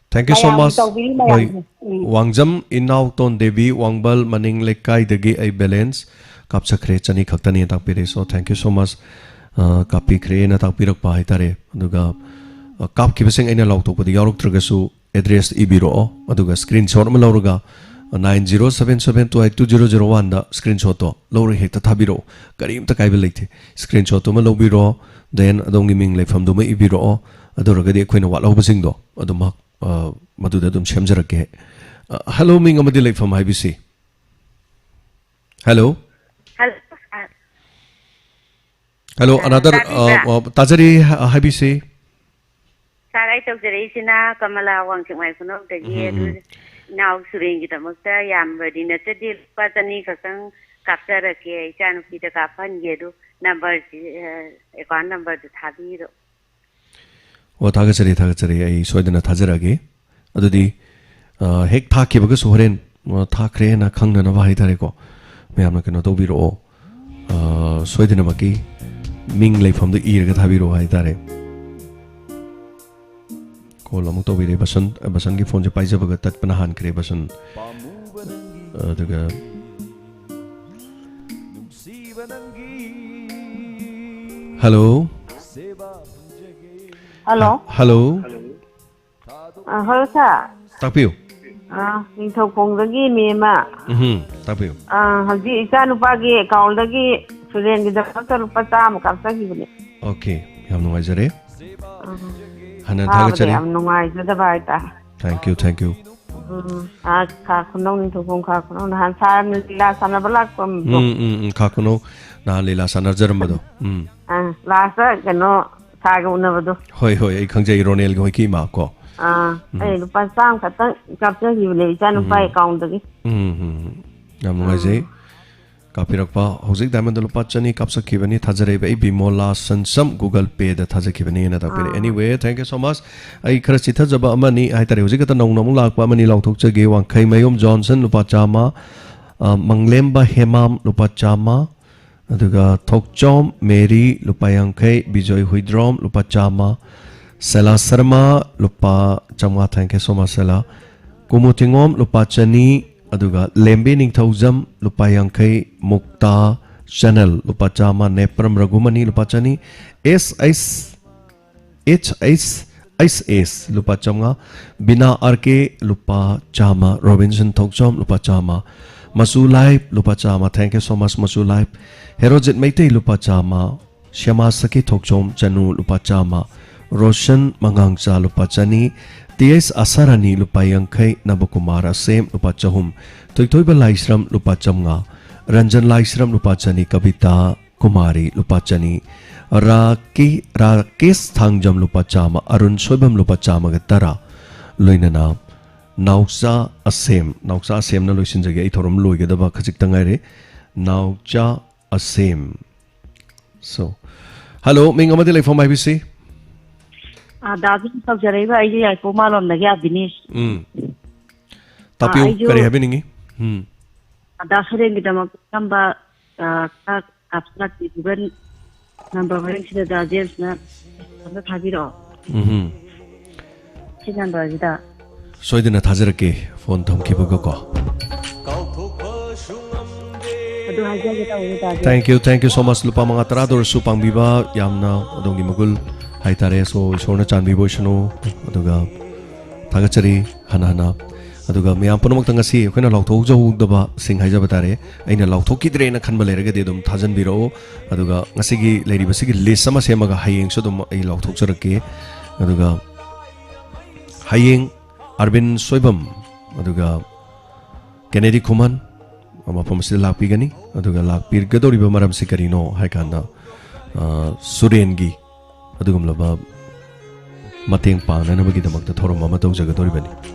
Thank you so ꯃꯌꯥꯝꯒꯤ much꯫ ꯇꯧꯕꯤꯔꯤ ꯍꯣꯏ꯫ ꯃꯌꯥꯝꯁꯦ꯫ ꯎꯝ꯫ ꯋꯥꯡꯖꯝ ꯏꯅꯥꯎꯇꯣꯟ ꯗꯦꯕꯤ, ꯋꯥꯡꯕꯜ ꯃꯅꯤꯡ ꯂꯩꯀꯥꯏꯗꯒꯤ ꯑꯩ balance ꯀꯥꯞꯆꯈ꯭ꯔꯦ, ꯆꯅꯤ ꯈꯛꯇꯅꯤ ꯇꯥꯛꯄꯤꯔꯦ꯫ So, thank you so much꯫ ꯑ, ꯀꯥꯞꯄꯤꯈ꯭ꯔꯦꯅ ꯇꯥꯛꯄꯤꯔꯛꯄ ꯍꯥꯏꯇꯥꯔꯦ꯫ ꯑꯗꯨꯒ, ꯑ, ꯀꯥꯞꯈꯤꯕꯁꯤꯡ ꯑꯩꯅ ꯂꯥꯎꯊꯣꯛꯄꯗ ꯌꯥꯎꯔꯛꯇ꯭ꯔꯒꯁꯨ, address ꯏꯕꯤꯔꯛꯑꯣ, ꯑꯗꯨꯒ screenshot ꯑꯃ ꯂꯧꯔꯒ, nine zero seven seven two eight two zero zero one ꯗ screenshot ꯇꯣ ꯂꯧꯔꯒ ꯍꯦꯛꯇ ꯊꯥꯕꯤꯔꯛꯑꯣ꯫ ꯀꯔꯤꯝꯇ ꯀꯥꯏꯕ ꯂꯩꯇꯦ꯫ Screenshot ꯇꯨꯃ ꯂꯧꯕꯤꯔꯣ, then ꯑꯗꯣꯝꯒꯤ ꯃꯤꯡ ꯂꯩꯐꯝꯗꯨꯃ ꯏꯕꯤꯔꯛꯑꯣ꯫ ꯑꯗꯨ ꯑꯣꯏꯔꯒꯗꯤ ꯑꯩꯈꯣꯏꯅ ꯋꯥꯠꯍꯧꯕꯁꯤꯡꯗꯣ ꯑꯗꯨꯃꯛ, ꯑ, ꯃꯗꯨꯗ ꯑꯗꯨꯝ ꯁꯦꯝꯖꯔꯛꯀꯦ꯫ ꯑ, hello, ꯃꯤꯡ ꯑꯃꯗꯤ ꯂꯩꯐꯝ ꯍꯥꯏꯕꯤꯁꯤ꯫ Hello? Hello, sir꯫ Hello, ꯑ, another, ꯇꯥꯕꯤꯕ꯭ꯔꯥ? ꯑ, ꯑ, ꯇꯥꯖꯔꯤ, ꯍ-, ꯍꯥꯏꯕꯤꯁꯤ꯫ Sir, ꯑꯩ ꯇꯧꯖꯔꯛꯏꯁꯤꯅ ꯀꯃꯂꯥ ꯋꯥꯡꯆꯤꯡꯃꯥꯏ ꯈꯨꯅꯧꯗꯒꯤ꯫ ꯎꯝ, ꯑꯗꯨ ꯎꯝ꯫ ꯏꯅꯥꯎ ꯁꯨꯔꯦꯟꯒꯤꯗꯃꯛꯇ ꯌꯥꯝꯕꯗꯤ ꯅꯠꯆꯗꯦ, ꯂꯨꯄꯥ ꯆꯅꯤ ꯈꯛꯇꯪ ꯀꯥꯞꯆꯔꯛꯀꯦ, ꯏꯆꯥꯅꯨꯄꯤꯗ ꯀꯥꯞꯍꯟꯒꯦ꯫ ꯑꯗꯨ number ꯁꯤ, ꯑ, account number ꯗꯨ ꯊꯥꯕꯤꯔꯣ꯫ ꯑꯣ, ꯊꯥꯒꯠꯆꯔꯤ, ꯊꯥꯒꯠꯆꯔꯤ꯫ ꯑꯩ ꯁꯣꯏꯗꯅ ꯊꯥꯖꯔꯛꯑꯒꯦ꯫ ꯑꯗꯨꯗꯤ, ꯑ, ꯍꯦꯛ ꯊꯥꯈꯤꯕꯒꯁꯨ ꯍꯣꯔꯦꯟ, ꯑ, ꯊꯥꯈ꯭ꯔꯦꯅ ꯈꯪꯅꯅꯕ ꯍꯥꯏꯇꯥꯔꯦꯀꯣ, ꯃꯌꯥꯝꯅ ꯀꯩꯅꯣ ꯇꯧꯕꯤꯔꯛꯑꯣ꯫ ꯑ, ꯁꯣꯏꯗꯅꯃꯛꯀꯤ ꯃꯤꯡ ꯂꯩꯐꯝꯗꯨ ꯏꯔꯒ ꯊꯥꯕꯤꯔꯛꯑꯣ ꯍꯥꯏꯇꯥꯔꯦ꯫ Call ꯑꯃꯨꯛ ꯇꯧꯕꯤꯔꯦ ꯕꯁꯟ, ꯕꯁꯟꯒꯤ phone ꯁꯦ ꯄꯥꯏꯖꯕꯒ ꯇꯠꯄꯅ ꯍꯥꯟꯈ꯭ꯔꯦ ꯕꯁꯟ꯫ ꯑꯗꯨꯒ, hello? Hello? ꯍ-, hello? ꯑ, hello, sir꯫ ꯇꯥꯛꯄꯤꯌꯨ꯫ ꯑ, ꯅꯤꯡꯊꯧꯈꯣꯡꯗꯒꯤ ꯃꯦꯝꯃ꯫ ꯎꯝꯍꯨꯝ, ꯇꯥꯛꯄꯤꯌꯨ꯫ ꯑ, ꯍꯧꯖꯤꯛ ꯏꯆꯥꯅꯨꯄꯥꯒꯤ account ꯗꯒꯤ ꯁꯨꯔꯦꯟꯒꯤꯗꯃꯛꯇ ꯂꯨꯄꯥ ꯆꯥꯝꯃ ꯀꯥꯞꯆꯈꯤꯕꯅꯦ꯫ ꯑꯣꯀꯦ, ꯌꯥꯝ ꯅꯨꯡꯉꯥꯏꯖꯔꯦ꯫ ꯑ, ꯍꯟꯅ ꯇꯥꯕꯗ ꯊꯥꯒꯠꯆꯔꯤ꯫ ꯌꯥꯝ ꯅꯨꯡꯉꯥꯏꯖꯗꯕ ꯍꯥꯏꯇꯥꯔꯦ꯫ Thank you, thank you꯫ ꯎꯝ, ꯑ, ꯈꯥ ꯈꯨꯅꯧ, ꯅꯤꯡꯊꯧꯈꯣꯡ ꯈꯥ ꯈꯨꯅꯧ, ꯅꯍꯥꯟ sir ꯅ ꯂꯤꯂꯥ ꯁꯥꯟꯅꯕ ꯂꯥꯛꯄꯗꯣ꯫ ꯎꯝ, ꯎꯝ, ꯎꯝ, ꯈꯥ ꯈꯨꯅꯧ ꯅꯍꯥꯟ ꯂꯤꯂꯥ ꯁꯥꯟꯅꯖꯔꯝꯕꯗꯣ꯫ ꯎꯝ꯫ ꯑ, last ꯇ ꯀꯩꯅꯣ, sir ꯒ ꯎꯅꯕꯗꯣ꯫ ꯍꯣꯏ, ꯍꯣꯏ, ꯑꯩ ꯈꯪꯖꯩ, ꯔꯣꯅꯦꯜꯒꯤ ꯍꯣꯏꯒꯤ ꯏꯃꯥ ꯀꯣ꯫ ꯑꯥ, ꯎꯝ꯫ ꯑꯩ ꯂꯨꯄꯥ ꯆꯥꯝꯃ ꯈꯛꯇꯪ ꯀꯥꯞꯆꯈꯤꯕꯅꯦ ꯏꯆꯥꯅꯨꯄꯥ ꯎꯝ꯫ ꯑꯦꯀꯥꯎꯟꯗꯒꯤ꯫ ꯎꯝ, ꯎꯝ, ꯎꯝ꯫ ꯌꯥꯝ ꯅꯨꯡꯉꯥꯏꯖꯩ꯫ ꯑꯥ꯫ ꯀꯥꯞꯄꯤꯔꯛꯄ꯫ ꯍꯧꯖꯤꯛ ꯗꯥꯏꯃꯟꯗ ꯂꯨꯄꯥ ꯆꯅꯤ ꯀꯥꯞꯆꯈꯤꯕꯅꯤ꯫ ꯊꯥꯖꯔꯛꯏꯕ ꯏꯕꯤꯃꯣꯂꯥ ꯁꯟꯁꯝ Google Payꯗ ꯊꯥꯖꯈꯤꯕꯅꯦꯅ ꯇꯥꯛꯄꯤꯔꯦ꯫ Ah. Anyway, thank you so much꯫ ꯑꯩ ꯈꯔ ꯆꯤꯊꯖꯕ ꯑꯃꯅꯤ ꯍꯥꯏꯇꯥꯔꯦ꯫ ꯍꯧꯖꯤꯛ ꯈꯛꯇ ꯅꯧꯅ ꯑꯃꯨꯛ ꯂꯥꯛꯄ ꯑꯃꯅꯤ ꯂꯥꯎꯊꯣꯛꯆꯒꯦ꯫ ꯋꯥꯡꯈꯩꯃꯌꯨꯝ ꯖꯣꯟꯁꯟ ꯂꯨꯄꯥ ꯆꯥꯝꯃ, ꯑ, ꯃꯪꯂꯦꯝꯕ ꯍꯦꯃꯥꯝ ꯂꯨꯄꯥ ꯆꯥꯝꯃ, ꯑꯗꯨꯒ ꯊꯣꯛꯆꯣꯝ ꯃꯦꯔꯤ ꯂꯨꯄꯥ ꯌꯥꯡꯈꯩ, ꯕꯤꯖꯣꯏ ꯍꯨꯏꯗ꯭ꯔꯣꯝ ꯂꯨꯄꯥ ꯆꯥꯝꯃ, ꯁꯦꯂꯥ ꯁꯔꯃ ꯂꯨꯄꯥ ꯆꯥꯝꯃꯉꯥ, thank you so much, ꯁꯦꯂꯥ꯫ ꯀꯨꯃꯨ ꯊꯤꯉꯣꯝ ꯂꯨꯄꯥ ꯆꯅꯤ, ꯑꯗꯨꯒ ꯂꯦꯝꯕꯤ ꯅꯤꯡꯊꯧꯖꯝ ꯂꯨꯄꯥ ꯌꯥꯡꯈꯩ, ꯃꯨꯛꯇꯥ ꯆꯦꯅꯦꯜ ꯂꯨꯄꯥ ꯆꯥꯝꯃ, ꯅꯦꯄ꯭ꯔꯝ ꯔꯘꯨꯃꯅꯤ ꯂꯨꯄꯥ ꯆꯅꯤ, ꯑꯦꯁ ꯑꯩꯁ, ꯑꯦꯁ ꯑꯩꯁ ꯑꯦꯁ ꯂꯨꯄꯥ ꯆꯥꯝꯃꯉꯥ, ꯕꯤꯅꯥ ꯑꯥꯔ ꯀꯦ ꯂꯨꯄꯥ ꯆꯥꯝꯃ, ꯔꯣꯕꯤꯟꯁꯟ ꯊꯣꯛꯆꯣꯝ ꯂꯨꯄꯥ ꯆꯥꯝꯃ, ꯃꯆꯨ ꯂꯥꯏꯞ ꯂꯨꯄꯥ ꯆꯥꯝꯃ, thank you so much ꯃꯆꯨ ꯂꯥꯏꯞ, ꯍꯦꯔꯣꯖꯤꯠ ꯃꯩꯇꯩ ꯂꯨꯄꯥ ꯆꯥꯝꯃ, ꯁ꯭ꯌꯥꯃꯥ ꯁꯈꯤ ꯊꯣꯛꯆꯣꯝ ꯆꯅꯨ ꯂꯨꯄꯥ ꯆꯥꯝꯃ, ꯔꯣꯁꯟ ꯃꯉꯥꯡꯆꯥ ꯂꯨꯄꯥ ꯆꯅꯤ, ꯇꯤ ꯑꯩꯁ ꯑꯁꯥꯔꯥꯅꯤ ꯂꯨꯄꯥ ꯌꯥꯡꯈꯩ, ꯅꯕꯀꯨꯃꯥꯔ ꯑꯁꯦꯝ ꯂꯨꯄꯥ ꯆꯍꯨꯝ, ꯊꯣꯏꯊꯣꯏꯕ ꯂꯥꯏꯁ꯭ꯔꯝ ꯂꯨꯄꯥ ꯆꯥꯝꯃꯉꯥ, ꯔꯟꯖꯟ ꯂꯥꯏꯁ꯭ꯔꯝ ꯂꯨꯄꯥ ꯆꯅꯤ, ꯀꯕꯤꯇꯥ ꯀꯨꯃꯥꯔꯤ ꯂꯨꯄꯥ ꯆꯅꯤ, ꯔꯥꯀꯤ-, ꯔꯥꯀꯦꯁ ꯊꯥꯡꯖꯝ ꯂꯨꯄꯥ ꯆꯥꯝꯃ, ꯑꯔꯨꯟ ꯁꯣꯏꯕꯝ ꯂꯨꯄꯥ ꯆꯥꯝꯃꯒ ꯇꯔꯥ, ꯂꯣꯏꯅꯅ ꯅꯥꯎꯆꯥ ꯑꯁꯦꯝ, ꯅꯥꯎꯆꯥ ꯑꯁꯦꯝꯅ ꯂꯣꯏꯁꯤꯟꯖꯒꯦ, ꯑꯩ ꯊꯧꯔꯝ ꯂꯣꯏꯒꯗꯕ ꯈꯖꯤꯛꯇ ꯉꯥꯏꯔꯦ꯫ ꯅꯥꯎꯆꯥ ꯑꯁꯦꯝ꯫ So, hello, ꯃꯤꯡ ꯑꯃꯗꯤ ꯂꯩꯐꯝ ꯍꯥꯏꯕꯤꯁꯤ? ꯑꯥ, ꯗꯥ ꯖꯦꯝꯁ ꯇꯧꯖꯔꯛꯏꯕ, ꯑꯩꯁꯦ ꯌꯥꯏꯄꯣꯛ ꯃꯥꯂꯣꯝꯗꯒꯤ ꯑꯕꯤꯅꯦꯁ꯫ ꯎꯝ꯫ ꯇꯥꯛꯄꯤꯌꯨ, ꯑꯥ, ꯑꯩꯁꯨ ꯀꯔꯤ ꯍꯥꯏꯕꯤꯅꯤꯡꯉꯤ? ꯎꯝ꯫ ꯗꯥ ꯁꯨꯔꯦꯟꯒꯤꯗꯃꯛꯇ ꯀꯔꯝꯕ, ꯑꯥ, ꯈꯔ ꯀꯥꯞꯁꯤꯜꯂꯛꯄꯤꯕ ꯅꯝꯕꯔ ꯍꯣꯔꯦꯟ ꯁꯤꯗ ꯗꯥ ꯖꯦꯝꯁꯅ ꯑꯝꯇ ꯊꯥꯕꯤꯔꯛꯑꯣ꯫ ꯎꯝꯍꯨꯝ꯫ ꯁꯤ ꯅꯝꯕꯔꯁꯤꯗ꯫ ꯁꯣꯏꯗꯅ ꯊꯥꯖꯔꯛꯀꯦ, ꯐꯣꯟ ꯊꯝꯈꯤꯕꯒꯀꯣ꯫ ꯑꯗꯨ ꯍꯥꯏꯖꯒꯦ ꯇꯧꯕꯅꯤ, ꯗꯥ James. Thank you, thank you so much꯫ ꯂꯨꯄꯥ ꯃꯉꯥ ꯇꯔꯥꯗ ꯑꯣꯏꯔꯁꯨ ꯄꯥꯡꯕꯤꯕ, ꯌꯥꯝꯅ ꯑꯗꯣꯝꯒꯤ ꯃꯒꯨꯜ ꯍꯥꯏꯇꯥꯔꯦ꯫ So, ꯏꯁꯣꯔꯅ ꯆꯥꯟꯕꯤꯕ ꯑꯣꯏꯁꯅꯨ꯫ ꯑꯗꯨꯒ ꯊꯥꯒꯠꯆꯔꯤ ꯍꯟꯅ ꯍꯟꯅ꯫ ꯑꯗꯨꯒ ꯃꯌꯥꯝ ꯄꯨꯝꯅꯃꯛꯇ ꯉꯁꯤ ꯑꯩꯈꯣꯏꯅ ꯂꯥꯎꯊꯣꯛꯍꯧꯗꯕꯁꯤꯡ ꯍꯥꯏꯖꯕ ꯇꯥꯔꯦ, ꯑꯩꯅ ꯂꯥꯎꯊꯣꯛꯈꯤꯗ꯭ꯔꯦꯅ ꯈꯟꯕ ꯂꯩꯔꯒꯗꯤ ꯑꯗꯨꯝ ꯊꯥꯖꯟꯕꯤꯔꯛꯑꯣ꯫ ꯑꯗꯨꯒ ꯉꯁꯤꯒꯤ ꯂꯩꯔꯤꯕꯁꯤꯒꯤ ꯂꯤꯁ ꯑꯃ ꯁꯦꯝꯃꯒ ꯍꯌꯦꯡꯁꯨ ꯑꯗꯨꯝ ꯑꯩ ꯂꯥꯎꯊꯣꯛꯆꯔꯛꯀꯦ꯫ ꯑꯗꯨꯒ ꯍꯌꯦꯡ ꯑꯔꯕꯤꯟ ꯁꯣꯏꯕꯝ, ꯑꯗꯨꯒ ꯀꯦꯅꯦꯗꯤ ꯈꯨꯃꯟ ꯃꯐꯝ ꯑꯁꯤꯗ ꯂꯥꯛꯄꯤꯒꯅꯤ꯫ ꯑꯗꯨꯒ ꯂꯥꯛꯄꯤꯒꯗꯧꯔꯤꯕ ꯃꯔꯝꯁꯤ ꯀꯔꯤꯅꯣ ꯍꯥꯏ ꯀꯥꯟꯗ, ꯑ, ꯁꯨꯔꯦꯟꯒꯤ ꯑꯗꯨꯒꯨꯝꯂꯕ ꯃꯇꯦꯡ ꯄꯥꯡꯅꯅꯕꯒꯤꯗꯃꯛꯇ ꯊꯧꯔꯝ ꯑꯃ ꯇꯧꯖꯒꯗꯧꯔꯤꯕꯅꯤ꯫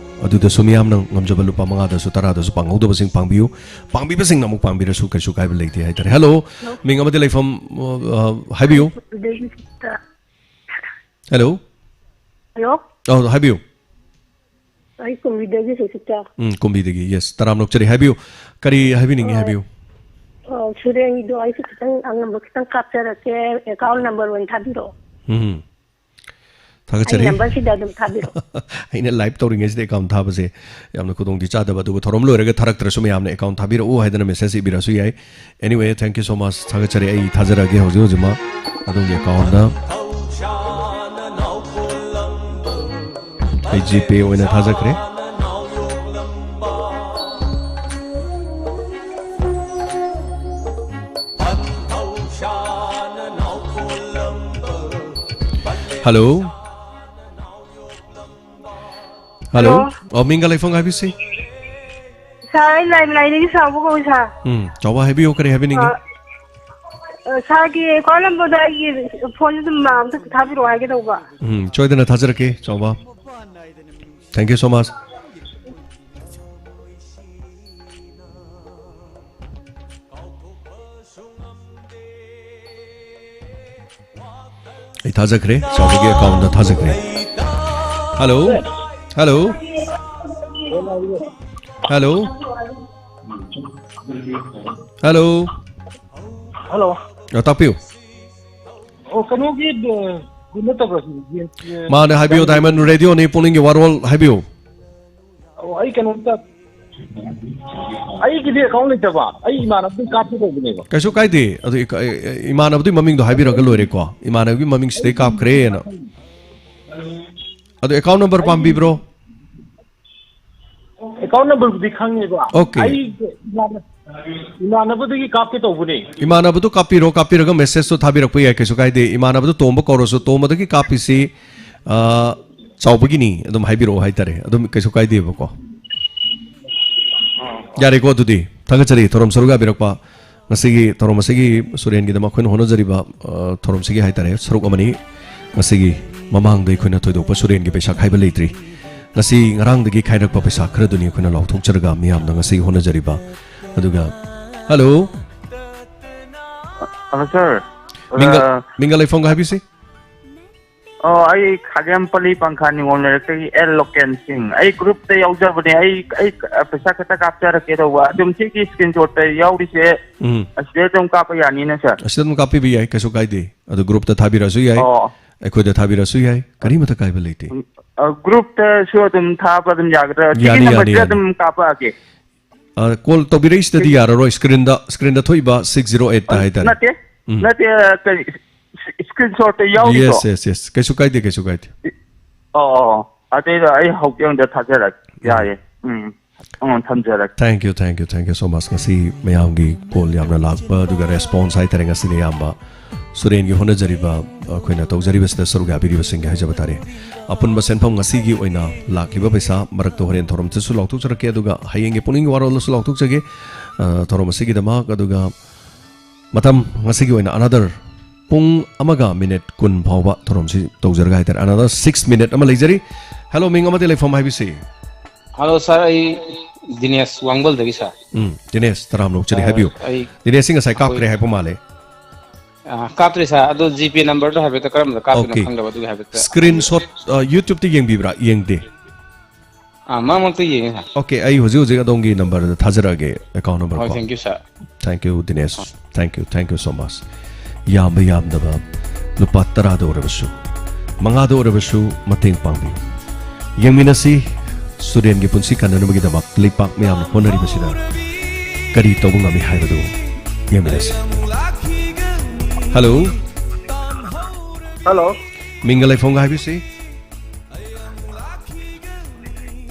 ꯑꯗꯨꯗꯁꯨ ꯃꯤꯌꯥꯝꯅ ꯉꯝꯖꯕ ꯂꯨꯄꯥ ꯃꯉꯥꯗꯁꯨ ꯇꯔꯥꯗꯁꯨ ꯄꯥꯡꯍꯧꯗꯕꯁꯤꯡ ꯄꯥꯡꯕꯤꯌꯨ꯫ ꯄꯥꯡꯕꯤꯕꯁꯤꯡꯅ ꯑꯃꯨꯛ ꯄꯥꯡꯕꯤꯔꯁꯨ ꯀꯩꯁꯨ ꯀꯥꯏꯕ ꯂꯩꯇꯦ ꯍꯥꯏꯇꯥꯔꯦ꯫ ꯍꯜꯂꯣ, ꯃꯤꯡ ꯑꯃꯗꯤ ꯂꯩꯐꯝ, ꯑ, ꯍꯥꯏꯕꯤꯌꯨ꯫ ꯍꯜꯂꯣ꯫ ꯍꯜꯂꯣ꯫ ꯑꯧ, ꯍꯥꯏꯕꯤꯌꯨ꯫ ꯑꯩ ꯀꯨꯝꯕꯤꯗꯒꯤ ꯁꯨꯁꯤꯇꯥ꯫ ꯎꯝ, ꯀꯨꯝꯕꯤꯗꯒꯤ꯫ Yes, ꯇꯔꯥꯝꯅ ꯑꯣꯛꯆꯔꯤ꯫ ꯍꯥꯏꯕꯤꯌꯨ꯫ ꯀꯔꯤ ꯍꯥꯏꯕꯤꯅꯤꯡꯉꯤ? ꯑ, ꯍꯥꯏꯕꯤꯌꯨ꯫ ꯑ, ꯁꯨꯔꯦꯟꯒꯤꯗꯣ ꯑꯩꯁꯨ ꯈꯤꯇꯪ ꯑꯉꯝꯕ ꯈꯤꯇꯪ ꯀꯥꯞꯆꯔꯛꯀꯦ꯫ Account number ꯑꯣꯏꯅ ꯊꯥꯕꯤꯔꯛꯑꯣ꯫ ꯎꯝ꯫ ꯑꯩ ꯊꯥꯒꯠꯆꯔꯤ꯫ Numberꯁꯤꯗ ꯑꯗꯨꯝ ꯊꯥꯕꯤꯔꯛꯑꯣ꯫ ꯑꯩꯅ live ꯇꯧꯔꯤꯉꯩꯁꯤꯗ account ꯊꯥꯕꯁꯦ ꯌꯥꯝꯅ ꯈꯨꯗꯣꯡꯗꯤ ꯆꯥꯗꯕ, ꯑꯗꯨꯒ ꯊꯧꯔꯝ ꯂꯣꯏꯔꯒ ꯊꯥꯔꯛꯇ꯭ꯔꯁꯨ ꯃꯌꯥꯝꯅ account ꯊꯥꯕꯤꯔꯛꯎ ꯍꯥꯏꯗꯅ message ꯏꯕꯤꯔꯛꯑꯁꯨ ꯌꯥꯏ꯫ Anyway, thank you so much. ꯊꯥꯒꯠꯆꯔꯤ꯫ ꯑꯩ ꯊꯥꯖꯔꯛꯑꯒꯦ ꯍꯧꯖꯤꯛ ꯍꯧꯖꯤꯛꯃꯛ ꯑꯗꯣꯝꯒꯤ accountꯗ꯫ ꯑꯩ GPay ꯑꯣꯏꯅ ꯊꯥꯖꯈ꯭ꯔꯦ꯫ ꯍꯜꯂꯣ꯫ ꯍꯜꯂꯣ꯫ ꯍꯜꯂꯣ꯫ ꯑꯣ, ꯃꯤꯡꯒ ꯂꯩꯐꯝꯒ ꯍꯥꯏꯕꯤꯁꯤ꯫ ꯁꯥꯔ, ꯑꯩ ꯂꯥꯏꯃꯂꯥꯏꯗꯒꯤ ꯆꯥꯎꯕ ꯀꯧꯏ, ꯁꯥꯔ꯫ ꯎꯝ, ꯆꯥꯎꯕ ꯍꯥꯏꯕꯤꯌꯨ, ꯀꯔꯤ ꯍꯥꯏꯕꯤꯅꯤꯡꯉꯤ? ꯑ, ꯑ, ꯁꯥꯔꯒꯤ account numberꯗꯣ ꯑꯩꯒꯤ phoneꯗ ꯑꯗꯨꯝ ꯑꯝꯇ ꯊꯥꯕꯤꯔꯛꯑꯣ ꯍꯥꯏꯒꯦ ꯇꯧꯕ꯫ ꯎꯝ, ꯁꯣꯏꯗꯅ ꯊꯥꯖꯔꯛꯀꯦ, ꯆꯥꯎꯕ꯫ Thank you so much. ꯑꯩ ꯊꯥꯖꯈ꯭ꯔꯦ, ꯆꯥꯎꯕꯒꯤ accountꯗ ꯊꯥꯖꯈ꯭ꯔꯦ꯫ Hello, hello, hello, hello. Hello. ꯑ, ꯇꯥꯛꯄꯤꯌꯨ꯫ ꯑꯣ, ꯀꯩꯅꯣꯒꯤ, ꯑ, ꯅꯠꯇꯕ꯭ꯔꯥ ꯁꯤ? ꯃꯥꯅꯦ, ꯍꯥꯏꯕꯤꯌꯨ, Diamond Radioꯅꯤ, ꯄꯨꯛꯅꯤꯡꯒꯤ ꯋꯥꯔꯣꯜ ꯍꯥꯏꯕꯤꯌꯨ꯫ ꯑꯣ, ꯑꯩ ꯀꯩꯅꯣꯝꯇ, ꯑꯩꯒꯤꯗꯤ account ꯂꯩꯇꯕ, ꯑꯩ ꯏꯃꯥꯟꯅꯕꯗꯒꯤ ꯀꯥꯞꯀꯦ ꯇꯧꯕꯅꯦꯕ꯫ ꯀꯩꯁꯨ ꯀꯥꯏꯗꯦ꯫ ꯑꯗꯨ ꯏ-, ꯏ-, ꯏꯃꯥꯟꯅꯕꯗꯨꯒꯤ ꯃꯃꯤꯡꯗꯣ ꯍꯥꯏꯕꯤꯔꯒ ꯂꯣꯏꯔꯦꯀꯣ꯫ ꯏꯃꯥꯟꯅꯕꯒꯤ ꯃꯃꯤꯡ ꯁꯤꯗꯩ ꯀꯥꯞꯈ꯭ꯔꯦꯅ꯫ ꯑꯗꯣ account number ꯄꯥꯝꯕꯤꯕ꯭ꯔꯣ? Account numberꯕꯨꯗꯤ ꯈꯪꯉꯦꯕ꯫ Okay꯫ ꯑꯩ ꯏꯃꯥꯟꯅ-, ꯏꯃꯥꯟꯅꯕꯗꯒꯤ ꯀꯥꯞꯀꯦ ꯇꯧꯕꯅꯦ꯫ ꯏꯃꯥꯟꯅꯕꯗꯣ ꯀꯥꯞꯄꯤꯔꯣ, ꯀꯥꯞꯄꯤꯔꯒ messageꯇꯣ ꯊꯥꯕꯤꯔꯛꯄ ꯌꯥꯏ, ꯀꯩꯁꯨ ꯀꯥꯏꯗꯦ꯫ ꯏꯃꯥꯟꯅꯕꯗꯣ ꯇꯣꯝꯕ ꯀꯧꯔꯁꯨ, ꯇꯣꯝꯕꯗꯒꯤ ꯀꯥꯞꯄꯤꯁꯤ, ꯑ, ꯆꯥꯎꯕꯒꯤꯅꯤ ꯑꯗꯨꯝ ꯍꯥꯏꯕꯤꯔꯛꯑꯣ ꯍꯥꯏꯇꯥꯔꯦ, ꯑꯗꯨꯝ ꯀꯩꯁꯨ ꯀꯥꯏꯗꯦꯕꯀꯣ꯫ ꯑꯥ꯫ ꯌꯥꯔꯦꯀꯣ, ꯑꯗꯨꯗꯤ ꯊꯥꯒꯠꯆꯔꯤ ꯊꯧꯔꯝ ꯁꯔꯨꯛ ꯌꯥꯕꯤꯔꯛꯄ꯫ ꯉꯁꯤꯒꯤ ꯊꯧꯔꯝ ꯑꯁꯤꯒꯤ ꯁꯨꯔꯦꯟꯒꯤꯗꯃꯛ ꯑꯩꯈꯣꯏꯅ ꯍꯣꯠꯅꯖꯔꯤꯕ, ꯑ, ꯊꯧꯔꯝꯁꯤꯒꯤ ꯍꯥꯏꯇꯥꯔꯦ, ꯁꯔꯨꯛ ꯑꯃꯅꯤ ꯉꯁꯤꯒꯤ꯫ ꯃꯃꯥꯡꯗ ꯑꯩꯈꯣꯏꯅ ꯊꯣꯏꯗꯣꯛꯄ ꯁꯨꯔꯦꯟꯒꯤ ꯄꯩꯁꯥ ꯈꯥꯏꯕ ꯂꯩꯇ꯭ꯔꯤ꯫ ꯉꯁꯤ ꯉꯔꯥꯡꯗꯒꯤ ꯈꯥꯏꯔꯛꯄ ꯄꯩꯁꯥ ꯈꯔꯗꯨꯅꯤ ꯑꯩꯈꯣꯏꯅ ꯂꯥꯎꯊꯣꯛꯆꯔꯒ ꯃꯤꯌꯥꯝꯗ ꯉꯁꯤ ꯍꯣꯠꯅꯖꯔꯤꯕ꯫ ꯑꯗꯨꯒ, ꯍꯜꯂꯣ꯫ ꯍꯜꯂꯣ, ꯁꯥꯔ꯫ ꯃꯤꯡꯒ, ꯑ, ꯃꯤꯡꯒ ꯂꯩꯐꯝꯒ ꯍꯥꯏꯕꯤꯁꯤ꯫ ꯑꯣ, ꯑꯩ ꯈꯥꯒꯦꯝꯄꯜꯂꯤ ꯄꯪꯈꯥ ꯅꯤꯉꯣꯜ ꯂꯩꯔꯛꯇꯒꯤ ꯑꯦꯜ ꯂꯣꯀꯦꯟ ꯁꯤꯡ꯫ ꯑꯩ ꯒ꯭ꯔꯨꯞꯇ ꯌꯥꯎꯖꯕꯅꯦ꯫ ꯑꯩ, ꯑꯩ, ꯑ, ꯄꯩꯁꯥ ꯈꯤꯇ ꯀꯥꯞꯆꯔꯛꯀꯦ ꯇꯧꯕ꯫ ꯑꯗꯨꯝ ꯁꯤꯒꯤ ꯁ꯭ꯀ꯭ꯔꯤꯟ ꯁꯣꯠꯇ ꯌꯥꯎꯔꯤꯁꯦ ꯎꯝ꯫ ꯑꯁꯤꯗ ꯑꯗꯨꯝ ꯀꯥꯞꯄ ꯌꯥꯅꯤꯅ, ꯁꯥꯔ? ꯑꯁꯤꯗ ꯑꯗꯨꯝ ꯀꯥꯞꯄꯤꯕ ꯌꯥꯏ, ꯀꯩꯁꯨ ꯀꯥꯏꯗꯦ꯫ ꯑꯗꯨ ꯒ꯭ꯔꯨꯞꯇ ꯊꯥꯕꯤꯔꯛꯑꯁꯨ ꯌꯥꯏ, ꯑꯣ꯫ ꯑꯩꯈꯣꯏꯗ ꯊꯥꯕꯤꯔꯛꯑꯁꯨ ꯌꯥꯏ, ꯀꯔꯤꯃꯇ ꯀꯥꯏꯕ ꯂꯩꯇꯦ꯫ ꯎꯝ, ꯑ, ꯒ꯭ꯔꯨꯞꯇꯁꯨ ꯑꯗꯨꯝ ꯊꯥꯕ ꯑꯗꯨꯝ ꯌꯥꯒꯗ꯭ꯔꯥ? ꯁꯤꯒꯤ ꯌꯥꯅꯤ, ꯌꯥꯅꯤ, ꯅꯝꯕꯔꯁꯤꯗ ꯌꯥꯅꯤ꯫ ꯑꯗꯨꯝ ꯀꯥꯞꯄꯛꯑꯒꯦ꯫ ꯑ, ꯀꯣꯜ ꯇꯧꯕꯤꯔꯛꯏꯁꯤꯗꯗꯤ ꯌꯥꯔꯔꯣꯏ꯫ ꯁ꯭ꯀ꯭ꯔꯤꯟꯗ, ꯁ꯭ꯀ꯭ꯔꯤꯟꯗ ꯊꯣꯛꯏꯕ ꯁꯤꯛꯁ ꯖꯤꯔꯣ ꯑꯩꯠꯇ ꯑ, ꯍꯥꯏꯇꯥꯔꯦ꯫ ꯅꯠꯇꯦ, ꯎꯝ꯫ ꯅꯠꯇꯦ, ꯑ, ꯀꯔꯤ, ꯁ-, ꯁ꯭ꯀ꯭ꯔꯤꯟ ꯁꯣꯠꯇ ꯌꯥꯎꯔꯤꯗꯣ? Yes, yes, yes. ꯀꯩꯁꯨ ꯀꯥꯏꯗꯦ, ꯀꯩꯁꯨ ꯀꯥꯏꯗꯦ꯫ ꯑꯣ, ꯑꯣ, ꯑꯣ꯫ ꯑꯗꯩꯗ ꯑꯩ ꯍꯧꯖꯤꯛ ꯑꯝꯇ ꯊꯥꯖꯔꯛꯀꯦ꯫ ꯎꯝ꯫ ꯌꯥꯏꯌꯦ꯫ ꯎꯝ꯫ ꯎꯝ, ꯊꯝꯖꯔꯒꯦ꯫ Thank you, thank you, thank you so much꯫ ꯉꯁꯤ ꯃꯌꯥꯝꯒꯤ ꯀꯣꯜ ꯌꯥꯝꯅ ꯂꯥꯛꯄ, ꯑꯗꯨꯒ ꯔꯦꯁꯄꯣꯟꯁ ꯍꯥꯏꯇꯥꯔꯦ, ꯉꯁꯤꯗꯤ ꯑꯌꯥꯝꯕ ꯁꯨꯔꯦꯟꯒꯤ ꯍꯣꯠꯅꯖꯔꯤꯕ, ꯑꯩꯈꯣꯏꯅ ꯇꯧꯖꯔꯤꯕꯁꯤꯗ ꯁꯔꯨꯛ ꯌꯥꯕꯤꯔꯤꯕꯁꯤꯡꯒꯤ ꯍꯥꯏꯖꯕ ꯇꯥꯔꯦ꯫ ꯑꯄꯨꯟꯕ ꯁꯦꯟꯐꯝ ꯉꯁꯤꯒꯤ ꯑꯣꯏꯅ ꯂꯥꯛꯂꯤꯕ ꯄꯩꯁꯥ ꯃꯔꯛꯇ ꯍꯣꯔꯦꯟ ꯊꯧꯔꯝꯁꯤꯁꯨ ꯂꯥꯎꯊꯣꯛꯆꯔꯛꯀꯦ, ꯑꯗꯨꯒ ꯍꯌꯦꯡꯒꯤ ꯄꯨꯛꯅꯤꯡꯒꯤ ꯋꯥꯔꯣꯜꯗꯁꯨ ꯂꯥꯎꯊꯣꯛꯆꯒꯦ꯫ ꯑ, ꯊꯧꯔꯝ ꯑꯁꯤꯒꯤꯗꯃꯛ, ꯑꯗꯨꯒ ꯃꯇꯝ ꯉꯁꯤꯒꯤ ꯑꯣꯏꯅ another ꯄꯨꯡ ꯑꯃꯒ ꯃꯤꯅꯤꯠ ꯀꯨꯟ ꯐꯥꯎꯕ ꯊꯧꯔꯝꯁꯤ ꯇꯧꯖꯔꯒ ꯍꯥꯏꯇꯥꯔꯦ꯫ Another six minute ꯑꯃ ꯂꯩꯖꯔꯤ꯫ ꯍꯦꯜꯂꯣ, ꯃꯤꯡ ꯑꯃꯗꯤ ꯂꯩꯐꯝ ꯍꯥꯏꯕꯤꯁꯤ? ꯍꯜꯂꯣ, ꯁꯥꯔ, ꯑꯩ ꯗꯤꯅꯦꯁ ꯋꯥꯡꯕꯜꯗꯒꯤ, ꯁꯥꯔ꯫ ꯎꯝ, ꯗꯤꯅꯦꯁ, ꯇꯔꯥꯝꯅ ꯑꯣꯛꯆꯔꯤ, ꯑ, ꯍꯥꯏꯕꯤꯌꯨ꯫ ꯑꯩ ꯗꯤꯅꯦꯁꯁꯤ ꯉꯁꯥꯏ ꯑꯩꯈꯣꯏ ꯀꯥꯞꯈ꯭ꯔꯦ ꯍꯥꯏꯕ ꯃꯥꯜꯂꯦ꯫ ꯑ, ꯀꯥꯞꯇ꯭ꯔꯤ, ꯁꯥꯔ꯫ ꯑꯗꯣ ꯖꯤꯄꯦ ꯅꯝꯕꯔꯗꯣ ꯍꯥꯏꯐꯦꯠꯇ ꯀꯔꯝꯕꯗ ꯀꯥꯞꯄꯤꯅꯣ ꯑꯣꯀꯦ꯫ ꯈꯪꯗꯕ, ꯑꯗꯨꯒꯤ ꯍꯥꯏꯐꯦꯠꯇ ꯁ꯭ꯀ꯭ꯔꯤꯟ ꯁꯣꯠ, ꯍꯪꯖꯔꯛꯀꯦ꯫ ꯑ, YouTube-ꯇ ꯌꯦꯡꯕꯤꯕ꯭ꯔꯥ? ꯌꯦꯡꯗꯦ꯫ ꯑꯥ, ꯃꯔꯛ ꯃꯔꯛꯇ ꯌꯦꯡꯉꯦ, ꯁꯥꯔ꯫ ꯑꯣꯀꯦ, ꯑꯩ ꯍꯧꯖꯤꯛ ꯍꯧꯖꯤꯛ ꯑꯗꯣꯝꯒꯤ ꯅꯝꯕꯔꯗ ꯊꯥꯖꯔꯛꯑꯒꯦ, ꯑꯦꯀꯥꯎꯟ ꯅꯝꯕꯔ ꯍꯣꯏ, ꯀꯣ꯫ Thank you, sir. Thank you, Dinesh. Ah. Thank you, thank you so much꯫ ꯌꯥꯝꯕ ꯌꯥꯝꯗꯕ ꯂꯨꯄꯥ ꯇꯔꯥꯗ ꯑꯣꯏꯔꯕꯁꯨ, ꯃꯉꯥꯗ ꯑꯣꯏꯔꯕꯁꯨ ꯃꯇꯦꯡ ꯄꯥꯡꯕꯤꯌꯨ꯫ ꯌꯦꯡꯃꯤꯟꯅꯁꯤ, ꯁꯨꯔꯦꯟꯒꯤ ꯄꯨꯟꯁꯤ ꯀꯟꯅꯅꯕꯒꯤꯗꯃꯛ ꯂꯩꯄꯥꯛ ꯃꯌꯥꯝꯅ ꯍꯣꯠꯅꯔꯤꯕꯁꯤꯗ ꯀꯔꯤ ꯇꯧꯕ ꯉꯝꯃꯤ ꯍꯥꯏꯕꯗꯨ ꯌꯦꯡꯃꯤꯟꯅꯁꯤ꯫ ꯍꯜꯂꯣ꯫ ꯍꯜꯂꯣ꯫ ꯃꯤꯡꯒ ꯂꯩꯐꯝꯒ ꯍꯥꯏꯕꯤꯁꯤ꯫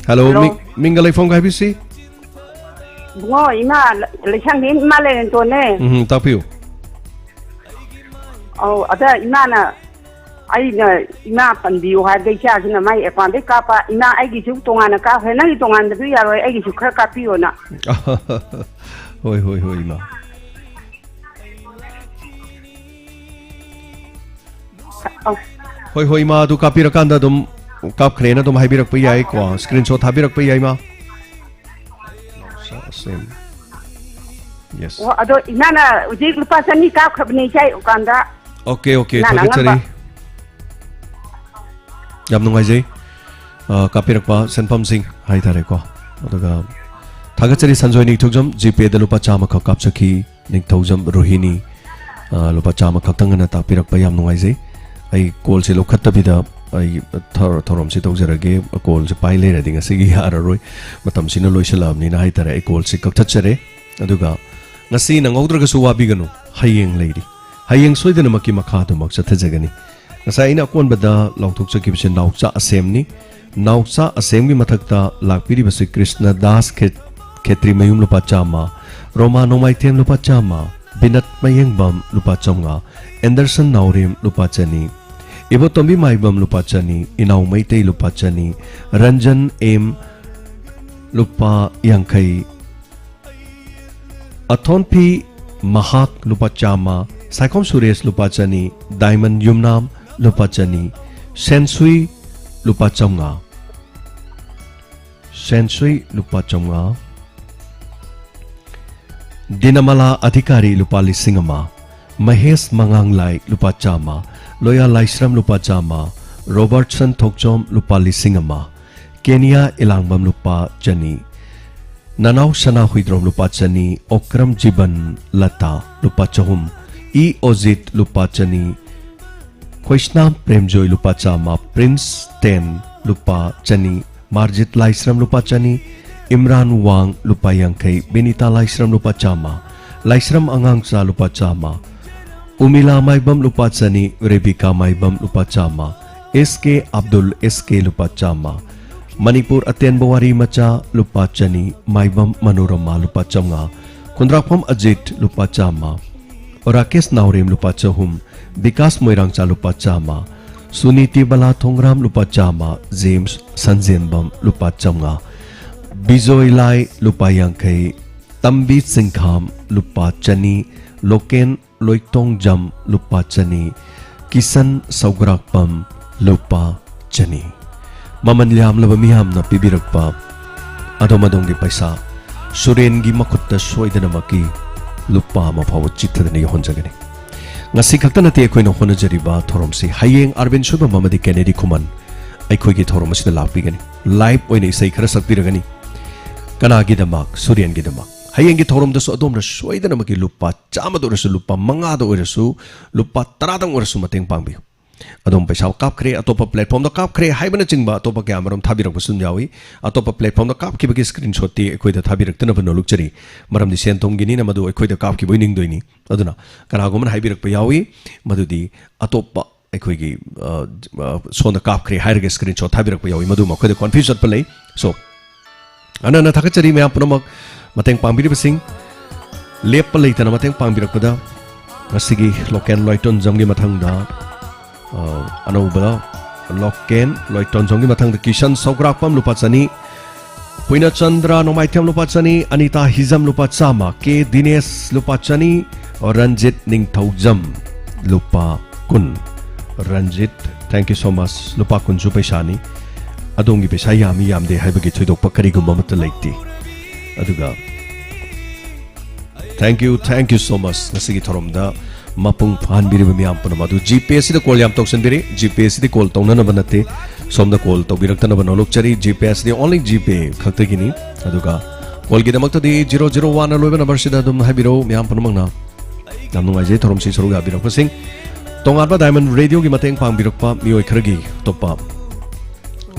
Hello, hello. ꯃꯤ-, ꯃꯤꯡꯒ ꯂꯩꯐꯝꯒ ꯍꯥꯏꯕꯤꯁꯤ꯫ ꯏꯕꯨꯡꯉꯣ, ꯏꯃꯥ ꯂ-, ꯂꯩꯁꯥꯡꯊꯦꯝ ꯏꯃꯥ ꯂꯩꯔꯦꯟꯇꯣꯟꯅꯦ꯫ ꯎꯝ, ꯇꯥꯛꯄꯤꯌꯨ꯫ ꯑꯧ, ꯑꯗ ꯏꯃꯥꯅ, ꯑꯩꯅ ꯏꯃꯥ ꯄꯟꯕꯤꯌꯨ ꯍꯥꯏꯕꯗ ꯏꯆꯥꯁꯤꯅ ꯃꯥꯏ ꯑꯦꯀꯥꯎꯟꯗꯩ ꯀꯥꯞꯄ, "ꯏꯃꯥ, ꯑꯩꯒꯤꯁꯨ ꯇꯣꯉꯥꯟꯅ ꯀꯥꯞꯈ꯭ꯔꯦ, ꯅꯪꯒꯤ ꯇꯣꯉꯥꯟꯕꯗꯨ ꯌꯥꯔꯣꯏ, ꯑꯩꯒꯤꯁꯨ ꯈꯔ ꯀꯥꯞꯄꯤꯌꯣꯅ"꯫ ꯍꯣꯏ, ꯍꯣꯏ, ꯍꯣꯏ, ꯏꯃꯥ꯫ ꯑꯧ꯫ ꯍꯣꯏ, ꯍꯣꯏ, ꯏꯃꯥ, ꯑꯗꯨ ꯀꯥꯞꯄꯤꯔꯀꯥꯟꯗ ꯑꯗꯨꯝ ꯀꯥꯞꯈ꯭ꯔꯦꯅ ꯑꯗꯨꯝ ꯍꯥꯏꯕꯤꯔꯛꯄ ꯌꯥꯏꯀꯣ, screenshot ꯊꯥꯕꯤꯔꯛꯄ ꯌꯥꯏ, ꯏꯃꯥ꯫ Yes. ꯑꯣ, ꯑꯗꯣ ꯏꯃꯥꯅ ꯍꯧꯖꯤꯛ ꯂꯨꯄꯥ ꯆꯅꯤ ꯀꯥꯞꯈ꯭ꯔꯕꯅꯦ ꯏꯆꯥ ꯎꯀꯥꯟꯗ꯫ Okay, okay, ꯏꯃꯥꯅ ꯊꯥꯒꯠꯆꯔꯤ꯫ ꯑꯉꯝꯕ꯫ ꯌꯥꯝ ꯅꯨꯡꯉꯥꯏꯖꯩ꯫ ꯑ, ꯀꯥꯞꯄꯤꯔꯛꯄ ꯁꯦꯟꯐꯝꯁꯤꯡ ꯍꯥꯏꯇꯥꯔꯦꯀꯣ꯫ ꯑꯗꯨꯒ ꯊꯥꯒꯠꯆꯔꯤ ꯁꯟꯖꯣꯏ ꯅꯤꯡꯊꯧꯖꯝ, GPayꯗ ꯂꯨꯄꯥ ꯆꯥꯝꯃꯈꯛ ꯀꯥꯞꯆꯈꯤ꯫ ꯅꯤꯡꯊꯧꯖꯝ ꯔꯣꯍꯤꯅꯤ, ꯑ, ꯂꯨꯄꯥ ꯆꯥꯝꯃ ꯈꯛꯇꯪ ꯑꯅ ꯇꯥꯛꯄꯤꯔꯛꯄ, ꯌꯥꯝ ꯅꯨꯡꯉꯥꯏꯖꯩ꯫ ꯑꯩ callꯁꯦ ꯂꯧꯈꯠꯇꯕꯤꯗ ꯑꯩ ꯊꯧ-, ꯊꯧꯔꯝꯁꯤ ꯇꯧꯖꯔꯒꯦ꯫ Callꯁꯦ ꯄꯥꯏ ꯂꯩꯔꯗꯤ ꯉꯁꯤꯒꯤ ꯌꯥꯔꯔꯣꯏ, ꯃꯇꯝꯁꯤꯅ ꯂꯣꯏꯁꯤꯜꯂꯛꯑꯕꯅꯤꯅ ꯍꯥꯏꯇꯥꯔꯦ꯫ ꯑꯩ callꯁꯤ ꯀꯛꯊꯠꯆꯔꯦ꯫ ꯑꯗꯨꯒ ꯉꯁꯤ ꯅꯪꯍꯧꯗ꯭ꯔꯒꯁꯨ ꯋꯥꯕꯤꯒꯅꯨ, ꯍꯌꯦꯡ ꯂꯩꯔꯤ꯫ ꯍꯌꯦꯡ ꯁꯣꯏꯗꯅꯃꯛꯀꯤ ꯃꯈꯥ ꯑꯗꯨꯃꯛ ꯆꯠꯊꯖꯒꯅꯤ꯫ ꯉꯁꯥꯏ ꯑꯩꯅ ꯑꯀꯣꯟꯕꯗ ꯂꯥꯎꯊꯣꯛꯆꯈꯤꯕꯁꯦ ꯅꯥꯎꯆꯥ ꯑꯁꯦꯝꯅꯤ꯫ ꯅꯥꯎꯆꯥ ꯑꯁꯦꯝꯒꯤ ꯃꯊꯛꯇ ꯂꯥꯛꯄꯤꯔꯤꯕꯁꯤ ꯀ꯭ꯔꯤꯁꯅ ꯗꯥꯁ ꯈꯦ-, ꯈꯦꯇ꯭ꯔꯤꯃꯌꯨꯝ ꯂꯨꯄꯥ ꯆꯥꯝꯃ, ꯔꯣꯃꯥ ꯅꯣꯡꯃꯥꯏꯊꯦꯝ ꯂꯨꯄꯥ ꯆꯥꯝꯃ, ꯕꯤꯅꯠ ꯃꯌꯦꯡꯕꯝ ꯂꯨꯄꯥ ꯆꯥꯝꯃꯉꯥ, ꯑꯦꯟꯗꯔꯁꯟ ꯅꯥꯎꯔꯦꯝ ꯂꯨꯄꯥ ꯆꯅꯤ, ꯏꯕꯣꯇꯣꯝꯕꯤ ꯃꯥꯏꯕꯝ ꯂꯨꯄꯥ ꯆꯅꯤ, ꯏꯅꯥꯎ ꯃꯩꯇꯩ ꯂꯨꯄꯥ ꯆꯅꯤ, ꯔꯟꯖꯟ ꯑꯦꯝ ꯂꯨꯄꯥ ꯌꯥꯡꯈꯩ, ꯑꯊꯣꯟꯐꯤ ꯃꯍꯥꯛ ꯂꯨꯄꯥ ꯆꯥꯝꯃ, ꯁꯥꯏꯈꯣꯝ ꯁꯨꯔꯦꯁ ꯂꯨꯄꯥ ꯆꯅꯤ, ꯗꯥꯏꯃꯟ ꯌꯨꯝꯅꯥꯝ ꯂꯨꯄꯥ ꯆꯅꯤ, ꯁꯦꯟꯁꯨꯏ ꯂꯨꯄꯥ ꯆꯥꯝꯃꯉꯥ, ꯁꯦꯟꯁꯨꯏ ꯂꯨꯄꯥ ꯆꯥꯝꯃꯉꯥ, ꯗꯤꯅꯃꯂꯥ ꯑꯙꯤꯀꯥꯔꯤ ꯂꯨꯄꯥ ꯂꯤꯁꯤꯡ ꯑꯃ, ꯃꯍꯦꯁ ꯃꯉꯥꯡꯂꯥꯏ ꯂꯨꯄꯥ ꯆꯥꯝꯃ, ꯂꯣꯌꯥ ꯂꯥꯏꯁ꯭ꯔꯝ ꯂꯨꯄꯥ ꯆꯥꯝꯃ, ꯔꯣꯕꯔꯠꯁꯟ ꯊꯣꯛꯆꯣꯝ ꯂꯨꯄꯥ ꯂꯤꯁꯤꯡ ꯑꯃ, ꯀꯦꯅꯤꯌꯥ ꯏꯂꯥꯡꯕꯝ ꯂꯨꯄꯥ ꯆꯅꯤ, ꯅꯅꯥꯎ ꯁꯅꯥ ꯍꯨꯏꯗ꯭ꯔꯣꯝ ꯂꯨꯄꯥ ꯆꯅꯤ, ꯑꯣꯀ꯭ꯔꯝ ꯖꯤꯕꯟ ꯂꯇꯥ ꯂꯨꯄꯥ ꯆꯍꯨꯝ, ꯏ ꯑꯣꯖꯤꯠ ꯂꯨꯄꯥ ꯆꯅꯤ, ꯈꯣꯏꯁꯅꯥꯝ ꯄ꯭ꯔꯦꯝꯖꯣꯏ ꯂꯨꯄꯥ ꯆꯥꯝꯃ, ꯄ꯭ꯔꯤꯟꯁ ꯇꯦꯟ ꯂꯨꯄꯥ ꯆꯅꯤ, ꯃꯥꯔꯖꯤꯠ ꯂꯥꯏꯁ꯭ꯔꯝ ꯂꯨꯄꯥ ꯆꯅꯤ, ꯏꯝꯔꯥꯟ ꯋꯥꯡ ꯂꯨꯄꯥ ꯌꯥꯡꯈꯩ, ꯕꯤꯅꯤꯇꯥ ꯂꯥꯏꯁ꯭ꯔꯝ ꯂꯨꯄꯥ ꯆꯥꯝꯃ, ꯂꯥꯏꯁ꯭ꯔꯝ ꯑꯉꯥꯡꯆꯥ ꯂꯨꯄꯥ ꯆꯥꯝꯃ, ꯎꯃꯤꯂꯥ ꯃꯥꯏꯕꯝ ꯂꯨꯄꯥ ꯆꯅꯤ, ꯔꯦꯕꯤꯀꯥ ꯃꯥꯏꯕꯝ ꯂꯨꯄꯥ ꯆꯥꯝꯃ, ꯑꯦꯁ ꯀꯦ ꯑꯕꯗꯨꯜ ꯑꯦꯁ ꯀꯦ ꯂꯨꯄꯥ ꯆꯥꯝꯃ, ꯃꯅꯤꯄꯨꯔ ꯑꯇꯦꯟꯕ ꯋꯥꯔꯤ ꯃꯆꯥ ꯂꯨꯄꯥ ꯆꯅꯤ, ꯃꯥꯏꯕꯝ ꯃꯅꯣꯔꯃꯥ ꯂꯨꯄꯥ ꯆꯥꯝꯃꯉꯥ, ꯈꯨꯟꯗ꯭ꯔꯥꯛꯐꯝ ꯑꯖꯤꯠ ꯂꯨꯄꯥ ꯆꯥꯝꯃ, ꯔꯥꯀꯦꯁ ꯅꯥꯎꯔꯦꯝ ꯂꯨꯄꯥ ꯆꯍꯨꯝ, ꯕꯤꯀꯥꯁ ꯃꯣꯏꯔꯥꯡꯆꯥ ꯂꯨꯄꯥ ꯆꯥꯝꯃ, ꯁꯨꯅꯤꯇꯤ ꯕꯂꯥ ꯊꯣꯡꯒ꯭ꯔꯥꯝ ꯂꯨꯄꯥ ꯆꯥꯝꯃ, ꯖꯦꯝꯁ ꯁꯟꯖꯦꯟꯕꯝ ꯂꯨꯄꯥ ꯆꯥꯝꯃꯉꯥ, ꯕꯤꯖꯣꯏ ꯂꯥꯏ ꯂꯨꯄꯥ ꯌꯥꯡꯈꯩ, ꯇꯝꯕꯤ ꯆꯤꯡꯈꯥꯝ ꯂꯨꯄꯥ ꯆꯅꯤ, ꯂꯣꯀꯦꯟ ꯂꯣꯏꯇꯣꯡꯖꯝ ꯂꯨꯄꯥ ꯆꯅꯤ, ꯀꯤꯁꯟ ꯁꯧꯒ꯭ꯔꯥꯛꯄꯝ, ꯂꯨꯄꯥ ꯆꯅꯤ꯫ ꯃꯃꯜ ꯌꯥꯝꯂꯕ ꯃꯤꯌꯥꯝꯅ ꯄꯤꯕꯤꯔꯛꯄ ꯑꯗꯣꯝ ꯑꯗꯣꯝꯒꯤ ꯄꯩꯁꯥ ꯁꯨꯔꯦꯟꯒꯤ ꯃꯈꯨꯠꯇ ꯁꯣꯏꯗꯅꯃꯛꯀꯤ ꯂꯨꯄꯥ ꯑꯃ ꯐꯥꯎꯕ ꯆꯤꯠꯊꯗꯅ ꯌꯧꯍꯟꯖꯒꯅꯤ꯫ ꯉꯁꯤ ꯈꯛꯇ ꯅꯠꯇꯦ ꯑꯩꯈꯣꯏꯅ ꯍꯣꯠꯅꯖꯔꯤꯕ ꯊꯧꯔꯝꯁꯤ꯫ ꯍꯌꯦꯡ ꯑꯥꯔꯕꯤꯟ ꯁꯣꯏꯕꯝ ꯑꯃꯗꯤ ꯀꯦꯅꯦꯗꯤ ꯈꯨꯃꯟ ꯑꯩꯈꯣꯏꯒꯤ ꯊꯧꯔꯝ ꯑꯁꯤꯗ ꯂꯥꯛꯄꯤꯒꯅꯤ꯫ ꯂꯥꯏꯚ ꯑꯣꯏꯅ ꯏꯁꯩ ꯈꯔ ꯁꯛꯄꯤꯔꯒꯅꯤ꯫ ꯀꯅꯥꯒꯤꯗꯃꯛ? ꯁꯨꯔꯦꯟꯒꯤꯗꯃꯛ꯫ ꯍꯌꯦꯡꯒꯤ ꯊꯧꯔꯝꯗꯁꯨ ꯑꯗꯣꯝꯅ ꯁꯣꯏꯗꯅꯃꯛꯀꯤ ꯂꯨꯄꯥ ꯆꯥꯝꯃꯗ ꯑꯣꯏꯔꯁꯨ, ꯂꯨꯄꯥ ꯃꯉꯥꯗ ꯑꯣꯏꯔꯁꯨ, ꯂꯨꯄꯥ ꯇꯔꯥꯗꯪ ꯑꯣꯏꯔꯁꯨ ꯃꯇꯦꯡ ꯄꯥꯡꯕꯤꯌꯨ꯫ ꯑꯗꯣꯝ ꯄꯩꯁꯥ ꯀꯥꯞꯈ꯭ꯔꯦ, ꯑꯇꯣꯞꯄ ꯄ꯭ꯂꯦꯠꯐꯣꯔꯝꯗ ꯀꯥꯞꯈ꯭ꯔꯦ ꯍꯥꯏꯕꯅꯆꯤꯡꯕ ꯑꯇꯣꯞꯄ ꯀꯌꯥ ꯑꯃꯔꯣꯝ ꯊꯥꯕꯤꯔꯛꯄꯁꯨ ꯑꯗꯨꯝ ꯌꯥꯎꯏ꯫ ꯑꯇꯣꯞꯄ ꯄ꯭ꯂꯦꯠꯐꯣꯔꯝꯗ ꯀꯥꯞꯈꯤꯕꯒꯤ ꯁ꯭ꯀ꯭ꯔꯤꯟ ꯁꯣꯠꯇꯤ ꯑꯩꯈꯣꯏꯗ ꯊꯥꯕꯤꯔꯛꯇꯅꯕ ꯅꯣꯜꯂꯨꯛꯆꯔꯤ꯫ ꯃꯔꯝꯗꯤ ꯁꯦꯟ ꯊꯨꯝꯒꯤꯅꯤꯅ ꯃꯗꯨ ꯑꯩꯈꯣꯏꯗ ꯀꯥꯞꯈꯤꯕ ꯑꯣꯏꯅꯤꯡꯗꯣꯏꯅꯤ꯫ ꯑꯗꯨꯅ ꯀꯅꯥꯒꯨꯝꯕꯅ ꯍꯥꯏꯕꯤꯔꯛꯄ ꯌꯥꯎꯏ, ꯃꯗꯨꯗꯤ ꯑꯇꯣꯞꯄ ꯑꯩꯈꯣꯏꯒꯤ, ꯑ, ꯑ, ꯁꯣꯝꯗ ꯀꯥꯞꯈ꯭ꯔꯦ ꯍꯥꯏꯔꯒ ꯁ꯭ꯀ꯭ꯔꯤꯟ ꯁꯣꯠ ꯊꯥꯕꯤꯔꯛꯄ ꯌꯥꯎꯏ, ꯃꯗꯨ ꯃꯈꯣꯏꯗ ꯀꯣꯟꯐ꯭ꯌꯨꯁ ꯆꯠꯄ ꯂꯩ꯫ ꯁꯣ, ꯑꯅ ꯊꯥꯒꯠꯆꯔꯤ ꯃꯌꯥꯝ ꯄꯨꯝꯅꯃꯛ ꯃꯇꯦꯡ ꯄꯥꯡꯕꯤꯔꯤꯕꯁꯤꯡ, ꯂꯦꯞꯄ ꯂꯩꯇꯅ ꯃꯇꯦꯡ ꯄꯥꯡꯕꯤꯔꯛꯄꯗ꯫ ꯉꯁꯤꯒꯤ ꯂꯣꯀꯦꯟ ꯂꯣꯏꯇꯣꯟꯖꯝꯒꯤ ꯃꯊꯪꯗ, ꯑ, ꯑꯅꯧꯕ ꯂꯣꯀꯦꯟ ꯂꯣꯏꯇꯣꯟꯖꯝꯒꯤ ꯃꯊꯪꯗ ꯀꯤꯁꯟ ꯁꯧꯒ꯭ꯔꯥꯛꯄꯝ ꯂꯨꯄꯥ ꯆꯅꯤ, ꯄꯨꯏꯅꯆꯟꯗ꯭ꯔ ꯅꯣꯡꯃꯥꯏꯊꯦꯝ ꯂꯨꯄꯥ ꯆꯅꯤ, ꯑꯅꯤꯇꯥ ꯍꯤꯖꯝ ꯂꯨꯄꯥ ꯆꯥꯝꯃ, ꯀꯦ ꯗꯤꯅꯦꯁ ꯂꯨꯄꯥ ꯆꯅꯤ, ꯔꯟꯖꯤꯠ ꯅꯤꯡꯊꯧꯖꯝ ꯂꯨꯄꯥ ꯀꯨꯟ꯫ Ranjit, thank you so much꯫ ꯂꯨꯄꯥ ꯀꯨꯟꯁꯨ ꯄꯩꯁꯥꯅꯤ꯫ ꯑꯗꯣꯝꯒꯤ ꯄꯩꯁꯥ ꯌꯥꯝꯃꯤ ꯌꯥꯝꯗꯦ ꯍꯥꯏꯕꯒꯤ ꯊꯣꯏꯗꯣꯛꯄ ꯀꯔꯤꯒꯨꯝꯕ ꯑꯃꯠꯇ ꯂꯩꯇꯦ꯫ ꯑꯗꯨꯒ thank you, thank you so much꯫ ꯉꯁꯤꯒꯤ ꯊꯧꯔꯝꯗ ꯃꯄꯨꯡ ꯐꯥꯍꯟꯕꯤꯔꯤꯕ ꯃꯤꯌꯥꯝ ꯄꯨꯝꯅꯃꯛ ꯑꯗꯨ ꯖꯤꯄꯦ ꯑꯁꯤꯗ ꯀꯣꯜ ꯌꯥꯝ ꯇꯧꯁꯤꯟꯕꯤꯔꯤ꯫ ꯖꯤꯄꯦ ꯑꯁꯤꯗꯤ ꯀꯣꯜ ꯇꯧꯅꯅꯕ ꯅꯠꯇꯦ, ꯁꯣꯝꯗ ꯀꯣꯜ ꯇꯧꯕꯤꯔꯛꯇꯅꯕ ꯅꯣꯜꯂꯨꯛꯆꯔꯤ꯫ ꯖꯤꯄꯦ ꯑꯁꯤꯗꯤ only ꯖꯤꯄꯦ ꯈꯛꯇꯒꯤꯅꯤ꯫ ꯑꯗꯨꯒ ꯀꯣꯜꯒꯤꯗꯃꯛꯇꯗꯤ ꯖꯤꯔꯣ ꯖꯤꯔꯣ ꯋꯥꯟꯅ ꯂꯣꯏꯕ ꯅꯝꯕꯔꯁꯤꯗ ꯑꯗꯨꯝ ꯍꯥꯏꯕꯤꯔꯛꯎ꯫ ꯃꯌꯥꯝ ꯄꯨꯝꯅꯃꯛꯅ ꯌꯥꯝ ꯅꯨꯡꯉꯥꯏꯖꯩ ꯊꯧꯔꯝꯁꯤ ꯁꯔꯨꯛ ꯌꯥꯕꯤꯔꯛꯄꯁꯤꯡ꯫ ꯇꯣꯉꯥꯟꯕ ꯗꯥꯏꯃꯟ ꯔꯦꯗꯤꯑꯣꯒꯤ ꯃꯇꯦꯡ ꯄꯥꯡꯕꯤꯔꯛꯄ ꯃꯤꯑꯣꯏ ꯈꯔꯒꯤ ꯑꯇꯣꯞꯄ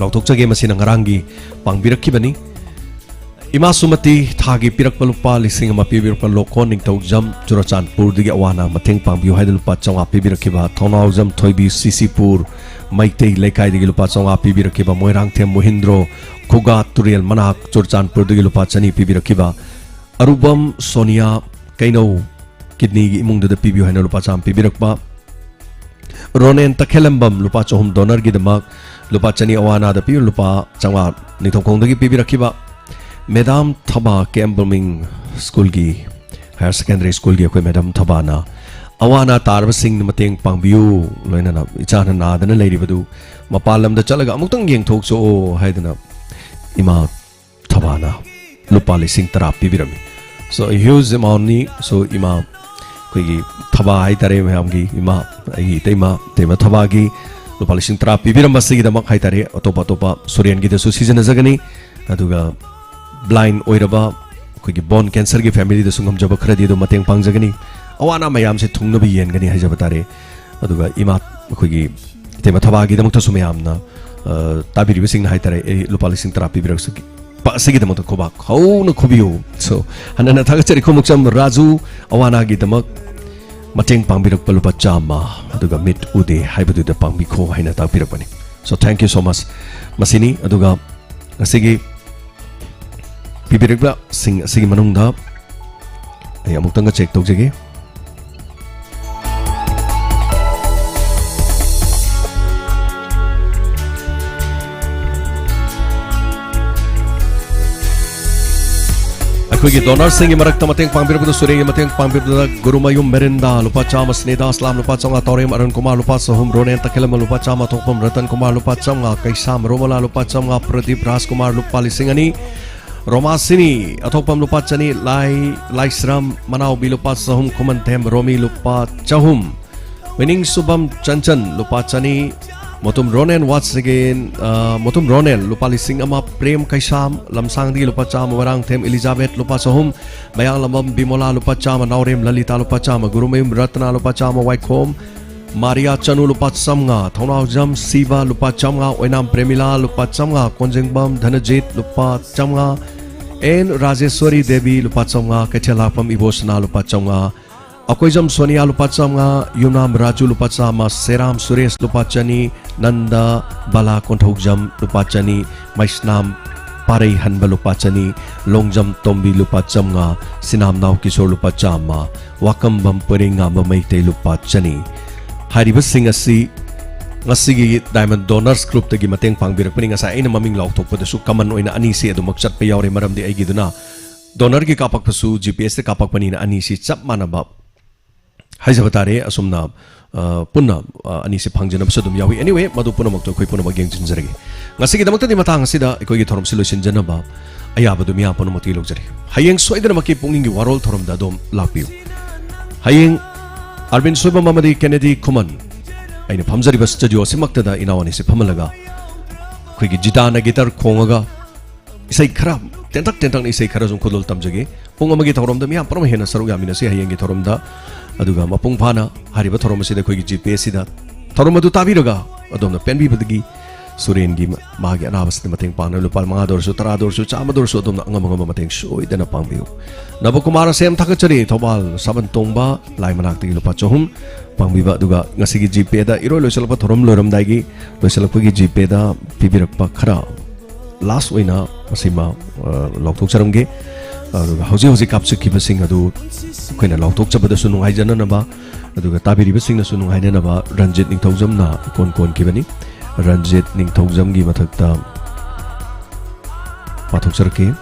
ꯂꯥꯎꯊꯣꯛꯆꯒꯦ꯫ ꯃꯁꯤꯅ ꯉꯔꯥꯡꯒꯤ ꯄꯥꯡꯕꯤꯔꯛꯈꯤꯕꯅꯤ꯫ ꯏꯃꯥ ꯁꯨꯃꯇꯤ ꯊꯥꯒꯤ ꯄꯤꯔꯛꯄ ꯂꯨꯄꯥ ꯂꯤꯁꯤꯡ ꯑꯃ ꯄꯤꯕꯤꯔꯛꯄ ꯂꯣꯀꯣꯟ ꯅꯤꯡꯊꯧꯖꯝ ꯆꯨꯔꯆꯥꯟꯄꯨꯔꯗꯒꯤ ꯑꯋꯥꯅ ꯃꯇꯦꯡ ꯄꯥꯡꯕꯤꯌꯨ ꯍꯥꯏꯗꯨꯅ ꯂꯨꯄꯥ ꯆꯥꯝꯃꯉꯥ ꯄꯤꯕꯤꯔꯛꯈꯤꯕ ꯊꯧꯅꯥꯎꯖꯝ ꯊꯣꯏꯕꯤ ꯁꯤꯁꯤꯄꯨꯔ ꯃꯩꯇꯩ ꯂꯩꯀꯥꯏꯗꯒꯤ ꯂꯨꯄꯥ ꯆꯥꯝꯃꯉꯥ ꯄꯤꯕꯤꯔꯛꯈꯤꯕ ꯃꯣꯏꯔꯥꯡꯊꯦꯝ ꯃꯣꯍꯤꯟꯗ꯭ꯔꯣ ꯈꯨꯒꯥ ꯇꯨꯔꯦꯜ ꯃꯅꯥꯛ ꯆꯨꯔꯆꯥꯟꯄꯨꯔꯗꯒꯤ ꯂꯨꯄꯥ ꯆꯅꯤ ꯄꯤꯕꯤꯔꯛꯈꯤꯕ ꯑꯔꯨꯕꯝ ꯁꯣꯅꯤꯌꯥ ꯀꯩꯅꯧ ꯀꯤꯗꯅꯤꯒꯤ ꯏꯃꯨꯡꯗꯨꯗ ꯄꯤꯕꯤꯌꯨ ꯍꯥꯏꯅ ꯂꯨꯄꯥ ꯆꯥꯝꯃ ꯄꯤꯕꯤꯔꯛꯄ ꯔꯣꯅꯦꯟ ꯇꯈꯦꯂꯝꯕꯝ ꯂꯨꯄꯥ ꯆꯍꯨꯝ ꯗꯣꯅꯔꯒꯤꯗꯃꯛ ꯂꯨꯄꯥ ꯆꯅꯤ ꯑꯋꯥꯅꯥꯗ ꯄꯤꯌꯨ ꯂꯨꯄꯥ ꯆꯥꯝꯃꯉꯥ ꯅꯤꯡꯊꯧꯈꯣꯡꯗꯒꯤ ꯄꯤꯕꯤꯔꯛꯈꯤꯕ ꯃꯦꯗꯥꯝ ꯊꯕꯥ ꯀꯦꯝꯕ꯭ꯂꯃꯤꯡ ꯁ꯭ꯀꯨꯜꯒꯤ ꯍꯥꯌꯔ ꯁꯦꯀꯦꯟꯗꯔꯤ ꯁ꯭ꯀꯨꯜꯒꯤ ꯑꯩꯈꯣꯏ ꯃꯦꯗꯥꯝ ꯊꯕꯥꯅ ꯑꯋꯥ ꯑꯅꯥ ꯇꯥꯔꯕꯁꯤꯡꯅ ꯃꯇꯦꯡ ꯄꯥꯡꯕꯤꯌꯨ, ꯂꯣꯏꯅꯅ ꯏꯆꯥꯅ ꯅꯥꯗꯅ ꯂꯩꯔꯤꯕꯗꯨ ꯃꯄꯥꯟ ꯂꯝꯗ ꯆꯠꯂꯒ ꯑꯃꯨꯛꯇꯪ ꯌꯦꯡꯊꯣꯛꯆꯣꯛꯑꯣ ꯍꯥꯏꯗꯅ ꯏꯃꯥ ꯊꯕꯥꯅ ꯂꯨꯄꯥ ꯂꯤꯁꯤꯡ ꯇꯔꯥ ꯄꯤꯕꯤꯔꯝꯃꯤ꯫ So, a huge amount ꯅꯤ꯫ So, ꯏꯃꯥ, ꯑꯩꯈꯣꯏꯒꯤ ꯊꯕꯥ ꯍꯥꯏꯇꯥꯔꯦ, ꯃꯌꯥꯝꯒꯤ ꯏꯃꯥ, ꯑꯩꯒꯤ ꯏꯇꯩꯃ, ꯏꯇꯩꯃ ꯊꯕꯥꯒꯤ ꯂꯨꯄꯥ ꯂꯤꯁꯤꯡ ꯇꯔꯥ ꯄꯤꯕꯤꯔꯝꯕꯁꯤꯒꯤꯗꯃꯛ ꯍꯥꯏꯇꯥꯔꯦ, ꯑꯇꯣꯞ ꯑꯇꯣꯞꯄ ꯁꯨꯔꯦꯟꯒꯤꯗꯁꯨ ꯁꯤꯖꯤꯟꯅꯖꯒꯅꯤ꯫ ꯑꯗꯨꯒ blind ꯑꯣꯏꯔꯕ ꯑꯩꯈꯣꯏꯒꯤ bone cancer ꯒꯤ family ꯗꯁꯨ ꯉꯝꯖꯕ ꯈꯔꯗꯤ ꯑꯗꯨꯝ ꯃꯇꯦꯡ ꯄꯥꯡꯖꯒꯅꯤ꯫ ꯑꯋꯥ ꯑꯅꯥ ꯃꯌꯥꯝꯁꯦ ꯊꯨꯡꯅꯕ ꯌꯦꯟꯒꯅꯤ ꯍꯥꯏꯖꯕ ꯇꯥꯔꯦ꯫ ꯑꯗꯨꯒ ꯏꯃꯥ, ꯑꯩꯈꯣꯏꯒꯤ ꯏꯇꯩꯃ ꯊꯕꯥꯒꯤꯗꯃꯛꯇꯁꯨ ꯃꯌꯥꯝꯅ, ꯑ, ꯇꯥꯕꯤꯔꯤꯕꯁꯤꯡꯅ ꯍꯥꯏꯇꯥꯔꯦ, ꯑꯩ ꯂꯨꯄꯥ ꯂꯤꯁꯤꯡ ꯇꯔꯥ ꯄꯤꯕꯤꯔꯛꯄꯁꯤꯒꯤ, ꯄ-, ꯑꯁꯤꯒꯤꯗꯃꯛꯇ ꯈꯨꯕꯥꯛ ꯍꯧꯅ ꯈꯨꯕꯤꯌꯨ꯫ So, ꯍꯟꯅ ꯊꯥꯒꯠꯆꯔꯤ ꯈꯣꯡꯎꯞꯆꯝ ꯔꯥꯖꯨ, ꯑꯋꯥ ꯑꯅꯥꯒꯤꯗꯃꯛ ꯃꯇꯦꯡ ꯄꯥꯡꯕꯤꯔꯛꯄ ꯂꯨꯄꯥ ꯆꯥꯝꯃ, ꯑꯗꯨꯒ ꯃꯤꯠ ꯎꯗꯦ ꯍꯥꯏꯕꯗꯨꯗ ꯄꯥꯡꯕꯤꯈꯣ ꯍꯥꯏꯅ ꯇꯥꯛꯄꯤꯔꯛꯄꯅꯤ꯫ So, thank you so much꯫ ꯃꯁꯤꯅꯤ꯫ ꯑꯗꯨꯒ ꯉꯁꯤꯒꯤ ꯄꯤꯕꯤꯔꯛꯄꯁꯤꯡ ꯑꯁꯤꯒꯤ ꯃꯅꯨꯡꯗ ꯑꯩ ꯑꯃꯨꯛꯇꯪꯒ check ꯇꯧꯖꯒꯦ꯫ ꯑꯩꯈꯣꯏꯒꯤ donor ꯁꯤꯡꯒꯤ ꯃꯔꯛꯇ ꯃꯇꯦꯡ ꯄꯥꯡꯕꯤꯔꯛꯄꯗ, ꯁꯨꯔꯦꯟꯒꯤ ꯃꯇꯦꯡ ꯄꯥꯡꯕꯤꯔꯛꯄꯗ, ꯒꯨꯔꯨꯃꯌꯨꯝ ꯃꯦꯔꯤꯟꯗꯥ ꯂꯨꯄꯥ ꯆꯥꯝꯃ, ꯁ꯭ꯅꯦꯗꯥꯁ ꯂꯥꯝ ꯂꯨꯄꯥ ꯆꯥꯝꯃꯉꯥ, ꯇꯧꯔꯦꯝ ꯑꯔꯨꯟ ꯀꯨꯃꯥꯔ ꯂꯨꯄꯥ ꯆꯍꯨꯝ, ꯔꯣꯅꯦꯟ ꯇꯈꯦꯂꯝꯕ ꯂꯨꯄꯥ ꯆꯥꯝꯃ, ꯊꯣꯛꯄꯝ ꯔꯇꯟ ꯀꯨꯃꯥꯔ ꯂꯨꯄꯥ ꯆꯥꯝꯃꯉꯥ, ꯀꯩꯁꯥꯝ ꯔꯣꯃꯂꯥ ꯂꯨꯄꯥ ꯆꯥꯝꯃꯉꯥ, ꯄ꯭ꯔꯗꯤꯞ ꯔꯥꯖꯀꯨꯃꯥꯔ ꯂꯨꯄꯥ ꯂꯤꯁꯤꯡ ꯑꯅꯤ, ꯔꯣꯃꯥꯁꯤꯅꯤ ꯑꯊꯣꯛꯄꯝ ꯂꯨꯄꯥ ꯆꯅꯤ, ꯂꯥꯏ ꯂꯥꯏꯁ꯭ꯔꯝ ꯃꯅꯥꯎꯕꯤ ꯂꯨꯄꯥ ꯆꯍꯨꯝ, ꯈꯨꯃꯟꯊꯦꯝ ꯔꯣꯃꯤ ꯂꯨꯄꯥ ꯆꯍꯨꯝ, ꯋꯤꯅꯤꯡ ꯁꯨꯕꯝ ꯆꯟꯆꯟ ꯂꯨꯄꯥ ꯆꯅꯤ, ꯃꯣꯇꯨꯝ ꯔꯣꯅꯦꯟ ꯋꯥꯠꯁ ꯑꯦꯒꯦꯟ, ꯑ, ꯃꯣꯇꯨꯝ ꯔꯣꯅꯦꯟ ꯂꯨꯄꯥ ꯂꯤꯁꯤꯡ ꯑꯃ, ꯄ꯭ꯔꯦꯝ ꯀꯩꯁꯥꯝ ꯂꯝꯁꯥꯡꯗꯒꯤ ꯂꯨꯄꯥ ꯆꯥꯝꯃ, ꯃꯣꯏꯔꯥꯡꯊꯦꯝ ꯏꯂꯤꯖꯥꯕꯦꯠ ꯂꯨꯄꯥ ꯆꯍꯨꯝ, ꯃꯌꯥꯡꯂꯝꯕꯝ ꯕꯤꯃꯣꯂꯥ ꯂꯨꯄꯥ ꯆꯥꯝꯃ, ꯅꯥꯎꯔꯦꯝ ꯂꯂꯤꯇꯥ ꯂꯨꯄꯥ ꯆꯥꯝꯃ, ꯒꯨꯔꯨꯃꯌꯨꯝ ꯔꯇꯅꯥ ꯂꯨꯄꯥ ꯆꯥꯝꯃ, ꯋꯥꯏꯈꯣꯝ ꯃꯥꯔꯤꯌꯥ ꯆꯅꯨ ꯂꯨꯄꯥ ꯆꯥꯝꯃꯉꯥ, ꯊꯧꯅꯥꯎꯖꯝ ꯁꯤꯕ ꯂꯨꯄꯥ ꯆꯥꯝꯃꯉꯥ, ꯑꯣꯏꯅꯥꯝ ꯄ꯭ꯔꯦꯃꯤꯂꯥ ꯂꯨꯄꯥ ꯆꯥꯝꯃꯉꯥ, ꯀꯣꯟꯖꯦꯡꯕꯝ ꯙꯅꯖꯤꯠ ꯂꯨꯄꯥ ꯆꯥꯝꯃꯉꯥ, ꯑꯦꯟ ꯔꯥꯖꯦꯁ꯭ꯋꯔꯤ ꯗꯦꯕꯤ ꯂꯨꯄꯥ ꯆꯥꯝꯃꯉꯥ, ꯀꯩꯊꯦꯜꯂꯥꯛꯄꯝ ꯏꯕꯣꯁꯅꯥ ꯂꯨꯄꯥ ꯆꯥꯝꯃꯉꯥ, ꯑꯀꯣꯏꯖꯝ ꯁꯣꯅꯤꯌꯥ ꯂꯨꯄꯥ ꯆꯥꯝꯃꯉꯥ, ꯌꯨꯝꯅꯥꯝ ꯔꯥꯖꯨ ꯂꯨꯄꯥ ꯆꯥꯝꯃ, ꯁꯦꯔꯥꯝ ꯁꯨꯔꯦꯁ ꯂꯨꯄꯥ ꯆꯅꯤ, ꯅꯟꯗ ꯕꯂꯥ ꯀꯣꯟꯊꯧꯖꯝ ꯂꯨꯄꯥ ꯆꯅꯤ, ꯃꯩꯁꯅꯥꯝ ꯄꯥꯔꯩ ꯍꯟꯕ ꯂꯨꯄꯥ ꯆꯅꯤ, ꯂꯣꯡꯖꯝ ꯇꯣꯝꯕꯤ ꯂꯨꯄꯥ ꯆꯥꯝꯃꯉꯥ, ꯁꯤꯅꯥꯝꯅꯥꯎ ꯀꯤꯁꯣꯔ ꯂꯨꯄꯥ ꯆꯥꯝꯃ, ꯋꯥꯀꯝꯕꯝ ꯄꯣꯏꯔꯩꯉꯥꯝꯕ ꯃꯩꯇꯩ ꯂꯨꯄꯥ ꯆꯅꯤ꯫ ꯍꯥꯏꯔꯤꯕꯁꯤꯡ ꯑꯁꯤ ꯉꯁꯤꯒꯤ Diamond Donors Group ꯇꯒꯤ ꯃꯇꯦꯡ ꯄꯥꯡꯕꯤꯔꯛꯄꯅꯤ꯫ ꯉꯁꯥꯏ ꯑꯩꯅ ꯃꯃꯤꯡ ꯂꯥꯎꯊꯣꯛꯄꯗꯁꯨ common ꯑꯣꯏꯅ ꯑꯅꯤꯁꯤ ꯑꯗꯨꯃꯛ ꯆꯠꯄ ꯌꯥꯎꯔꯦ, ꯃꯔꯝꯗꯤ ꯑꯩꯒꯤꯗꯨꯅ donor ꯒꯤ ꯀꯥꯞꯄꯛꯄꯁꯨ G P S ꯇ ꯀꯥꯞꯄꯛꯄꯅꯤꯅ ꯑꯅꯤꯁꯤ ꯆꯞ ꯃꯥꯟꯅꯕ ꯍꯥꯏꯖꯕ ꯇꯥꯔꯦ꯫ ꯑꯁꯨꯝꯅ, ꯑ, ꯄꯨꯟꯅ, ꯑ, ꯑꯅꯤꯁꯦ ꯐꯪꯖꯅꯕꯁꯨ ꯑꯗꯨꯝ ꯌꯥꯎꯏ꯫ Anyway, ꯃꯗꯨ ꯄꯨꯝꯅꯃꯛꯇꯣ ꯑꯩꯈꯣꯏ ꯄꯨꯝꯅꯃꯛ ꯌꯦꯡꯁꯤꯟꯖꯔꯒꯦ꯫ ꯉꯁꯤꯒꯤꯗꯃꯛꯇꯗꯤ ꯃꯇꯥꯡ ꯑꯁꯤꯗ ꯑꯩꯈꯣꯏꯒꯤ ꯊꯧꯔꯝꯁꯤ ꯂꯣꯏꯁꯤꯟꯖꯅꯕ ꯑꯌꯥꯕꯗꯨ ꯃꯤꯌꯥꯝ ꯄꯨꯝꯅꯃꯛꯇꯒꯤ ꯂꯧꯖꯔꯤ꯫ ꯍꯌꯦꯡ ꯁꯣꯏꯗꯅꯃꯛꯀꯤ ꯄꯨꯛꯅꯤꯡꯒꯤ ꯋꯥꯔꯣꯜ ꯊꯧꯔꯝꯗ ꯑꯗꯣꯝ ꯂꯥꯛꯄꯤꯌꯨ꯫ ꯍꯌꯦꯡ ꯑꯥꯔꯕꯤꯟ ꯁꯣꯏꯕꯝ ꯑꯃꯗꯤ ꯀꯦꯅꯦꯗꯤ ꯈꯨꯃꯟ, ꯑꯩꯅ ꯐꯝꯖꯔꯤꯕ studio ꯑꯁꯤꯃꯛꯇꯗ ꯏꯅꯥꯎ ꯑꯅꯤꯁꯤ ꯐꯝꯍꯜꯂꯒ ꯑꯩꯈꯣꯏꯒꯤ ꯖꯤꯇꯥꯅ guitar ꯈꯣꯡꯉꯒ ꯏꯁꯩ ꯈꯔ, ꯇꯦꯟꯇꯛ ꯇꯦꯟꯇꯛꯅ ꯏꯁꯩ ꯈꯔ ꯁꯨꯝ ꯈꯨꯗꯣꯜ ꯇꯝꯖꯒꯦ꯫ ꯄꯨꯡ ꯑꯃꯒꯤ ꯊꯧꯔꯝꯗ ꯃꯤꯌꯥꯝ ꯄꯨꯝꯅꯃꯛ ꯍꯦꯟꯅ ꯁꯔꯨꯛ ꯌꯥꯃꯤꯟꯅꯁꯤ ꯍꯌꯦꯡꯒꯤ ꯊꯧꯔꯝꯗ꯫ ꯑꯗꯨꯒ ꯃꯄꯨꯡ ꯐꯥꯅ ꯍꯥꯏꯔꯤꯕ ꯊꯧꯔꯝ ꯑꯁꯤꯗ ꯑꯩꯈꯣꯏꯒꯤ GPay ꯑꯁꯤꯗ ꯊꯧꯔꯝ ꯑꯗꯨ ꯇꯥꯕꯤꯔꯒ ꯑꯗꯣꯝꯅ ꯄꯦꯟꯕꯤꯕꯗꯒꯤ ꯁꯨꯔꯦꯟꯒꯤ ꯃꯥꯒꯤ ꯑꯅꯥꯕꯁꯤꯗ ꯃꯇꯦꯡ ꯄꯥꯡꯅꯕ ꯂꯨꯄꯥ ꯃꯉꯥꯗ ꯑꯣꯏꯔꯁꯨ, ꯇꯔꯥꯗ ꯑꯣꯏꯔꯁꯨ, ꯆꯥꯝꯃꯗ ꯑꯣꯏꯔꯁꯨ ꯑꯗꯣꯝꯅ ꯑꯉꯝ ꯑꯉꯝꯕ ꯃꯇꯦꯡ ꯁꯣꯏꯗꯅ ꯄꯥꯡꯕꯤꯌꯨ꯫ ꯅꯕꯀꯨꯃꯥꯔ ꯑꯁꯦꯝ ꯊꯥꯒꯠꯆꯔꯤ, ꯊꯧꯕꯥꯜ ꯁꯥꯕꯟ ꯇꯣꯡꯕ ꯂꯥꯏ ꯃꯅꯥꯛꯇꯒꯤ ꯂꯨꯄꯥ ꯆꯍꯨꯝ ꯄꯥꯡꯕꯤꯕ꯫ ꯑꯗꯨꯒ ꯉꯁꯤꯒꯤ GPayꯗ ꯏꯔꯣꯏ ꯂꯣꯏꯁꯤꯜꯂꯛꯄ ꯊꯧꯔꯝ ꯂꯣꯏꯔꯝꯗꯥꯏꯒꯤ ꯂꯣꯏꯁꯤꯜꯂꯛꯄꯒꯤ GPayꯗ ꯄꯤꯕꯤꯔꯛꯄ ꯈꯔ last ꯑꯣꯏꯅ ꯃꯁꯤꯃ, ꯑ, ꯂꯥꯎꯊꯣꯛꯆꯔꯝꯒꯦ꯫ ꯑꯗꯨꯒ ꯍꯧꯖꯤꯛ ꯍꯧꯖꯤꯛ ꯀꯥꯞꯆꯈꯤꯕꯁꯤꯡ ꯑꯗꯨ ꯑꯩꯈꯣꯏꯅ ꯂꯥꯎꯊꯣꯛꯆꯕꯗꯁꯨ ꯅꯨꯡꯉꯥꯏꯖꯅꯅꯕ, ꯑꯗꯨꯒ ꯇꯥꯕꯤꯔꯤꯕꯁꯤꯡꯅꯁꯨ ꯅꯨꯡꯉꯥꯏꯅꯅꯕ ꯔꯟꯖꯤꯠ ꯅꯤꯡꯊꯧꯖꯝꯅ ꯏꯀꯣꯟ ꯀꯣꯟꯈꯤꯕꯅꯤ꯫ ꯔꯟꯖꯤꯠ ꯅꯤꯡꯊꯧꯖꯝꯒꯤ ꯃꯊꯛꯇ ꯄꯥꯊꯣꯛꯆꯔꯛꯀꯦ꯫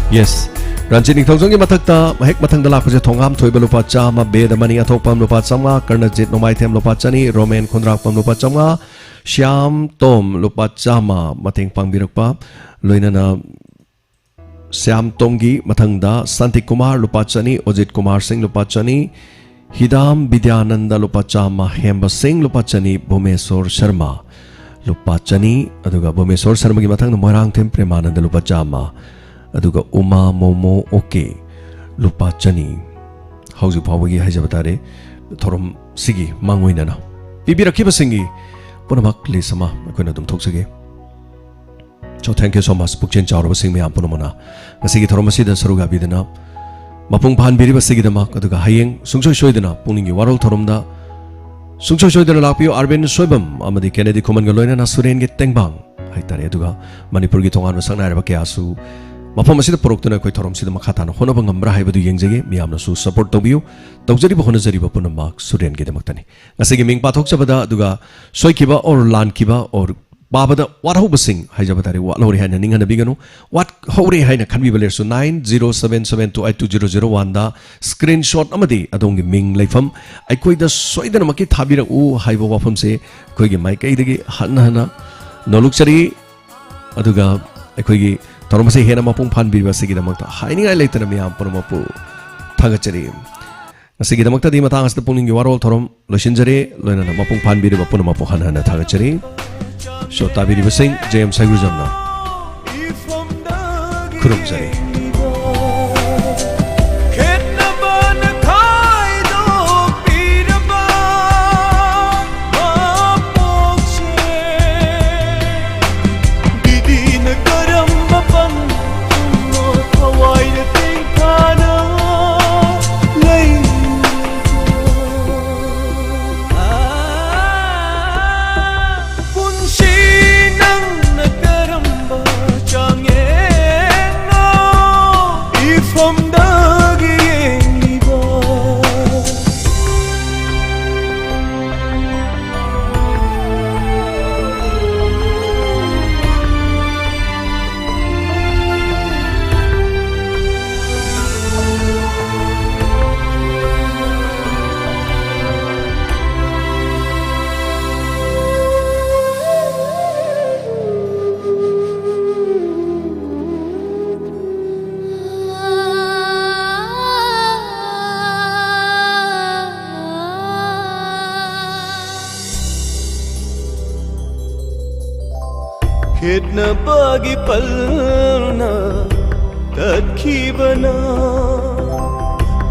Yes, ꯔꯟꯖꯤꯠ ꯅꯤꯡꯊꯧꯖꯝꯒꯤ ꯃꯊꯛꯇ ꯍꯦꯛ ꯃꯊꯪꯗ ꯂꯥꯛꯄꯁꯦ ꯊꯣꯉꯥꯝ ꯊꯣꯏꯕ ꯂꯨꯄꯥ ꯆꯥꯝꯃ, ꯕꯦꯗꯃꯅꯤ ꯑꯊꯣꯛꯄꯝ ꯂꯨꯄꯥ ꯆꯥꯝꯃꯉꯥ, ꯀꯔꯅꯖꯤꯠ ꯅꯣꯡꯃꯥꯏꯊꯦꯝ ꯂꯨꯄꯥ ꯆꯅꯤ, ꯔꯣꯃꯦꯟ ꯈꯨꯟꯗ꯭ꯔꯥꯛꯄꯝ ꯂꯨꯄꯥ ꯆꯥꯝꯃꯉꯥ, ꯁ꯭ꯌꯥꯝ ꯇꯣꯝ ꯂꯨꯄꯥ ꯆꯥꯝꯃ ꯃꯇꯦꯡ ꯄꯥꯡꯕꯤꯔꯛꯄ, ꯂꯣꯏꯅꯅ ꯁ꯭ꯌꯥꯝ ꯇꯣꯝꯒꯤ ꯃꯊꯪꯗ ꯁꯥꯟꯇꯤ ꯀꯨꯃꯥꯔ ꯂꯨꯄꯥ ꯆꯅꯤ, ꯑꯣꯖꯤꯠ ꯀꯨꯃꯥꯔ ꯁꯤꯡ ꯂꯨꯄꯥ ꯆꯅꯤ, ꯍꯤꯗꯥꯝ ꯕꯤꯗ꯭ꯌꯥꯅꯟꯗ ꯂꯨꯄꯥ ꯆꯥꯝꯃ, ꯍꯦꯝꯕ ꯁꯤꯡ ꯂꯨꯄꯥ ꯆꯅꯤ, ꯚꯨꯃꯦꯁꯣꯔ ꯁꯔꯃ ꯂꯨꯄꯥ ꯆꯅꯤ, ꯑꯗꯨꯒ ꯚꯨꯃꯦꯁꯣꯔ ꯁꯔꯃꯒꯤ ꯃꯊꯪꯗ ꯃꯣꯏꯔꯥꯡꯊꯦꯝ ꯄ꯭ꯔꯦꯃꯥꯅꯟꯗ ꯂꯨꯄꯥ ꯆꯥꯝꯃ, ꯑꯗꯨꯒ ꯎꯃꯥ ꯃꯣꯃꯣ ꯑꯣꯀꯦ ꯂꯨꯄꯥ ꯆꯅꯤ꯫ ꯍꯧꯖꯤꯛ ꯐꯥꯎꯕꯒꯤ ꯍꯥꯏꯖꯕ ꯇꯥꯔꯦ, ꯊꯧꯔꯝꯁꯤꯒꯤ ꯃꯥꯡꯑꯣꯏꯅꯅ ꯄꯤꯕꯤꯔꯛꯈꯤꯕꯁꯤꯡꯒꯤ ꯄꯨꯝꯅꯃꯛ list ꯑꯃ ꯑꯩꯈꯣꯏꯅ ꯑꯗꯨꯝ ꯊꯣꯛꯆꯒꯦ꯫ So, thank you so much, ꯄꯨꯛꯆꯦꯜ ꯆꯥꯎꯔꯕꯁꯤꯡ ꯃꯌꯥꯝ ꯄꯨꯝꯅꯃꯛꯅ ꯉꯁꯤꯒꯤ ꯊꯧꯔꯝ ꯑꯁꯤꯗ ꯁꯔꯨꯛ ꯌꯥꯕꯤꯗꯨꯅ ꯃꯄꯨꯡ ꯐꯥꯍꯟꯕꯤꯔꯤꯕꯁꯤꯒꯤꯗꯃꯛ꯫ ꯑꯗꯨꯒ ꯍꯌꯦꯡ ꯁꯨꯡꯁꯣꯏ ꯁꯣꯏꯗꯅ ꯄꯨꯛꯅꯤꯡꯒꯤ ꯋꯥꯔꯣꯜ ꯊꯧꯔꯝꯗ ꯁꯨꯡꯁꯣꯏ ꯁꯣꯏꯗꯅ ꯂꯥꯛꯄꯤꯌꯨ꯫ ꯑꯥꯔꯕꯤꯟ ꯁꯣꯏꯕꯝ ꯑꯃꯗꯤ ꯀꯦꯅꯦꯗꯤ ꯈꯨꯃꯟꯒ ꯂꯣꯏꯅꯅ ꯁꯨꯔꯦꯟꯒꯤ ꯇꯦꯡꯕꯥꯡ ꯍꯥꯏꯇꯥꯔꯦ꯫ ꯑꯗꯨꯒ ꯃꯅꯤꯄꯨꯔꯒꯤ ꯇꯣꯉꯥꯟꯕ ꯁꯛꯅꯥꯏꯔꯕ ꯀꯌꯥꯁꯨ ꯃꯐꯝ ꯑꯁꯤꯗ ꯄꯨꯔꯛꯇꯨꯅ ꯑꯩꯈꯣꯏ ꯊꯧꯔꯝꯁꯤꯗ ꯃꯈꯥ ꯇꯥꯅ ꯍꯣꯠꯅꯕ ꯉꯝꯕ꯭ꯔꯥ ꯍꯥꯏꯕꯗꯨ ꯌꯦꯡꯖꯒꯦ꯫ ꯃꯤꯌꯥꯝꯅꯁꯨ support ꯇꯧꯕꯤꯌꯨ꯫ ꯇꯧꯖꯔꯤꯕ ꯍꯣꯠꯅꯖꯔꯤꯕ ꯄꯨꯝꯅꯃꯛ ꯁꯨꯔꯦꯟꯒꯤꯗꯃꯛꯇꯅꯤ꯫ ꯉꯁꯤꯒꯤ ꯃꯤꯡ ꯄꯥꯊꯣꯛꯆꯕꯗ ꯑꯗꯨꯒ ꯁꯣꯏꯈꯤꯕ or ꯂꯥꯟꯈꯤꯕ or ꯄꯥꯕꯗ ꯋꯥꯠꯍꯧꯕꯁꯤꯡ ꯍꯥꯏꯖꯕ ꯇꯥꯔꯦ, ꯋꯥꯠꯍꯧꯔꯦ ꯍꯥꯏꯅ ꯅꯤꯡꯍꯟꯅꯕꯤꯒꯅꯨ꯫ ꯋꯥꯠꯍꯧꯔꯦ ꯍꯥꯏꯅ ꯈꯟꯕꯤꯕ ꯂꯩꯔꯁꯨ, nine zero seven seven two eight two zero zero one ꯗ screenshot ꯑꯃꯗꯤ ꯑꯗꯣꯝꯒꯤ ꯃꯤꯡ, ꯂꯩꯐꯝ ꯑꯩꯈꯣꯏꯗ ꯁꯣꯏꯗꯅꯃꯛꯀꯤ ꯊꯥꯕꯤꯔꯛꯎ ꯍꯥꯏꯕ ꯋꯥꯐꯝꯁꯦ ꯑꯩꯈꯣꯏꯒꯤ ꯃꯥꯏꯀꯩꯗꯒꯤ ꯍꯟꯅ ꯍꯟꯅ ꯅꯣꯜꯂꯨꯛꯆꯔꯤ꯫ ꯑꯗꯨꯒ ꯑꯩꯈꯣꯏꯒꯤ ꯊꯧꯔꯝ ꯑꯁꯤ ꯍꯦꯟꯅ ꯃꯄꯨꯡ ꯐꯥꯍꯟꯕꯤꯔꯤꯕ ꯑꯁꯤꯒꯤꯗꯃꯛꯇ ꯍꯥꯏꯅꯤꯡꯉꯥꯏ ꯂꯩꯇꯅ ꯃꯤꯌꯥꯝ ꯄꯨꯝꯅꯃꯛꯄꯨ ꯊꯥꯒꯠꯆꯔꯤ꯫ ꯉꯁꯤꯒꯤꯗꯃꯛꯇꯗꯤ ꯃꯇꯥꯡ ꯑꯁꯤꯗ ꯄꯨꯛꯅꯤꯡꯒꯤ ꯋꯥꯔꯣꯜ ꯊꯧꯔꯝ ꯂꯣꯏꯁꯤꯟꯖꯔꯦ꯫ ꯂꯣꯏꯅꯅ ꯃꯄꯨꯡ ꯐꯥꯍꯟꯕꯤꯔꯤꯕ ꯄꯨꯝꯅꯃꯛꯄꯨ ꯍꯟꯅ ꯍꯟꯅ ꯊꯥꯒꯠꯆꯔꯤ꯫ ꯁꯣ ꯇꯥꯕꯤꯔꯤꯕꯁꯤꯡ, ꯖꯦ ꯑꯦꯝ ꯁꯩꯒꯨꯖꯝꯅ ꯈꯨꯔꯨꯝꯖꯔꯤ꯫ ꯈꯦꯠꯅꯕꯅ ꯈꯥꯏꯗꯣꯛꯄꯤꯔꯕ ꯃꯄꯣꯛꯁꯦ, ꯕꯤꯗꯤꯅ ꯀꯔꯝꯕ ꯄꯟꯊꯨꯡꯅꯣ ꯊꯋꯥꯏꯗ ꯇꯦꯡꯊꯥꯅ ꯂꯩꯔꯤꯕ? ꯄꯨꯟꯁꯤ ꯅꯪꯅ ꯀꯔꯝꯕ ꯆꯥꯡꯌꯦꯡꯅꯣ ꯏꯐꯝꯗꯒꯤ ꯌꯦꯡꯂꯤꯕ? ꯈꯦꯠꯅꯕꯒꯤ ꯄꯜꯅ ꯇꯠꯈꯤꯕꯅ,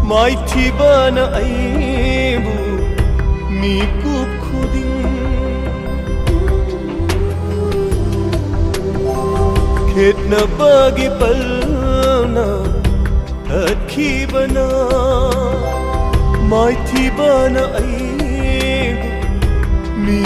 ꯃꯥꯏꯊꯤꯕꯅ ꯑꯩꯕꯨ ꯃꯤꯀꯨꯞ ꯈꯨꯗꯤꯡ꯫ ꯈꯦꯠꯅꯕꯒꯤ ꯄꯜꯅ ꯇꯠꯈꯤꯕꯅ, ꯃꯥꯏꯊꯤꯕꯅ ꯑꯩꯕꯨ ꯃꯤ